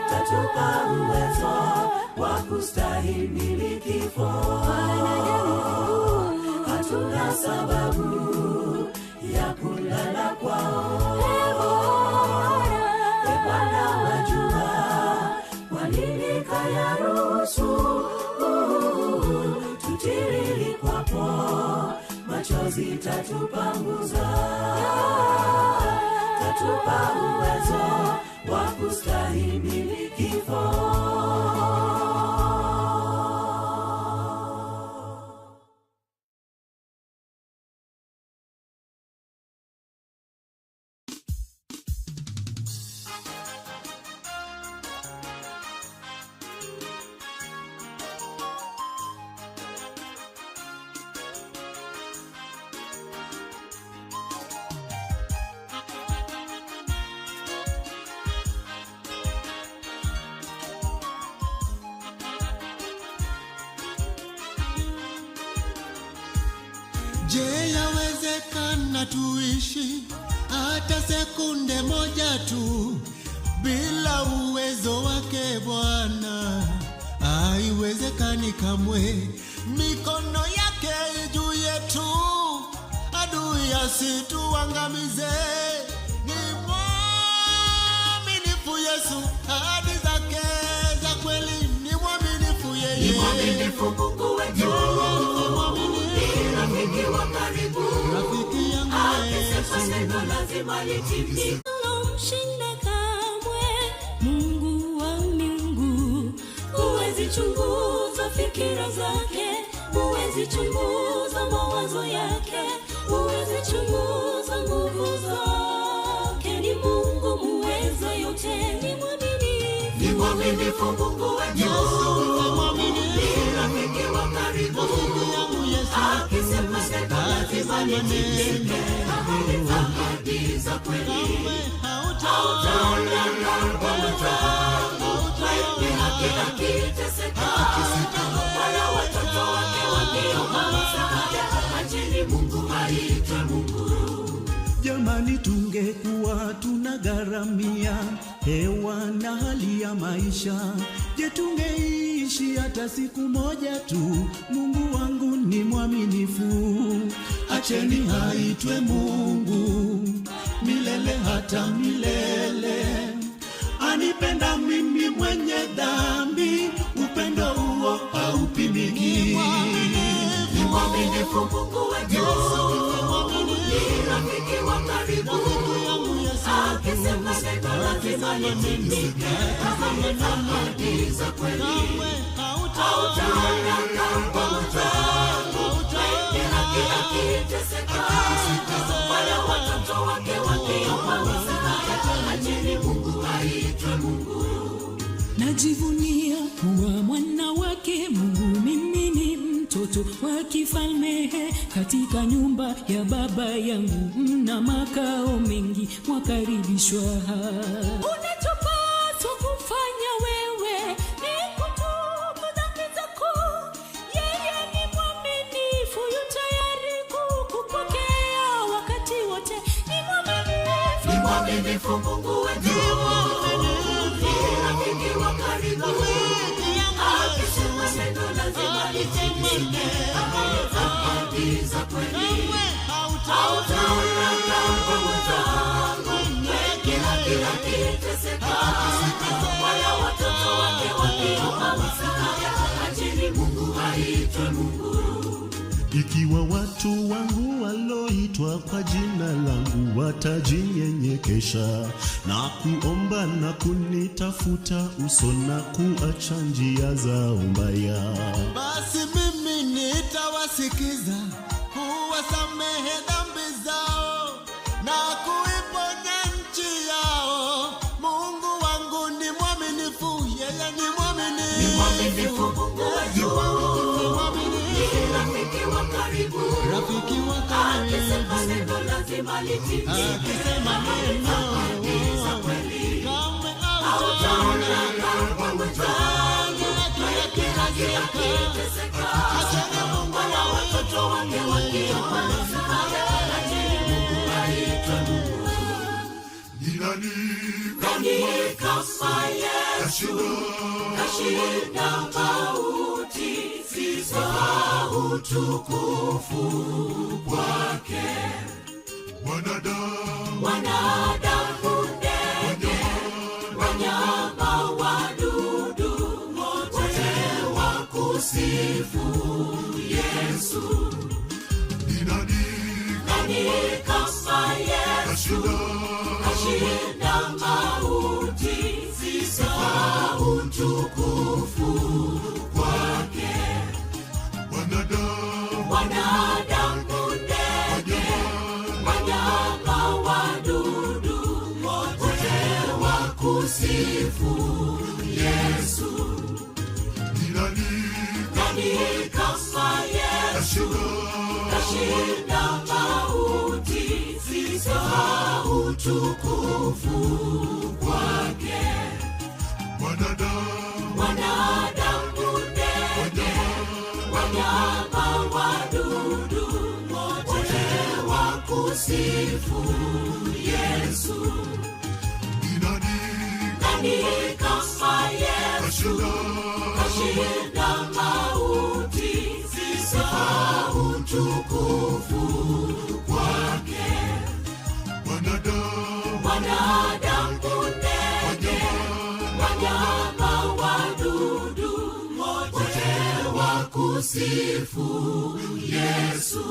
Speaker 20: tatupa uwezo wa kustahimili kifo. Hatuna sababu ya kulala kwao. E Bwana, wajua kwa nini kayaruhusu tutiririkwapo machozi tatupanguza, tatupa uwezo wa kustahimili kifo.
Speaker 1: Je, yawezekana tuishi hata sekunde moja tu bila uwezo wake Bwana? Haiwezekani kamwe. Mikono yake juu yetu, adui asituangamize. Ni mwaminifu Yesu, ahadi zake za kweli. Ni mwaminifu yeye,
Speaker 20: Ni mwaminifu Mungu wetu, ni rafiki wa karibu,
Speaker 1: rafiki yangu
Speaker 20: akisema neno lazima litimie.
Speaker 14: Mshinda kamwe, Mungu wa miungu, huwezi chunguza fikira zake, huwezi chunguza mawazo yake, huwezi chunguza nguvu zake. Ni Mungu muweza yote, ni mwaminifu,
Speaker 20: Ni mwaminifu Mungu wetu, ni rafiki wa karibu, akisema neno lazima litimie. Ahadi za kweli hautaona kwa mwenzangu, mwenye haki akiteseka, wala watoto wake wakiomba msaada. Acheni Mungu aitwe Mungu.
Speaker 22: Jamani, tungekuwa tunagharamia hewa na hali ya maisha, je, tungeishi hata siku moja tu? Mungu wangu ni mwaminifu, acheni aitwe Mungu milele hata milele. Anipenda mimi mwenye dhambi, upendo huo haupimiki.
Speaker 20: Ni mwaminifu Mungu wetu, ni rafiki wa karibu, akisema neno lazima litimike. Ahadi za kweli hautaona kwa mwenzangu, mwenye haki akiteseka, wala watoto wake wakiomba msaada. Acheni Mungu aitwe Mungu.
Speaker 14: Najivunia kuwa mwana wake Mungu, mimi ni mtoto wa kifalme. Katika nyumba ya baba yangu mna makao mengi, mwakaribishwa. Unachopaswa kufanya wewe ni kutubu dhambi zako. Yeye ni mwaminifu, yu tayari kukupokea wakati wote. Ni mwaminifu,
Speaker 20: Ni mwaminifu Mungu wetu, ni rafiki wa karibu, akisema neno lazima litimike. Ahadi za kweli hautaona kwa mwenzangu, mwenye haki akiteseka, wala watoto wake wakiomba msaada. Acheni Mungu aitwe Mungu.
Speaker 22: Ikiwa watu wangu waloitwa kwa jina langu watajinyenyekesha na kuomba na kunitafuta uso na kuacha njia zao mbaya,
Speaker 1: Basi mimi nitawasikiza, kuwasamehe dhambi zao na kuiponya nchi yao. Mungu wangu ni mwaminifu.
Speaker 20: Mwaminifu Mungu wetu, ni rafiki wa karibu,
Speaker 1: Rafiki wa karibu.
Speaker 20: Akisema neno lazima litimike,
Speaker 1: Akisema neno.
Speaker 20: Ahadi za kweli,
Speaker 1: Kamwe
Speaker 20: hautaona kama mwenzangu akiteseka, wala watoto wake wakiomba msaada, lakini Mungu aitwe Mungu. Nani kama Yesu kashinda mauti, sifa utukufu kwake. Wanadamu, ndege, wanyama, wadudu, wote wakusifu Yesu. Nani kama Yesu kashinda mauti, sifa utukufu kwake. Wanadamu, ndege, wanyama, wadudu, wote wakusifu Yesu. Nani kama Yesu kashinda mauti, sifa utukufu kwake. Wanadamu, ndege, wanyama, wadudu, wote wakusifu Yesu. Nani kama Yesu kashinda mauti, sifa utukufu kwake. Wanadamu, ndege, wanyama, wadudu, wote wakusifu Yesu.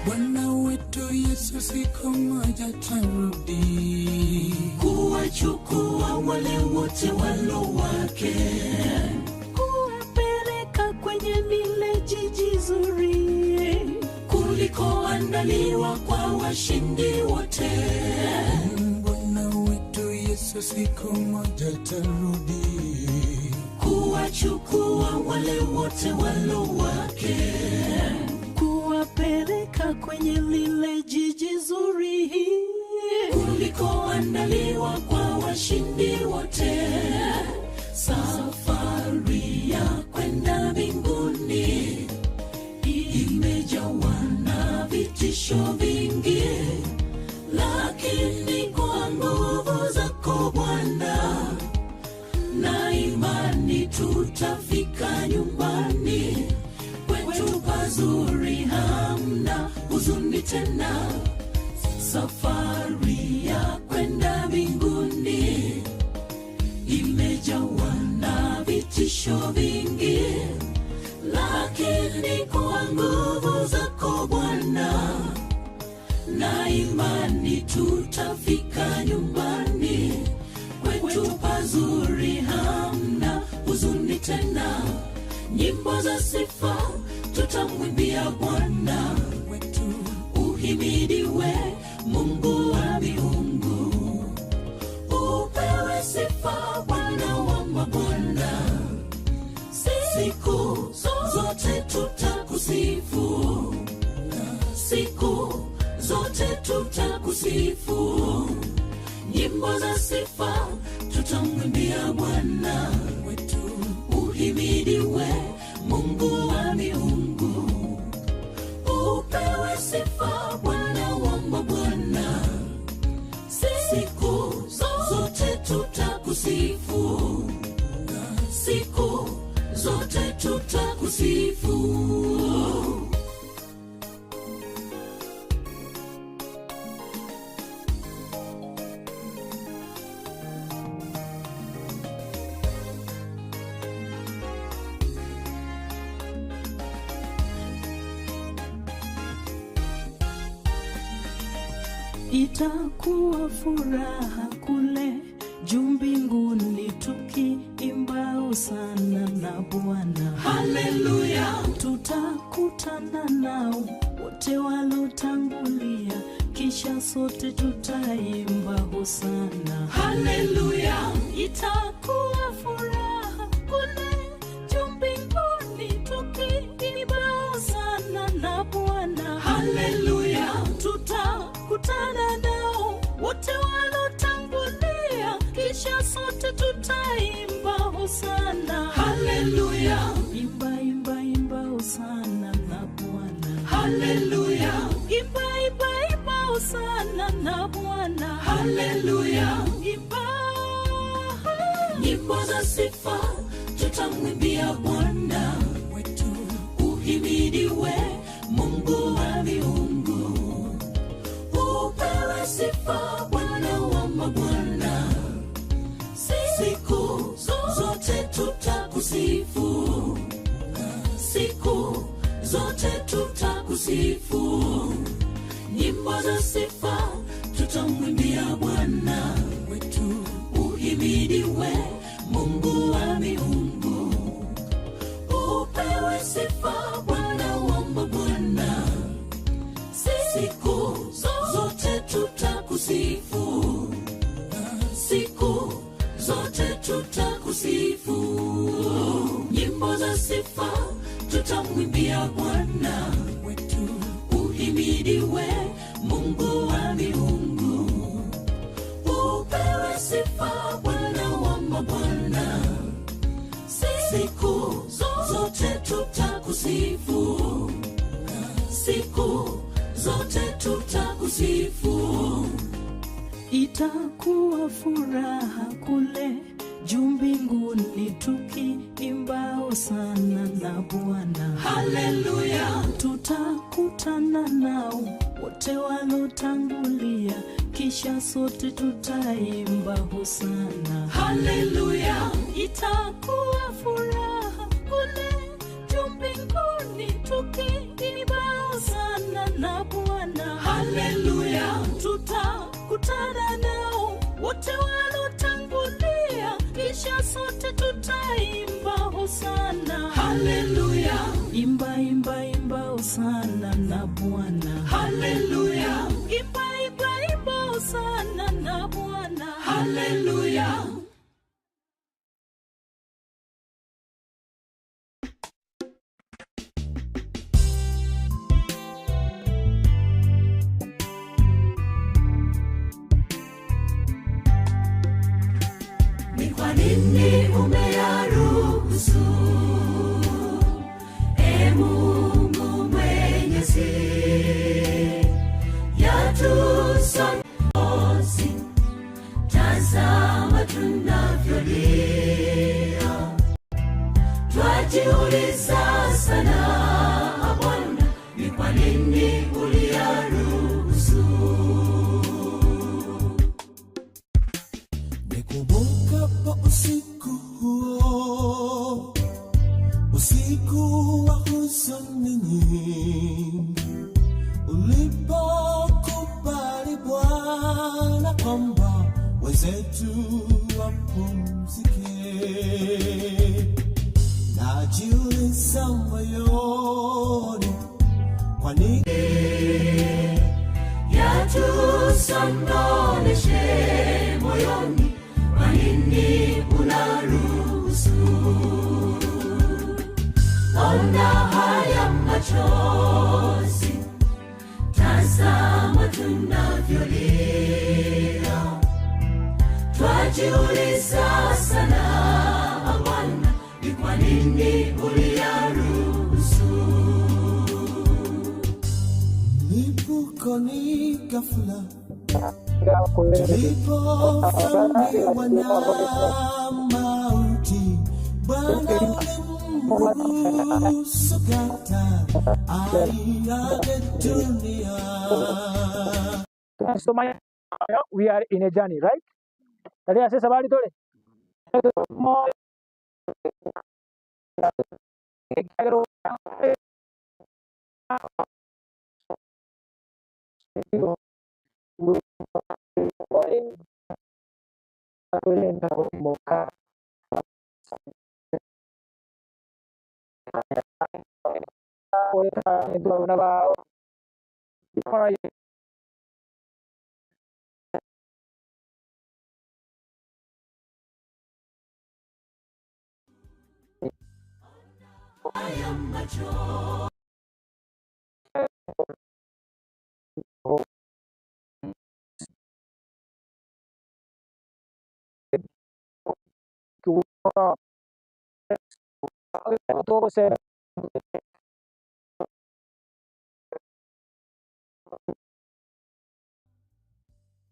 Speaker 15: Bwana wetu Yesu siku moja tarudi
Speaker 20: kuwachukua wale wote walo wake,
Speaker 21: kuwapeleka kwenye lile jiji zuri
Speaker 20: kulikoandaliwa kwa washindi wote.
Speaker 15: Bwana wetu Yesu siku moja tarudi
Speaker 20: kuwachukua wale wote walo wake,
Speaker 21: kuwapeleka kwenye lile jiji zuri
Speaker 20: kulikoandaliwa kwa washindi wote. Safari ya kwenda mbinguni imejawa na vitisho vingi, lakini kwa nguvu zako Bwana na imani tutafika nyumbani kwetu pazuri, hamna huzuni tena. Safari ya kwenda mbinguni imejawa na vitisho vingi, lakini kwa nguvu zako Bwana na imani tutafika nyumbani kwetu pazuri, hamna huzuni tena. Nyimbo za sifa tutamwimbia Bwana
Speaker 15: wetu,
Speaker 20: uhimidiwe Mungu wa miungu, upewe sifa Bwana wa mabwana, siku zote tutakusifu, siku zote tutakusifu, nyimbo za sifa tutamwimbia Bwana
Speaker 15: wetu,
Speaker 20: uhimidiwe Mungu wa miungu, upewe sifa Bwana wa mabwana, siku zote tutakusifu, siku zote tutakusifu.
Speaker 21: Itakuwa furaha kule juu mbinguni tukiimba hosana na Bwana.
Speaker 20: Haleluya.
Speaker 21: Tutakutana nao wote walotangulia, kisha sote tutaimba hosana.
Speaker 20: Haleluya.
Speaker 21: Itakuwa furaha kule juu mbinguni tukiimba hosana na Bwana.
Speaker 20: Haleluya.
Speaker 21: Tutakutana nao wote walotangulia, kisha sote tutaimba hosana.
Speaker 20: Haleluya.
Speaker 21: Imba, imba, imba hosana na Bwana.
Speaker 20: Haleluya.
Speaker 21: Imba, imba, imba hosana na Bwana.
Speaker 20: Haleluya.
Speaker 21: Imba.
Speaker 20: Nyimbo za sifa tutamwimbia Bwana wetu, uhimidiwe Mungu wa miungu, upewe sifa Bwana wa mabwana, siku zote tutakusifu, siku zote tutakusifu, nyimbo za sifa tutamwimbia Bwana wetu, uhimidiwe Mungu wa miungu, upewe sifa Bwana wa mabwana, siku zote tutakusifu, siku zote tutakusifu, nyimbo za sifa tutamwimbia Bwana wetu, uhimidiwe Mungu wa miungu, upewe sifa Bwana wa mabwana, siku zote tutakusifu, siku zote tutakusifu.
Speaker 21: Itakuwa furaha kule juu mbinguni tukiimba hosana na Bwana.
Speaker 20: Haleluya.
Speaker 21: Tutakutana nao wote walotangulia, kisha sote tutaimba hosana.
Speaker 20: Haleluya.
Speaker 21: Itakuwa furaha kule juu mbinguni tukiimba hosana na Bwana.
Speaker 20: Haleluya.
Speaker 21: Tutakutana nao wote walotangulia, kisha sote tutaimba hosana.
Speaker 20: Haleluya.
Speaker 21: Imba, imba, imba hosana na Bwana.
Speaker 20: Haleluya.
Speaker 21: Imba, imba, imba hosana na Bwana.
Speaker 20: Haleluya. Ni kwa nini umeyaruhusu, e Mungu Mwenyezi, yatusongozi? Tazama tunavyolia, twajiuliza sana Bwana, ni kwa nini uliyaruhusu?
Speaker 7: Nikumbukapo usiku huo, usiku wa huzuni nyingi, ulipokubali Bwana kwamba wenzetu wapumzike, najiuliza moyoni, kwa nini
Speaker 20: Yatusononeshe moyoni, kwa nini unaruhusu? Ona haya machozi, tazama tunavyolia, twajiuliza sana Bwana, ni kwa nini uliyaruhusu?
Speaker 7: Mlipuko ni ghafla tulipofambiwa na mauti, Bwana ulimruhusu kata aiage dunia.
Speaker 19: So my, we are in a journey, right? Tari ase sabari tore. Mo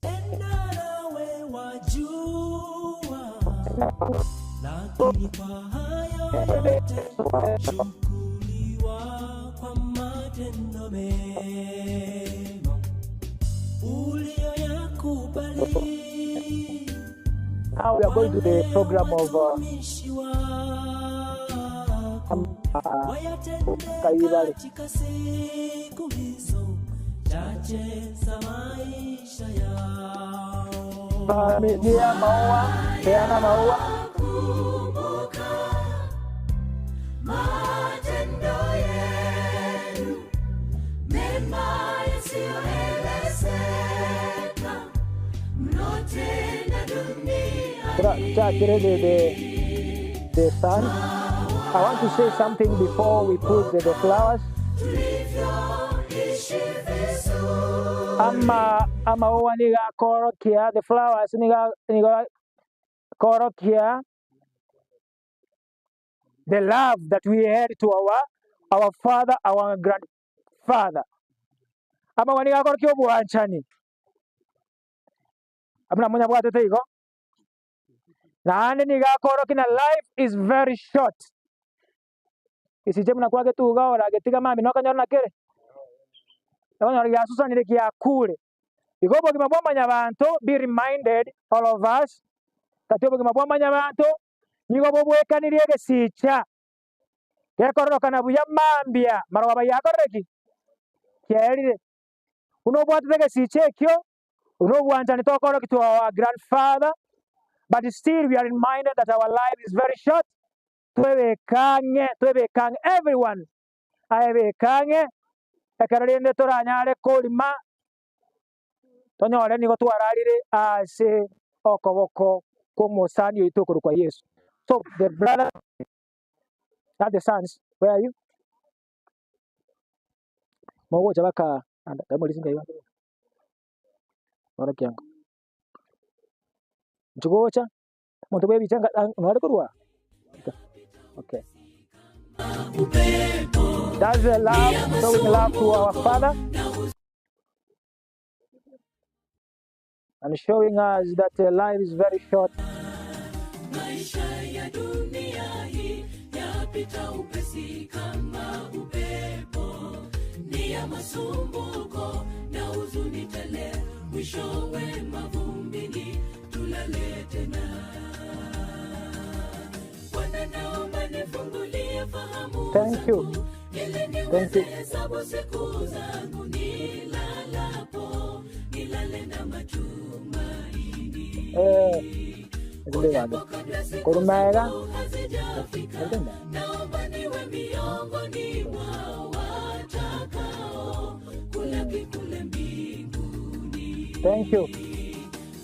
Speaker 21: Tena nawe wajua, lakini kwa hayo yote chukuliwa kwa matendo mema uliyoyakubali.
Speaker 9: Now we are going to the program of
Speaker 21: Watumishi wako wayatende
Speaker 9: Kaibale.
Speaker 21: katika siku hizo chache za maisha yao.
Speaker 9: Familia maua, peana maua.
Speaker 20: Kumbuka matendo yenu mema yasiyoelezeka mlotenda dunia
Speaker 9: Chakire the sun. I want to say something before we put the flowers.
Speaker 20: tulivyoishi vizuri
Speaker 9: Ama amaua niga korokia, the flowers niga niga korokia the love that we had to our father, our grandfather. Amaua niga korokia obwanchani. Amuna munya bwatete igo. Naende niga korokia na life is very short. Isiche muna kwake tuga ora getiga mami nokanyora nakere. Nokanyora gyasusanire gyakure. Igo obogima bwa manyabanto be reminded all of us kati obogima bwa manyabanto nigo bobwekanirie egesicha gekororokana buya mambia marogoba yakorire ki kiarire uno obwatete egesicha ekio uno obwanchani tokoroki to our grandfather, but still we are reminded that our life is very short. Twebekange twebekange everyone aebekange ekero rinde toranyare korima tonyore nigo twararire ase okoboko kwa omosani oito okorokwa Yesu. So the brother, not the sons, where are you? Mogocha baka anda kamolisinga iwa. Bora kiango. Nchugocha muntu bwe bichanga nwale kurwa. Okay. That's the love, showing love to our father and showing us that life is very short.
Speaker 20: Maisha ya dunia hii yapita upesi kama upepo, ni ya masumbuko na huzuni tele, mwishowe mavumbini tulale tena. Bwana, naomba nifungulie fahamu
Speaker 9: Thank you.
Speaker 20: zangu ili
Speaker 9: Thank
Speaker 20: niweze
Speaker 9: you.
Speaker 20: hesabu siku zangu nilalapo, nilale na matumaini.
Speaker 9: Eh, ndio bado.
Speaker 20: Kabla siku
Speaker 9: Kurumega.
Speaker 20: zangu hazijafika, naomba niwe miongoni mwa watakao kulaki kule mbinguni.
Speaker 9: Thank you.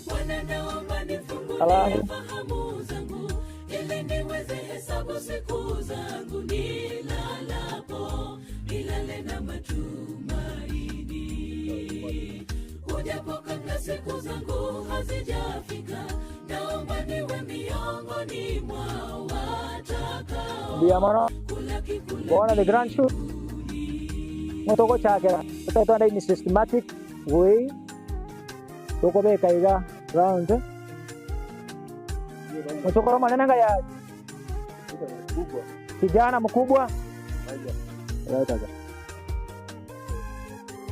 Speaker 20: Bwana, naomba nifungulie
Speaker 9: Alafu
Speaker 20: fahamu zangu ili niweze hesabu siku zangu nilalapo, nilale na matumaini. Ujapo kabla siku zangu hazijafika, naomba niwe miongoni mwa watakao
Speaker 9: Ndiamano
Speaker 20: kulaki kule
Speaker 9: bona the grand shoot motoko chakera tatwanda in systematic way tukobeka iga round motokoro manene nga ya kijana mkubwa.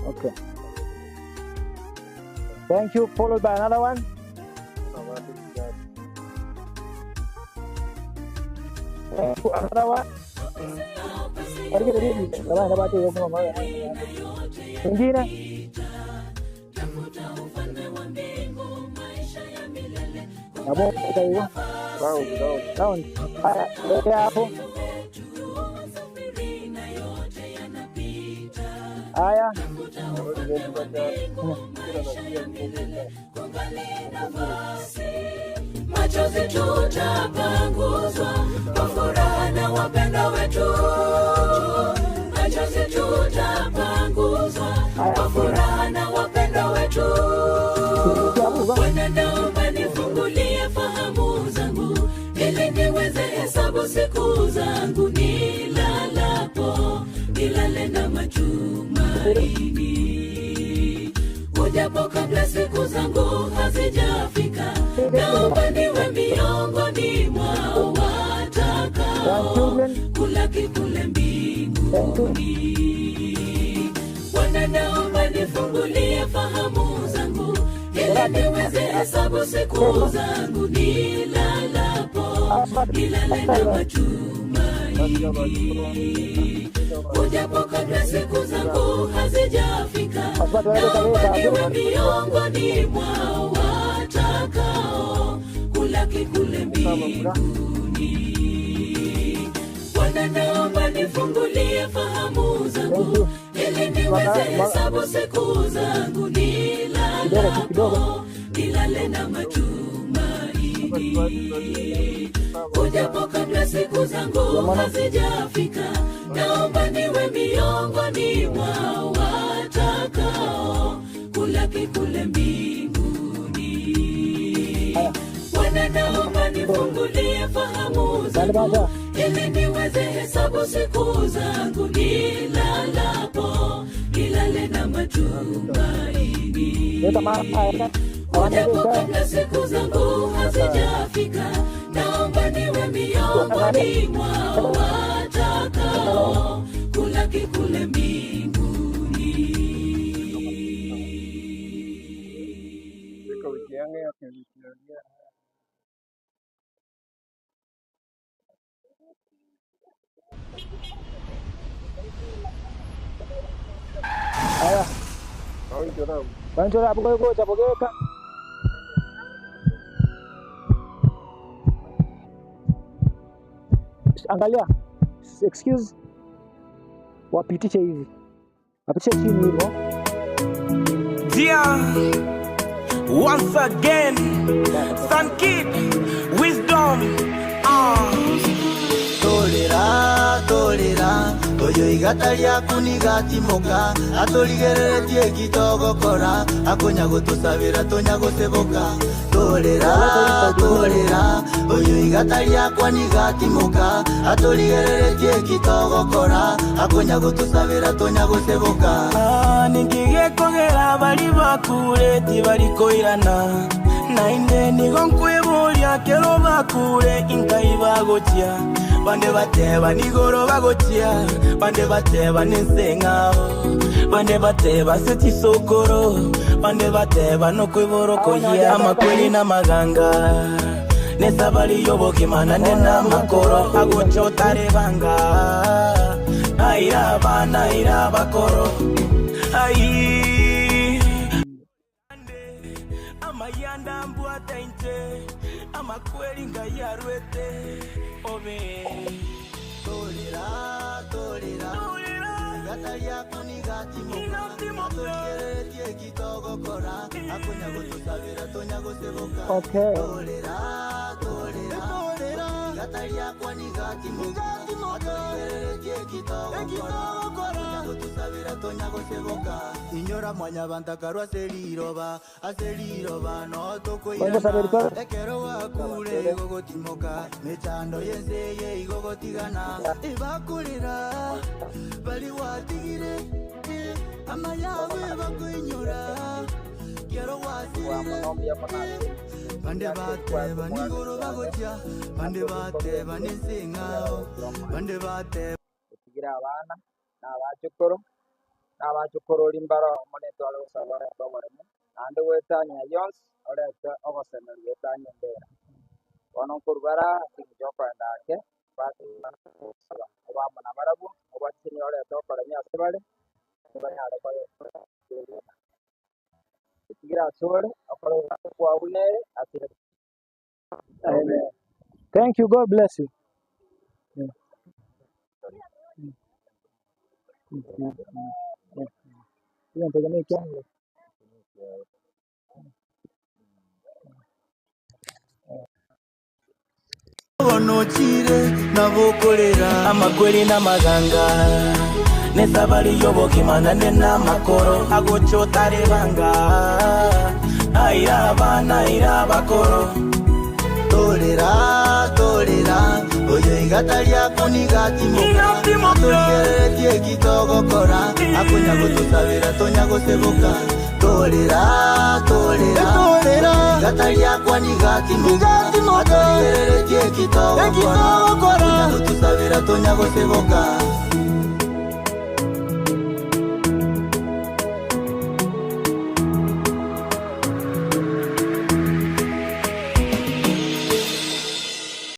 Speaker 9: Okay. Thank you. Followed by another one. Thank you. Another one. Wengine
Speaker 20: Tafuta ufalme wa mbingu, maisha ya milele.
Speaker 9: Nabo igo.
Speaker 8: Round, round.
Speaker 9: Round. Haya, weke hapo. Haya.
Speaker 20: Machozi tutapanguzwa kwa furaha na wapendwa wetu. Machozi tutapanguzwa kwa furaha na wapendwa wetu. Bwana, naomba nifungulie fahamu zangu ili niweze hesabu siku zangu nilalapo, nilale na matumaini. Ujapo kabla siku zangu hazijafika, naomba niwe miongoni mwao watakao kulaki kule mbinguni. Bwana, naomba nifungulie fahamu zangu ili niweze hesabu siku zangu nilalapo, nilale na matumaini. Ujapo kabla siku zangu hazijafika, naomba niwe miongoni mwao watakao kulaki kule mbinguni. Bwana, naomba nifungulie fahamu zangu ili niweze hesabu siku zangu nilalapo, nilale na matumaini. Ujapo kabla siku zangu hazijafika, naomba niwe miongoni mwao watakao kulaki kule mbinguni. Bwana, naomba nifungulie fahamu zangu ili niweze hesabu siku zangu nilalapo, nilale na matumaini. Ujapo kabla siku zangu hazijafika, naomba niwe miongoni mwao watakao kulaki kule mbinguni.
Speaker 9: Haya. Banjora hapo kwa chapokeka. Angalia. Excuse. Wapitishe hivi. Wapitishe chini hivyo.
Speaker 10: Dear, once again, Sun Kid, wisdom.
Speaker 3: Tolera, tolera, oyo igata rĩaku nĩgatimoka atũrigereretie gĩtogokora akũnya gũtũcabĩra tũnya gũcebũka tolera tolera oyo igata rĩakwa nĩgatimoka atũrigereretie gĩtogokora akũnya gũtũcabĩra tũnya gũcebũka
Speaker 10: Nikigekogera bari bakure tibarikoirana nainde nigo nkwibũria kero bakure inkai bagochia bande bateba nigoro bagochia bande bateba nenseng'ao bande bateba setisokoro bande bateba nokwiborokoyia amakweli n'amaganga nesabari y'obogima nane n'amakoro agocha otarebanga airaba nairabakoro ai amayanda mbwata inche amakweli ngayarwete obe
Speaker 3: tolera tolera igata rĩaku nĩgatimoka atũrigereretie gĩtogokora akũnya gũtũcabĩra tũnya gũcebũka
Speaker 9: Okay.
Speaker 3: tolera tolera igata rĩakwa nĩgatimoka atũrigereretie gĩtogokora akũnya gũtũcabĩra tũnya gũcebũka inyora mwanya bantakarwa aseliroba aseliroba no tũkũirana ekero wakure igũgũtimoka mĩchando yenseye igũgũtigana ĩbakũrĩra bari watigire amayawe bakũinyora kero wasirire bande bateba nigoro bagochia bande bateba nenseng'ao bande bateba
Speaker 13: Gutigira abana na abachukuru na abachukuru ori mbaro omonete ore gosaba orete oboremo naende gwetania yonsi orete ogosemeria gwetania embera. Bono nkorubara ase eng'encho okoenda ake gosaba obamo na barabwo obachini orete okoremia ase bare banyare koyekoriana. Etigira ase ore okore obwate bwabunere ase.
Speaker 9: Amen. Thank you, God bless you. Yeah. Yeah. Yeah. Egento eke nekiang'u.
Speaker 3: Bono ochire nabokorera.
Speaker 10: Amakweri n'amaganga nesabari y'obogima nane n'amakoro agocha otarebanga aira abana aira abakoro
Speaker 3: Torera, torera, oyo igata riako nigatimoka Atorigereretie ekitogokora Akonya gotusabera tonya goseboka Torera, torera, torera, igata riakwa nigatimoka Atorigereretie ekitogokora Akonya gotusabera tonya goseboka.